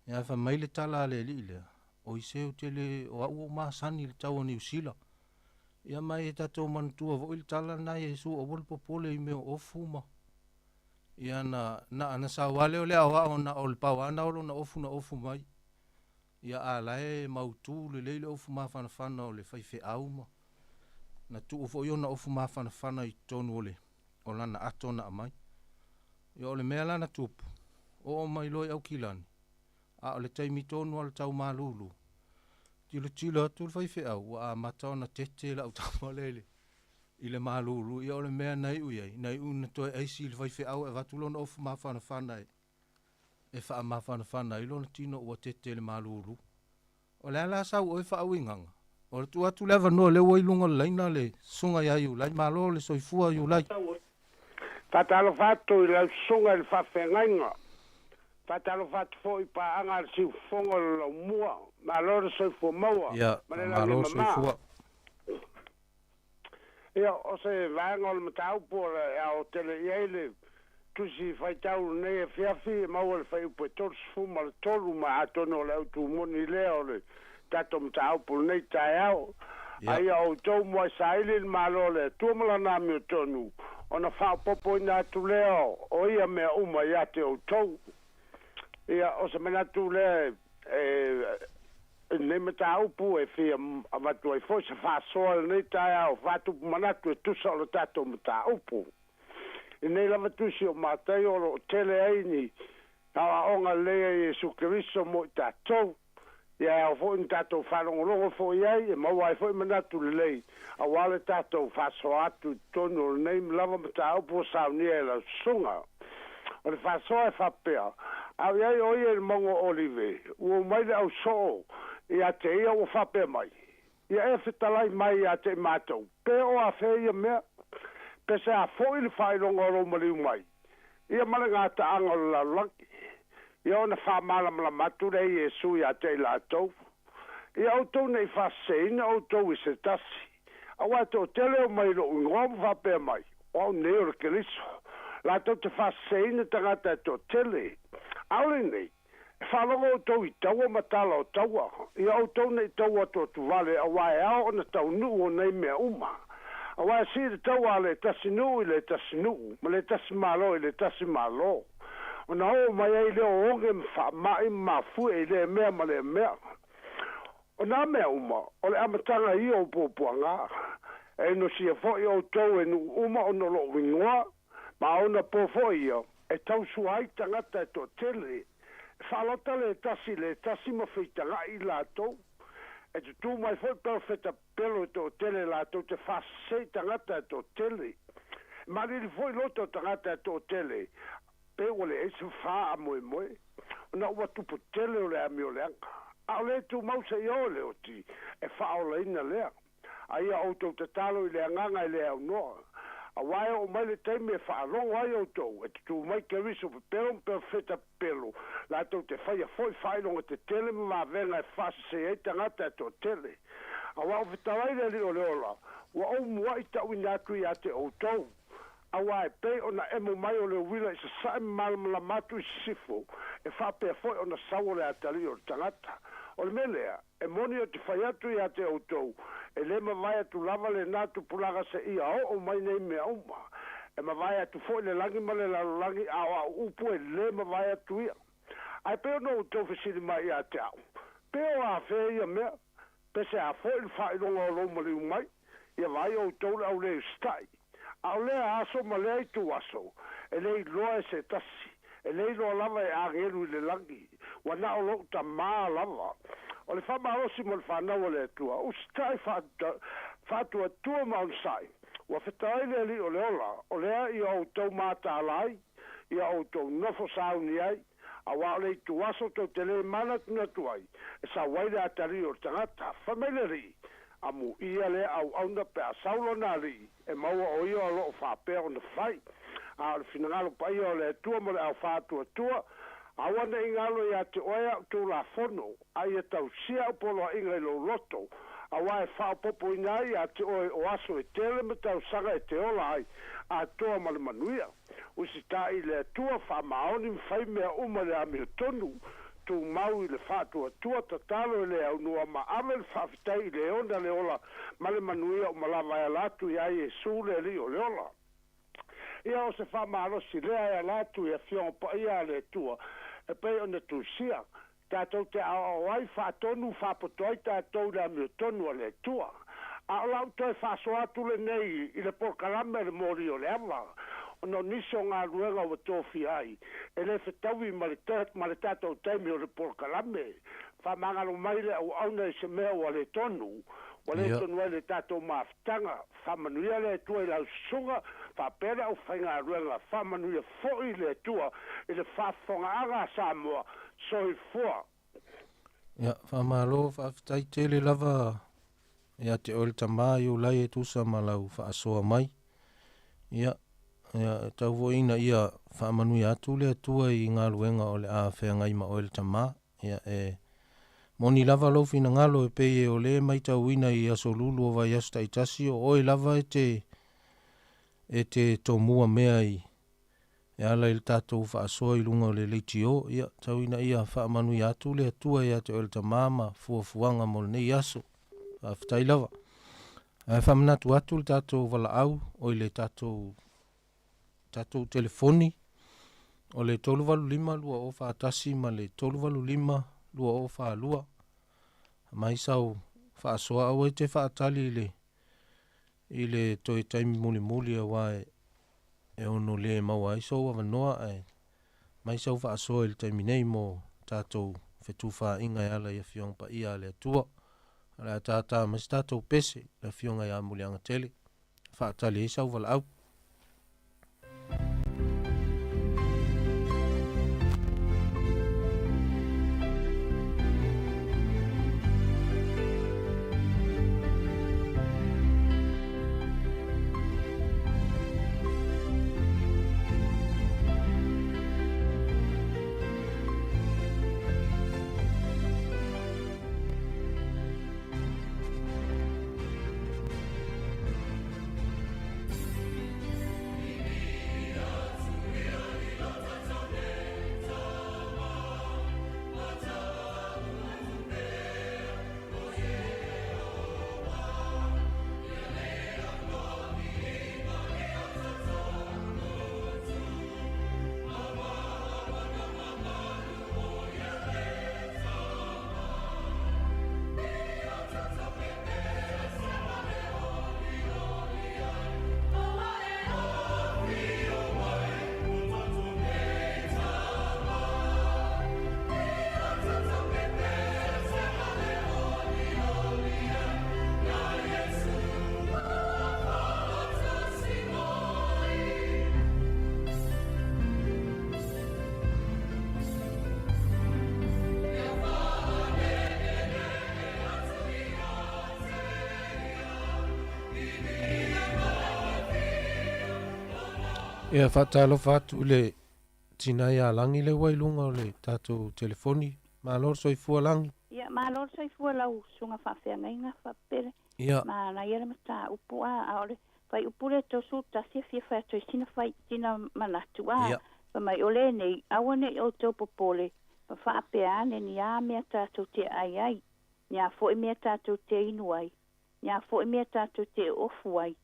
P: Ia ae fai mai le tala a le alii lea, Oi se ou te le, o au ua ou masani i le tau o Niu Sila. Ia ma e tatou manatua foi le tala lena a Iesu, aua le popole i mea o ofu ma, ia na, na, na sau lava lea o le aoao na o le pau lava na o lona ofu na ofu mai. Ia a la e mautu lelei le ofu mafanafana o le faifeau ma, na tuu foi ona ofu mafanafana i totonu o le, o lana ato na aumai. Ia o le mea la na tupu, oo mai loa i Aukilani, a o le taimi tonu lava o le tau malulu, tilotilo atu le faifeau ua amata ona tete lau tama lea i le, i le malulu. Ia o le mea na iu i ai, na iu ina toe aisi i le faifeau e avatu lona ofu mafanafana e, e faamafanafana ai lona tino ua tete i le malulu. O le a la sau oe faauigaga? O le tuu atu le avanoa lea ua i luga o le laina le Susuga ia Iulai. Malo le soifua Iulai.
Q: Faatalofa atu i lau susuga i le faafeagaiga. Faatalofa atu foi i paaga a le siufofoga o le Laumua. Malo le soifua maua
P: Ia,
Q: ma le lagi
P: malo
Q: e
P: le
Q: mama.
P: soifua.
Q: Ia, o se vaega o le mataupu o le a aotele i ai le Tusi Faitau lenei afiafi e maua i le fuaiupu e 33, ma atonu o le autu moni lea o le tatou mataupu lenei taeao.
P: Ia.
Q: A ia outou muai saili le Malo o le Atua ma Lana amiotonu, ona faaopoopoina atu lea o ia mea uma ia te outou. Ia, o se manatu lea e, i lenei mataupu e fia avatu ai foi se faasoa i lenei taeao faatupu manatu e tusa o le tatou mataupu. I lenei lava tusi o Mataio o lo o tele ai ni aoaoga lelei a Iesu Keriso mo i tatou. Ia e ao foi ona tatou faalogologo foi i ai e maua ai foi manatu lelei aua le tatou faasoa atu i totonu o lenei lava mataupu ua saunia e lau susuga. O le faasoa e faapea, A o i ai o ia i le mauga o Olive, ua omai le au soo ia te ia ua faapea mai, Ia e fetalai mai ia te i matou, pe o afea ia mea? Pe se a foi le faailoga o lou maliu mai, ia ma le gataaga o le lalolagi? Ia ona faamalamalama atu lea e Iesu ia te i latou, Ia outou ne i faaseseina outou i se tasi, aua e toatele e omai i lou igoa ma faapea mai, O au nei o le Keriso. Latou te faaseseina tagata e toatele. Aole nei, e faalogo outou i taua ma tala o taua, ia outou ne i taua atuatuvale, aua e ao ona taunuu o nei mea uma. Aua e sii le taua a le tasi nuu i le tasi nuu, ma le tasi malo i le tasi malo. Ona oo mai ai lea o oge ma faamai ma mafue i lea mea ma lea mea. O nā mea uma, o le amataga ia o puapuaga. E inosia foi outou e nuu uma ona o lo'u igoa, ma ona po foi ia e tausua ai tagata e toatele. E faalota le tasi i le tasi ma feitagaʻi latou. E tutū mai foi perofeta pepelo e toʻatele latou te faasese i tagata e toʻatele. E malili foi loto o tagata e toʻatele pe ua leai se faamoemoe, ona ua tupu tele o le amioleaga. A o lē tumau seia oo le oti e faaolaina lea. A ia outou tatalo i le Agaga e le aunoa. Auā e oo mai le taimi e faalogo ai outou, e tutū mai Keriso pepelo ma perofeta pepelo, latou te faia foi faailoga tetele ma vavega e faasese ai tagata e toatele. Auā o fetalai le Alii o le ola, ua ou muaʻi taʻuina atu iā te outou. Auā e pei ona emo mai o le uila i sasae ma malamalama atu i sisifo, e faapea foi ona sau o le atalii o le tagata. O le mea lea, e moni ou te fai atu iā te outou, e lē mavae atu lava lenā tupulaga seia oo mai nei mea uma. E mavae atu foi le lagi ma le lalolagi, a o a'u upu e lē mavae atu ia. Ae pei ona outou fesili mai iā te a'u, Pe o afea ia mea? Pe se a foi le faailoga o lou maliu mai? Ia vaai outou le aulē usitai. A o lea aso ma lea ituaso, e le iloa e se tasi, e le iloa lava e agelu i le lagi, ua na o lou Tamā lava. O le faamalosi mo le fanau a le Atua, usitai faatuatua ma onosai, ua fetalai le Alii o le ola, o lea ia outou mataala ai, ia outou nofo sauni ai, auā o le ituaso tou te lē manatunatu ai, e sau ai le atalii o le tagata. Fai mai le Alii, Amuia lea auauna pe a sau lona alii, e maua o ia o lo o faapea ona fai. A o le finagalo paia o le Atua mo le ao faatuatua, aua ne i galo ia te oe a'u Tulafono, a ia tausia a'u poloaiga i lou loto, auā e faaopoopoina ai ia te oe o aso e tele ma tausaga e te ola ai, atoa ma le manuia. Usitai i le Atua, faamaoni ma fai mea uma i le amiotonu, tumau i le faatuatua, tatalo i le aunua ma ave le faafetai i le ona le ola ma le manuia uma lava e ala atu iā Iesu le Alii o le ola. Ia o se faamalosi lea e ala atu i Afioga Paia a le Atua e pei ona tusia, tatou te aoao ai, faatonu, faapoto ai tatou i le amiotonu a le Atua. A o lau toe faasoa atu lenei i le polokalame a le moli o le ava, ona o nisi o galuega ua tofia ai, e le fetaui ma le ma le tatou taimi o le polokalame. Faamagalo mai le auauna i se mea ua le tonu, ua le tonu ai le tatou mafutaga. Faamanuia le Atua i lau susuga, faapea le aufaigaluega. Faamanuia foi le Atua i le faafofogaaga a Samoa. Soifua.
P: Ia, faamalo, faafetai tele lava ia te oe le Tama i Ulai e tusa ma lau faasoa mai. Ia, ia, e tau foi ina ia faamanuia atu le Atua i galuega o le a feagai ma oe le Tama. Ia, e moni lava lou finagalo e pei e o le maitauina i aso lulu o vaiaso taitasi o oe lava e te e te tomua mea i e ala i le tatou faasoa i luga o le leitio, ia, tau ina ia faamanuia atu le Atua ia te oe le Tama ma fuafuaga mo lenei aso. Faafetai lava. Ae faamanatu atu le tatou valaau, oi le tatou tatou telefoni, o le 385 2041 ma le 385 2042. Mai sau faasoa aua e te faatali i le i le toe taimi mulimuli aua e e ono lē maua ai sou avanoa ae mai sau faasoa i le taimi nei mo tatou fetufaaiga e ala i Afioga Paia a le Atua. O le a tātā mai se tatou pese, le Afioga ia Muliagatele, faatali ai sau valaau. Ia faatalofa atu i le tina ia Lagi lea ua i luga o le tatou telefoni. Malo le soifua Lagi.
R: Ia, malo le soifua lau susuga faafeagaiga faapele.
P: Ia.
R: Manaia le mataupu a, a o le fuaiupu lea 31 e fia fai atu ai sina fai, sina manatu a.
P: Ia.
R: Fai mai, o lenei, aua ne i outou popole, ma faapea ane ni a mea tatou te ai ai, ni a foi mea tatou te inu ai, ni a foi mea tatou te ofu ai.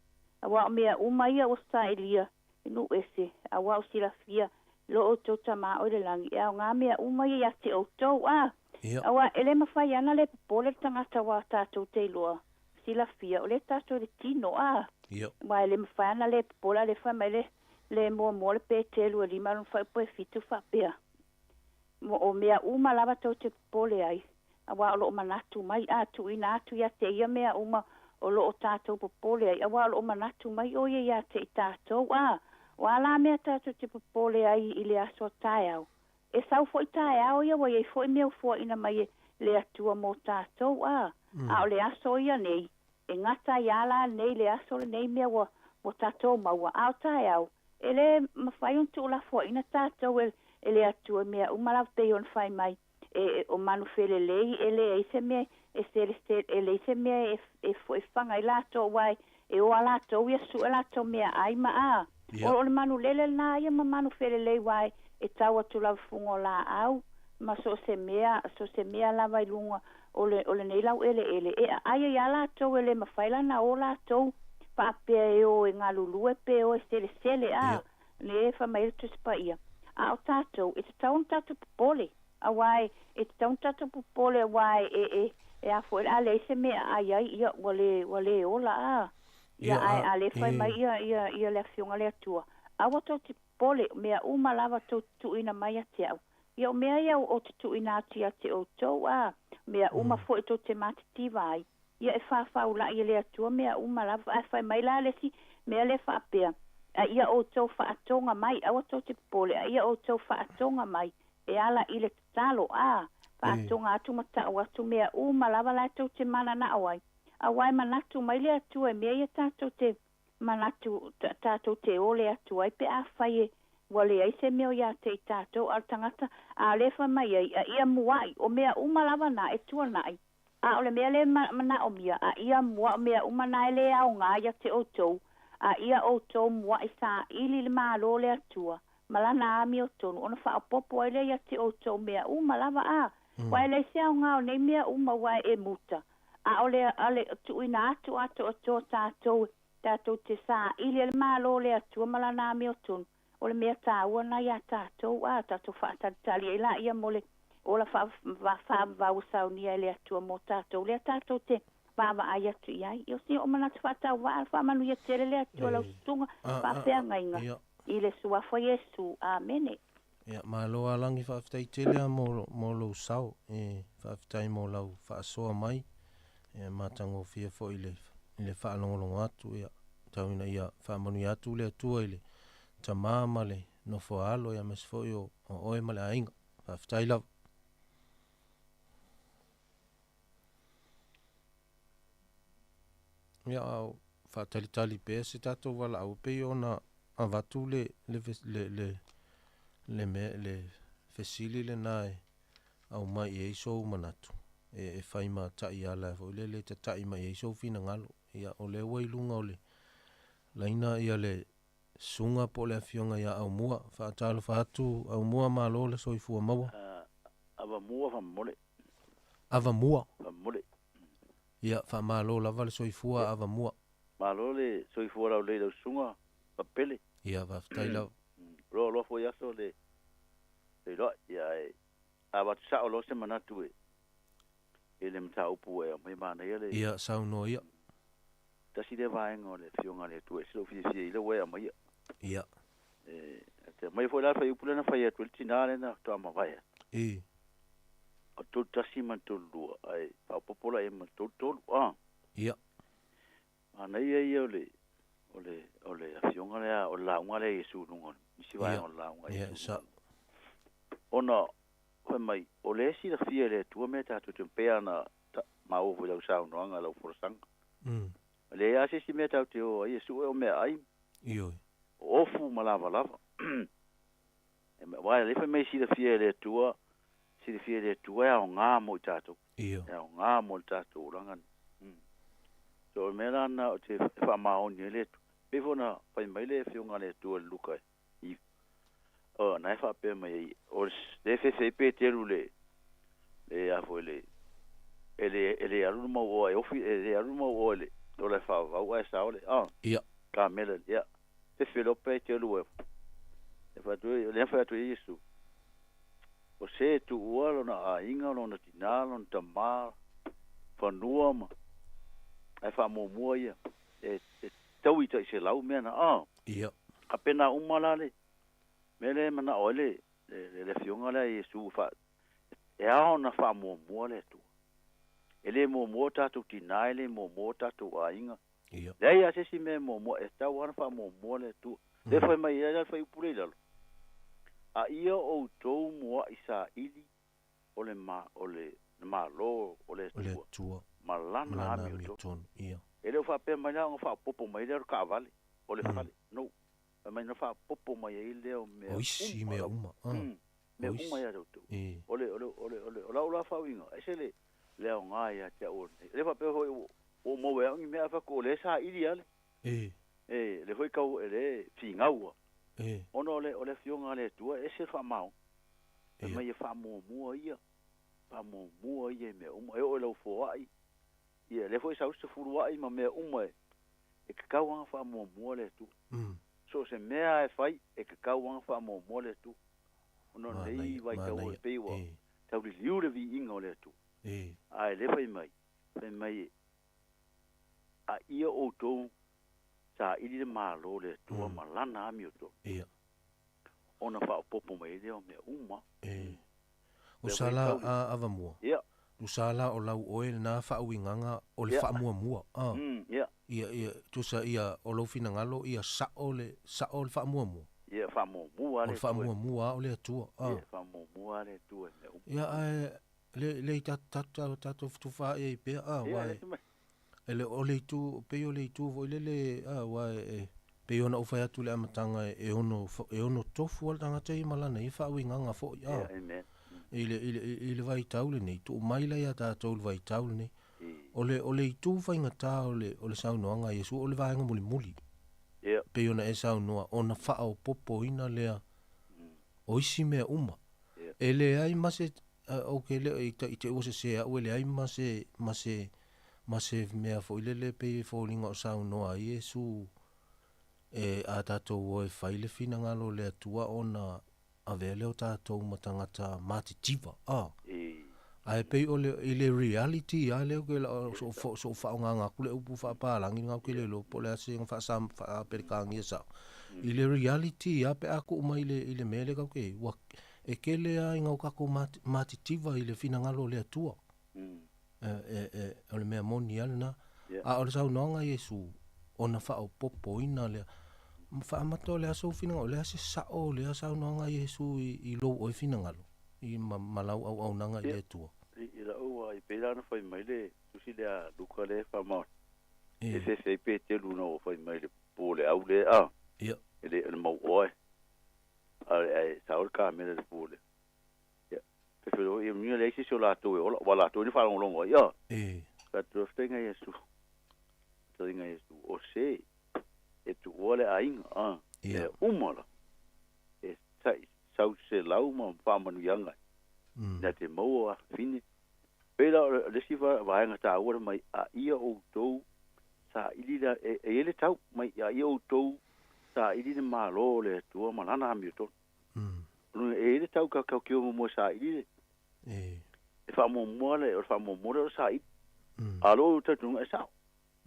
R: Aua o mea uma ia ua sailia i nuu ese, aua o silafia lo outou Tama o i le lagi, e aoga mea uma ia ia te outou. A,
P: Ia.
R: aua e le mafai ana le popole le tagata aua tatou te iloa silafia o lea tatou i le tino. A,
P: Ia.
R: aua e le mafai ana le popole, a le fai mai le le muamua le Petelu e 5 lona fuaiupu e 7 faapea, mo o mea uma lava tou te popole ai, aua o loo manatu mai, a tuuina atu ia te ia mea uma o loo tatou popole ai, aua o loo manatu mai o ia ia te i tatou. A, o a la mea tatou te popole ai i le aso a taeao, e sau foi taeao ia ua iai foi mea ua fuaina mai e le Atua mo tatou. A, a o le aso ia nei, e gata ai a la nei le aso lenei mea ua ua tatou maua, a o taeao, e le mafai ona tuulafoaina tatou e e le Atua i mea uma lava pei ona fai mai e o manu felelei e leai se mea e selesele e leai se mea e e e faga ai latou aua e o a latou ia sue latou meaai ma a
P: Ia.
R: o le manu lele lena ia ma manu felelei aua e tau atu lava fuga o laau ma so o se mea so o se mea lava i luga o le o lenei laueleele e aai ai a latou e le mafai lana o latou faapea e o e galulue pe o e selesele a
P: Ia.
R: le fai mai ai le Tusi Paia a o tatou e tatau ona tatou popole aua e e tatau ona tatou popole aua e e e a foi a leai se mea e aai ai ia ua le ua le ola a ia
P: Ia,
R: ae
P: a
R: a le fai
P: e
R: mai ia ia ia le Afioga le Atua aua tou te popole mea uma lava tou te tuuina mai ia te au ia o mea ia ou te tuuina atu ia te outou a mea uma foi tou te matitiva ai ia e fafaulai e le Atua mea uma lava ae fai mai la le isi mea lea faapea a ia outou faatoga mai aua tou te popole a ia outou faatoga mai e ala i le tatalo a faatoga atu ma tau atu mea uma lava la tou te mananao ai aua e manatu mai le Atua i mea ia tatou te manatu tatou te ole atu ai pe afai e ua leai se mea o ia te i tatou a o le tagata a o lea e fai mai ai a ia muai o mea uma lava na e tuanai a o le mea lea e manaomia a ia muai o mea uma na e le aoga ia te outou a ia outou muai saili le Malo o le Atua ma lana amiotonu ona faaopoopo ai lea ia te outou mea uma lava a aua e leai se aoga o nei mea uma aua e muta a o le a le tuuina atu atoatoa tatou tatou te saili ai le Malo o le Atua ma lana amiotonu o le mea taua lena ia tatou a tatou faatalitali ai laia mo le ola faavavau ua saunia e le Atua mo tatou lea tatou te vaavaai atu i ai. Ia o si oo manatu faatauvaa, faamanuia tele le Atua lau
P: E
R: susuga
P: a a
R: faafeagaiga
P: ia.
R: i le suafa o Iesu. Amene.
P: Ia, malo a lagi faafetai tele a mo, mo lou sao. E faafetai mo lau faasoa mai. E matagofie foi le, i le faalogologo atu. Ia, tau ina ia faamanuia atu le Atua i le tama ma le nofo a alo, ia aemaise foi o, o oe ma le aiga. Faafetai lava. Ia, a o faatalitali pea se tatou valaau e pei ona avatu le, le, le, le, le mea, le fesili lena e aumai i ai sou manatu, e, e fai ma taiala foi lele e tata'i mai ai sou finagalo. Ia, o lea ua i luga o le laina ia le susuga po o le afioga ia Aumua. Faatalofa atu Aumua, malo le soifua maua.
S: Avamua faamolemole.
P: Avamua.
S: Faamolemole.
P: Ia, faamalo lava le soifua Avamua.
S: Malo le soifua laulelei i lau susuga Papele.
P: Ia, faafetai lava.
S: Loa loa foi aso le feiloai, ia ae avatu sao loa se manatu e i le mataupu ua e aumai manaia le
P: Ia, saunoa ia.
S: Tasi lea vaega o le Afioga a le Atua e ese lou fiafia i lea ua e aumaia.
P: Ia.
S: E te aumaia foi la le fuaiupu lea na fai atu ai le tina lea na faatoa mavae atu.
P: E.
S: O le 31 ma le 32, ae faaopoopo la i ai ma le 33, a.
P: Ia.
S: Manaia ia o le o le o le afioga lea o le lauga lea a Iesu i luga o le nisi vaega o le lauga a
P: Ia,
S: Iesu.
P: sa.
S: Ona fai mai o lea e silafia e le Atua mea tatou te pei ona maua foi i lau saunoaga lau folasaga. E leai lava se isi mea tatou te o ai e sue o meaai.
P: Ioe.
S: O ofu ma lavalava. E aua e le fai mai silafia e le Atua, silafia e le Atua e aoga mo i tatou.
P: Ia.
S: E aoga mo le tatou olaga nei. So o le mea la lena ou te faamaoni ai le Atua. Pei foi ona fai mai le Afioga a le Atua i le Luka i, o na e faapea mai ai, o le fefe ai Peteru le, le a foi le, e le, e le alu le mau oa e ofi, e le alu le mau oa i le ola e faavavau ae sao le, ah,
P: Ia.
S: kamela, ia, fefe loa Peteru e, e fai atu ai, lea fai atu ai Iesu, o se e tuua lona aiga, lona tinā, lona tamā, fanua ma, ae faamuamua ia, e, e taui tai selau mea na, ah.
P: Ia.
S: Faapena uma la le mea lea e manao ai le, le, le Afioga lea a Iesu fa, e ao ona faamuamua le Atua. E le muamua o tatou tinā, e le muamua o tatou aiga.
P: Ia.
S: Leai lava se isi mea e muamua, e tatau lava ona faamuamua le Atua. Lea fai mai ai la le fuaiupu lea i lalo, A ia outou mua'i saili o le ma, o le Malo o le
P: O le
S: Atua,
P: Atua.
S: ma Lana
P: Ma Lana
S: amiotonu.
P: amiotonu. Ia.
S: E le o faapea mai la ona faaopoopo mai lea o le taavale, o le fale. No. Fai mai na faaopoopo mai ai lea o mea
P: O isi
S: uma
P: mea
S: lava.
P: uma. Ah.
S: Mea
P: O isi.
S: uma ia te outou.
P: E.
S: O le, o le, o le, o le, o lau la faauiga, ese le, le aoga ia te au o lenei. Le faapea foi ua ou maua ai au ni mea, a fai atu o lea e saili lava le.
P: E.
S: E, le foi tau, e le finau lava.
P: E.
S: Ona o le, o le Afioga a le Atua, e ese le faamaoni. Fai mai e faamuamua ia, faamuamua ia i mea uma. E oo i lau foai, ia, lea foi e sau sefuluai ma mea uma e, e tatau lava ona faamuamua le Atua. So o se mea lava e fai, e tatau lava ona faamuamua le Atua. Ona o lenei vaitau e pei ua tau liliu le viiga o le Atua.
P: E.
S: Ae le fai mai, fai mai, a ia outou saili le Malo o le Atua ma Lana amiotonu.
P: Ia.
S: Ona faaopoopo mai ai lea o mea uma.
P: E. O
S: Lea
P: sa
S: foi
P: la
S: tau le-
P: a avamua.
S: Ia.
P: Tusa la o lau oe lena faauigaga o le
S: Ia.
P: faamuamua. Ah.
S: Ia.
P: Ia, ia, tusa ia o lou finagalo ia sa'o le, sa'o le faamuamua.
S: Ia, faamuamua
P: O
S: le
P: le
S: Atua.
P: faamuamua a o le Atua. Ah.
S: Ia, faamuamua le Atua i mea uma.
P: Ia, ae le, le i tatou tatou fetufaai ai pea, ah,
S: Ia,
P: uae
S: le mai.
P: e le o le itu, pei o le itu foi lele, ah, uae e, pei ona ou fai atu i le amataga e ono, e ono tofu a le tagata ia ma lana ia faauigaga foi, ah.
S: Ia, amen.
P: I le, i le, i le vaitau lenei, tuu mai la iā tatou i le vaitau lenei. O le, o le itu faigata o le, o le saunoaga a Iesu, o le vaega mulimuli.
S: Ia.
P: Pei ona e saunoa, ona faaopoopoina lea o isi mea uma.
S: Ia.
P: E leai ma se, ou ke le i te ua sesē a'u e leai ma se, ma se, ma se mea foi lele pei e foliga o saunoa ai Iesu e a tatou o e fai le finagalo o le Atua ona avea lea o tatou ma tagata matitiva. Ah. Ae pei o le, i le reality lava lea ou ke so'u so'u faaogaga atu le upu faapalagi lena ou ke le iloa po o le a se faasa faaperekania sa'o. I le reality lava pe a tuu mai i le, i le mea lea tatou te i ai, ua e tele lava ina o tatou matitiva i le finagalo o le Atua. E, e, e, o le mea moni lava lena. A o le saunoaga a Iesu, ona faaopoopoina lea. Faamata o le a sou finagalo, o le a se sa'o o lea saunoaga a Iesu i, i lou oe finagalo, i ma, ma lau auaunaga i le Atua.
S: I, i lau i pei la ona fai mai le tusi lea a Luka lea e faamaoni. E fefe ai Peteru na ua fai mai le po le au lea, a.
P: Ia.
S: E le, le mau oa e. A, ae sao le kamera i le po lea. Ia. Fefe loa, ia manuia leai se isi o latou e ola, ua latou ni faalogologo ai, a.
P: E.
S: Fai atu loa, fetalaiga Iesu. Fetalaiga Iesu, o se e tuua le aiga, a.
P: Ia.
S: Mea uma la. E sa'i sau selau ma faamanuiaga ai. Na te maua afafine. Pei la o le isi vaega taua le mai, a ia outou saili le, e, e i ai le tau mai, a ia outou saili le Malo o le Atua ma Lana amiotonu. E i ai le tau kaukau muamua e saili le.
P: E.
S: E faamuamua le, o le faamuamua lea o le saili. A lou talitonuga e sa'o.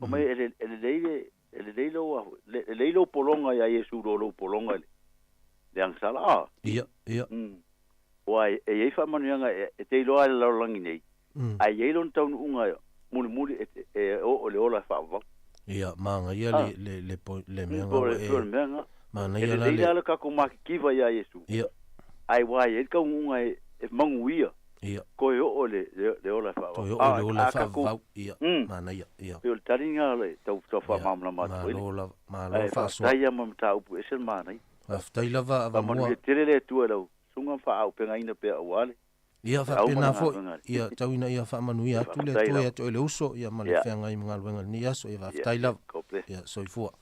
S: O mai e le, e lelei le, e lelei lou, le, lelei lou pologa iā Iesu i lo lou pologa i le, le agasala, a.
P: Ia, ia.
S: Ua e, e i ai faamanuiaga e, e te iloa i le lalolagi nei. Ae i ai lona taunuuga mulimuli e, e oo i le ola e faavavau.
P: Ia, magaia
S: Ah.
P: le, le, le, po- le mea
S: Po o
P: nga
S: le
P: ua
S: po o le
P: e,
S: mea nga. E
P: manaia la
S: lelei
P: le,
S: la le tatou makikiva iā Iesu.
P: Ia.
S: Ae ua i ai le taunuuga e, e maguia.
P: Ia.
S: Toe oo le le ola e faavavau.
P: Toe oo i le ola e faavavau. Ia. Manaia. Ia.
S: Pei o le tali lena o le tau tau faamalamalama atu ai.
P: Malo lava. Malo
S: Ae
P: faasoa.
S: faafetai lava ma mataupu e ese le manaia.
P: Faafetai lava Avamua.
S: Faamanuia tele le Atua i lau susuga ma faaaupegaina pea aua le
P: Ia,
S: feau ma le
P: faapena foi,
S: galuega a le
P: ia, tau ina ia faamanuia atu le
S: Faafetai
P: Atua
S: lava.
P: ia te oe le uso, ia, ma le
S: Ia.
P: feagai ma galuega i lenei aso. Ia,
S: Ia,
P: faafetai lava.
S: God bless.
P: Ia, soifua.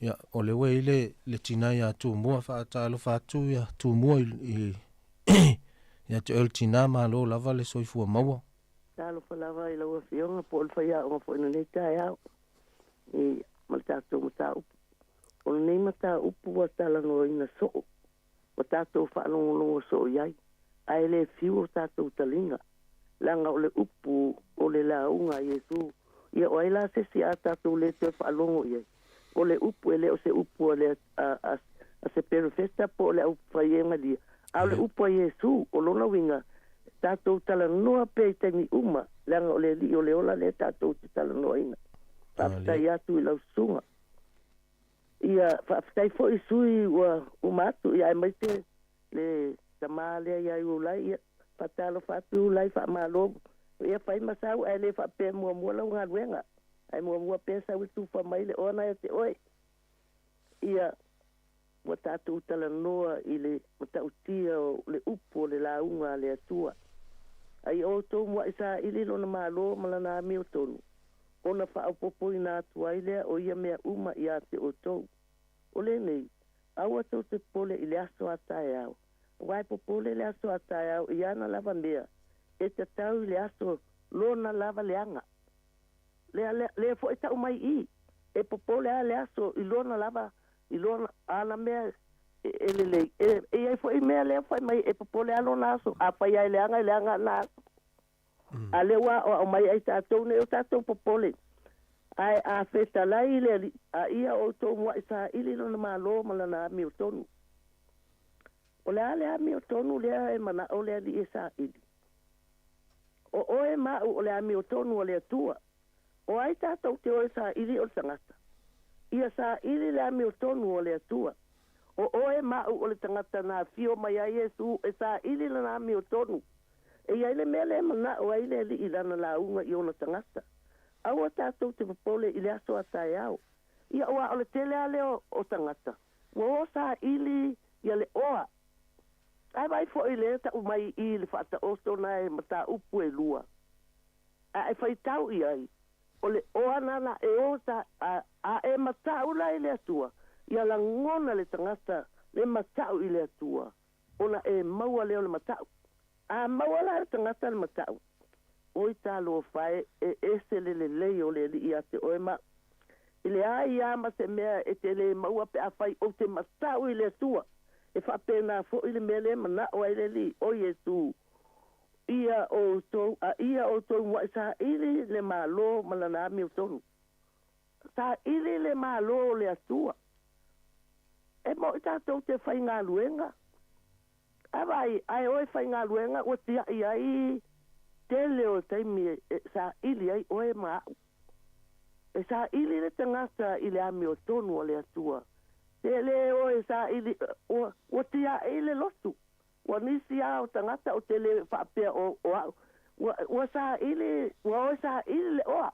P: Ia, o lea ua i ai le, le tina ia Tumua, faatalofa atu ia Tumua i, i, ia te oe le tina, malo lava le soifua maua.
T: Talofa lava i lau Afioga po o le faiaoga foi i lenei taeao i ma le tatou mataupu. O lenei mataupu ua talanoaina soo, ua tatou faalogologo soo i ai, ae le fiu o tatou taliga, leaga o le upu o le lauga a Iesu. Ia o ai la se isi a tatou le toe faalogo i ai? O le upu e le o se upu a le a, a, a se perofeta po o le aufaiega a o le upu a Iesu. O lona uiga, tatou talanoa pea i taimi uma, leaga o le Alii o le ola lea tatou te talanoaina. Faafetai atu i lau susuga. Ia, faafetai foi i sui ua uma atu, ia aemaise le tamā lea ia Iulai. Ia, faatalofa atu Iulai, faamalo. Ia fai ma sau, ae le faapea muamua lau galuega, ae muamua pea sau e tufa mai le oa na ia te oe. Ia, ua tatou talanoa i le matautia o le upu o le lauga a le Atua. A ia outou mua'i saili lona Malo ma lana amiotonu, ona faaopoopoina atu ai lea o ia mea uma ia te outou. O lenei, aua tou te popole i le aso a taeao, aua e popole le aso a taeao i ana lava mea, e tatau i le aso lona lava leaga. Lea, lea, lea foi tau mai i i, e popole lava le aso i lona lava, i lona, ana mea e, e lelei. E, e i ai foi mea lea fai mai e popole lava lona aso, a fai lava e leaga, e leaga ana aso. A lea ua aoao mai ai tatou nei o tatou popole. Ae a fetalai i le Alii, a ia outou mua'i saili lona Malo ma lana amiotonu. O le a le amiotonu lea e mana'o le Alii e saili? O oe ma a'u o le amiotonu a le Atua. O ai tatou te o e saili o le tagata? Ia saili le amiotonu a le Atua. O oe ma a'u o le tagata na afio mai ai Iesu e saili lana amiotonu. E i ai le mea lea e mana'o ai le Alii i lana lauga i ona tagata. Aua tatou te popole i le aso a taeao. Ia aua o le tele lava lea o tagata ua o saili ia le oa. Ae vaai foi lea tau mai i i le faataoto na e mataupu e lua. A e faitau i ai, o le oa nana e o sa a, a e matau la i le Atua, ia lagona le tagata le matau i le Atua, ona e maua lea o le matau. A maua la e le tagata le matau, oi talofa e, e ese le lelei o le Alii ia te oe ma i leai lava ma se mea e te le maua pe afai ou te matau i le Atua. E faapena foi le mea lea e mana'o ai le Alii, o Iesu, ia outou, a ia outou mua'i saili le Malo ma lana amiotonu. Saili le Malo o le Atua. E mo'i tatou te faigaluega. A vaai, ae o e faigaluega ua tia'i ai tele o taimi e saili ai oe ma a'u. E saili le tagata i le amiotonu a le Atua. Te le o e saili, ua, ua tia'i le lotu. Ua nisi lava o tagata ou te le faapea o, o a'u. Ua, ua saili, ua o e saili le oa.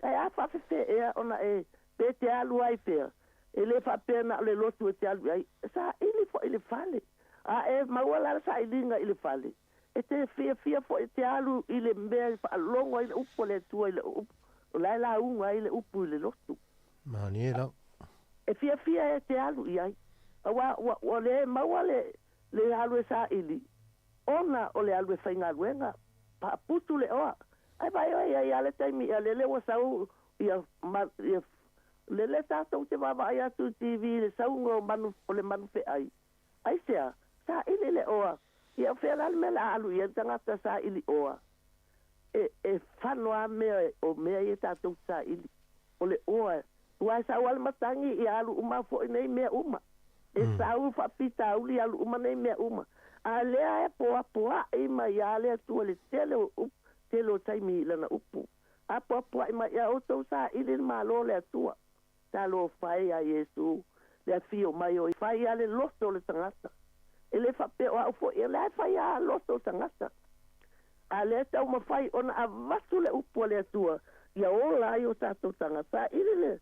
T: Ae a faafefea ea ona e, pe te alu ai pea. E le faapea na o le lotu e te alu i ai. E saili foi i le fale. A e maua la le sailiga i le fale, e te fiafia foi e te alu i le mea e faalogo ai le upu a le Atua i le upu, o la e lauga ai le upu i le lotu.
P: Malie lau.
T: E fiafia e te alu i ai, aua ua, ua le maua le, le alu e saili, ona o le alu e faigaluega, paaputu le oa. Ae vaai oe i ai lava le taimi ia lele ua sau ia, ma, ia, lele tatou te vaavaai atu i TV i le sauga o manu, o le manu feai. Aisea? Saili le oa. Ia o fea la le mea o le a alu i ai le tagata saili oa? E, e fano lava mea o mea ia tatou te saili. O le oa, aua e sau lava le matagi ia alu uma foi nei mea uma. E sau faafitauli alu uma nei mea uma. A lea e poapoa'i mai lava le Atua i le tele o upu, tele o taimi i lana upu. A poapoa'i mai ia outou saili le Malo o le Atua. Talofa e ia Iesu, le afio mai o fai lava le loto o le tagata. E le faapea o a'u fo'i e le ae fai a loto o tagata. A lea taumafai ona avatu le upu a le Atua ia ola ai o tatou tagata. Saili le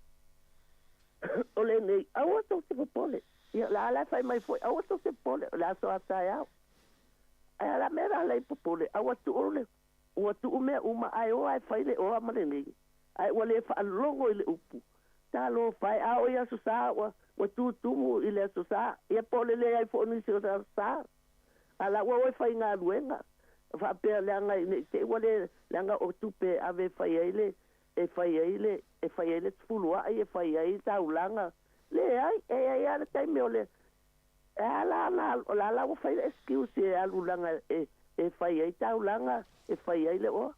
T: o lenei, aua tou te popole. Ia, o le a la e fai mai foi, aua tou te popole, o le aso a taeao. Ae a la mea la lei popole, a ua tuu le, ua tuu mea uma, ae o ae fai le oa ma lenei, ae ua le faalogo i le upu. Talofa e, a oo i Aso Sa, ua, ua tutumu i le Aso Sa, ia po o le leai foi o nisi o Aso Sa. A la ua o e faigaluega, faapea leaga ne i te i ua le, leaga o tupe e ave e fai ai le, e fai ai le, e fai ai le tufuluai, e fai ai taulaga. Leai, e i ai lava le taimi o le, e a la na, o la la ua fai le excuse e alu leaga e, e fai ai taulaga, e fai ai le oa.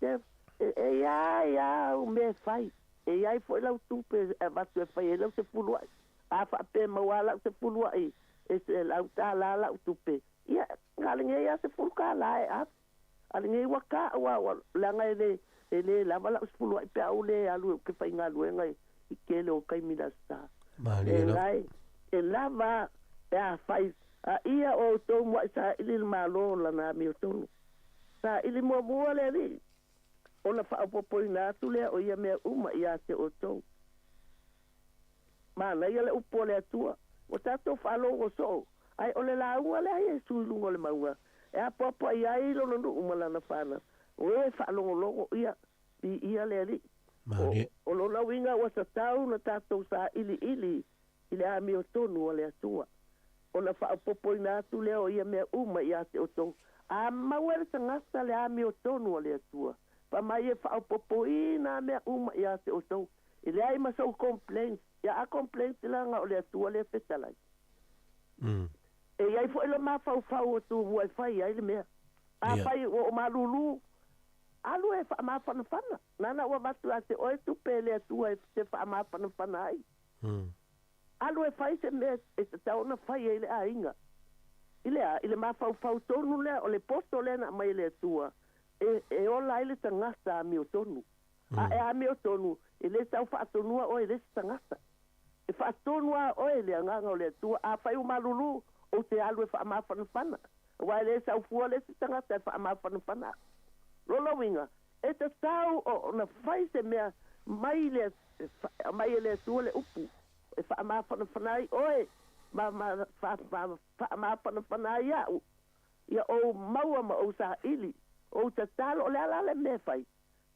T: E, e i ai lava au mea e fai, e i ai foi lau tupe e avatu e fai ai lau tefuluai. A faapea e maua lava lau tefuluai e $100 lau tupe, ia, na o lenei lava $10 e ave. A lenei ua ta aua ua leaga e le e le lava la'u sefulu a'i pe a ou le alu ou te faigaluega i tele o taimi i le Aso Sa.
P: Malie
T: E
P: lava.
T: lae e lava pe afai a ia o outou mua'i saili le Malo o lana amiotonu. Saili muamua le Alii, ona faaopoopoina atu lea o ia mea uma ia te outou. Manaia le upu a le Atua, ua tatou faalogo soo, ae o le lauga lea a Iesu i luga o le mauga, e apoapoai ai lona nuu ma lana fanau, o e faalogologo ia, viia le Alii. O,
P: Malie.
T: o lona uiga ua tatau na tatou sailiili i le amiotonu a le Atua, ona faaopoopoina atu lea o ia mea uma ia te outou. A maua e le tagata le amiotonu a le Atua, faamai e faaopoopoina mea uma ia te outou. E leai ma sou complaints, ia a complaints leaga o le Atua lea e fetalai. E i ai foi le mafaufau o Tumua e fai ai le mea. Afai ua ou malulu, alu e faamafanafana. Nana ua avatu ia te oe tupe e le Atua e te faamafanafana ai. Alu e fai se mea e tatau ona fai ai le aiga. I le a? I le mafaufau tonu lea, o le poto lea na aumai e le Atua e, e ola ai le tagata amiotonu. A e amiotonu, e le tau faatonua oe e le isi tagata. E faatonu lava oe e le Agaga o le Atua. Afai ua malulu, ou te alu e faamafanafana, aua e le sau fua le isi tagata e faamafanafana au. Lona uiga, e tatau ona fai se mea mai le, aumai e le Atua le upu e faamafanafana ai oe ma, ma faamafanafana ai au, ia ou maua ma ou saili, ou tatalo, o le a la le mea e fai?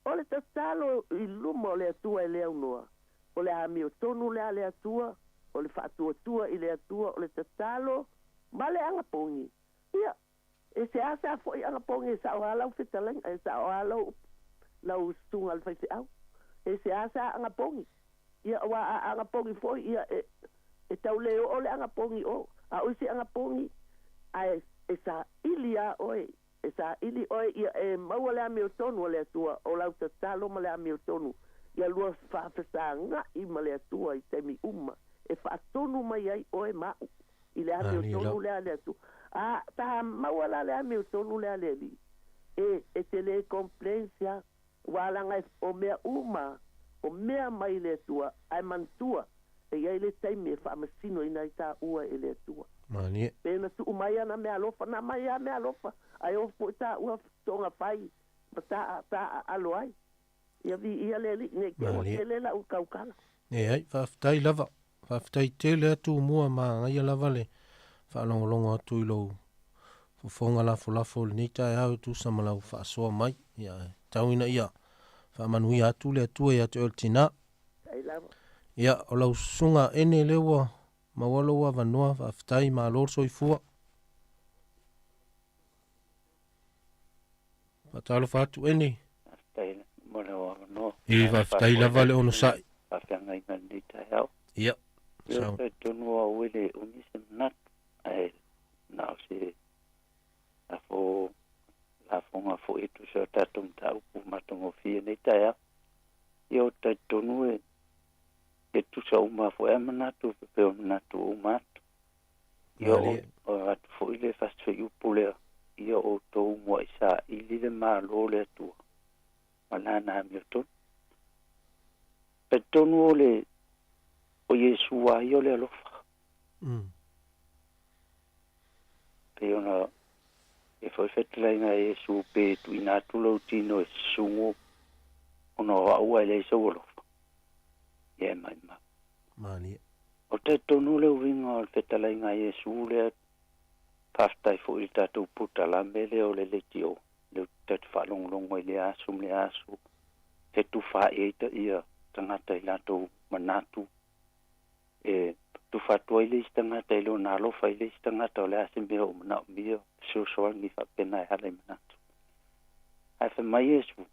T: O le tatalo i luma o le Atua e le aunoa, o le amiotonu lea a le Atua, o le faatuatua i le Atua, o le tatalo ma le agapogi. Ia, e seasea foi agapogi e sao lava lau fetalaiga, e sao lava lau, lau susuga i le faifeau. E seasea agapogi. Ia, aua a agapogi foi, ia, e, e tau le oo le agapogi i o. A o isi agapogi, ae e saili lava oe, e saili oe ia e maua le amiotonu a le Atua, o lau tatalo ma le amiotonu, ia lua faafesaga'i ma le Atua i taimi uma, e faatonu mai ai oe ma a'u i le amiotonu lea a le Atua. A ta maua la le amiotonu lea a le Alii, e, e te le complain sia, aua leaga e, o mea uma, o mea mai le Atua, ae manatua, e i ai le taimi e faamasinoina ai taua e le Atua.
P: Malie.
T: Pe na tuu mai ana meaalofa, na aumai lava meaalofa, ae o foi taua togafai ma ta, ta aalo ai. Ia viia le Alii, ne i te i ua
P: Malie.
T: tele lau tautala.
P: Leai, faafetai lava. Faafetai tele atu Tumua, manaia lava le faalogologo atu i lou fofoga lafolafo i lenei taeao e tusa ma lau faasoa mai. Ia, e tau ina ia faamanuia atu le Atua ia te oe le tina.
T: Faafetai lava.
P: Ia, o lau susuga Ene lea ua maua lou avanoa, faafetai, malo le soifua. Faatalofa atu Ene.
S: Faafetai mo le avanoa.
P: E faafetai lava le onosai.
S: Faafeagaiga i lenei taeao.
P: Ia,
S: Ia,
P: sau.
S: talitonu au e le umi se manatu, ae na o se lafo lafoga foi e tusa o tatou mataupu matagofie i lenei taeao. Ia, ou te talitonu e e tusa uma foi a manatu e pei o manatu uma atu. Ia, o
P: Malie.
S: o avatu foi le fasifuaiupu lea, ia outou mua'i saili le Malo o le Atua ma lana amiotonu. Talitonu o le o Iesu lava ia o le alofa.
U: Pei ona e foi fetalaiga e Iesu pe tuuina atu lou tino e susugu ona o au ae leai sou alofa. Ia e maimau.
P: Malie.
U: O talitonu le uiga o le fetalaiga a Iesu lea, faafetai foi i le tatou polokalame lea o le leitio, lea ou te tatou faalogologo ai i lea aso ma lea aso, fetufaai ai ia tagata i latou manatu, e tufa atu ai le isi tagata i lona alofa i le isi tagata o le a se mea o manaomia, fesoasoani faapena e ala i manatu. Ae fai mai Iesu,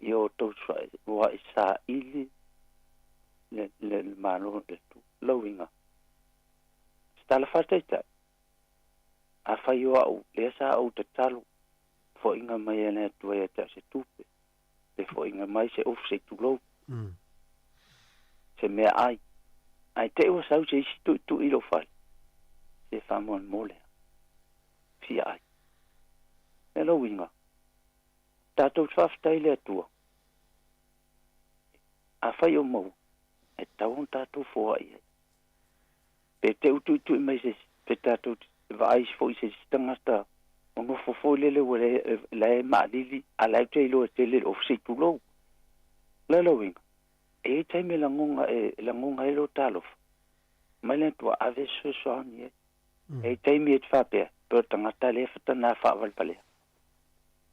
U: Ia outou ua i saili le, le, le Malo o le Atua. Lau uiga, se tala faataitai, afai o au lea sa ou tatalo, foaiga mai e le Atua ia te au se tupe, pe foaiga mai se ofu se i tulou, se meaai, ae te i ua sau se isi tuitui i lou fale, se faamolemole lava, fia ai. O lou uiga, tatou te faafetai i le Atua, afai o maua, e tatau ona tatou foai ai. Pe te i tuitui mai se isi, pe tatou te vaai foi i se isi tagata o nofo foi lele ua le, la e maalili, a la e te iloa e tele le ofu se i tulou. O le lou uiga, e i ai taimi e lagoga e lagoga ai lou talofa, mai le Atua ave fesoasoani ai. E i ai taimi e te faapea, pe o le tagata lea e fatana faavalevalea.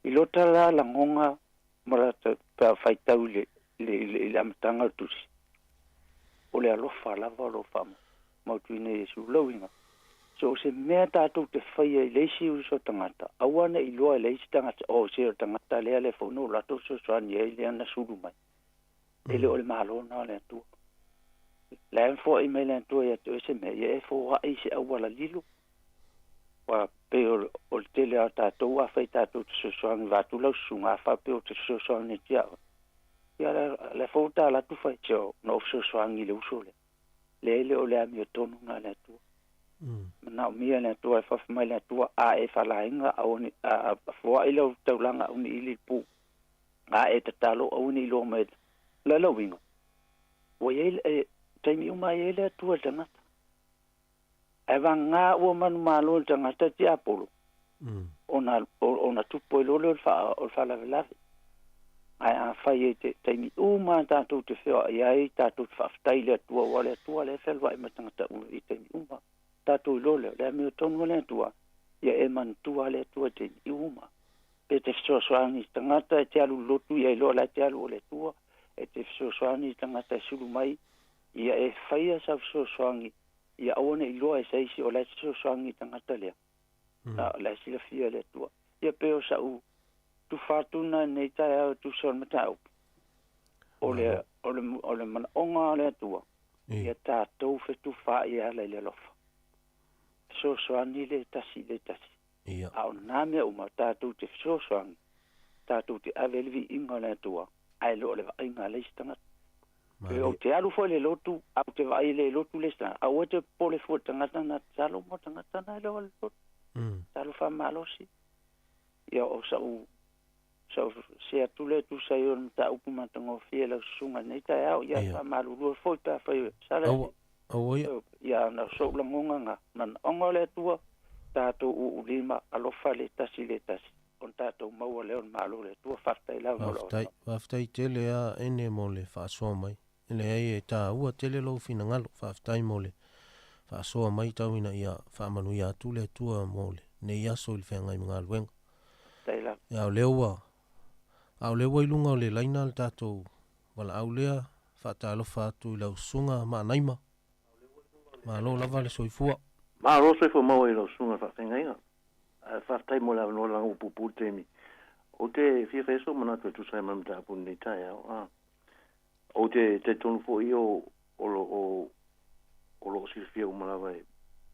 U: I lota la lagoga ma lata pe a faitau i le i le amataga o le tusi, o le alofa lava o lo o faamautuina e Iesu. Lou uiga, so o se mea tatou te faia i le isi uso tagata, aua ne i iloa e le isi tagata, oh, se o le tagata lea lea foi na ou alu atu fesoasoani ai lea na sulu mai. E le o le Malo lena o le Atua. La e foai mai le Atua ia te oe se mea, ia e foai i se auala lilo. Aua pei o le tele lava o tatou, afai tatou te fesoasoani vaeatu lau susuga, a faapea ou te fesoasoani atu ia oe, ia la foi ua ta alu atu fai, se na ou fesoasoani i le uso lea. Leai, le o le amiotonu lena a le Atua. Manaomia e le Atua e fafo mai le Atua, a e faalaina, aua ne i, a foai lau taulaga aua ne i ili i le pu. A e tatalo aua ne i iloa mai le la uiga. Ua i ai e taimi uma e i ai le Atua i le tagata. Ae vagana ua manumalo i le tagata tiapolo, ona ona tupu ai loa lea o le faalavelave. Ae afai e te taimi uma tatou te feoai ai, tatou te faafetai i le Atua, aua o le Atua lea e fealuai ma tagata uma i taimi uma. Tatou iloa lea, o le amiotonu a le Atua, ia e manatua le Atua i taimi uma. Pe te fesoasoani i se tagata e te alu i le lotu, ia iloa o la e te alu o le Atua, e te fesoasoani i le tagata e sulu mai, ia e faia sau fesoasoani, ia aua ne i iloa e se isi o la e te fesoasoani i le tagata lea. A o la e silafia e le Atua. Ia pei o sa'u tufa atu na i lenei taeao e tusa o le mataupu, o le, o le, o le manaoga o le Atua, ia tatou fetufaai e ala i le alofa. Fesoasoani le tasi i le tasi. A o na mea uma tatou te fesoasoani, tatou te ave ai le viiga o le Atua, ae le o le vaaiga a le isi tagata. Pe ou te alu foi i le lotu, a ou te vaai i le lotu le isi tagata, aua e te popole fua i le tagata na, tatalo mo le tagata na e le o le lotu. Tatalo faamalosi. Ia o sa'u sa'u se atu lea e tusa ai o le mataupu matagofie i lau susuga i lenei taeao, ia faamalulua foi pe afai o sala
P: Aua, aua ia.
U: Ia na o so'u lagoga na manaoga o le Atua, tatou uulima alofa le tasi i le tasi, ona tatou maua lea o le Malo o le Atua. Faafetai lava mo lau
P: Faafetai, faafetai tele a Ene mo le faasoa mai. E leai e taua tele lou finagalo. Faafetai mo le faasoa mai tau ina ia faamanuia atu le Atua mo lenei aso i le feagai ma galuega.
U: Faafetai lava.
P: A o lea ua, a o lea ua i luga o le laina le tatou valaau lea, faatalofa atu i lau susuga Maanaima. Malo lava le soifua.
V: Malo soifua maua i lau susuga i le faafeagaiga. Ae faafetai mo le avanoa leaga ua puupuu le taimi. Ou te fia fai sou manatu e tusa ai ma le mataupu i lenei taeao. A, ou te talitonu foi o, o lo o, o lo o silafia uma lava e,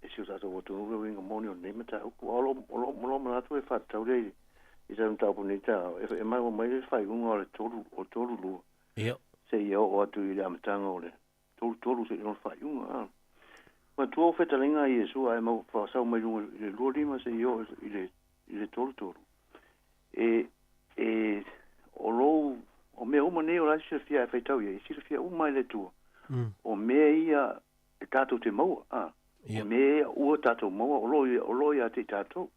V: e si o tatou atunuu le uiga moni o lenei mataupu. A o lo, o lo, o lo manatu e faatatau lea i, i se mataupu i lenei taeao, e, e maua mai le faaiuga o le 3, o le 32.
P: Ia.
V: Seia oo atu i le amataga o le 33 seia oo i le faaiuga. A. Manatua o fetalaiga a Iesu ae mau faasau mai luga i le 25 seia oo i le, i le 33. E, e, o lou, o mea uma nei o la e silafia e faitau i ai, e silafia uma e le Atua. O mea ia e tatou te maua, a. O mea ia ua tatou maua o lo o ia te i tatou.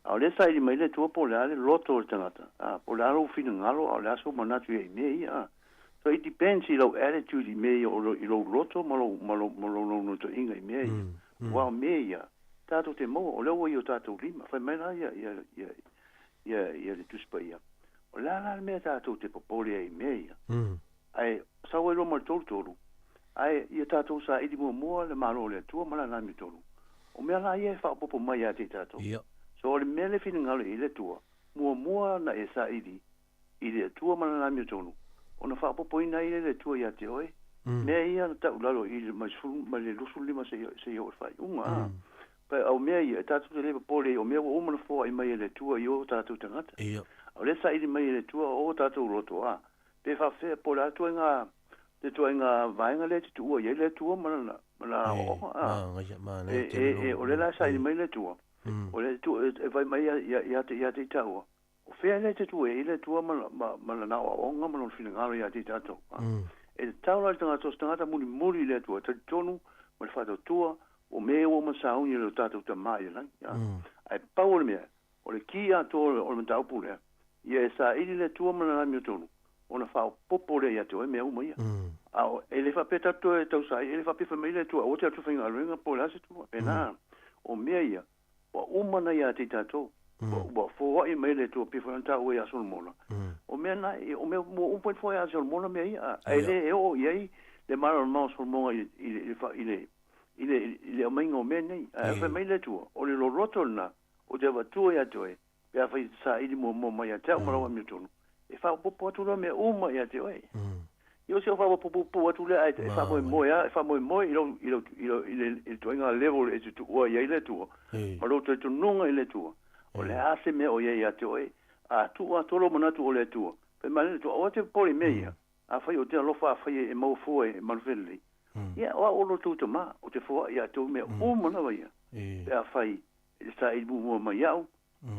V: A o lea e saili mai le Atua po o le a le loto o le tagata, a, po o le a lou finagalo a o le a sou manatu i ai i mea ia, a. So it depends i lau attitude i mea ia o i lou loto ma lou, ma lou, ma lou naunautaiga i mea ia. Aua o mea ia, tatou te maua, o lea ua i o tatou lima. Fai mai la ia, ia, ia, ia, ia le Tusi Paia, o le a la le mea tatou te popole ai i mea ia? Ae sau ai loa ma le 33, ae ia tatou saili muamua le Malo o le Atua ma Lana amiotonu, o mea la ia e faaopoopo mai ia te i tatou. So o le mea lea e finagalo i ai le Atua, muamua ona e saili i le Atua ma Lana amiotonu, ona faaopoopoina ai lea e le Atua ia te oe mea ia na tau i lalo i le mai 10 mai le 25 seia oo i le faaiuga. A a o mea ia e tatou te le popole ai, o mea ua uma ona foai mai e le Atua i o tatou tagata. A o lea e saili mai e le Atua o tatou loto, a pe faapefea, po o le a ituaiga, le ituaiga vaega lea e te tuua i ai le Atua ma lana, ma lana aoaoga, a. E, e, o lea la e saili mai le Atua, o le tu, e fai mai ia, ia, ia te, ia te i taua, o fea lea e te tuua i ai le Atua ma, ma, ma lana aoaoga ma lona finagalo ia te i tatou, a. E tatau la i le tagata, o se tagata mulimuli i le Atua, e talitonu ma le faatautua, o mea ia ua uma ona sauni e lo tatou Tama i le lagi, a. Ae pau o le mea, O le ki atoa o le mataupu lea, ia e saili le Atua ma Lana amiotonu, ona faaopoopo lea ia te oe mea uma ia. A o, e le faapea tatou toe tausaili, e le faapea fai mai le Atua, aua te atu faigaluega po o le a se tulaga faapena. O mea ia, ua uma ona ia te i tatou. Ua foai mai le Atua, pei foi ona taua ia Solomona. O mea na, o mea ua uma foi ona foai ia Solomona mea ia, ae le oo i ai le malamalama o Solomona i le, i le, i le, i le aumaiga o mea nei. Ae fai mai le Atua, o le loloto lena, Ou te avatua ia te oe, pe afai e te saili muamua mai ia te au ma lau amiotonu, e faaopoopo atu loa mea uma ia te oe. Ia o si au faaopoopo puupuu atu lea, ae e faamoemoe lava, e faamoemoe i lou, i lou, i lou, i le, i le ituaiga level e te tuua i ai le Atua, ma lou talitonuga i le Atua, o le a se mea o i ai ia te oe, a tuu atoa lou manatu o le Atua, fai mai le Atua, aua te popole i mea ia, afai ou te alofa, afai e maua fua e malufelelei, ia, o au o lo outou tama, ou te foai ia te outou mea uma lava ia, pe afai e te saili muamua mai iaʻu,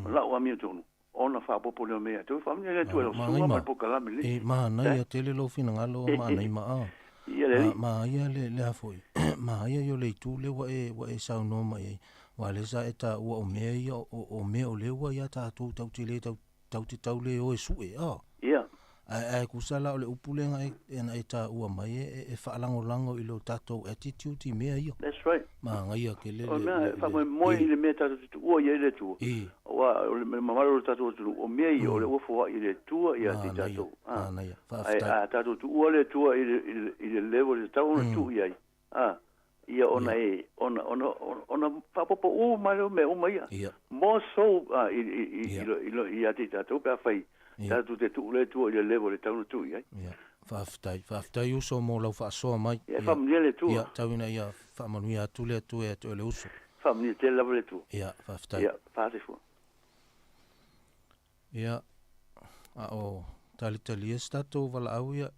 V: ma la'u amiotonu, ona faaopoopo lea o mea ia te oe. Faamanuia le Atua i lau susuga ma le polokalame lenei.
P: E manaia tele lou finagalo o maanai ma a.
V: Ia le alii.
P: Ma ia le le a foi. Ma ia i o le itu lea ua e ua e saunoa mai ai. Aua lea sa e taua o mea ia o mea o lea ua ia tatou tatou te le tau tatou te tau le o e sue, a.
V: Ia.
P: Ae, ae tusa la o le upu lea na e, na e taua mai e, e faalagolago i lo tatou attitude i mea ia.
V: That's right.
P: Manaia tele
V: le, O le mea, e faamoemoe i le mea tatou te tuua i ai le Atua. Aua o le mamalu o le tatou atunuu, o mea ia, o lea ua foai e le Atua ia te i tatou.
P: Manaia,
V: Ae
P: faafetai.
V: a tatou tuua le Atua i le, i le, i le level e tatau ona tuu i ai, a, ia ona e, ona, ona, ona faaopoopo uma lea o mea uma ia. More so, a, i, i, i, i, i, i, ia te i tatou pe afai tatou te tuu le Atua i le level e tatau ona tuu i ai.
P: Ia, faafetai. Faafetai uso mo lau faasoa mai.
V: Ia, faamanuia le Atua.
P: Ia, tau ina ia faamanuia atu le Atua ia te oe le uso.
V: Faamanuia tele lava le Atua.
P: Ia, faafetai.
V: Ia, faasoifua.
P: Ia, a o talitalia se tatou valaau ia,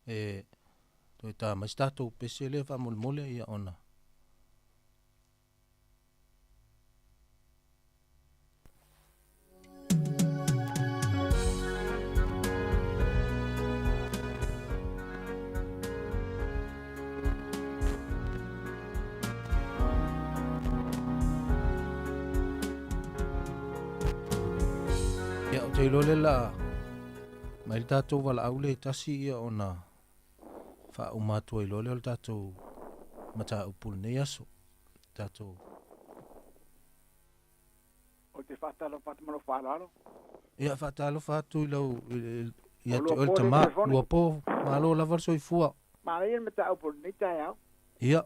P: e toe tā mai se tatou pese lea faamolemole ia ona Ia, ou te iloa lea o le a mai le tatou valaau lea e tasi ia ona faauma atu ai loa lea o le tatou mataupu i lenei aso. Tatou.
B: Ou te faatalofa atu ma lou faaaloalo.
P: Ia, faatalofa atu i lau, ia te oe le tama, lua po, malo lava le soifua.
B: Manaia le mataupu o lenei taeao.
P: Ia.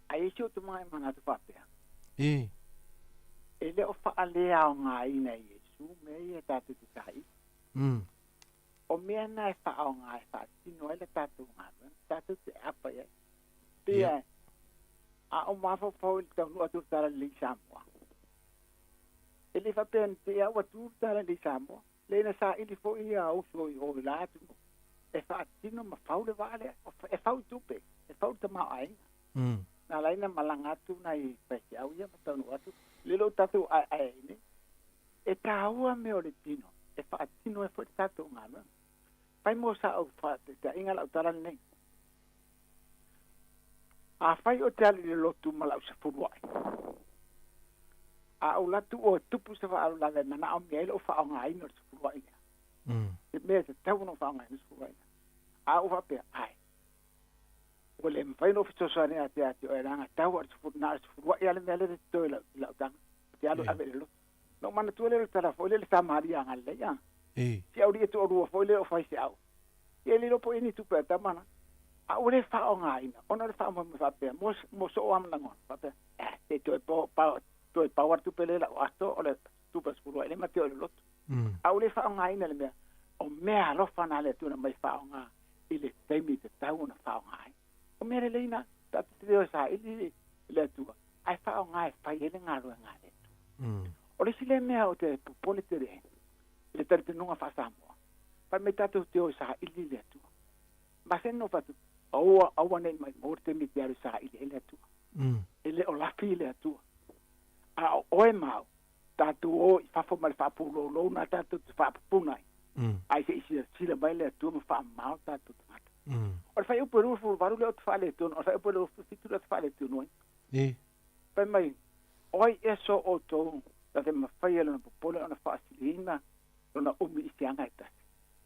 B: Ae i ai si ou tama e manatu faapea.
P: E.
B: E le o faaleaogaina e Iesu mea ia tatou te saili. O mea na e faaaoga e faatino ai le tatou galuega, tatou te apa i ai. Pei a a ou mafaufau i le taunuu atu o le Talalelei i Samoa, e le faapea na te i a ua tu le Talalelei i Samoa, le na saili foi ia uso i o i la atunuu e faatino ma fau le vaa lea, e fau i tupe, e fau i le tamaoaiga. Na ala ai na malaga atu nai faifeau ia ma taunuu atu, lea o lo o tatou aeae ai nei. E taua mea o le tino e faatino ai foi le tatou galuega. Fai mo sa ou faataitaiga lau tala lenei. Afai o te alu i le lotu ma lau sefulua'i. A ou alu atu ua tupu se faalavelave e manaomia ai lou faaaogaina o le sefulua'i lea. Se mea e tatau ona ou faaaogaina le sefulua'i lea. A ou faapea, Ae, ua le mafai ona ou fesoasoani atu ia te oe leaga tau a o le na o le sefulua'i lava le mea lea e totoe i lau taga, ou te alu e ave i le lotu. Ona ou manatua lea o le tala foi lea i le Samaria a Galileia. Si aualii e toalua foi lea o faifeau. Ia e le iloa po o i ai ni tupe a tama la. A ua le faaaogaina ona o le faamoemoe faapea mo, mo soo lava lagona faapea, eh, se i toe po, pa, toe pau lava le tupe lea i lau ato o le tupe o le sefulua'i lea ma te oo i le lotu. A ua le faaaogaina le mea, o mea alofa na a le Atua na aumai faaaoga i le taimi e tatau ona faaaoga ai. O mea lelei na, tatou te le o e saili i le Atua, ae faaaoga e fai ai le galuega a le Atua. O le isi lea mea ou te popole tele ai, i le talitonuga faa-Samoa, fai mai tatou te o e saili i le Atua. Masani ona ou fai atu, aua, aua ne i maumau le taimi e te alu e saili ai le Atua. E le o lafi le Atua. A o oe ma au, tatou o i fafo ma le faapulōlō na tatou te faapupuna ai, ae se i silasila mai le Atua ma faamamao tatou tagata. O le fuaiupu e 28 lea ou te faaletonu, o le fuaiupu e 27 lea ou te faaletonu ai. Fai mai, O ai ea so outou na te mafai e lona popole ona faasiliina lona umi i se aga e tasi?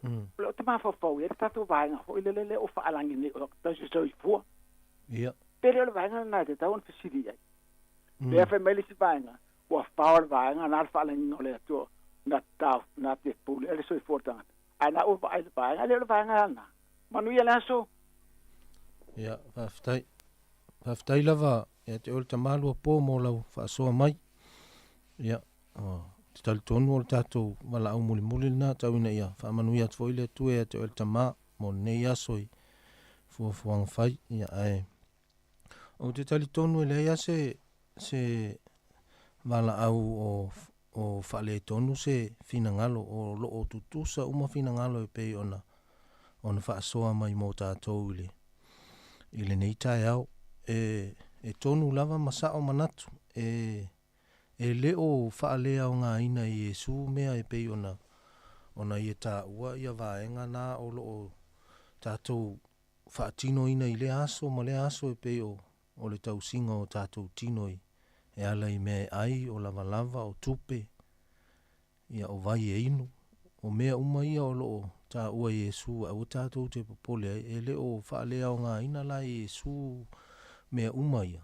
B: O le o te mafaufau i ai le tatou vaega foi lele lea ua faalagi nei o tausi soifua. Pe le o le vaega lena e tatau ona fesili i ai. Lea fai mai le isi vaega, ua fao le vaega na le faalagiga o le Atua na te na te pulea le soifua o le tagata. Ae na ua vaai i le vaega, e le o le vaega lena. Manuia le aso.
P: Ia, faafetai. Faafetai lava ia te oe le tama Luapo mo lau faasoa mai. Ia, ou te talitonu o le tatou valaau mulimuli lena tau ina ia faamanuia atu foi le Atua ia te oe le tama mo lenei aso i fuafuaga fai. Ia, ae ou te talitonu e leai lava se, se valaau o, o faaletonu se finagalo, o lo o tutusa uma finagalo e pei ona, ona faasoa mai mo tatou i le, i lenei taeao. E, e tonu lava ma sao manatu, e, e le o faaleaogaina e Iesu mea e pei ona, ona ia taua ia vaega na o lo o tatou faatinoina i lea aso ma lea aso e pei o, o le tausiga o tatou tino i, e ala i mea e ai, o lavalava, o tupe, ia o vai e inu. O mea uma ia o lo o taua e Iesu aua tatou te popole ai, e le o faaleaogaina la e Iesu mea uma ia,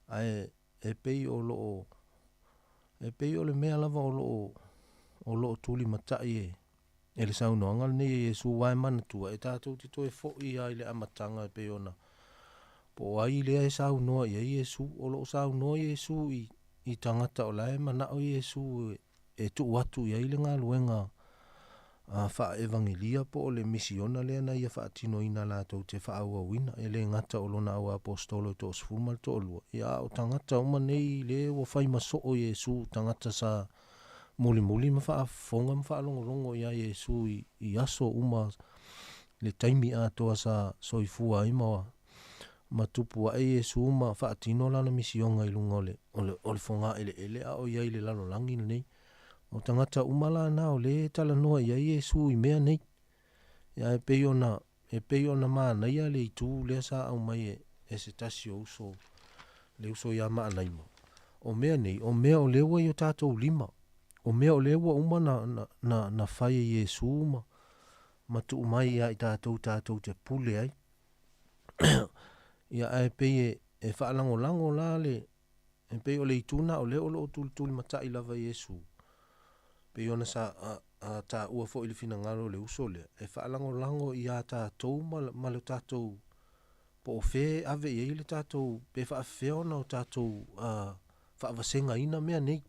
P: ae e pei o lo o, e pei o le mea lava o lo o, o lo o tulimatai e, e le saunoaga lenei e Iesu aua e manatua e tatou te toe foi lava i le amataga e pei ona po o ai lea e saunoa i ai Iesu. O lo o saunoa Iesu i, i tagata o la e manao Iesu e tuu atu i ai le galuega faa-evangelia po o le misiona lea na ia faatinoina latou te faaauauina, e le gata o lona auaposetolo e toasefulu ma le toalua, ia a o tagata uma nei lea ua fai ma soo Iesu, tagata sa mulimuli ma faafofoga ma faalogologo iā Iesu i, i aso uma le taimi atoa sa soifua ai ma ma tupu ae Iesu ma faatino lana misioga i luga o le, o le, o le fogaeleele a o i ai i le lalolagi lenei. O tagata uma la na o lea e talanoa i ai Iesu i mea nei. Ia e pei ona, e pei ona manaia le itu lea sa aumai e, e se tasi o uso, le uso ia Maanaima. O mea nei, o mea o lea ua i o tatou lima. O mea o lea ua uma na, na, na, na fai e Iesu ma, ma tuu mai ia i tatou tatou te pule ai. Ia ae pei e, e faalagolago la le, e pei o le itu na o lea o lo o tulitulimatai lava Iesu, pei ona sa a, a taua foi i le finagalo o le uso lea, e faalagolago iā tatou ma, ma le tatou, po o fea e ave i ai le tatou, pe faafefea ona o tatou a, faavasegaina mea nei.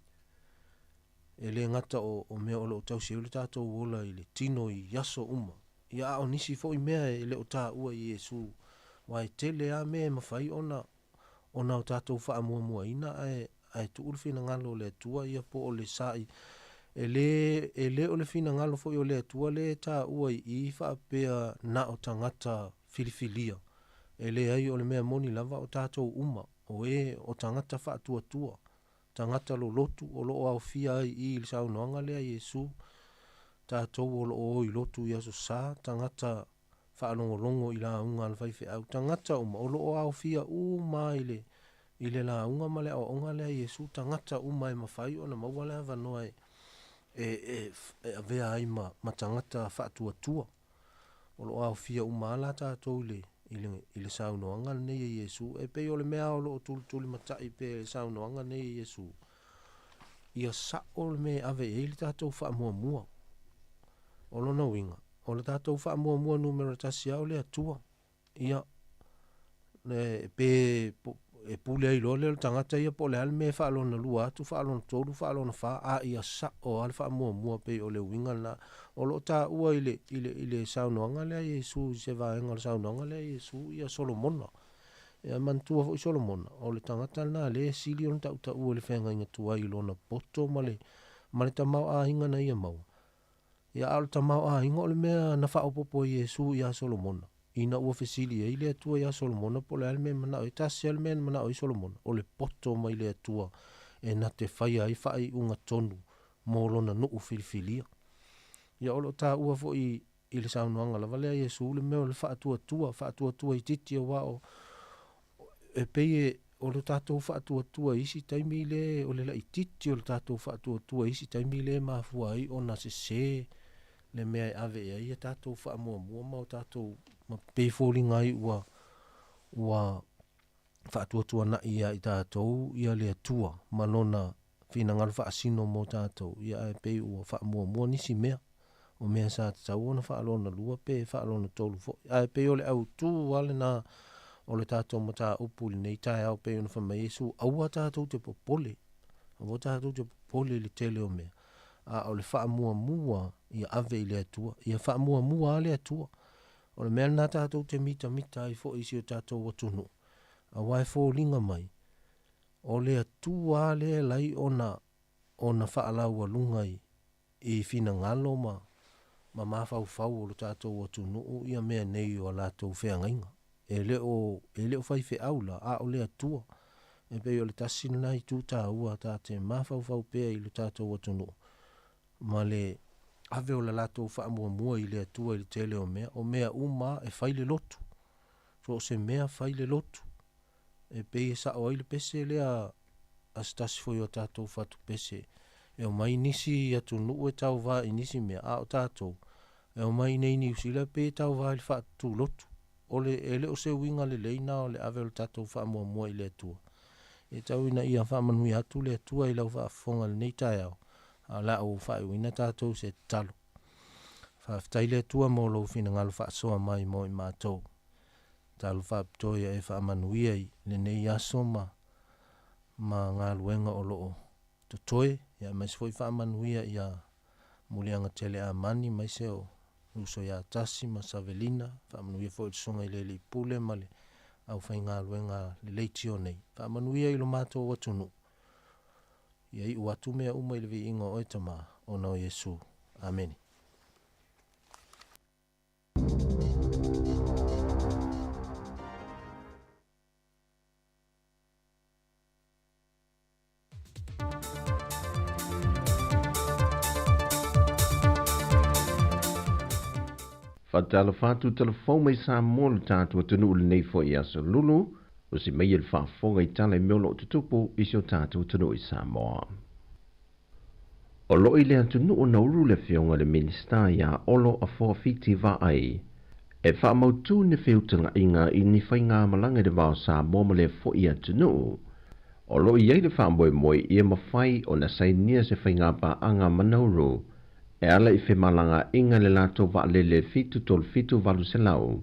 P: E le gata o, o mea o lo o tausi ai le tatou ola i le tino i aso uma, Ia a o nisi foi mea e le o taua i Iesu, aua e tele lava mea e mafai ona ona o tatou faamuamuaina ae ae tuu le finagalo o le Atua ia po o le sa'i. E le e le o le finagalo foi o le Atua lea e taua i i faapea na o tagata filifilia. E leai o le mea moni lava o tatou uma, o e o tagata faatuatua, tagata lolotu o lo o aofia ai i i le saunoaga lea a Iesu, tatou o lo o o i lotu i Aso Sa, tagata. faalogologo i lauga a le faifeau tagata uma o loo aofia uma i le i le lauga ma le aoaoga lea a Iesu tagata uma e mafai ona maua le avanoa e e e e avea ai ma ma tagata faatuatua. O loo aofia uma a la tatou i le i le i le saunoaga lenei a Iesu. E pei o le mea o loo tulitulimatai pea i le saunoaga nei a Iesu, ia sao le mea e ave i ai le tatou faamuamua. O lona uiga, o le tatou faamuamua numera tasi lava o le Atua. Ia, pe e pule ai loa lea o le tagata ia po o le a le mea e faalona lua atu, faalona tolu, faalona fa, a ia sao lava le faamuamua pei o le uiga lena. O lo o taua i le, i le, i le saunoaga lea a Iesu i se vaega o le saunoaga lea a Iesu ia Solomona. Ia manatua foi Solomona, o le tagata lena lea e sili ona tautaua i le feagaiga tuai i lona poto ma le, ma le tamaoaiga na ia maua. Ia, a o le tamaoaiga o le mea na faaopoopo e Iesu iā Solomona, ina ua fesili ai le Atua iā Solomona po o le a le mea e manao ai. Tasi lava le mea na manao ai Solomona, o le poto mai le Atua e na te faia ai faaiuga tonu mo lona nuu filifilia. Ia, o lo o taua foi i le saunoaga lava lea a Iesu le mea o le faatuatua, faatuatua itiiti aua o, e pei e, o le tatou faatuatua i isi taimi le, o le laitiiti o le tatou faatuatua i isi taimi le mafua ai ona sese le mea e ave i ai a tatou faamuamua ma o tatou, ma pei e foliga ai ua, ua faatuatuanai ia i tatou ia le Atua ma lona finagalo faasino mo tatou, ia ae pei ua faamuamua nisi mea, o mea sa tatau ona faalona lua pe faalona tolu foi. Ae pei o le autu lava lena o le tatou mataupu i lenei taeao pei ona fai mai Iesu, aua tatou te popole, aua tatou te popole i le tele o mea, a o le faamuamua ia ave i le Atua, ia faamuamua lava le Atua. O le mea lena tatou te mitamita ai foi i si o tatou atunuu, aua e foliga mai, O le Atua lava lea e lai ona ona faalaualuga i i finagalo ma ma mafaufau o lo tatou atunuu ia mea nei o a latou feagaiga. E le o e le o faifeau la, a o le Atua. E pei o le tasi lena itu taua ta te mafaufau pea i lo tatou atunuu ma le ave o le latou faamuamua i le Atua i le tele o mea. O mea uma e fai le lotu. So o se mea fai le lotu. E pei e sao ai le pese lea a se tasi foi o tatou fatu pese, e omai nisi atunuu e tauva i nisi mea, a o tatou, e omai iinei i Niu Sila pei e tauva i le faatutulotu. O le, e le o se uiga lelei na o le ave o le tatou faamuamua i le Atua. E tau ina ia faamanuia atu le Atua i lau faafofoga i lenei taeao, a o le a ou faaiuina tatou i se tatalo. Faafetai le Atua mo lou finagalo faasoa mai mo i matou. Talo faapitoa ia e faamanuia i lenei aso ma ma galuega o lo o totoe, ia aemaise foi faamanuia ia Muliaga Tele Amani aemaise o Uso ia Tasi ma Savelina, faamanuia foi i le Susuga i le Alii Pule ma le aufaigaluega le leitio nei. Faamanuia i lo matou atunuu. Ia iu atu mea uma i le viiga o oe Tama, ona o Iesu. Amene.
H: Faatalofa atu talafou mai Samoa lo tatou atunuu lenei foi aso Lulu, o si mai e le faafofoga i tala i mea o lo o tutupu i si o tatou atunuu i Samoa. O lo o i le atunuu o Nauru le Afioga i le Minisita ia Olo Afoa Fiti Vaai e faamautū ni feutagaiga i ni faigamalaga i le va o Samoa ma lea foi atunuu. O lo o i ai le faamoemoe ia mafai ona sainia se faigapaaga ma Nauru e ala i femalagaaiga i le latou vaalele 737 800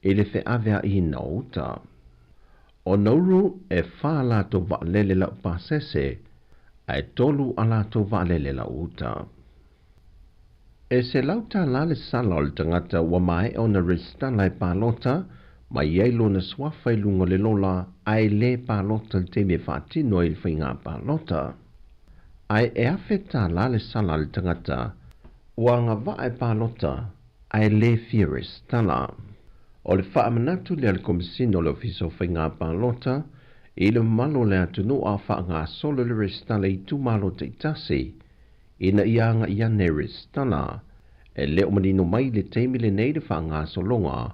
H: i le feaveaiina o uta. O Nauru e fa a latou vaalele laupasese ae tolu a latou vaalele lau uta. E $100 le sala o le tagata ua maea ona resitala e palota ma i ai lona suafa i luga o le lola ae le palota i le taimi e faatino ai le faiga palota. Ae e $1,000 le sala a le tagata ua agavaa e palota ae le fia resitala. O le faamanatu lea a le Komesina o le Ofisa o Faiga Palota i le mamalu o le atunuu a o faagasolo le resitala i itumalo taitasi ina ia agai ane resitala. E le o manino mai i le taimi lenei le faagasologa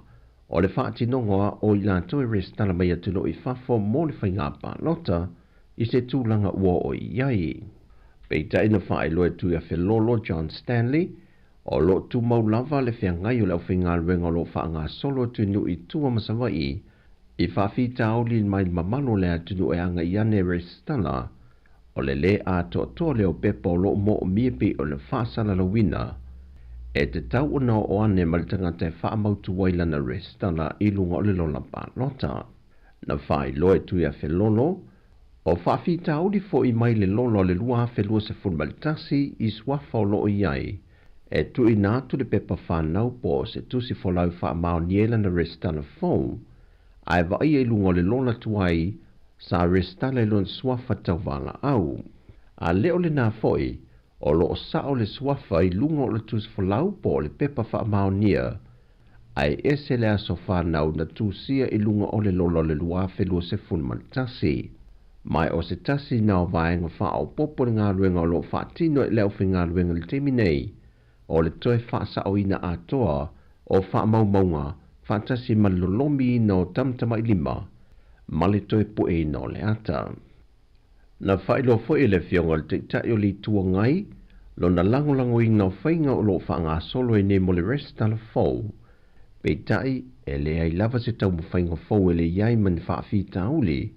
H: O le faatinoga o i latou e resitala mai atunuu i fafo mo le faiga palota i se tulaga ua oo i ai. Peitai na faailoa e Tuiafelolo John Stanley, o lo o tumau lava le feagai o le aufaigaluega o lo o faagasolo atu i nuu i tua ma Savaii i faafitauli mai le mamalu o le atunuu e agai ane e resitala, o le lē atoatoa lea o pepa o lo o moomia pei ona faasalalauina e tatau ona oo ane ma le tagata e faamautu ai lana resitala i luga o le lola palota. Na faailoa e Tuiafelolo, o faafitauli fo'i mai le lola o le 2021 i suafa o lo o i ai, e tuuina atu le pepa fanau po o se tusi folau faamaonia ai lana resitala fou, ae vaaia i luga o le lola tuai sa resitala i lona suafa tauvalaau. A le o lenā foi, o lo o sa'o le suafa i luga o le tusi folau po o le pepa faamaonia, ae ese le aso fanau na tusia i luga o le lola o le 2021. Ma o se tasi na o vaega faaopoopo le galuega o lo o faatino e le aufaigaluega i le taimi nei, o le toe faasaoina atoa o faamaumauga faatasi ma le lolomiina o tamatamailima ma le toe pueina o le ata. Na faailoa foi e le Afioga i le Taitai o le Itu Agai lona lagolagoina o faiga o lo o faagasolo ai nei mo le resitala fou, peitai e leai lava se taumafaiga fou e le i ai ma ni faafitauli,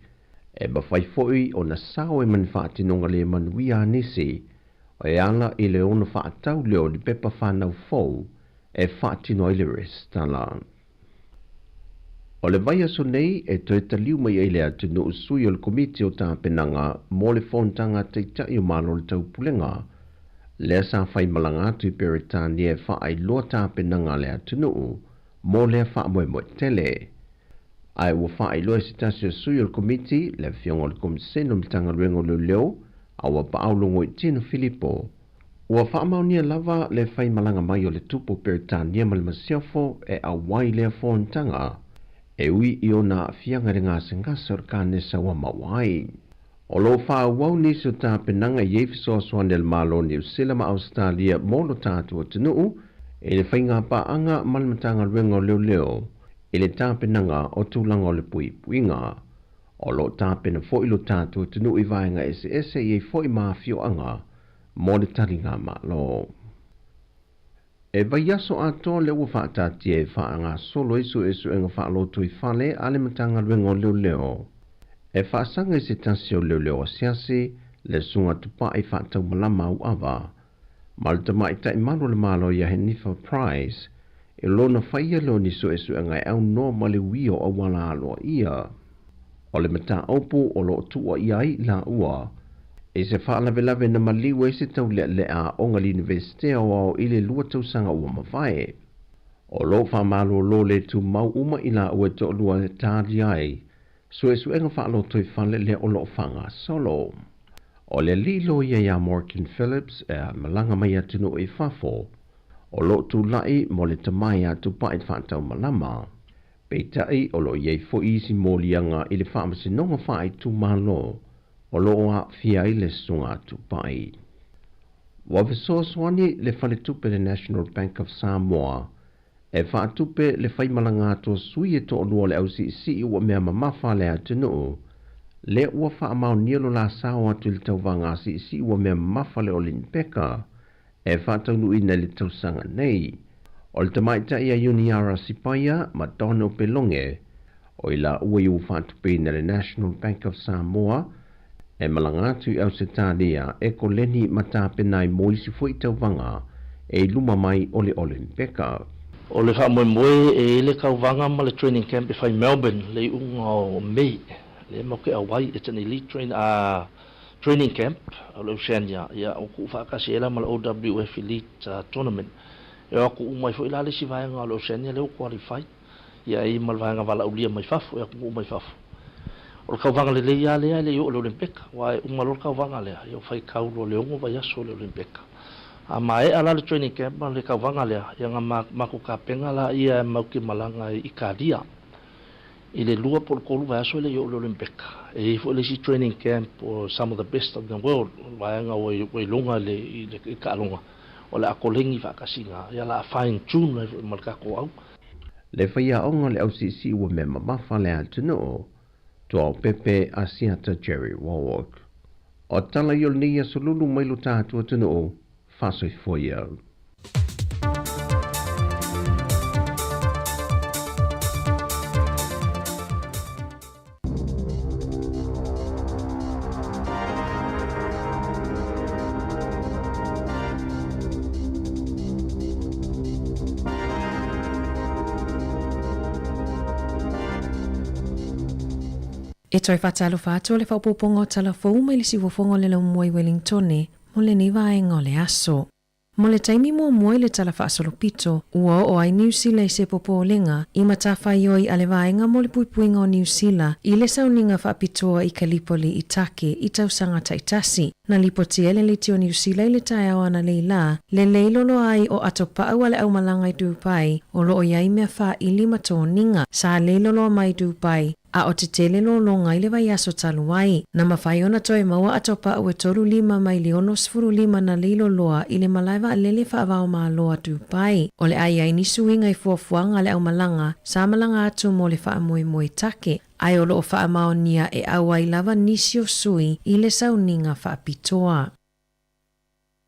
H: e mafai foi ona sao ai ma ni faatinoga le manuia a nisi e ala i le ono faatau lea o ni pepa fanau fou e faatino ai le resitala. O le vaiaso nei e toe taliu mai ai le atunuu sui o le Komiti o Tapenaga mo le Fonotaga a Taitai o Malo o le Taupulega, lea sa faimalaga atu i Peretania e faailoa tapenaga a le atunuu mo lea faamoemoe tele. Ae ua faailoa e se tasi o sui o le Komiti, le Afioga o le Komisene o le Matagaluega o Leoleo, Auapaau Logoitino Filipo, ua faamaonia lava le faimalaga mai o le Tupu o Peretania ma le Masiofo e auai lea fonotaga, e ui i ona aafiaga i le gasegase o le kanesa ua maua ai. O lo o faaauau nisi o tapenaga i ai fesoasoani a le Malo o Niu Sila ma Ausetalia mo lo tatou atunuu i le faigapaaga ma le Matagaluega o Leoleo i le tapenaga o tulaga o le puipuiga. O lo o tapena foi lo tatou atunuu i vaega eseese i ai foi ma afioaga mo le taligamalo. E vaiaso atoa lea ua faataatia e faagasolo ai suesuega faalotoifale a le Matagaluega o Leoleo e faasaga i se tasi o leoleo asiasi le susuga Tupai Faataumalama Auava ma le Tamaitai Malu o le Malo ia Henifa Price i lona faia lea o ni suesuega e aunoa ma le uia o auala aloaia. O le mataupu o lo o tuuaia ai laua i se faalavelave na maliu ai se taulealea aoga i le Iunivesite Aoao i le 2 tausaga ua mavae. O lo o faamalolo le tumau uma i laua e toalua e talia ai suesuega faalotoifale lea o lo o faagasolo. O le alii loia ia Morgan Phillips e malaga mai atunuu i fafo, o lo o tulai mo le tama ia Tupai Faataumalama. Peitai o lo o i ai foi isi moliaga i le faamasinoga faaitumalo o lo o aafia ai le susuga a Tupai. Ua fesoasoani le faletupe le National Bank of Samoa e faatupe le faimalaga atu o sui e toalua o le ausiisii ua mea mamafa a le atunuu, lea ua faamaonia lo la sao atu i le tauvaga asiisii ua mea mamafa le Olinipeka e faataunuuina i le tausaga nei. O le tamaitai a Iuniara Sipaia ma Donald Pelonge, o i laua ia ua faatupeina e le National Bank of Samoa e malaga atu i Ausetalia e koleni ma tapena ai mo isi foi tauvaga e i luma mai o le Olinipeka.
I: O le faamoemoe e i ai le tauvaga ma le training camp e fai i Melbourne le iuga o May, lea matou te auai, it's an elite train, training camp o le Oceania, ia ua tuufaatasi ai la ma le OWF Elite Tournament. E o atu uma ai foi la le isi vaega o le Oceania lea ua qualify, ia e i ai ma le vaega valaaulia mai fafo, e atunuu mai fafo. O le tauvaga lelei lava lea e le i oo i le Olympeka, aua e uma loa le tauvaga lea, ia ua faitau loa i le 6 vaiaso i le Olympeka. A maea la le training camp ma le tauvaga lea, ia ona matou tapena laia e matou te malaga i Italia i le 2 po o le 3 vaiaso e le i oo i le Olympeka. E i ai foi le isi training camp o some of the best of the world, o le vaega ua i luga i le taaloga, o le a koleni faatasi i ina, ia o le a fine tune ai foi ma le tatou au.
H: Le faiaoga o le ausiisii ua mea mamafa le atunuu, Tuaopepe Asiata Jerry Warwick. O tala ia o lenei aso lulu mai lo tatou atunuu, faasoifua ia.
F: E toe faatalofa atu o le faaopoopoga o tala fou mai le siufofoga o le laumua i Wellingtone mo lenei vaega o le aso. Mo le taimi muamua i le Tala Faasolopito, ua oo ai Niu Sila i se popolega i matafaioi a le Vaega mo le Puipuiga o Niu Sila i le sauniga faapitoa i Kalipoli i Take i tausaga taitasi. Na lipotia le liti o Niu Sila i le taeao analeila, lelei loloa ai o atopa'au a le aumalaga i Dubai o lo o i ai mea faaili ma toniga sa lei loloa mai Dubai a o tetele lologa i le vaiaso talu ai. Na mafai ona toe maua atopa'u e 35 mai le 65 na lei loloa i le malae vaalele faava-o-Malo a Dubai. O le a i ai ni suiga i fuafuaga a le aumalaga sa malaga atu mo le faamoemoe Take, ae o lo o faamaonia e auai lava nisi o sui i le sauniga faapitoa.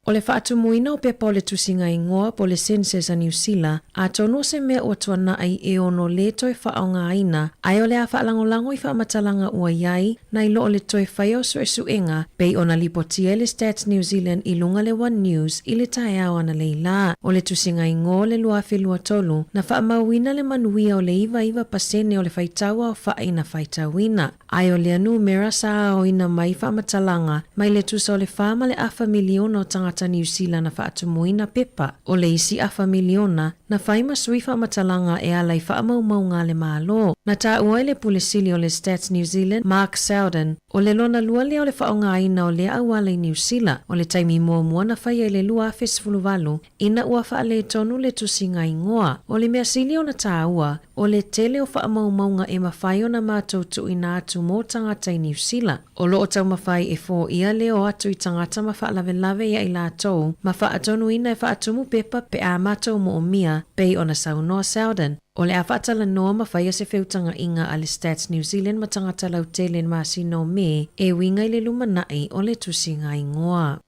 F: O le faatumuina o pepa o le tusiga igoa po o le Census a Niu Sila, atonu o se mea ua tuana'i e ono lē toe faaaogaina, ae o le a faalagolago i faamatalaga ua i ai, nai lo o le toe faia o suesuega, pei ona lipotia e le Stats New Zealand i luga le One News i le taeao analeila. O le tusiga igoa o le 2023, na faamauina le manuia o le 99% o le faitau aofa'i na faitauina. Ae o lea numera sa aoina mai faamatalaga mai le tusa o le 4.5 miliona o tagata Niu Sila na faatumuina pepa, o le isi afa miliona na fai ma sui faamatalaga e ala i faamaumauga a le Malo. Na taua e le Pule Sili o le Stats New Zealand, Mark Sowden, o le lona lua lea o le faaaogaina o lea auala i Niu Sila, o le taimi muamua na faia i le 2018 ina ua faaletonu le tusiga igoa. O le mea sili ona taua, o le tele o faamaumauga e mafai ona matou tuuina atu mo tagata i Niu Sila. O lo o taumafai e foia le o atu i tagata ma faalavelave ia i latou ma faatonuina e faatumu pepa pe a matou moomia, pei ona saunoa Sowden. O le a faatalanoa ma faia se feutaga'iga a le Stats New Zealand ma tagata lautele i le masina o Me e uiga i le lumanai o le tusiga igoa.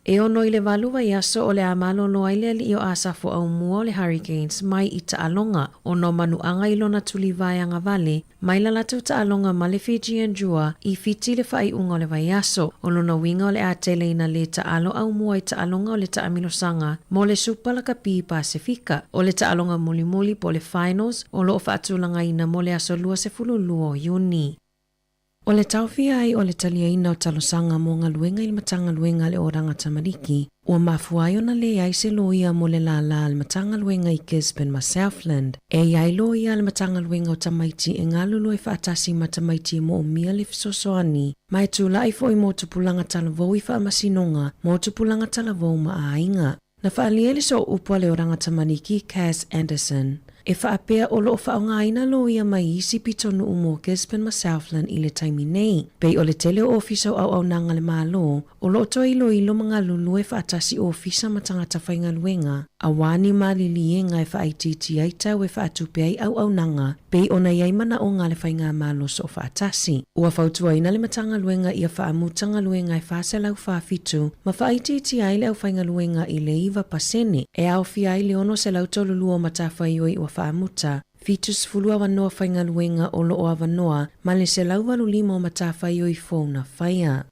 F: E 6 i le 8 vaiaso o le a malolo ai le alii o Asafo Aumua o le Hurricanes mai i taaloga, ona o manuaga i lona tulivae agavale mai la latou taaloga ma le Fijian Drua i Fiti i le faaiuga o le vaiaso. O lona uiga o le a tele ina lē taalo aumua i taaloga o le taamilosaga mo le Supa Lakapi Pasefika. O le taaloga mulimuli po o le Finals o lo o faatulagaina mo le aso 22 o Iuni. O le taofia ai o le taliaina o talosaga mo galuega i le Matagaluega a le Oranga Tamariki, ua mafua ai ona leai se loia mo le lālā a le Matagaluega i Gisborne ma Southland. E i ai loia a le Matagaluega o Tamaiti e galulue faatasi ma tamaiti e moomia le fesoasoani, ma e tula'i foi mo tupulaga talavou i faamasinoga mo tupulaga talavou ma aiga. Na faaalia i le sooupu a le Oranga Tamariki Kaz Anderson, e faapea o lo o faaaogaina loia mai isi pitonuu mo Gisborne ma Southland i le taimi nei. Pei o le tele o ofisa o auaunaga a le Malo o lo o toe iloilo ma galulue faatasi ofisa ma tagata faigaluega, auā ni maliliega e faaitiitia ai tau e faatupe ai auaunaga pei ona i ai manaoga a le faigamalo soofaatasi. Ua fautuaina le Matagaluega ia faamuta galuega e 447 ma faaitiitia ai le aufaigaluega i le 9% e aofia ai le 632 o matafaioi ua faamuta, 70 avanoa faigaluega o lo o avanoa ma le 185 o matafaioi fou na faia.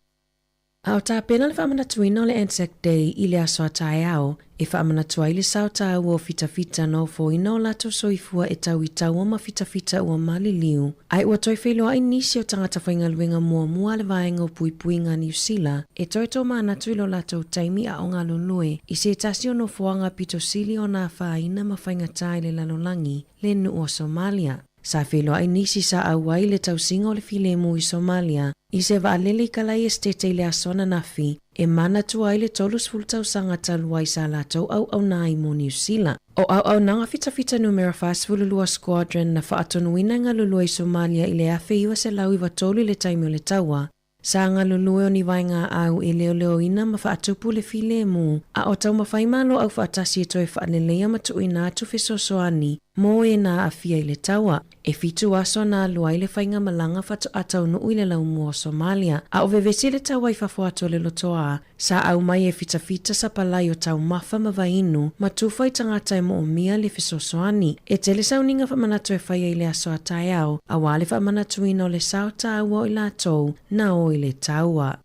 F: A o tapena le faamanatuina o le Anzac Day i le aso a taeao, e faamanatu ai le sao taua o fitafita na ofoina o latou soifua e tau i taua ma fitafita ua maliliu, ae ua toe feiloai nisi o tagata faigaluega muamua a le Vaega o Puipuiga a Niu Sila e toe tōmanatu i lo latou taimi a o galulue i se tasi o nofoaga pito sili ona afaina ma faigata i le lalolagi, le nuu o Somalia. Sa feiloai nisi sa auai i le tausiga o le filemu i Somalia i se vaalele i Kalai Esetete i le aso ananafi e manatua ai le 30 tausaga talu ai sa latou auauna ai mo Niu Sila. O auaunaga fitafita numera 42 Squadron na faatonuina e galulue i Somalia i le 1993 i le taimi o le taua, Sa galulue o ni vaegaau e leoleoina ma faatupu le filemu, a o taumafai Malo Aufaatasi e toe faaleleia ma tuuina atu fesoasoani mo e na aafia i le taua. E 7 aso na alu ai le faigamalaga faatoa taunuu i le laumua o Somalia, a o vevesi le taua i fafo atu o le lotoā, sa aumai e fitafita sapalai o taumafa ma vainu ma tufa i tagata e moomia le fesoasoani. E tele sauniga faamanatu e faia i le aso a taeao, auā le faamanatuina o le sao taua o i latou na o i le taua.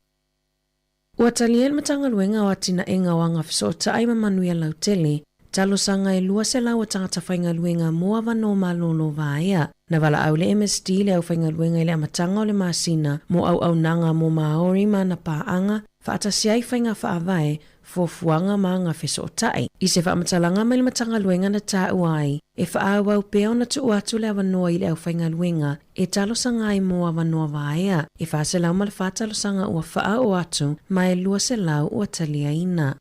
F: Ua talia e le Matagaluega o Atinaega o Agafesootai ma Manuia Lautele, talosaga e 200 o tagata faigaluega mo avanoa malōlō vaea. Na valaau le MSD i le aufaigaluega i le amataga o le masina mo auaunaga mo Māori ma ana paaga, faatasi ai faiga faavae, fuafuaga ma agafesootai. I se faamatalaga mai le Matagaluega na taua ai, e faaauau pea ona tuu atu le avanoa i le aufaigaluega e talosaga ai mo avanoa vaea, e 404 talosaga ua faaoo atu ma e 200 ua taliaina.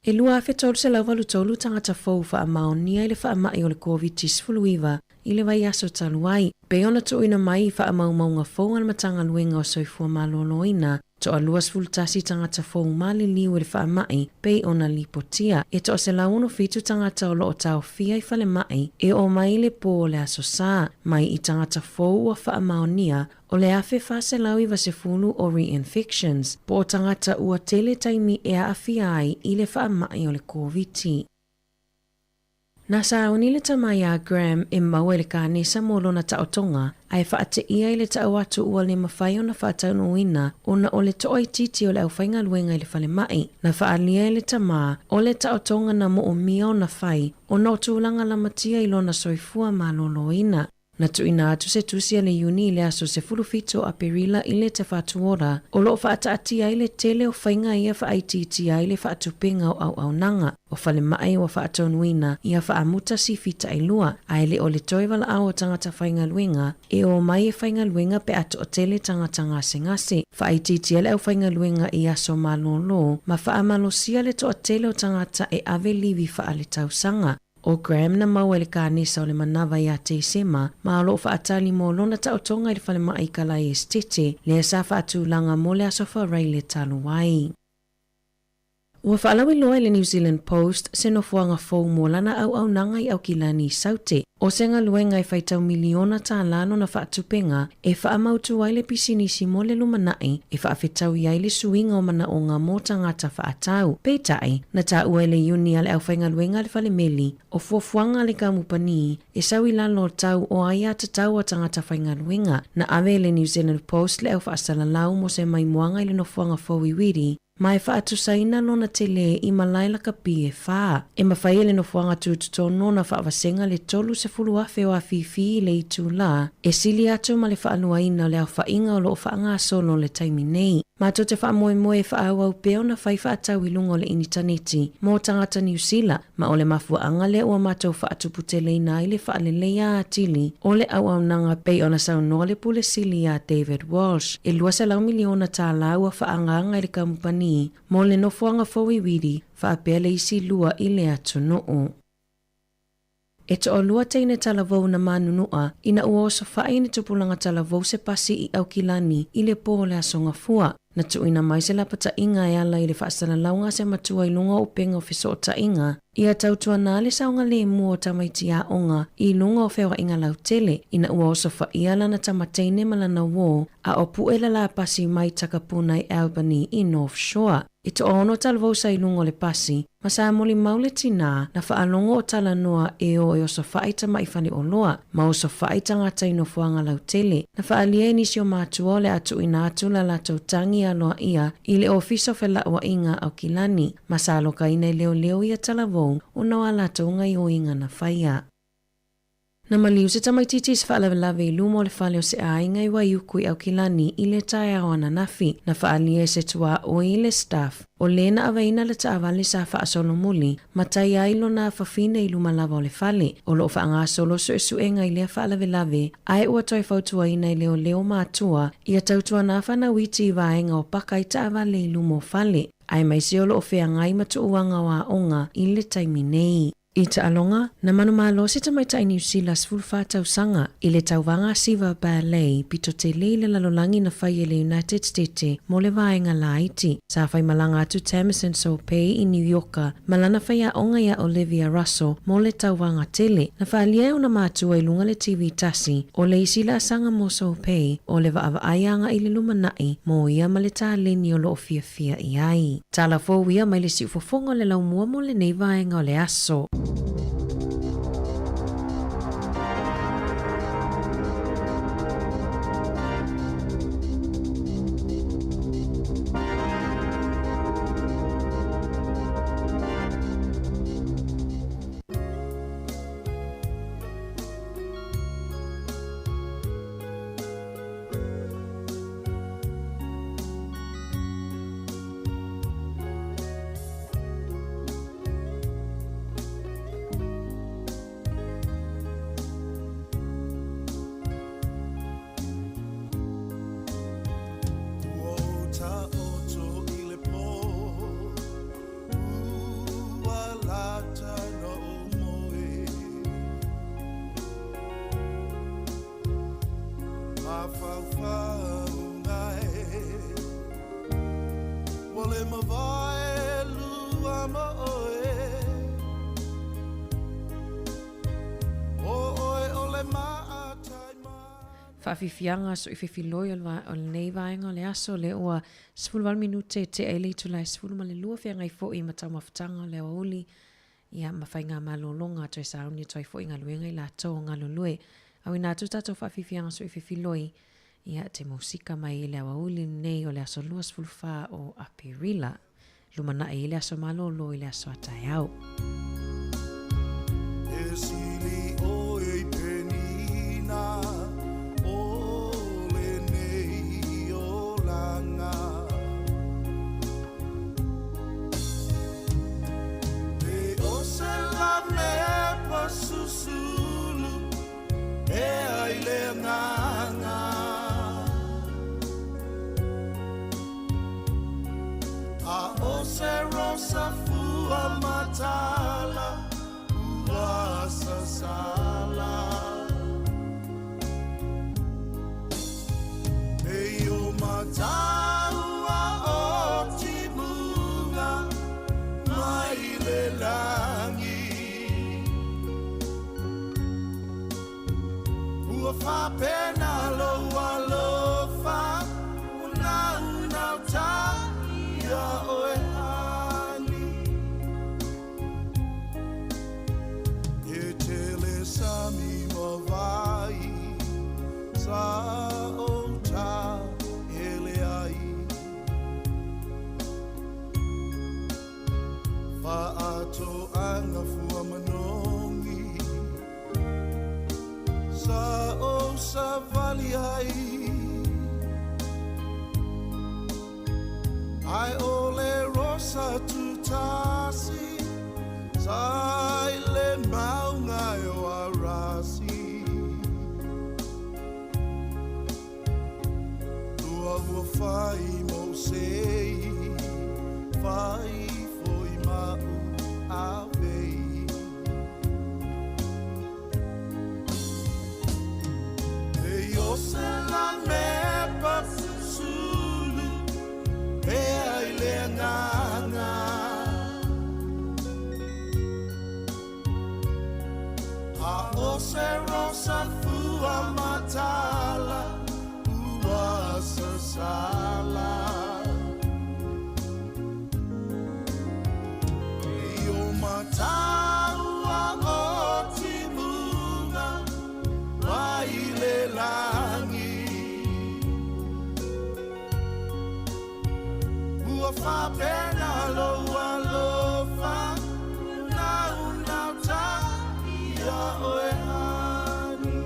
F: E 2,383 tagata fou faamaonia i le faamai o le Koviti-19 i le vaiaso talu ai, pei ona tuuina mai i faamaumauga fou a le Matagaluega o Soifua Maloloina, toa 21 tagata fou maliliu i le faamai pei ona lipotia. E toa 167 tagata o loo taofia i falemai e oo mai i le pō o le Aso Sā, mai i tagata fou ua faamaonia o le 1,490 o reinfections, po o tagata ua tele taimi e aafia ai i le faamai o le Koviti. Na sauni le tama iā Graham e maua i le kanesa mo lona taotoga, ae faateia i le tau atu ua le mafai ona faataunuuina ona o le toaitiiti o le aufaigaluega i le falemai. Na faaalia e le tama, o le taotoga na moomia ona fai ona o tulaga lamatia i lona soifua malōlōina. Na tuuina atu se tusi a le Iuni i le aso 17 o Aperila i le Te Whatu Ora, o loo faataatia ai le tele o faiga ia faaitiitia ai le faatupega o auaunaga o falemai ua faatonuina ia faamuta sifi tailua, ae le o le toe valaau o tagata faigaluega e omai e faigaluega pe a toatele tagata gasegase. Faaitiitia le aufaigaluega i aso malōlō ma faamalosia le toatele o tagata e ave livi faaletausaga. ʻO Graham na maua i le kanesa o le manava iā Tesema, ma o loo faatali mo lona taotoga i le falemai i Kalaesetete, lea sa faatulaga mo le Aso Faraile talu ai. Ua faalauiloa e le New Zealand Post se nofoaga fou mo lana auaunaga i Aukilani i Saute. O se galuega e faitau miliona tālā lona faatupega e faamautu ai le pisinisi mo le lumanai e faafetaui ai le suiga o manaoga mo tagata faatau. Peitai, na taua e le Iuni a le aufaigaluega a le falemeli, o fuafuaga a le kamupani e sau i lalo o tau o aiatatau a tagata faigaluega. Na ave e le New Zealand Post le au faasalalau mo se maimoaga i le nofoaga fou i Wiri, ma e faatusaina lona telē i malae lakapi e fā. E mafai e le nofoaga tutotonu ona faavasega le 30,000 o afifi i le itulā, e sili atu ma le faaluaina o le aofaiga o loo faagasolo i le taimi nei. Matou te faamoemoe e faaauau pea ona fai faatau i luga o le initaneti mo tagata Niu Sila, ma o le mafuaaga lea ua matou faatuputeleina ai le faaleleia atili o le auaunaga pei ona saunoa le Pule Sili iā David Walsh. E 200 miliona tālā ua faaagaaga i le kamupani mo le nofoaga fou i Wiri, faapea le isi lua i le atunuu. E toalua teine talavou na manunua ina ua osofai ni tupulaga talavou se pasi i Aukilani i le pō o le Aso Gafua. Na tuuina mai se lapataiga e ala i le faasalalauga a se matua i luga o upega o fesootaiga, ia tautuana le saogalemu o tamaiti aoga i luga o feoaiga lautele, ina ua osofaia lana tama teine ma lana uō, a o puʻe le lapasi mai Takapuna i Albany i North Shore. E toaono talavou sa i luga o le pasi, ma sa molimau le tinā na faalogo o talanoa e o e osofai tama'i faleoloa ma osofai tagata i nofoaga lautele. Na faaalia e nisi o matua o le a tuuina atu la latou tagi aloaia i le Ofisa o Felauaiga a Aukilani, ma sa alokaina e leoleo ia talavou ona o a latou gaioiga na faia. Na maliu se tamaitiiti i se faalavelave i luma o le fale o se aiga i Waiuku i Aukilani i le taeao ananafi. Na faaalia e se tuaoi i le staff o lē na aveina le taavale sa faasolomuli ma tai ai lona afafine i luma lava o le fale. O loo faagasolo suesuega i lea faalavelave, ae ua toe fautuaina e leoleo matua ia tautuana fanau iti i vaega o paka i taavale i luma o fale, aemaise o loo feagai ma tuuaga o aoga i le taimi nei. I taaloga, na manumalo se tamaitai Niu Sila 14 tausaga i le tauvaga siva ballet pito tele i le lalolagi na fai e le United State mo le vaega laiti. Sa faimalaga atu Tamison Sopei i Niu Ioka ma lana faiaoga ia Olivia Russell mo le tauvaga tele. Na faaalia e ona matua i luga le TV tasi o le isi laasaga mo Sopei o le vaavaai agai i le lumanai mo ia ma le taleni o loo fiafia i ai. Tala fou ia mai le siufofoga o le laumua mo lenei vaega o le aso. Faafiafiaga soifefiloi o lenei vaega o le aso lea ua 18 minute tea i le itula e 12 feagai foi ma taumafataga o le aoauli ia ma faigamalologa toe sauni atu ai foi galuega i latou o galulue. Auina atu tatou faafiafiaga soifefiloi ia te musika mai i le aoauli lenei o le aso 24 o Aperila. Lumanai i le aso malolo i le aso a taeao.
O: E sili oe i penina o lenei olaga. E o se la me pasusulu e ai le agaga. A o se rosa fua matala ua sasala. E o mataua o timuga mai le lagi. Ua whapena lo alofa una una ta ia oe hani. E tele sami mawai sa o ta ele ai. Whaato anga fua manongi sa o sa vali ai. Ai o le rosa tutasi sa i le maunga e o arasi. Lua ua whai mo sei, whai foi mau a vei. E o se la me pasusulu, e ai le agaga. A o se rosa fua matala ua sasala. E o mataua o timuga mai le lagi. Ua whapena lo alofa una una ta ia oe hani.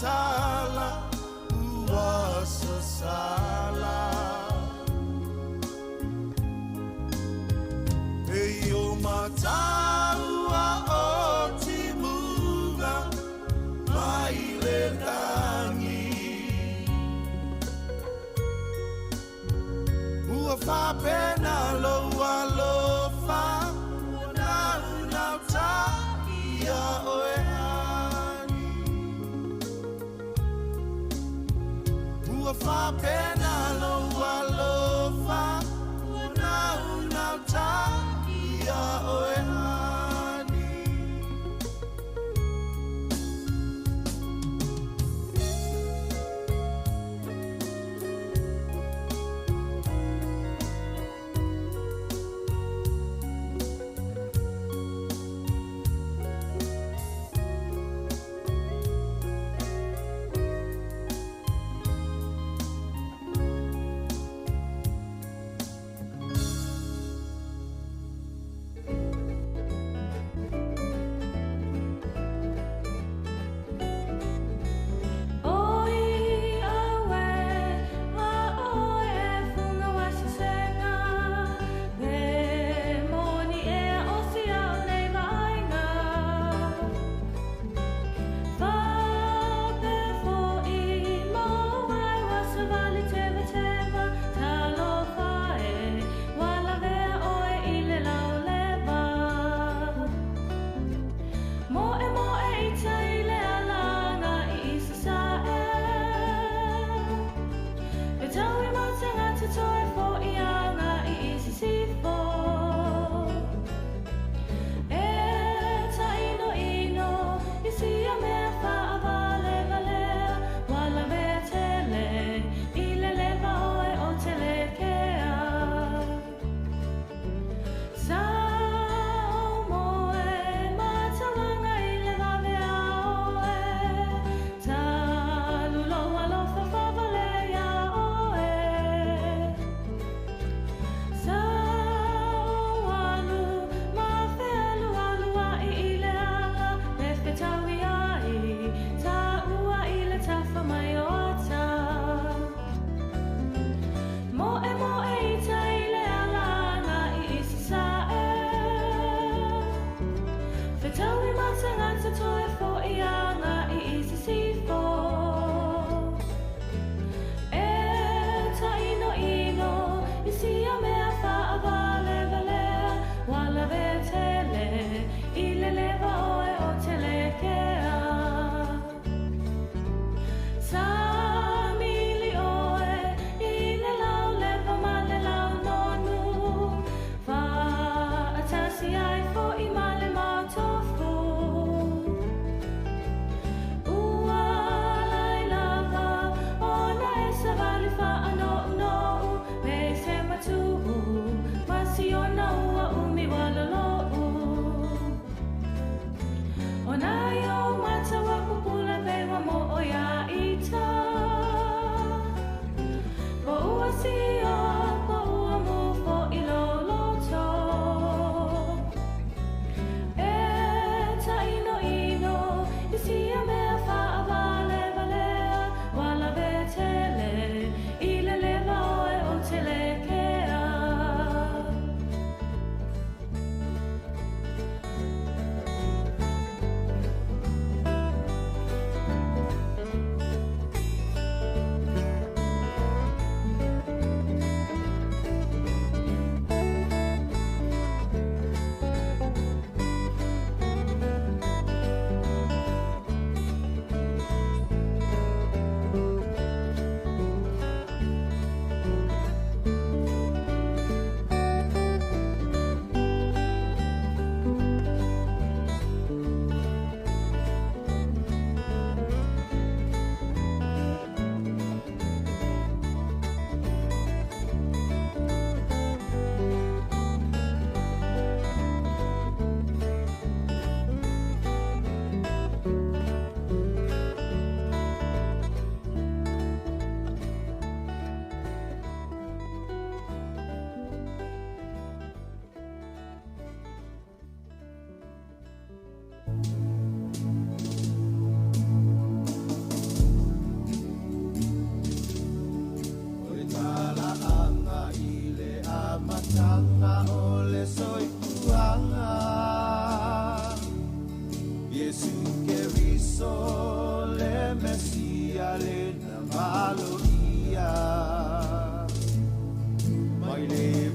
O: tala ua sasala. E o mataua o timuga mai le lagi. Ua faapena lou alofa ua naunauta ia oe ani. Ua faapena lou alofa ua naunauta ia oe ani.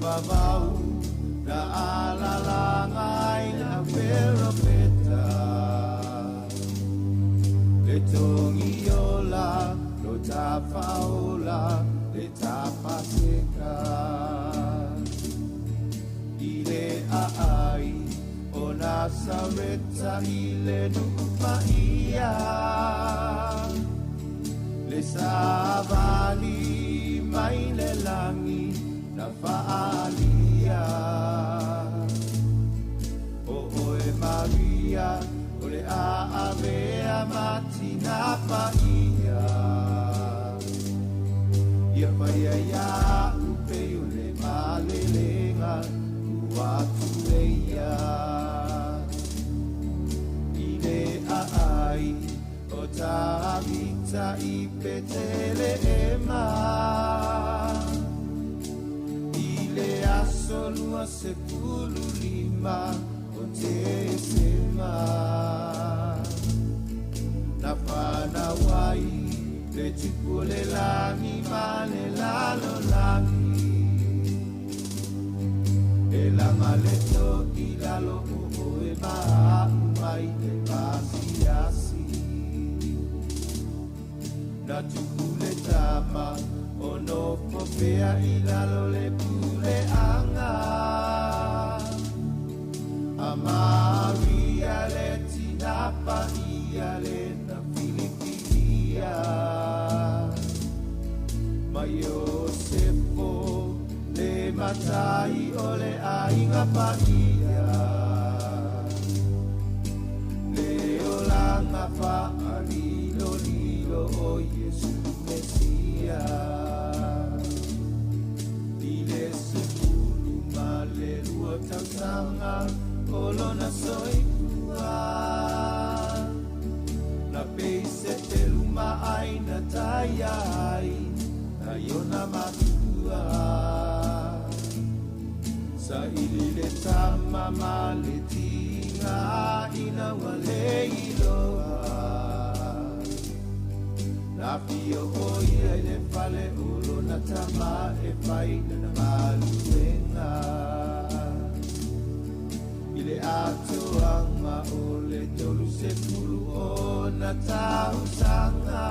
O: vavau na alalanga ai le perofeta Le togiola lo tafaola le tapaseka I le aai o Nasareta i le nuupaia Le savali mai le langi na faalia O oe Maria o le aavea matina paia Ia paia ia upe o le malelega ua tuleia I le aai o Tavita i Petelehema I le aso 25 o Tesema Na whanau ai le tupu o le langi ma le lalolagi E langa le to'i lalo o oe ma'u mai le pasiasi Na tupu le tama o nofo pea i lalo le puleaga A Maria le tina paia le na filifilia Ma Iosepo le matai o le aiga paia Le olaga faalilolilo o Iesu Mesia I le 12 tausaga o lona soifua Na peise telu maai na taia ai na iona matua Sa ili le tama ma le tiga ina ua le iloa Na fia o ia i le fale o lona tama e fai lana galuega I le atoaga o le 30 ona tausaga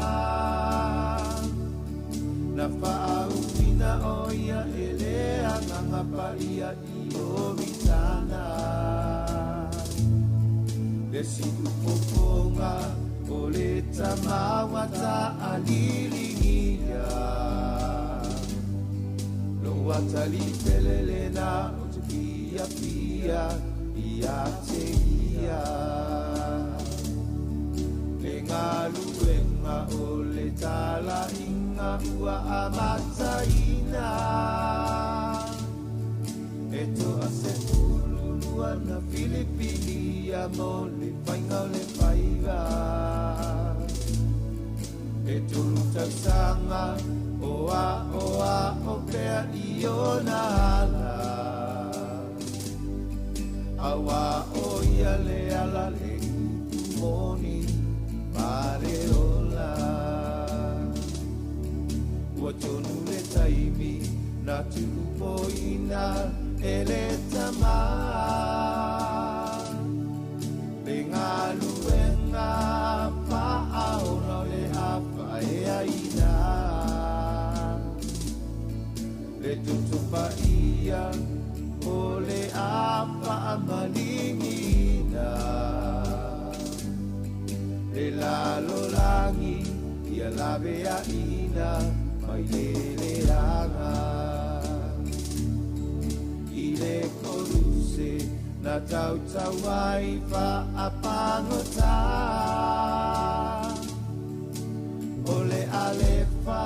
O: Na faauuina o ia e le agaga paia i Ioritana Le siufofoga o le tama ua taaliligia Lou atalii pele lena o te fiafia ia te ia Le galuega o le talaiga ua amataina E 12 na filifilia mo le faiga o le faiva E 3 tausaga o aoao pea i ona ala Auā o ia le ala le upu moni ma le ola Ua tonu le taimi na tuupoina e le tama Le galuega faaola o le afaeaina Le toto paia o le afaamaligiina Le lalolagi ia laveaina mai le leaga I le koluse na tautau ai faapagota O le Alefa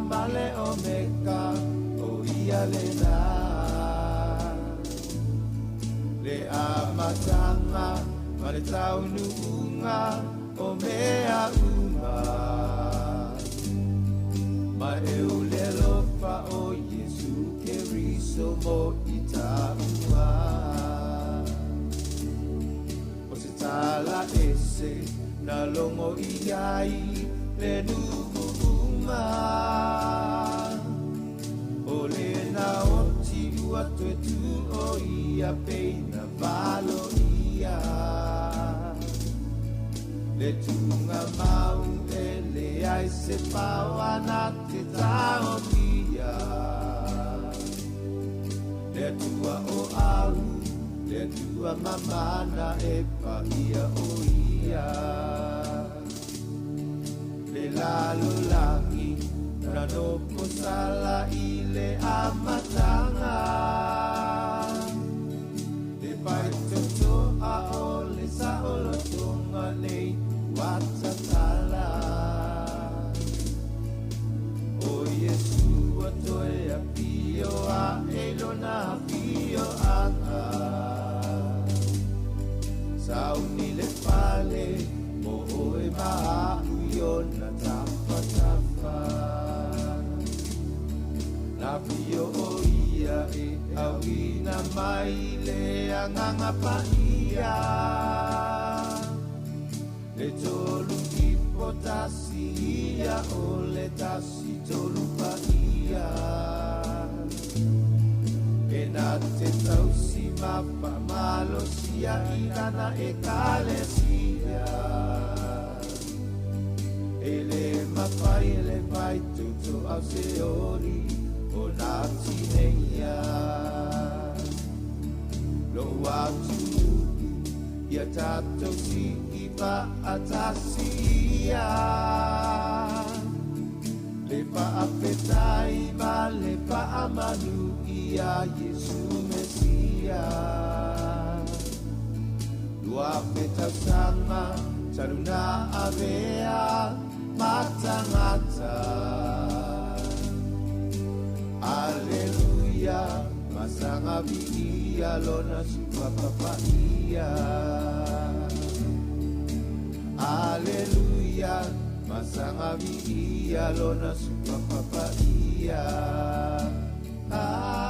O: ma le Omeka o ia lena Le amataga ma le taunuuga o mea uma Ma e o le alofa o Iesu Keriso mo i taua O se tala ese na logo i ai le nuu uma O le na oti ua toe tu o ia peina valo ia. Le tunga mau e le ai se paoana te taomia. Le tua o au, le tua mamana e pa ia o ia. Le lalo langi, na nofo sala i le amataga. Le paitotoa o le saolotoga nei ua tatala. O Iesu ua toe afio aʻe i lona afioaga. Sauni le fale mo oe ma a'u i ona tafatafa. Na afio o ia e auina mai le agaga paia. Le tolu ipo tasi ia o le tasi tolu paia. E na te tausi ma faamalosia i lana ekalesia. E le mafai e le fai tutu au se oli o nā tineia. Lo atu ia tātou si i faatasi ia. Le faafetai ma le faamanu ia Iesu Mesia. 2000 tausaga talu na avea ma tagata. Aleluia, masaga viia lona suapapaia. Aleluia, masaga viia lona suapapaia. Ah.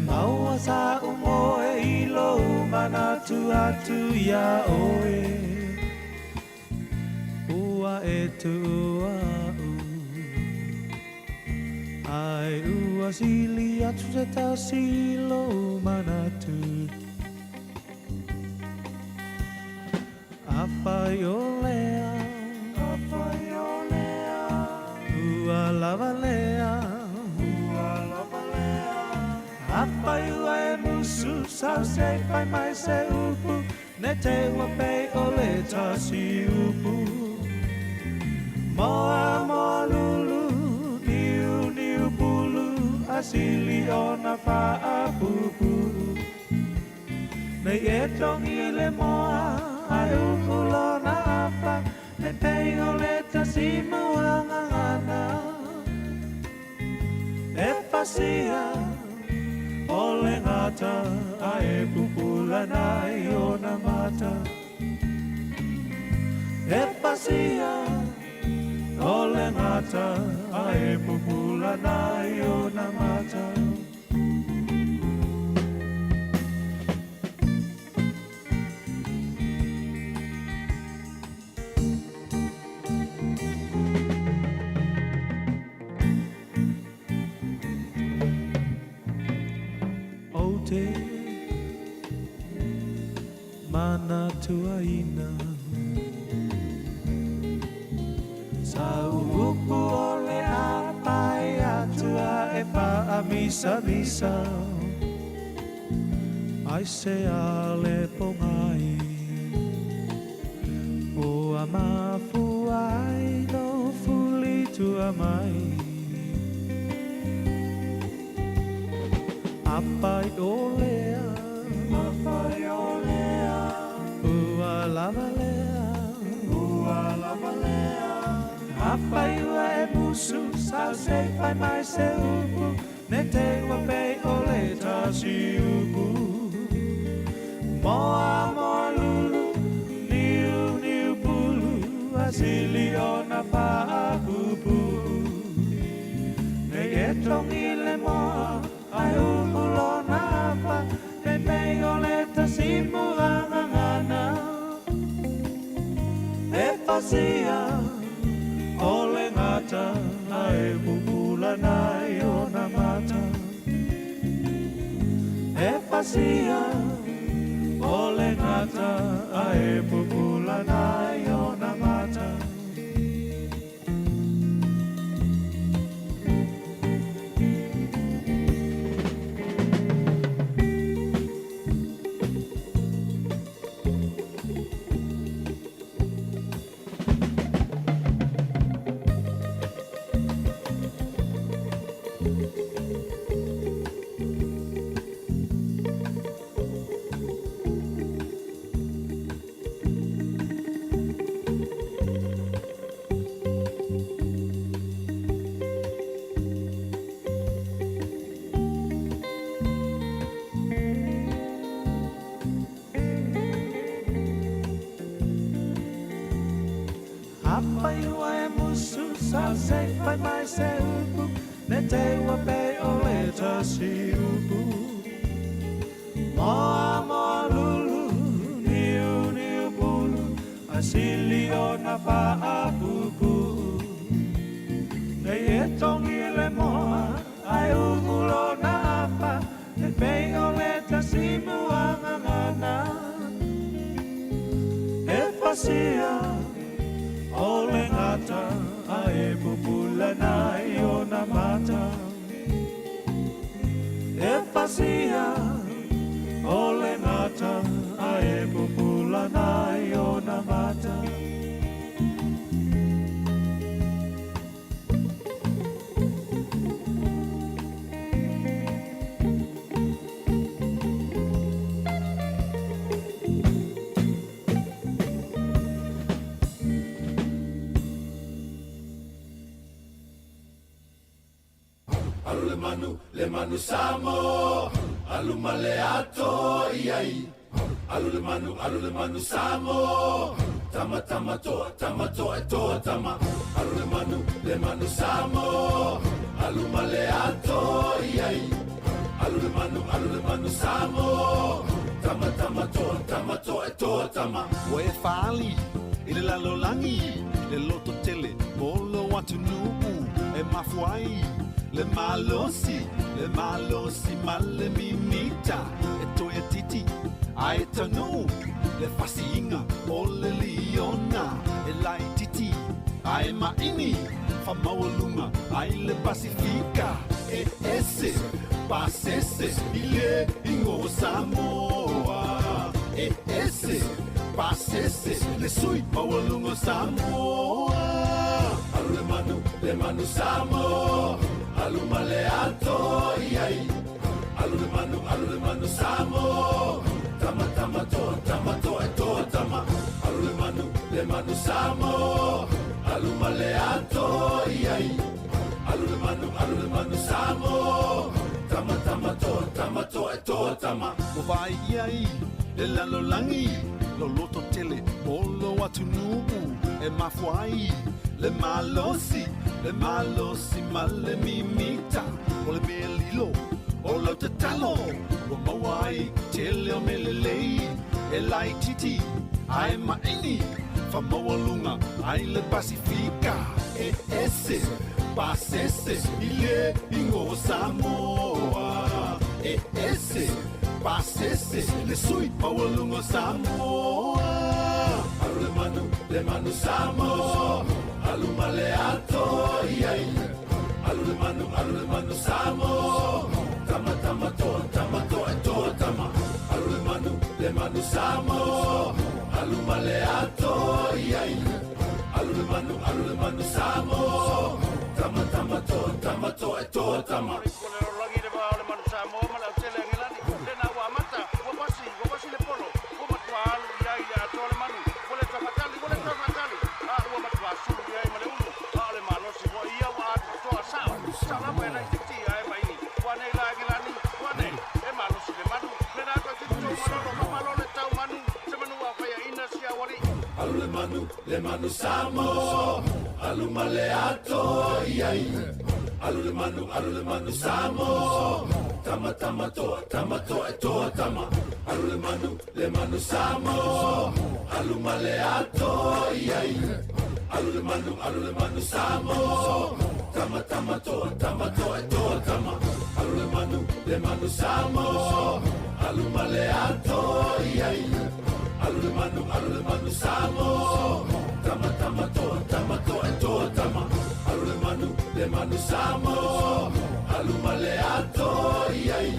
O: maua sa umoe i lo manatu atu ia oe. Ua e tua u ai ua sili atu se tasi i lo manatu. Afai o lea, afai o lea, ua lava lea, ua lava lea. Afai ua e musu sau se fai mai se upu, ne te ua pe o le tasi upu. Moa moa lulu, niu niu pulu, asili o na faapupu. Nei e tongi le moa, ai uku lona apa, ne pei o le tasi mauangangana. E fasia o le gata, ae pupula nai ona mata. E fasia o le gata, ae pupula nai ona mata. O te manatuaina sa upu o le apai atua e paamisamisa. Ai se ale pongai o a mafu ai no fuli tua mai. Apai o lea, apai o lea, ua lava lea, ua lava lea. Apai ua e musu sau se fai mai se upu, ne te ua pe o le tasi upu. Moa moa lulu, niu niu pulu, asili o na faapupu. Nei e tongi le moa, ai uku lona apa, ne pei o le tasi muangangana. E fasia o le gata, ae pupula nai ona mata. E fasia o le gata, ae pupula nai ona mata. Apai ua e musu sau se fai mai se upu, ne te ua pe o le tasi upu. Moa moa lulu, niu niu pulu, asili o na faapupu. Nei e tongi le moa, ai uku lona apa, ne pei o le tasi muangangana. E fasia o le gata, ae pupula nai ona mata. E fasia o le gata, ae pupula nai ona mata.
E: Alu le manu, le manu Samo, alu male ato iai. Alu le manu Samo, tama tama toa, tama toa toa tama. Alu le manu Samo, alu male ato iai. Alu le manu, alu le manu Samoa. Tama tama toa, tama toa e toa tama. Ua e faali i le lalolagi le loto tele mo lou atunuu e mafua ai le malosi, le malosi ma le mimita e toe titi ae taunuu le fasiiga o le liona e laititi ae maini faamaualuga ai le Pasifika e ese pasese i le igoa o Samoa e ese pasese le sui maualuga o Samoa. Alu le manu, le manu Samoa, alu ma le ato i ai. Alu le manu, alu le manu Samoa, tama tama toa, tama toa e toa tama. Alu le manu, le manu Samoa, alu ma le ato i ai. Alu le manu, alu le manu Samoa, tama tama toa, tama toa e toa tama. Ua vaai i ai le lalolagi lou loto tele mo lou atunuu e mafua ai le malosi, le malosi ma le mimita o le mea lilo o lau tatalo ua maua ai tele o mea lelei e laititi ae maini faamaualuga ai le Pasifika e ese pasese i le igoa o Samoa e ese pasese le sui maualuga o Samoa. Alu le manu, le manu Samoa, alu ma le ato i ai. Alu le manu, alu le manu Samoa, tama tama toa, tama toa e toa tama. Alu le manu, le manu Samoa, alu ma le ato i ai. Alu le manu, alu le manu Samoa, tama tama toa, tama toa e toa tama. Alu le manu, le manu Samoa, alu ma le ato i ai. Alu le manu, alu le manu Samoa, tama tama toa, tama toa e toa tama. Alu le manu, le manu Samoa, alu ma le ato i ai. Alu le manu, alu le manu Samoa, tama tama toa, tama toa e toa tama. Alu le manu, le manu Samoa, alu ma le ato i ai. Alu le manu, alu le manu Samoa, tama tama toa, tama toa e toa tama. Alu le manu, le manu Samoa, alu ma le ato i ai.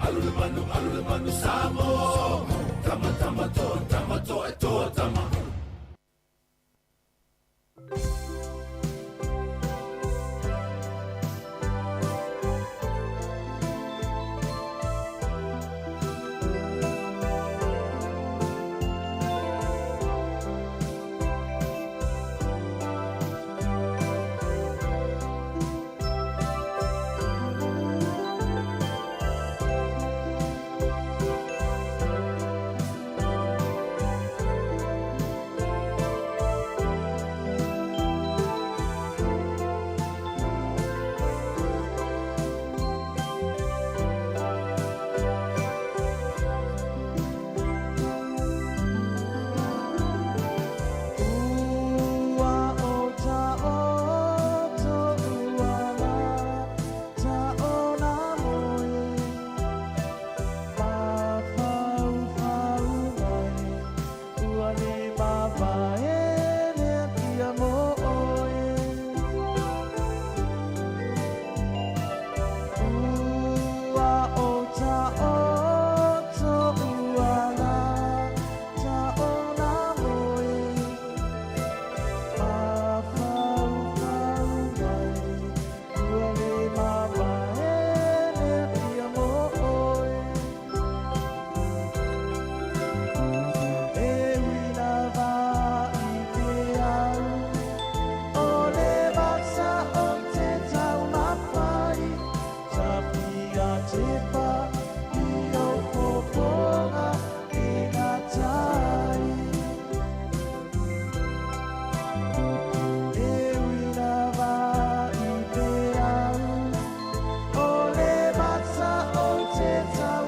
E: Alu le manu, alu le manu Samoa, tama tama toa, tama toa e toa tama.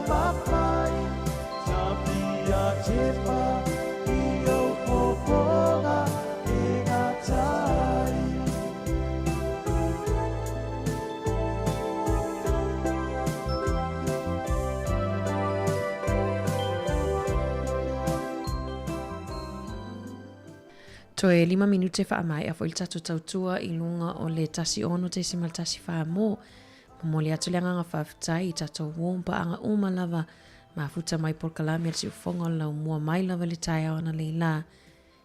O: taumafai Tafia tepa i ou fofoga e gatai.
F: Toe lima minute faamaea foi le tatou tautua i luga o le 16.14 mo. Momoli atu le agaga faafetai i tatou uo ma paaga uma lava mafuta mai polokalame a le siufofoga o le laumua mai lava i le taeao analeila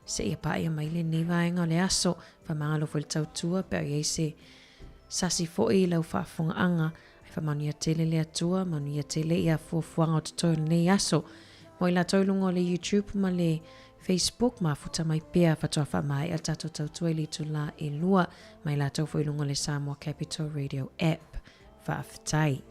F: seia paia mai lenei vaega o le aso. Faamagalo foi le tautua pe a i ai se sasi foi i lau faafofogaaga. Ae faamanuia tele le Atua, manuia tele ia fuafuaga o totoe o lenei aso. Mo i latou i luga o le YouTube ma le Facebook, mafuta mai pea faatoa faamaea le tatou tautua i le itulā e lua, ma i latou foi i luga o le Samoa Capital Radio app. Faafetai.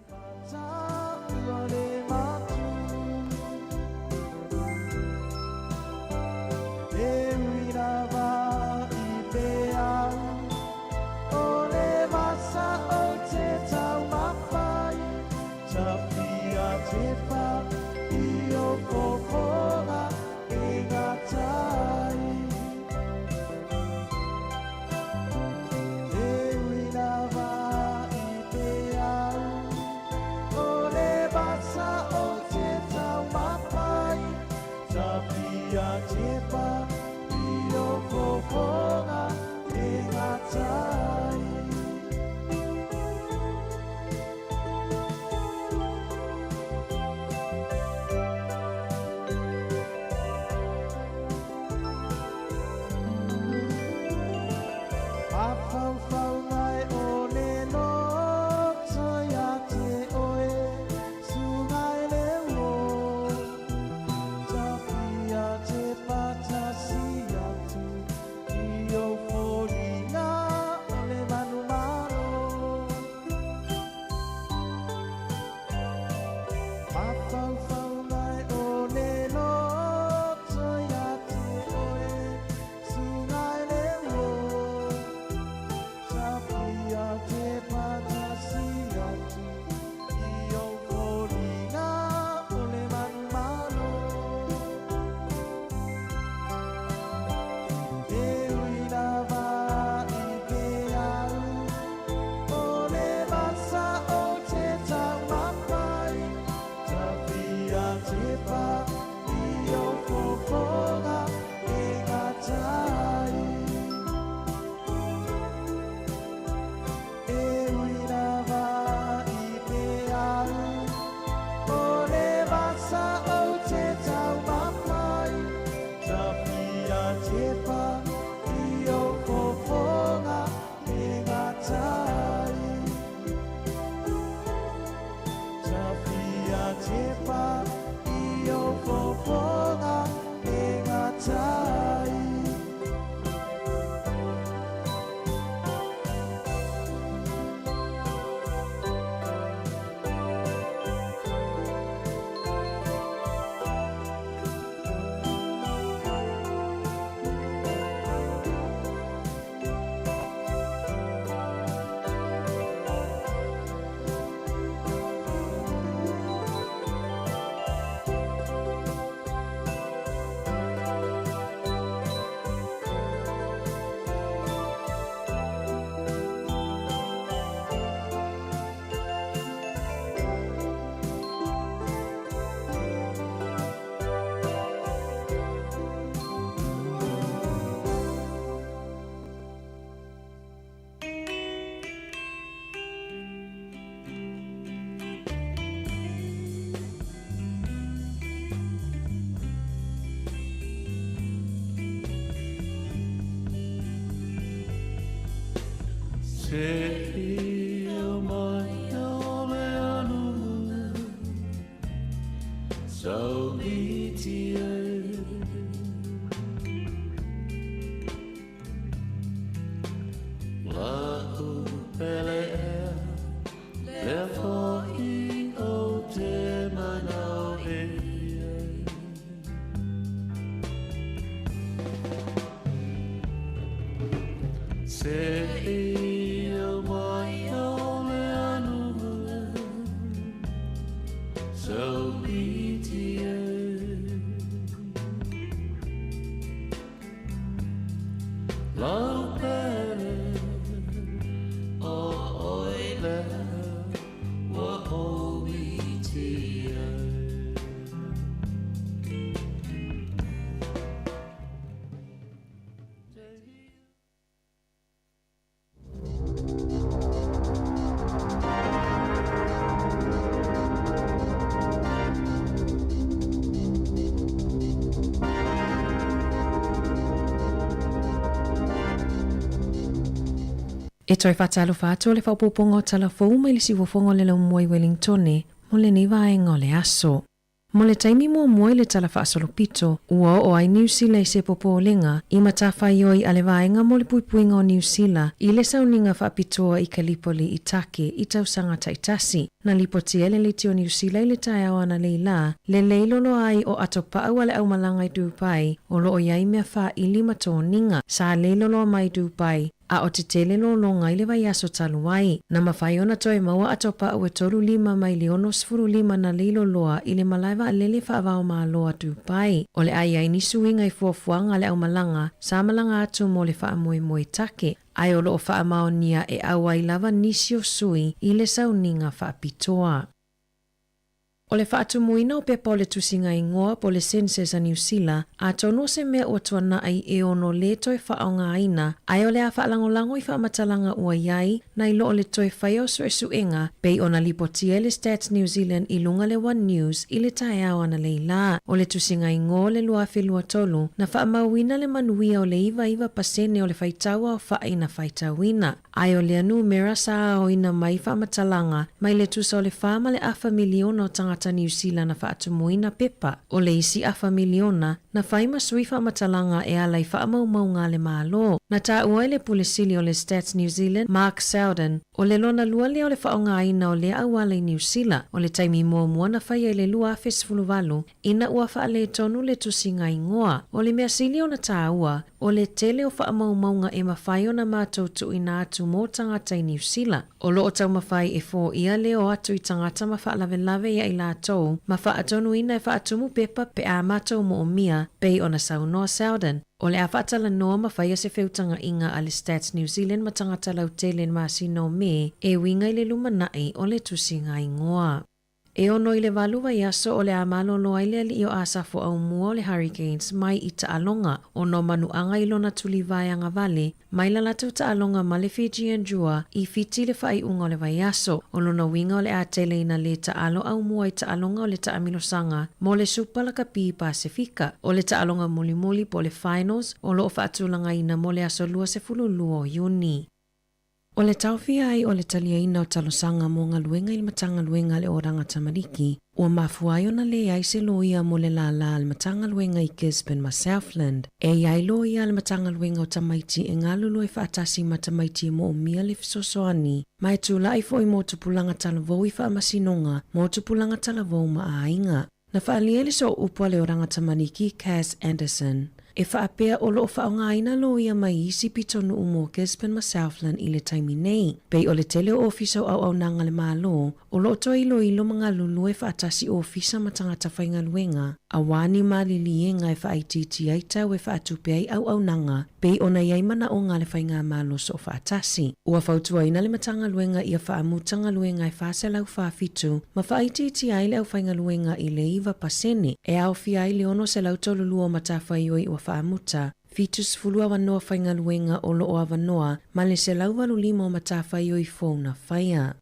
E: So be dear. Lau pele o oile ua oitia.
F: E toe faatalofa atu o le faaopoopoga o tala fou mai le siufofoga o le laumua i Wellingtone mo lenei vaega o le aso. Mo le taimi muamua i le Tala Faasolopito, ua oo ai Niu Sila i se popolega i matafaioi a le Vaega mo le Puipuiga o Niu Sila i le sauniga faapitoa i Kalipoli i Take i tausaga taitasi. Na lipotia e le Leitio Niu Sila i le taeao analeila, le lei loloa ai o atopa'au a le aumalaga i Dubai o lo o i ai mea faaili ma toniga sa lei loloa mai i Dubai a o tetele lologa i le vaiaso talu ai. Na mafai ona toe maua atopa'au e 35 mai le 65 na lei loloa i le malae vaalele faava-o-Malo a Dubai. O le a i ai ni suiga i fuafuaga a le aumalaga sa malaga atu mo le faamoemoe Take, ae o lo o faamaonia e auai lava nisi o sui i le sauniga faapitoa. O le faatumuina o pepa o le tusiga igoa po o le Census a Niu Sila, atonu o se mea ua tuana'i e ono lē toe faaaogaina, ae o le a faalagolago i faamatalaga ua i ai, nai lo o le toe faia o suesuega, pei ona lipotia e le Stats New Zealand i luga le One News i le taeao analeila. O le tusiga igoa o le 2023, na faamauina le manuia o le 99% o le faitau aofa'i na faitauina. Ae o lea numera sa aoina mai faamatalaga mai le tusa o le 4.5 miliona o tagata Niu Sila na faatumuina pepa, o le isi afa miliona na fai ma sui faamatalaga e ala i faamaumauga a le Malo. Na taua e le Pule Sili o le Stats New Zealand, Mark Sowden, o le lona lua lea o le faaaogaina o lea auala i Niu Sila, o le taimi muamua na faia i le 2018 ina ua faaletonu le tusiga igoa. O le mea sili ona taua, o le tele o faamaumauga e mafai ona matou tuuina atu mo tagata i Niu Sila. O lo o taumafai e foia le o atu i tagata ma faalavelave ia i latou ma faatonuina e faatumu pepa pe a matou moomia, pei ona saunoa Sowden. O le a faatalanoa ma faia se feutaga'iga a le Stats New Zealand ma tagata lautele i le masina o Me e uiga i le lumanai o le tusiga igoa. E 6 i le 8 vaiaso o le a malolo ai le alii o Asafo Aumua o le Hurricanes mai i taaloga, ona o manuaga i lona tulivae agavale mai la latou taaloga ma le Fijian Drua i Fiti i le faaiuga o le vaiaso. O lona uiga o le a tele ina lē taalo aumua i taaloga o le taamilosaga mo le Supa Lakapi Pasefika. O le taaloga mulimuli po o le Finals o lo o faatulagaina mo le aso 22 o Iuni. O le taofia ai o le taliaina o talosaga mo galuega i le Matagaluega a le Oranga Tamariki, ua mafua ai ona leai se loia mo le lālā a le Matagaluega i Gisborne ma Southland. E i ai loia a le Matagaluega o Tamaiti e galulue faatasi ma tamaiti e moomia le fesoasoani, ma e tula'i foi mo tupulaga talavou i faamasinoga mo tupulaga talavou ma aiga. Na faaalia i le sooupu a le Oranga Tamariki Kaz Anderson, e faapea o lo o faaaogaina loia mai isi pitonuu mo Gisborne ma Southland i le taimi nei. Pei o le tele o ofisa o auaunaga a le Malo o lo o toe iloilo ma galulue faatasi ofisa ma tagata faigaluega, auā ni maliliega e faaitiitia ai tau e faatupe ai auaunaga pei ona i ai manaoga a le Faigamalo Soofaatasi. Ua fautuaina le Matagaluega ia faamuta galuega e 447 ma faaitiitia ai le aufaigaluega i le 9% e aofia ai le 632 o matafaioi ua faamuta, 70 avanoa faigaluega o lo o avanoa ma le 185 o matafaioi fou na faia.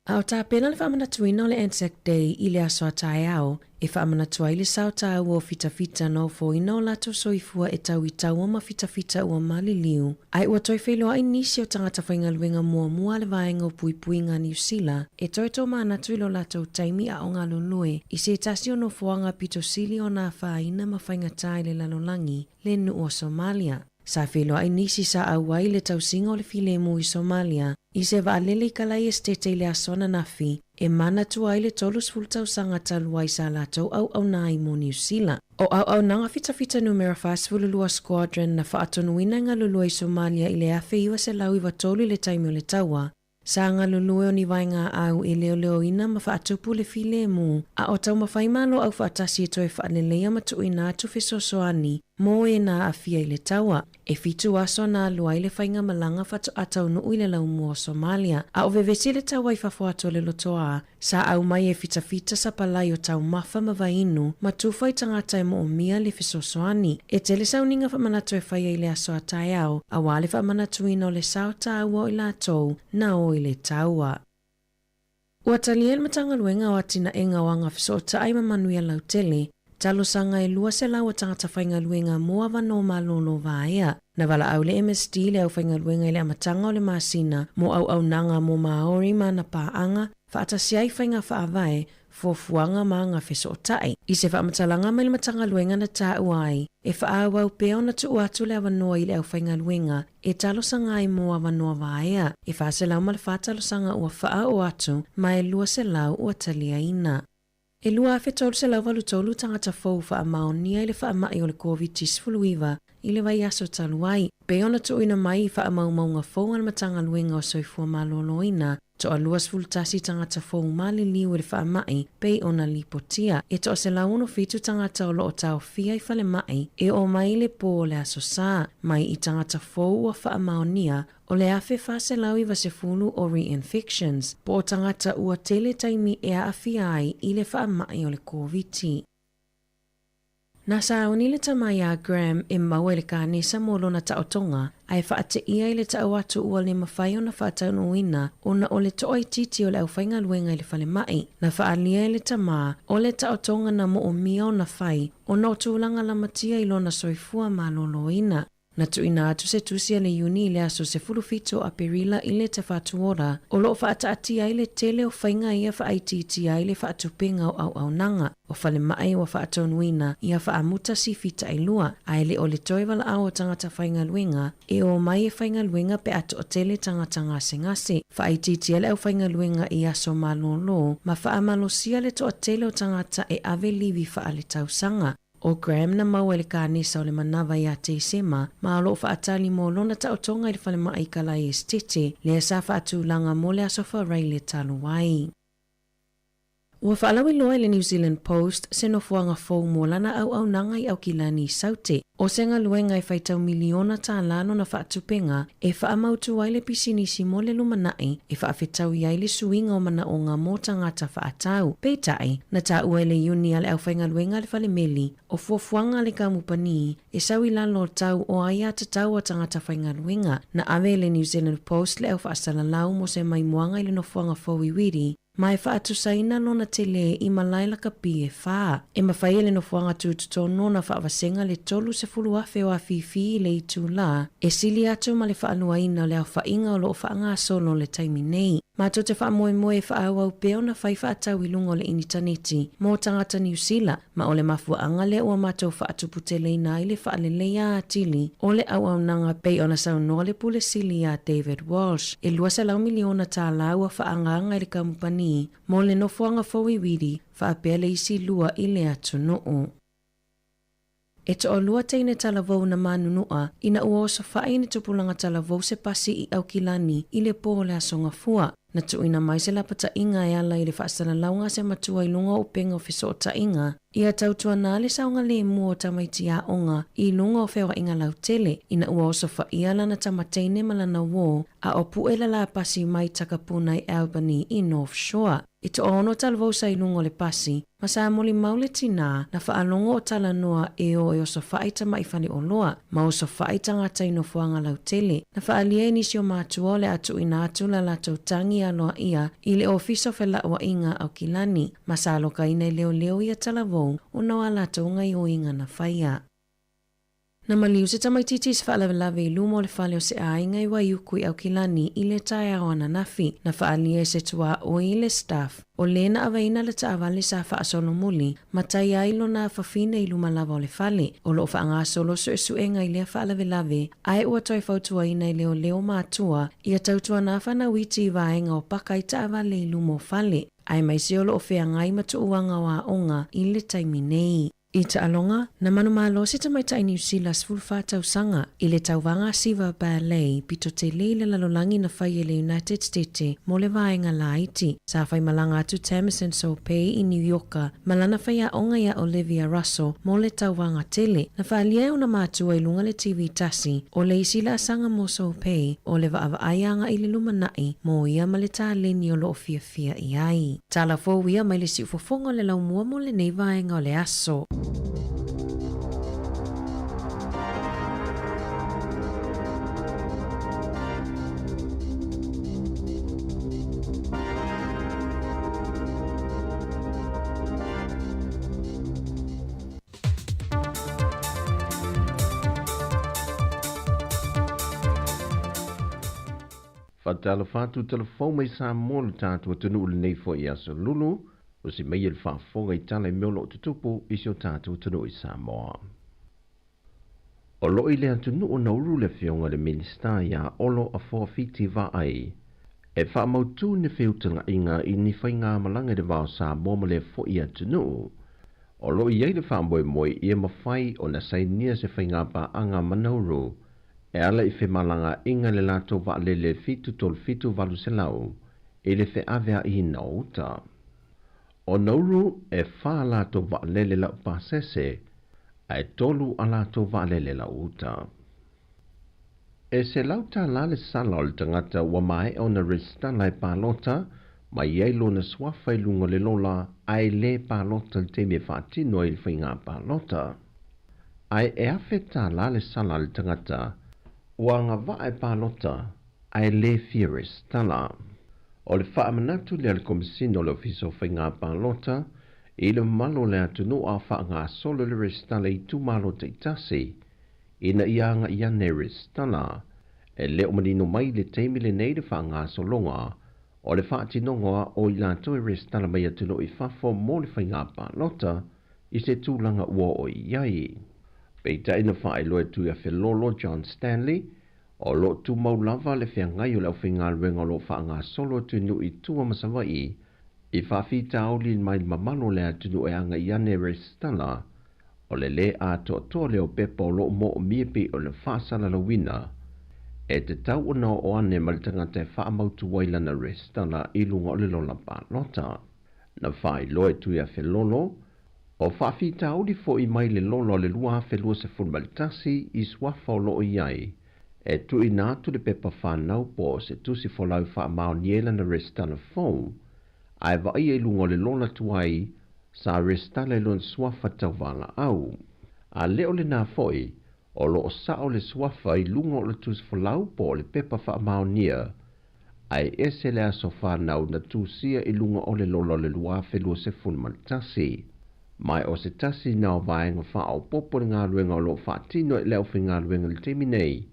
F: A o tapena le faamanatuina o le Anzac Day i le aso a taeao, e faamanatu ai le sao taua o fitafita na ofoina o latou soifua e tau i taua ma fitafita ua maliliu, ae ua toe feiloa'i nisi o tagata faigaluega muamua a le Vaega o Puipuiga a Niu Sila e toe tōmanatu i lo latou taimi a o galulue i se tasi o nofoaga pito sili ona afaina ma faigata i le lalolagi, le nuu o Somalia. Sa feiloa'i nisi sa auai i le tausiga o le filemu i Somalia i se vaalele i Kalai Esetete i le aso ananafi e manatua ai le 30 tausaga talu ai sa latou auauna ai mo Niu Sila. O auaunaga fitafita numera 42 Squadron na faatonuina e galulue i Somalia i le 1993 i le taimi o le taua. Sa galulue o ni vaegaau e leoleoina ma faatupu le filemu, a o taumafai Malo Aufaatasi e toe faaleleia ma tuuina atu fesoasoani mo e na aafia i le taua. E 7 aso na alu ai le faigamalaga faatoa taunuu i le laumua o Somalia, a o vevesi le taua i fafo atu o le lotoa. Sa aumai e fitafita sapalai o taumafa ma vainu ma tufa i tagata e moomia le fesoasoani. E tele sauniga faamanatu e faia i le aso a taeao, auā le faamanatuina o le sao taua o i latou na o i le taua. Ua talia e le Matagaluega o Atinaega o Agafesootai ma Manuia Lautele talosaga e 200 o tagata faigaluega mo avanoa malōlō vaea. Na valaau le MSD i le aufaigaluega i le amataga o le masina mo auaunaga mo Māori ma ana paaga, faatasi ai faiga faavae, fuafuaga ma agafesootai. I se faamatalaga mai le Matagaluega na taua ai, e faaauau pea ona tuu atu le avanoa i le aufaigaluega e talosaga ai mo avanoa vaea. E 404 talosaga ua faaoo atu ma e 200 ua taliaina. E 2,383 tagata fou faamaonia i le faamai o le Koviti-19 i le vaiaso talu ai, pei ona tuuina mai i faamaumauga fou a le Matagaluega o Soifua Maloloina, toa 21 tagata fou maliliu i le faamai pei ona lipotia. E toa 167 tagata o loo taofia i falemai e oo mai i le pō o le Aso Sa, mai i tagata fou ua faamaonia o le 1,490 o reinfections, po o tagata ua tele taimi e aafia ai i le faamai o le Koviti. Na sauni le tama iā Graham e maua i le kanesa mo lona taotoga, ae faateia i le tau atu ua le mafai ona faataunuuina ona o le toaitiiti o le aufaigaluega i le falemai. Na faaalia e le tama o le taotoga na moomia ona fai ona o tulaga lamatia i lona soifua malōlōina. Na tuuina atu se tusi a le Iuni i le aso 17 o Aperila i le Te Whatu Ora, o loo faataatia ai le tele o faiga ia faaitiitia ai le faatupega o auaunaga o falemai ua faatonuina ia faamuta sifi tailua, ae le o le toe valaau o tagata faigaluega e omai e faigaluega pe a toatele tagata gasegase. Faaitiitia le aufaigaluega i aso malōlō ma faamalosia le toatele o tagata e ave livi faaletausaga. ʻO Graham na maua i le kanesa o le manava iā Tesema ma o loo faatali mo lona taotoga i le falemai i Kalae Esitete, lea sa faatulaga mo le Aso Faraile talu ai. Ua faalauiloa e le New Zealand Post se nofoaga fou mo lana auaunaga i Aukilani i Saute. O se galuega e faitau miliona tālā lona faatupega e faamautu ai le pisinisi mo le lumanai e faafetaui ai le suiga o manaoga mo tagata faatau. Peitai, na taua e le iuni a le aufaigaluega a le falemeli o fuafuaga a le kamupani e sau i lalo o tau o aiatatau a tagata faigaluega. Na ave e le New Zealand Post le aufaasalalau mo se maimoaga i le nofoaga fou i Wiri, ma e faatusaina lona telē i malae lakapi e whā. E mafai e le nofoaga tutotonu ona faavasega le 30,000 o afifi i le itulā, e sili atu ma le faaluaina o le aofaiga o loo faagasolo i le taimi nei. Matou te faamoemoe e faaauau pea ona fai faatau i luga o le initaneti mo tagata Niu Sila, ma o le mafuaaga lea ua matou faatuputeleina ai le faaleleia atili o le auaunaga pei ona saunoa le Pule Sili iā David Walsh. E 200 miliona tālā ua faaagaaga i le kamupani mo le nofoaga fou i Wiri, faapea le isi lua i le atunuu. E toalua teine talavou na manunua ina ua osofai ni tupulaga talavou se pasi i Aukilani i le pō o le Aso Gafua. Na tuuina mai se lapataiga e ala i le faasalalauga a se matua i luga o upega o fesootaiga, ia tautuana le saogalemu o tamaiti aoga i luga o feoaiga lautele, ina ua osofaia lana tama teine ma lana uō, a o puʻe le pasi mai Takapuna i Albany i North Shore. E toaono talavou sa i luga o le pasi, ma sa molimau le tinā na faalogo o talanoa e o e osofai tama'i faleoloa ma osofai tagata i nofoaga lautele. Na faaalia e nisi o matua o le a tuuina atu la latou tagi aloaia i le Ofisa o Felauaiga a Aukilani, ma sa alokaina e leoleo ia talavou ona o a latou gaoioiga na faia. Na maliu se tamaitiiti i se faalavelave i luma o le fale o se aiga i Waiuku i Aukilani i le taeao ananafi. Na faaalia e se tuaoi i le Stuff o lē na aveina le taavale sa faasolomuli ma tai ai lona afafine i luma lava o le fale. O loo faagasolo suesuega i lea faalavelave, ae ua toe fautuaina e leoleo matua ia tautuana fanau iti i vaega o paka i taavale i luma o fale, aemaise o loo feagai ma tuuaga o aoga i le taimi nei. I taaloga, na manumalo se tamaitai Niu Sila 14 tausaga i le tauvaga Siva Ballet pito tele i le lalolagi na fai e le United Stete mo le vaega laiti. Sa faimalaga atu Tamison Sopei i Niu Ioka ma lana faiaoga iā Olivia Russell mo le tauvaga tele. Na faaalia e ona matua i luga le TV tasi o le isi laasaga mo Sopei o le vaavaai agai i le lumanai mo ia ma le taleni o loo fiafia i ai. Tala fou ia mai le siufofoga o le laumua mo lenei vaega o le aso.
H: Faatalofa atu talafou mai Samoa lo tatou atunuu lenei foi i aso Lulu, o si meia le faafofoga i tala i mea o lo o tutupu i si o tatou atunuu i Samoa. O lo o i le atunuu o Nauru le Afioga i le Minisita ia Olo Afoa Fiti Vaai e faamautu ni feutagaiga i ni faigamalaga i le va o Samoa ma lea foi atunuu. O lo o i ai le faamoemoe ia mafai ona sainia se faigapaaga ma Nauru e ala i femalagaaiga i le latou vaalele 737 800 i le feaveaiina o uta. O Nauru e fa a latou vaalele laupasese ae tolu a latou vaalele lauuta. E $100 le sala o le tagata ua maea ona resitala e palota ma i ai lona suafa i luga o le lola ae le palota i le taimi e faatino ai le faiga palota. Ae e $1,000 le sala a le tagata ua agavaa e palota ae le fia resitala. O le faamanatu lea a le Komesina o le Ofisa o Faiga Palota i le mamalu o le atunuu a o faagasolo le resitala i itumalo taitasi ina ia agai ane e resitala. E le o manino mai i le taimi lenei le faagasologa o le faatinoga o i latou e resitala mai atunuu i fafo mo le faiga palota i se tulaga ua oo i ai. Peitai na faailoa e Tuiafelolo John Stanley, o lo o tumau lava le feagai o le aufaigaluega o lo o faagasolo atu i nuu i tua ma Savaii i faafitauli mai le mamalu o le atunuu e agai ane e resitala, o le lē atoatoa lea o pepa o lo o moomia pei o le faasalalauina e tatau ona oo ane ma le tagata e faamautu ai lana resitala i luga o le lola palota. Na faailoa e Tuiafelolo, o faafitauli fo'i mai le lola o le 2021 i suafa o lo o i ai, e tuuina atu le pepa fanau po o se tusi folau e faamaonia ai lana resitala fou, ae vaaia i luga o le lola tuai sa resitala i lona suafa tauvalaau. A le o lenā foi, o lo o sa'o le suafa i luga o le tusi folau po o le pepa faamaonia, ae ese le aso fanau na tusia i luga o le lola o le 2021. Ma o se tasi na o vaega faaopoopo le galuega o lo o faatino e le aufaigaluega i le taimi nei,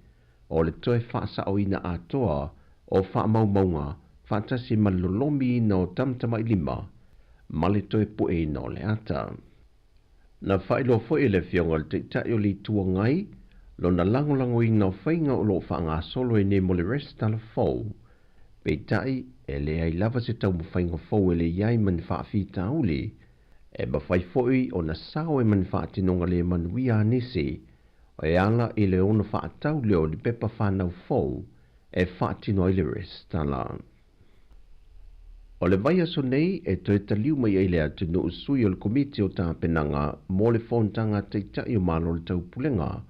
H: o le toe faasaoina atoa o faamaumauga faatasi ma le lolomiina o tamatamailima ma le toe pueina o le ata. Na faailoa foi e le Afioga i le Taitai o le Itu Agai lona lagolagoina o faiga o lo o faagasolo ai nei mo le resitala fou, peitai e leai lava se taumafaiga fou e le i ai ma ni faafitauli, e mafai foi ona sao ai ma ni faatinoga le manuia a nisi e ala i le ono faatau lea o ni pepa fanau fou e faatino ai le resitala. O le vaiaso nei e toe taliu mai ai le atunuu sui o le Komiti o Tapenaga mo le Fonotaga a Taitai o Malo o le Taupulega,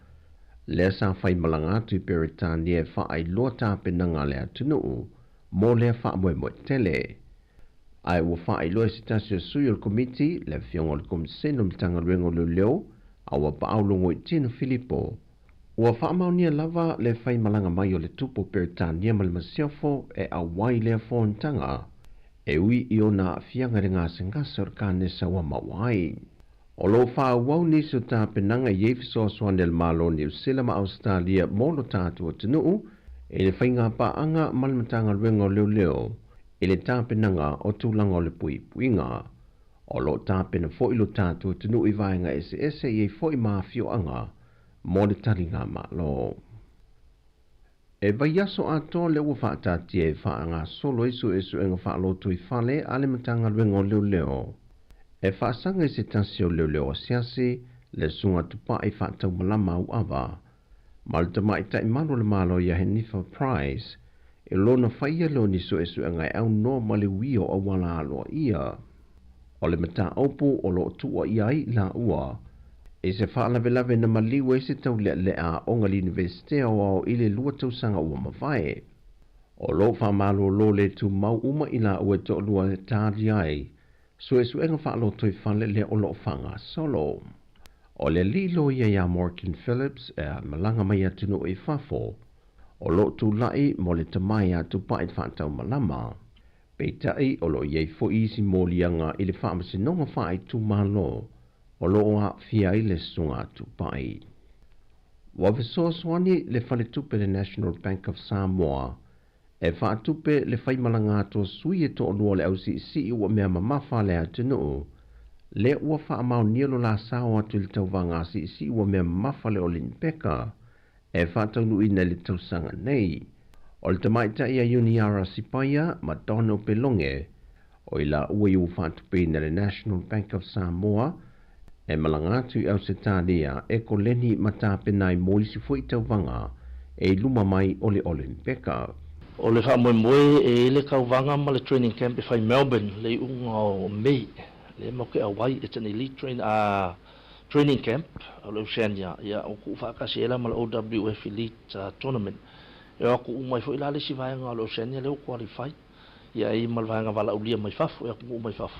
H: lea sa faimalaga atu i Peretania e faailoa tapenaga a le atunuu mo lea faamoemoe tele. Ae ua faailoa e se tasi o sui o le Komiti, le Afioga o le Komisene o le Matagaluega o Leoleo, Auapaau Logoitino Filipo, Ua faamaonia lava le faimalaga mai o le Tupu o Peretania ma le Masiofo e auai lea fonotaga, e ui i ona aafiaga i le gasegase o le kanesa ua maua ai. O lo o faaauau nisi o tapenaga i ai fesoasoani a le Malo o Niu Sila ma Ausetalia mo lo tatou atunuu i le faigapaaga ma le Matagaluega o Leoleo i le tapenaga o tulaga o le puipuiga. O lo o tapena foi lo tatou atunuu i vaega eseese e i ai foi ma afioaga mo le taligamalo. E vaiaso atoa lea ua faataatia e faagasolo ai suesuega faalotoifale a le Matagaluega o Leoleo. E faasaga i se tasi o leoleo asiasi le susuga Tupai faataumalama auava ma le tamaitai malu o le Malo ia Henifa Price e lona faia lea o ni suesuega e aunoa ma le uia o auala aloaia. O le mataupu o lo o tuuaia ai i laua i se faalavelave na maliu ai se taulealea aoga le Iunivesite Aoao i le 2 tausaga ua mavae. O lo o faamalolo le tumau uma i laua e toalua e tali ai suesuega faalotoifale lea o lo o faagasolo. O le alii loia ia Morgan Phillips e malaga mai atunuu i fafo, o lo o tulai mo le tama ia Tupai Faataumalama. Peitai o lo o i ai foi isi moliaga i le faamasinoga faaitumalo o lo o aafia ai le susuga a Tupai. Ua fesoasoani le faletupe le National Bank of Samoa e faatupe le faimalaga atu o sui e toalua o le ausiisii ua mea mamafa a le atunuu, lea ua faamaonia lo la sao atu i le tauvaga asiisii ua mea mamafa le Olinipeka e faataunuuina i le tausaga nei. O le tamaitai a Iuniara Sipaia ma Donald Pelonge, o i laua ia ua faatupeina e le National Bank of Samoa e malaga atu i Ausetalia e koleni ma tapena ai mo isi foi tauvaga e i luma mai o le Olinipeka.
I: O le faamoemoe e i ai le tauvaga ma le training camp e fai i Melbourne le iuga o May, lea matou te auai, it's an elite train, training camp o le Oceania, ia ua tuufaatasi ai la ma le OWF Elite Tournament. E o atu uma ai foi la le isi vaega o le Oceania lea ua qualify, ia e i ai ma le vaega valaaulia mai fafo, e atunuu mai fafo.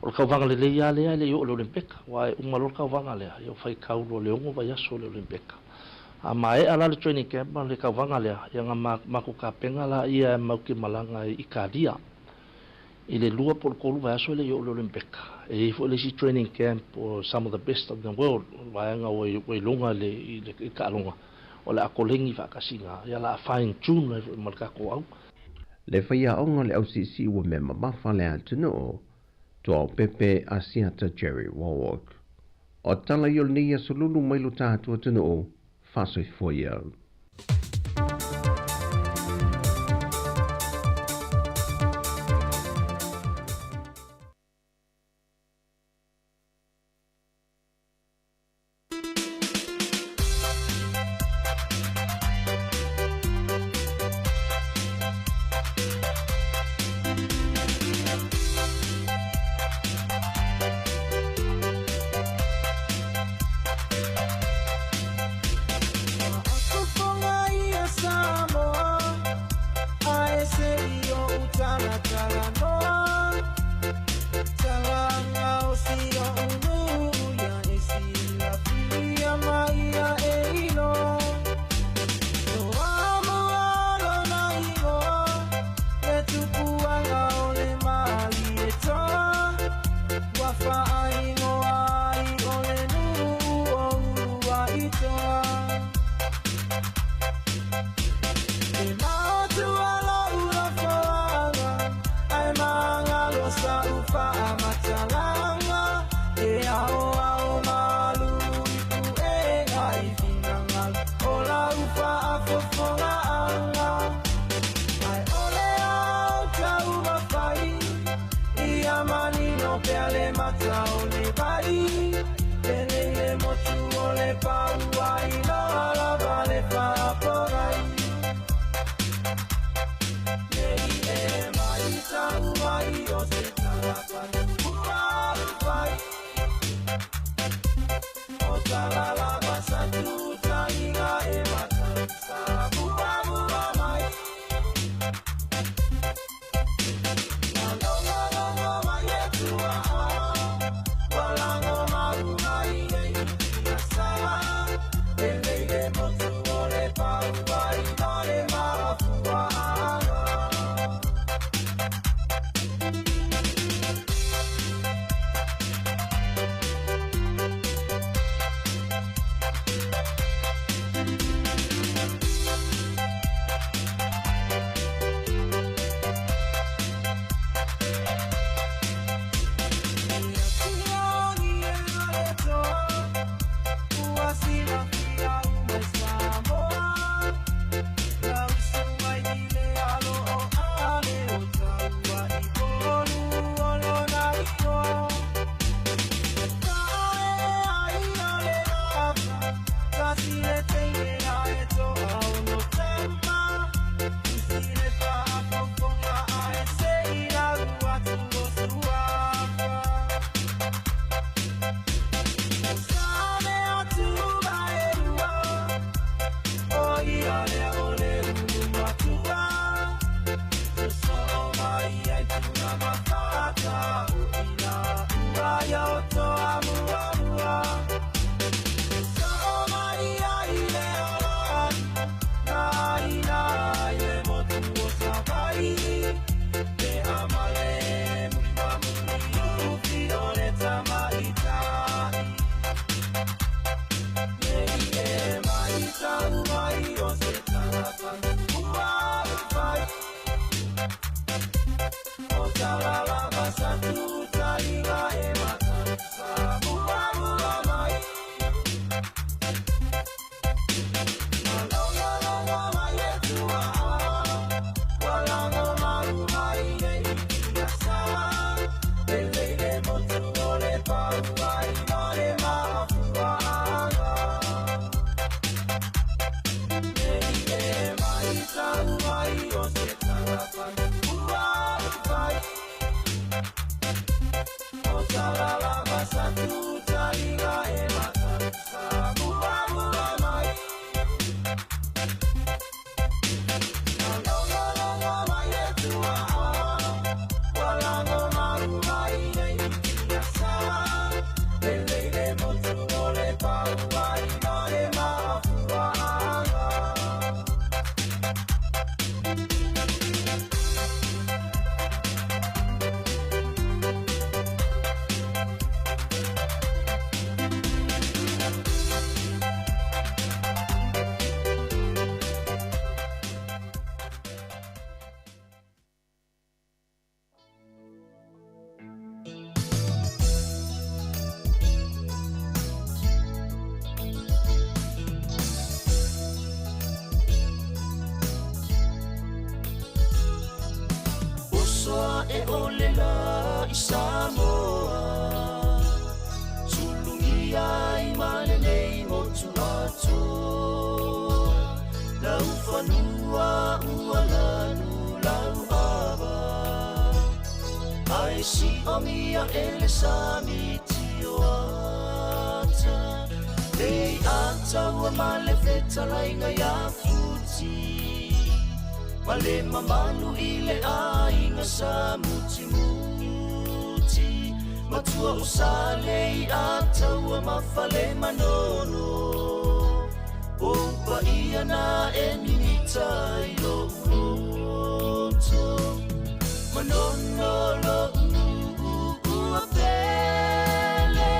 I: O le tauvaga lelei lava lea e le i oo i le Olympeka, aua e uma loa le tauvaga lea, ia ua faitau loa i le 6 vaiaso i le Olympeka. A maea la le training camp ma le tauvaga lea, ia ona matou tapena laia e matou te malaga i Italia i le 2 po o le 3 vaiaso e le i oo i le Olympeka. E i ai foi le isi training camp o some of the best of the world, o le vaega ua i luga i le taaloga, o le a koleni faatasi i ina, ia o le a fine tune ai foi ma le tatou au.
H: Le faiaoga o le ausiisii ua mea mamafa le atunuu, Tuaopepe Asiata Jerry Warwick. O tala ia o lenei aso lulu mai lo tatou atunuu, faasoifua ia.
E: Usoa e ole la i Samoa Sulugia i malelei motu atoa Lau fanua ua lanu lau ava Ae si o mia ele sami tio ata Lei ata ua male fetalaiga ia futi Ma le mamalu i le aiga sa mutimuti Matua o sa lei ataua ma fale manono O paia na e mimita i lou loto Manono lou ua pele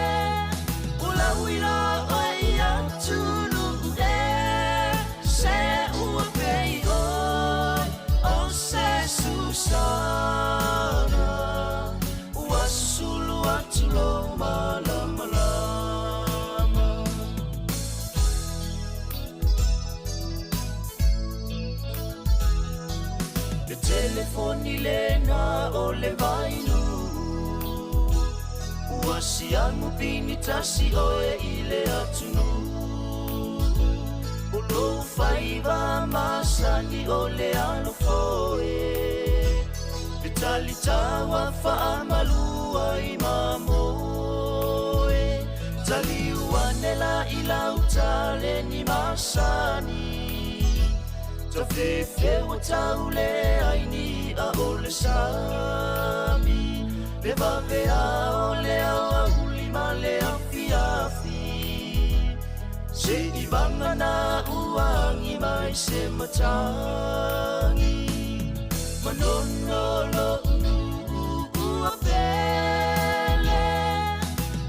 E: O lau ila oe atunu e Se ua pei oe o se susana Ua susulu atu lou malamalama Le telefoni lena o le vainu Ua siamu pini tasi oe i le atunu O lou faiva masani o le alofoe Le talitaua faamalua i mamoe Taliu ane la i lau taleni masani Tafefeua taule ai ni a o le sami Le vavea o le aoauli ma le afiafi Se i vagana uagi mai se matagi Manono lou ua pele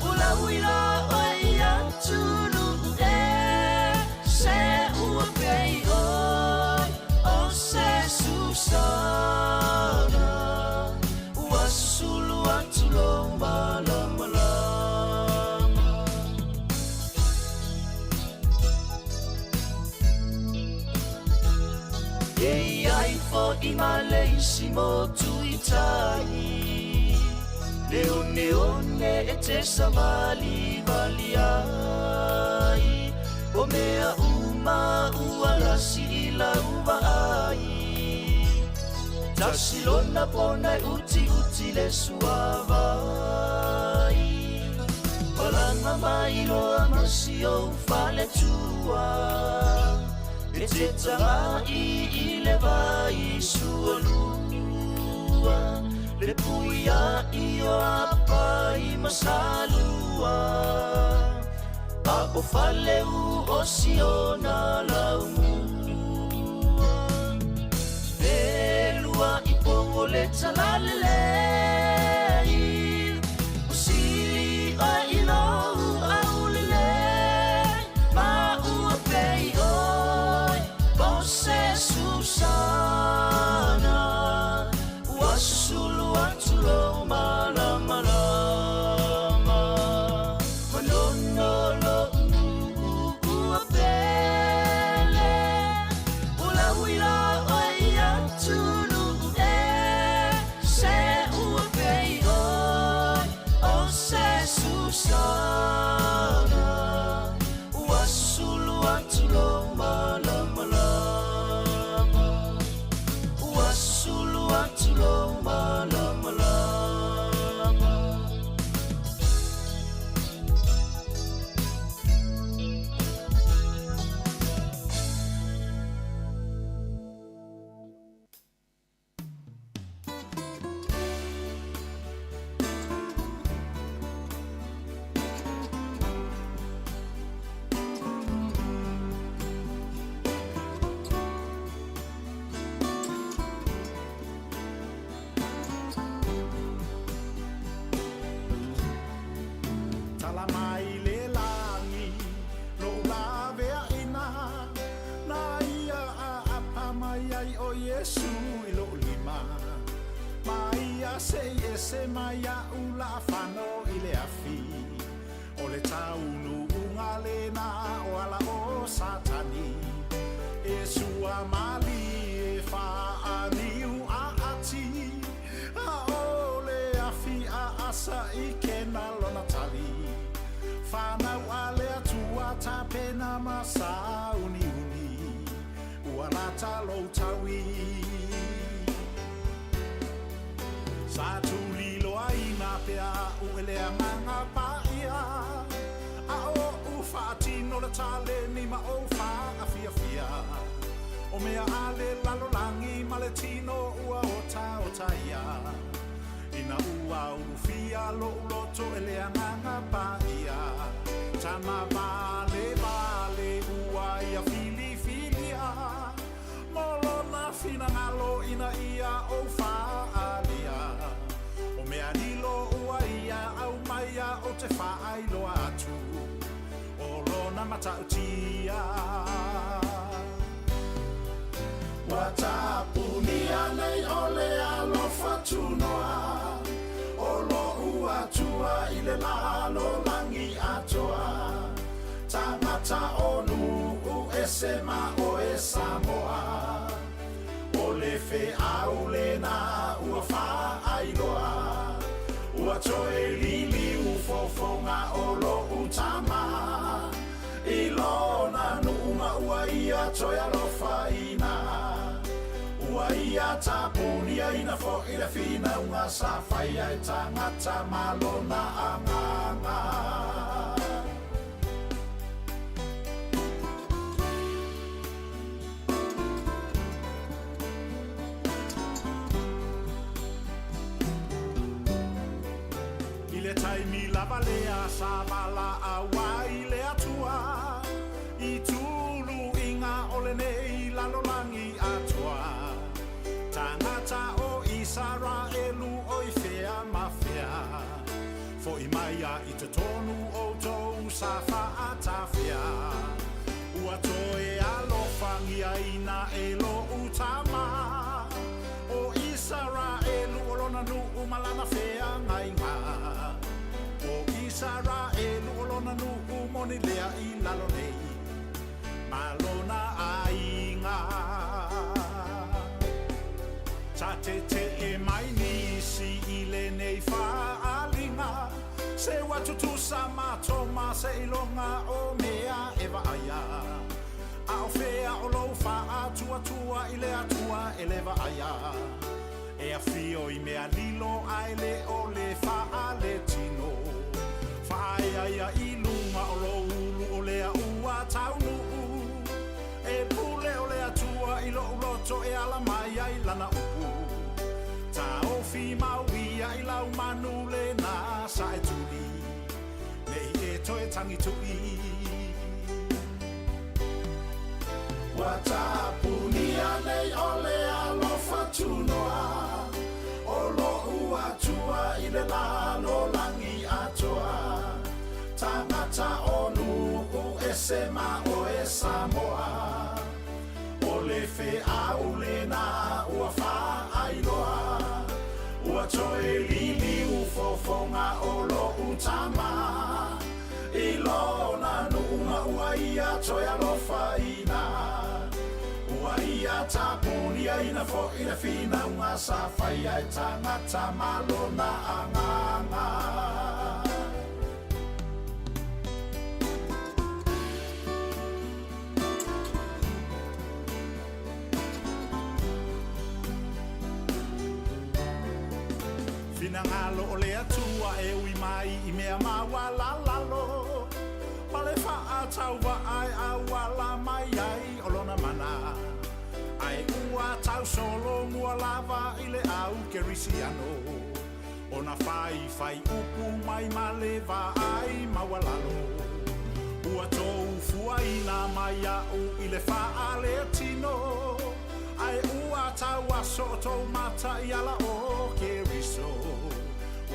E: O lau ila oe atunu e Se ua pei oe o se susana Ua susulu atu lou malamalama E iai fo'i ma le isi motu i tai Le oneone e te savalivali ai O mea uma ua lasi i lau vaai Tasi lona pona e utiuti le suavai Palaga mai loa ma si ou faletua E te taga'i i le vai sualua Le puia'i o apai ma salua A o faleu o siona laumua Velua i pou o le talalelei O sili oe i lou aulelei Ma ua pei oe o se susana Ua susulu atu lou malamalama Manono lou ua pele O lau ila oe atunu e Se ua
O: Tala mai le lagi lo'u laveaʻina na ia aapa mai ai o Iesu i lo'u lima ma ia seʻi ese mai aʻu laʻafano i le afi o le taunuuga lena o ala o Satani e sua mali e faaaniu aati a o le afi aasa i kena lona tali whanau a le atua tapena ma sauniuni ua lata lou taui. Sa tuliloa ina pea a'u e le agaga paia a o u faatino le taleni ma ou faafiafia o mea a le lalolagi ma le tino ua otaota ia ina ua ulufia lo'u loto e le agaga paia tama vale vale ua ia filifilia mo lona finagalo ina ia ou faaalia o mea lilo ua ia aumaia ou te faailoa atu o lona matautia. Ua tapunia nei o le alofa tunoa o lo'u atua i le lalolagi atoa tagata o nuu ese ma oe Samoa o le feau lena ua faailoa ua toe liliu fofoga o lo'u tama i lona nuu ma ua ia toe alofaina ua ia tapuniaina fo'i le finauga sa faia e tagata ma lona agaga. I le taimi lava lea sa valaau ai le Atua i tuluiga o lenei lalolagi atoa tagata o Isaraelu o i fea ma fea fo'i mai a i totonu outou sa faatafea ua toe alofagiaina e lo'u tama o Isaraelu o lona nuu ma lana feagaiga o Isaraelu o lona nuu moni lea i lalo nei ma lona aiga. Sa tete'e mai nisi i lenei faaliga se ua tutusa matoma seiloga o mea e vaaia a o fea o lou faatuatua i le Atua e le vaaia e afio i mea lilo ae le o le faaletino faaeaea i luga o lou ulu o lea ua taunuu e pule o le Atua i lo'u loto e ala mai ai lana upu taofi mau ia i lau manu lena sa e tuli nei e toe tagitu'i. Ua tapunia nei o le alofa tunoa o lo'u Atua i le lalolagi atoa tagata o nuu ese ma oe Samoa o le feau lena ua faailoa ua toe liliu fofoga o lo'u tama i lona nuu ma ua ia toe alofaina ua ia tapuniaina fo'i le finauga sa faia e tagata ma lona agaga. Finagalo o le Atua e ui mai i mea maualalalo ma le faatauva'a e auala mai ai o lona mana ae ua tausolomua lava i le au kerisiano ona faifai upu mai ma le vaai maualalo ua tou fuaina mai a'u i le faaletino ae ua tauaso o tou mata i ala o Keriso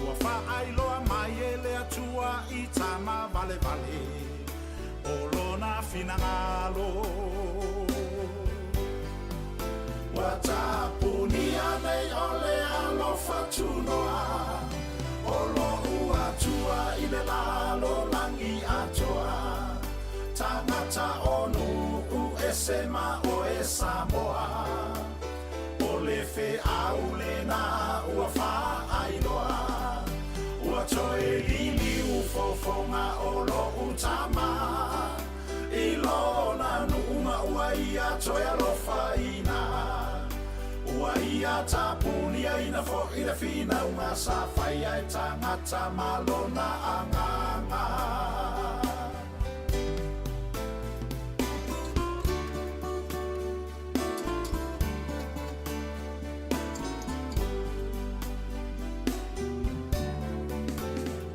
O: ua faailoa mai e le Atua i tama. valevale o lona finagalo. Ua tapunia nei o le alofa tunoa o lo'u Atua i le lalolagi atoa. Tagata o nu'u ese ma oe Samoa, o le feau lena ua faailoa. Ua toe liliu fofoga o lo'u Tama i lona nuu ma ua ia toe alofaina. Ua ia tapuniaina fo'i le finauga sa faia e tagata ma lona agaga.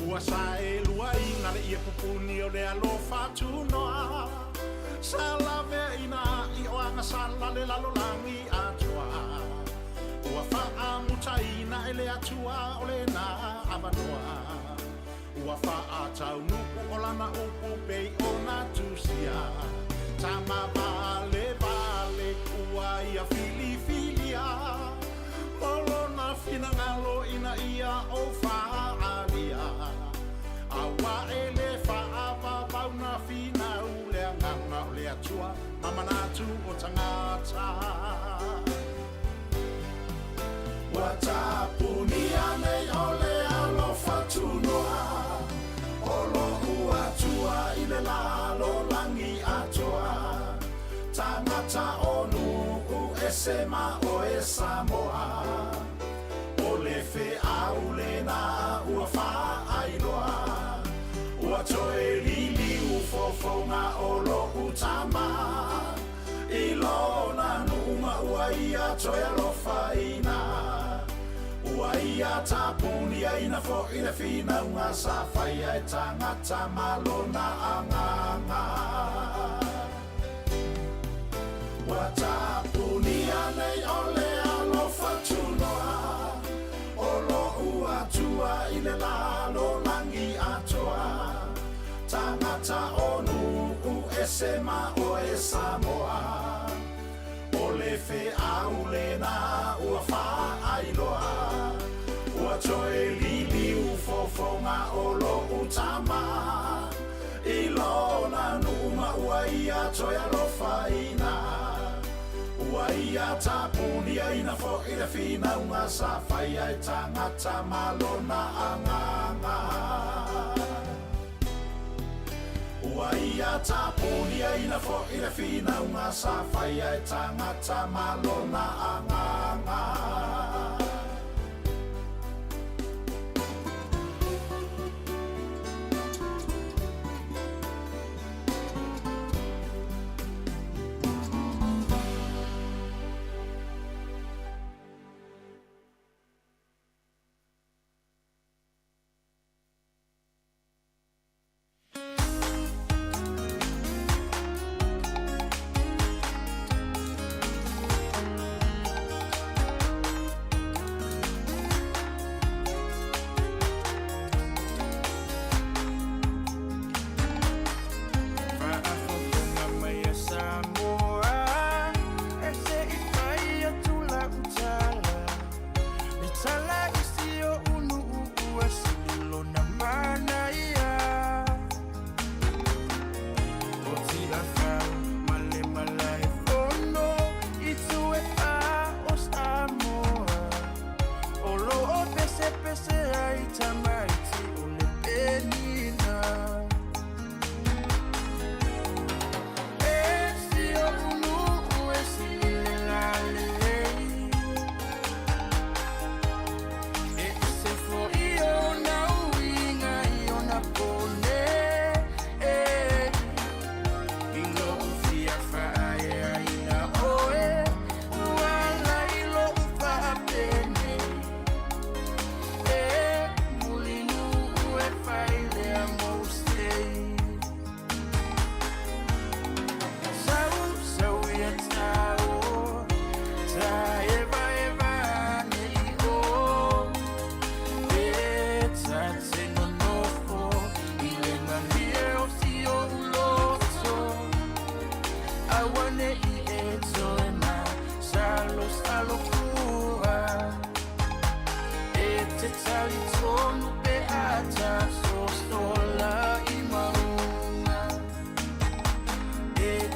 O: Ua saeluaina le ie pupuni o le alofa tunoa sa laveaina i o agasala le lalolagi atoa. Ua faamutaina e le Atua o lena avanoa. Ua faataunuu o lana upu pei ona tusia. Tama valevale ua ia filifilia mo lona finagalo ina ia ou faaalia. Auā e lē faavavau na finau le agaga o le Atua ma manatu o tagata. Ua tapunia nei o le alofa tunoa o lo'u Atua i le lalolagi atoa. Tagata o nu'u ese ma oe Samoa, o le feau lena ua faailoa. Ua toe liliu fofoga o lo'u Tama i lona nuu ma ua ia toe alofaina. Ua ia tapuniaina fo'i le finauga sa faia e tagata ma lona agaga. Ua tapunia nei o le alofa tunoa o lo'u Atua i le lalolagi atoa. Tagata o nu'u ese ma oe Samoa, o le feau lena ua faailoa. Ua toe liliu fofoga o lo'u Tama i lona nuu ma ua ia toe alofaina. Ua ia tapuniaina fo'i le finauga sa faia e tagata ma lona agaga. Ua ia tapuniaina fo'i le finauga sa faia e tagata ma lona agaga.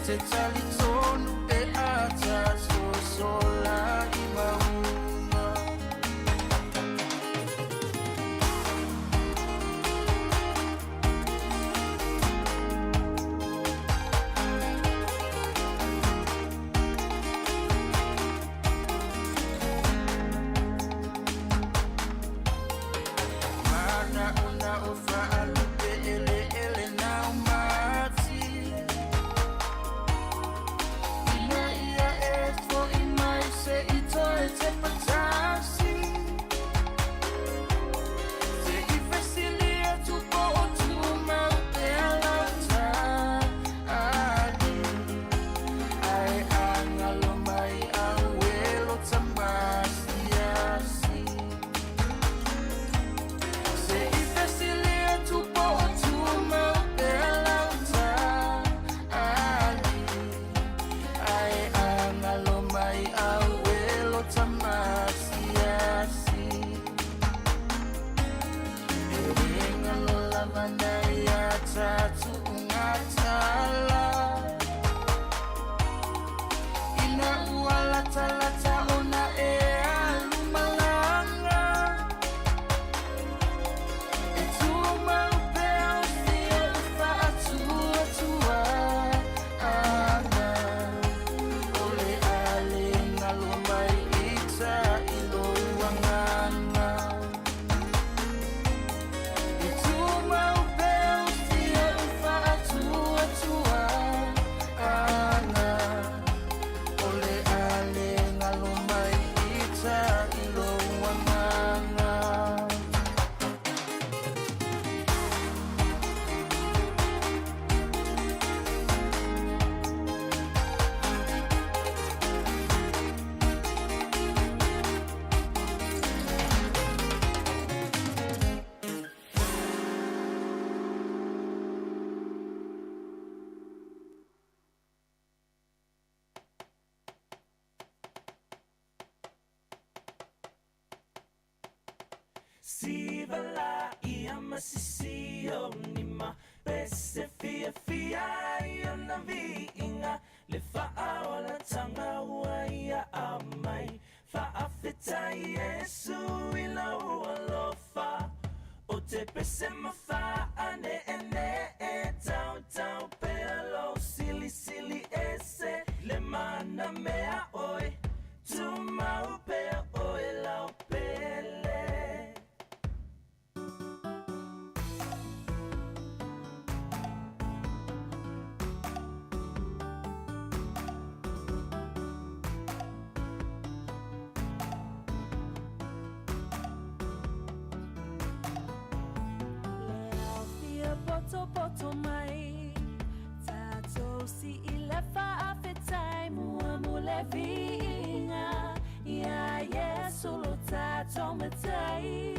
O: te talitonu e ata sosola i maunga. Mana una o whaalupe ele ele nau mati. Ina ia e fo i mai se i toe te patasi. Se i fesili atu po o tumau te alauta ali. Ai angalo mai au elo tamasiasi. Se i fesili atu po o tumau te alauta ali. Ai angalo mai au elo tamasiasi. E ngalo lava nei a tatu ungatala. Ina ua lata lata ona e alumalanga. E tumau pea o fia o whaatua tua anga. O le ale ngalo mai i ta ilo uanganga. E tumau pea o fia o whaatua tua anga. O le ale ngalo mai i ta ilo uanganga.
E: Siva la ia masisi o nima pese fia fia ia na viinga le faaola tanga ua ia amai faafeta Yesu i lau alofa o te pese mafa ane ene e tau tau pea lo sili sili ese le mana mea oe tumau pea oe lau pele.
N: Poto poto mai Tatou si i le faafetai mua mo le viiga Ia Iesu lo tatou matai.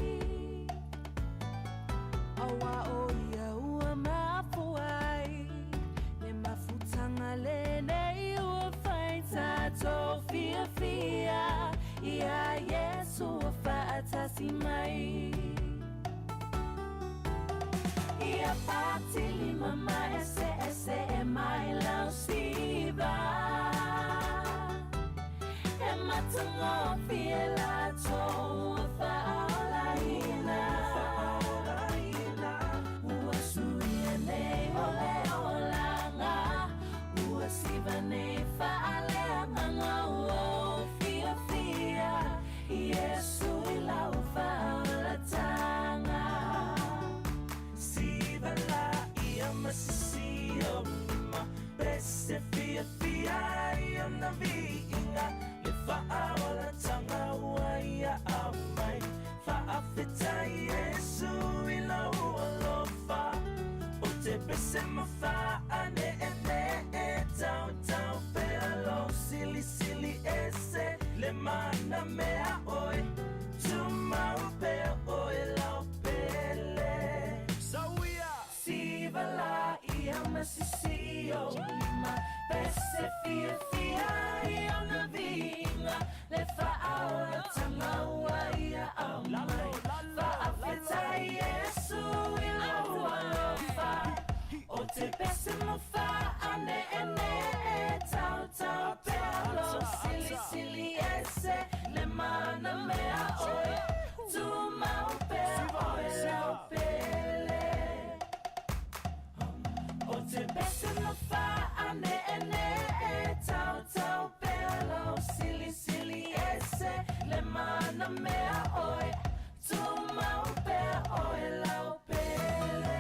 N: Aua o ia ua mafuai Le mafutanga lenei ua fai tatou fiafia Ia Iesu ua faatasi mai. Ia patili mama ese ese e mai lau siva. E matangofie la tou faaolaina. Ua suia nei o le olaga. Ua siva nei faaleagaga ua ou fiafia. Iesu i lau faaolataga.
E: Siva la ia masisi o nima pese fia fia ia na viinga le faaola tanga ua ia amai faafeta Yesu i lau alofa o te pese mafa ane ene e tau tau pea lo sili sili ese le mana mea oe tumau pea oe lau pele.
O: Sauia.
E: Siva la ia masisi o lima pese fia fia ia na vinga le faaola tanga ua ia amai faafeta Yesu i lau alofa o te pese mafa ane ene
N: te pese no whaane'ene'e Tautau pea lau silisili ese Le mana mea oe Tumau pea oe lau pele.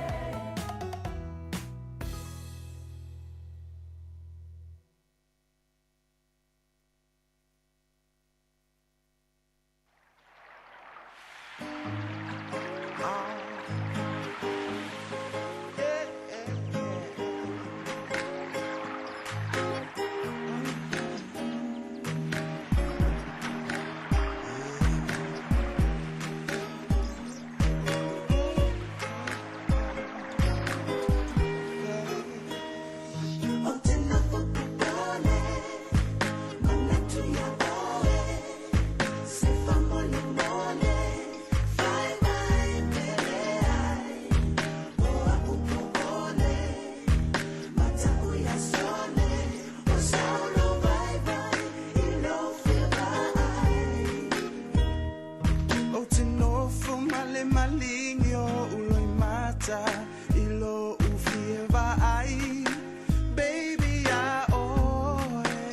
O: O te nofo ma le malingi o uloi mata i lo ufie vaai. Baby, a oe.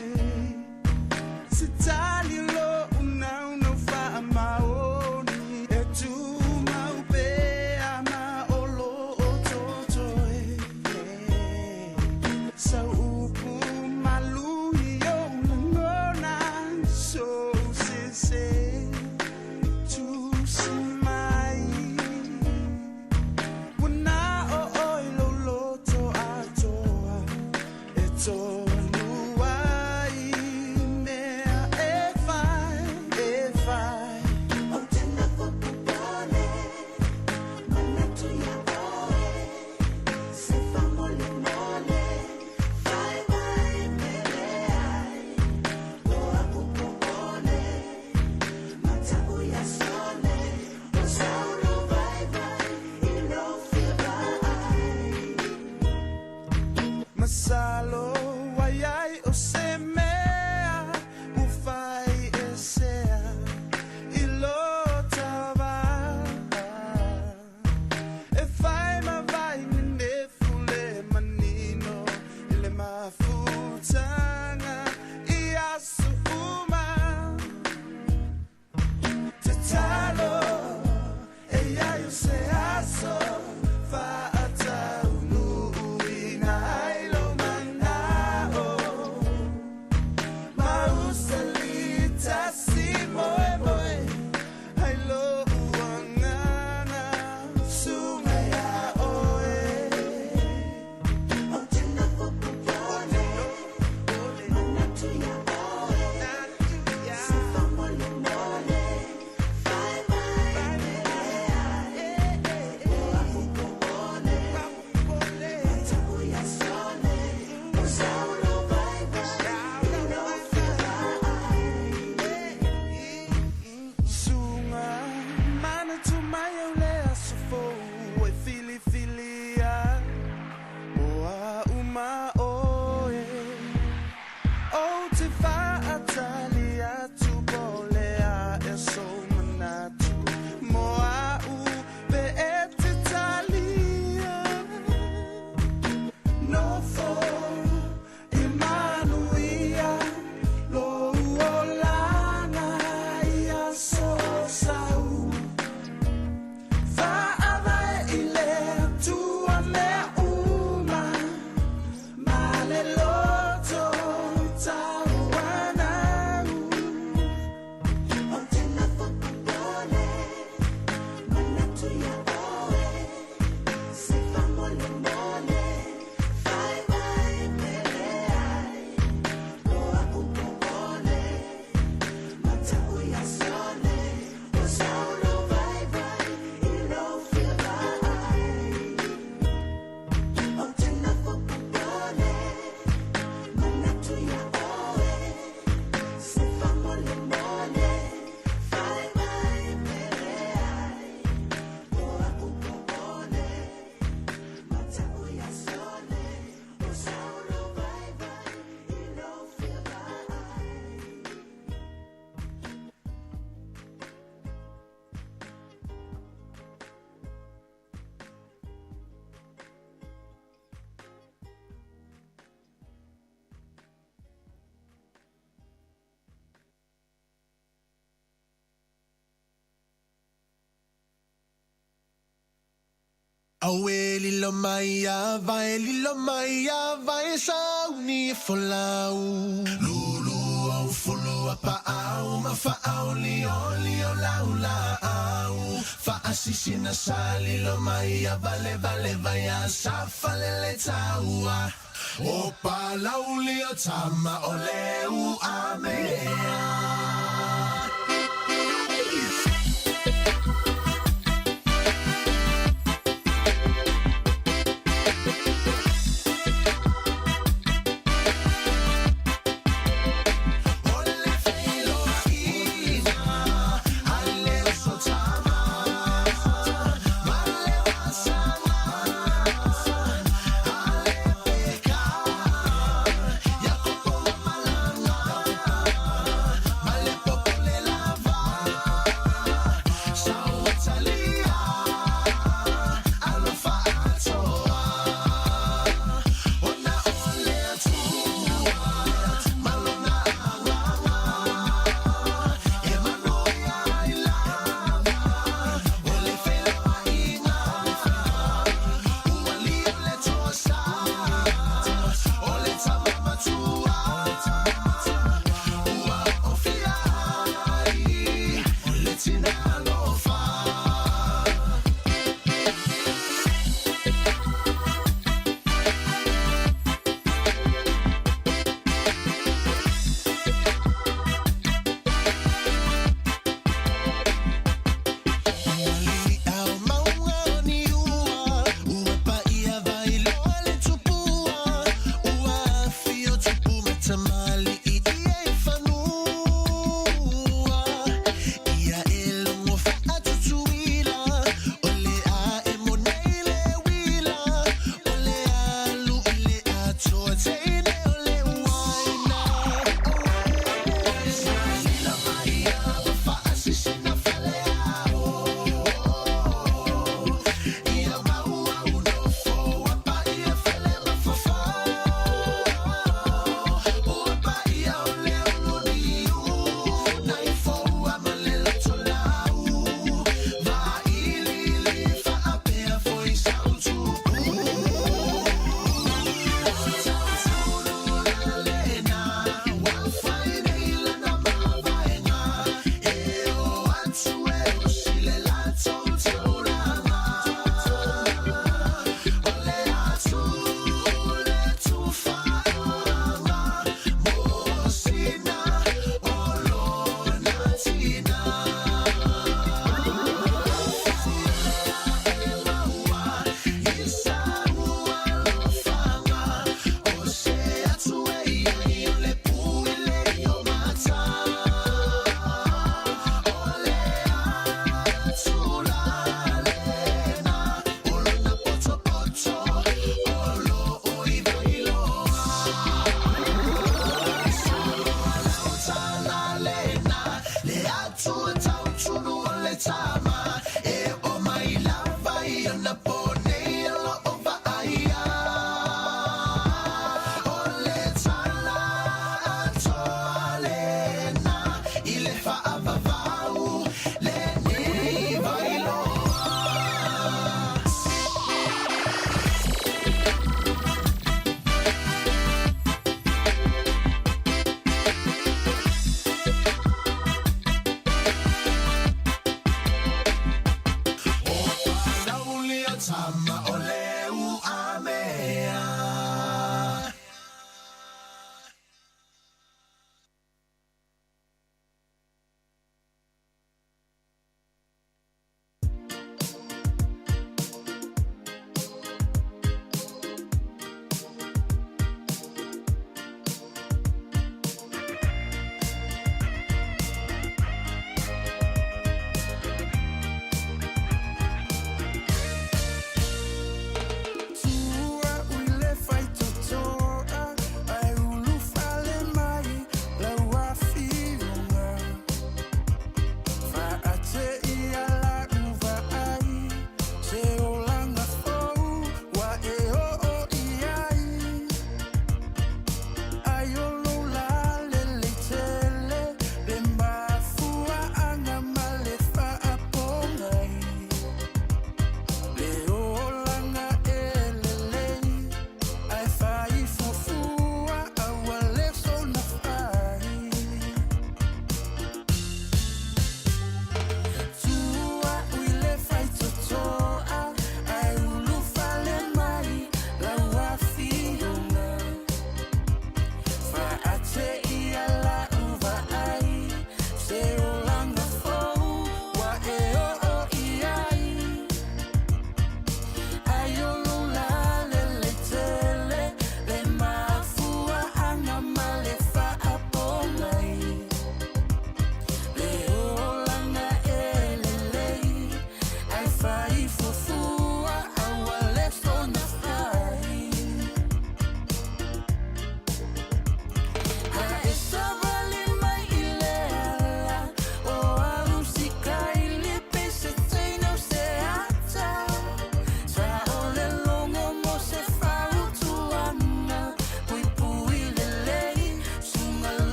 O: Se tali lo unau no wha maoni. E tu mau pea ma o lo o totoe. Sa upu malui o langona so se se. Tu si mai. Wana o oi lo loto atoa. E tonu ai mea e whai, e whai.
N: O tēnā whakapane, manatu ia oe. Se whamole mole, whai vai pere ai. Oa upo ole, mata uia sole. O saulo vai vai, i lo whiwa ai.
O: Masalo wai ai o se mea, u whai e sea, i lo tava. E whai ma vai ni nefu le manino, i le mafutanga, i asu uma. Te talo, e ia o se aso, whaatau nui na ai lo manino.
M: Auē lilo mai a vai lilo mai a vai sauni e folau. Lulu au fulu a paau ma faau lio lio lau laau. Faasisina sa lilo mai a vale vale vai a sa falele taua. O palauli o tama o leu a mea.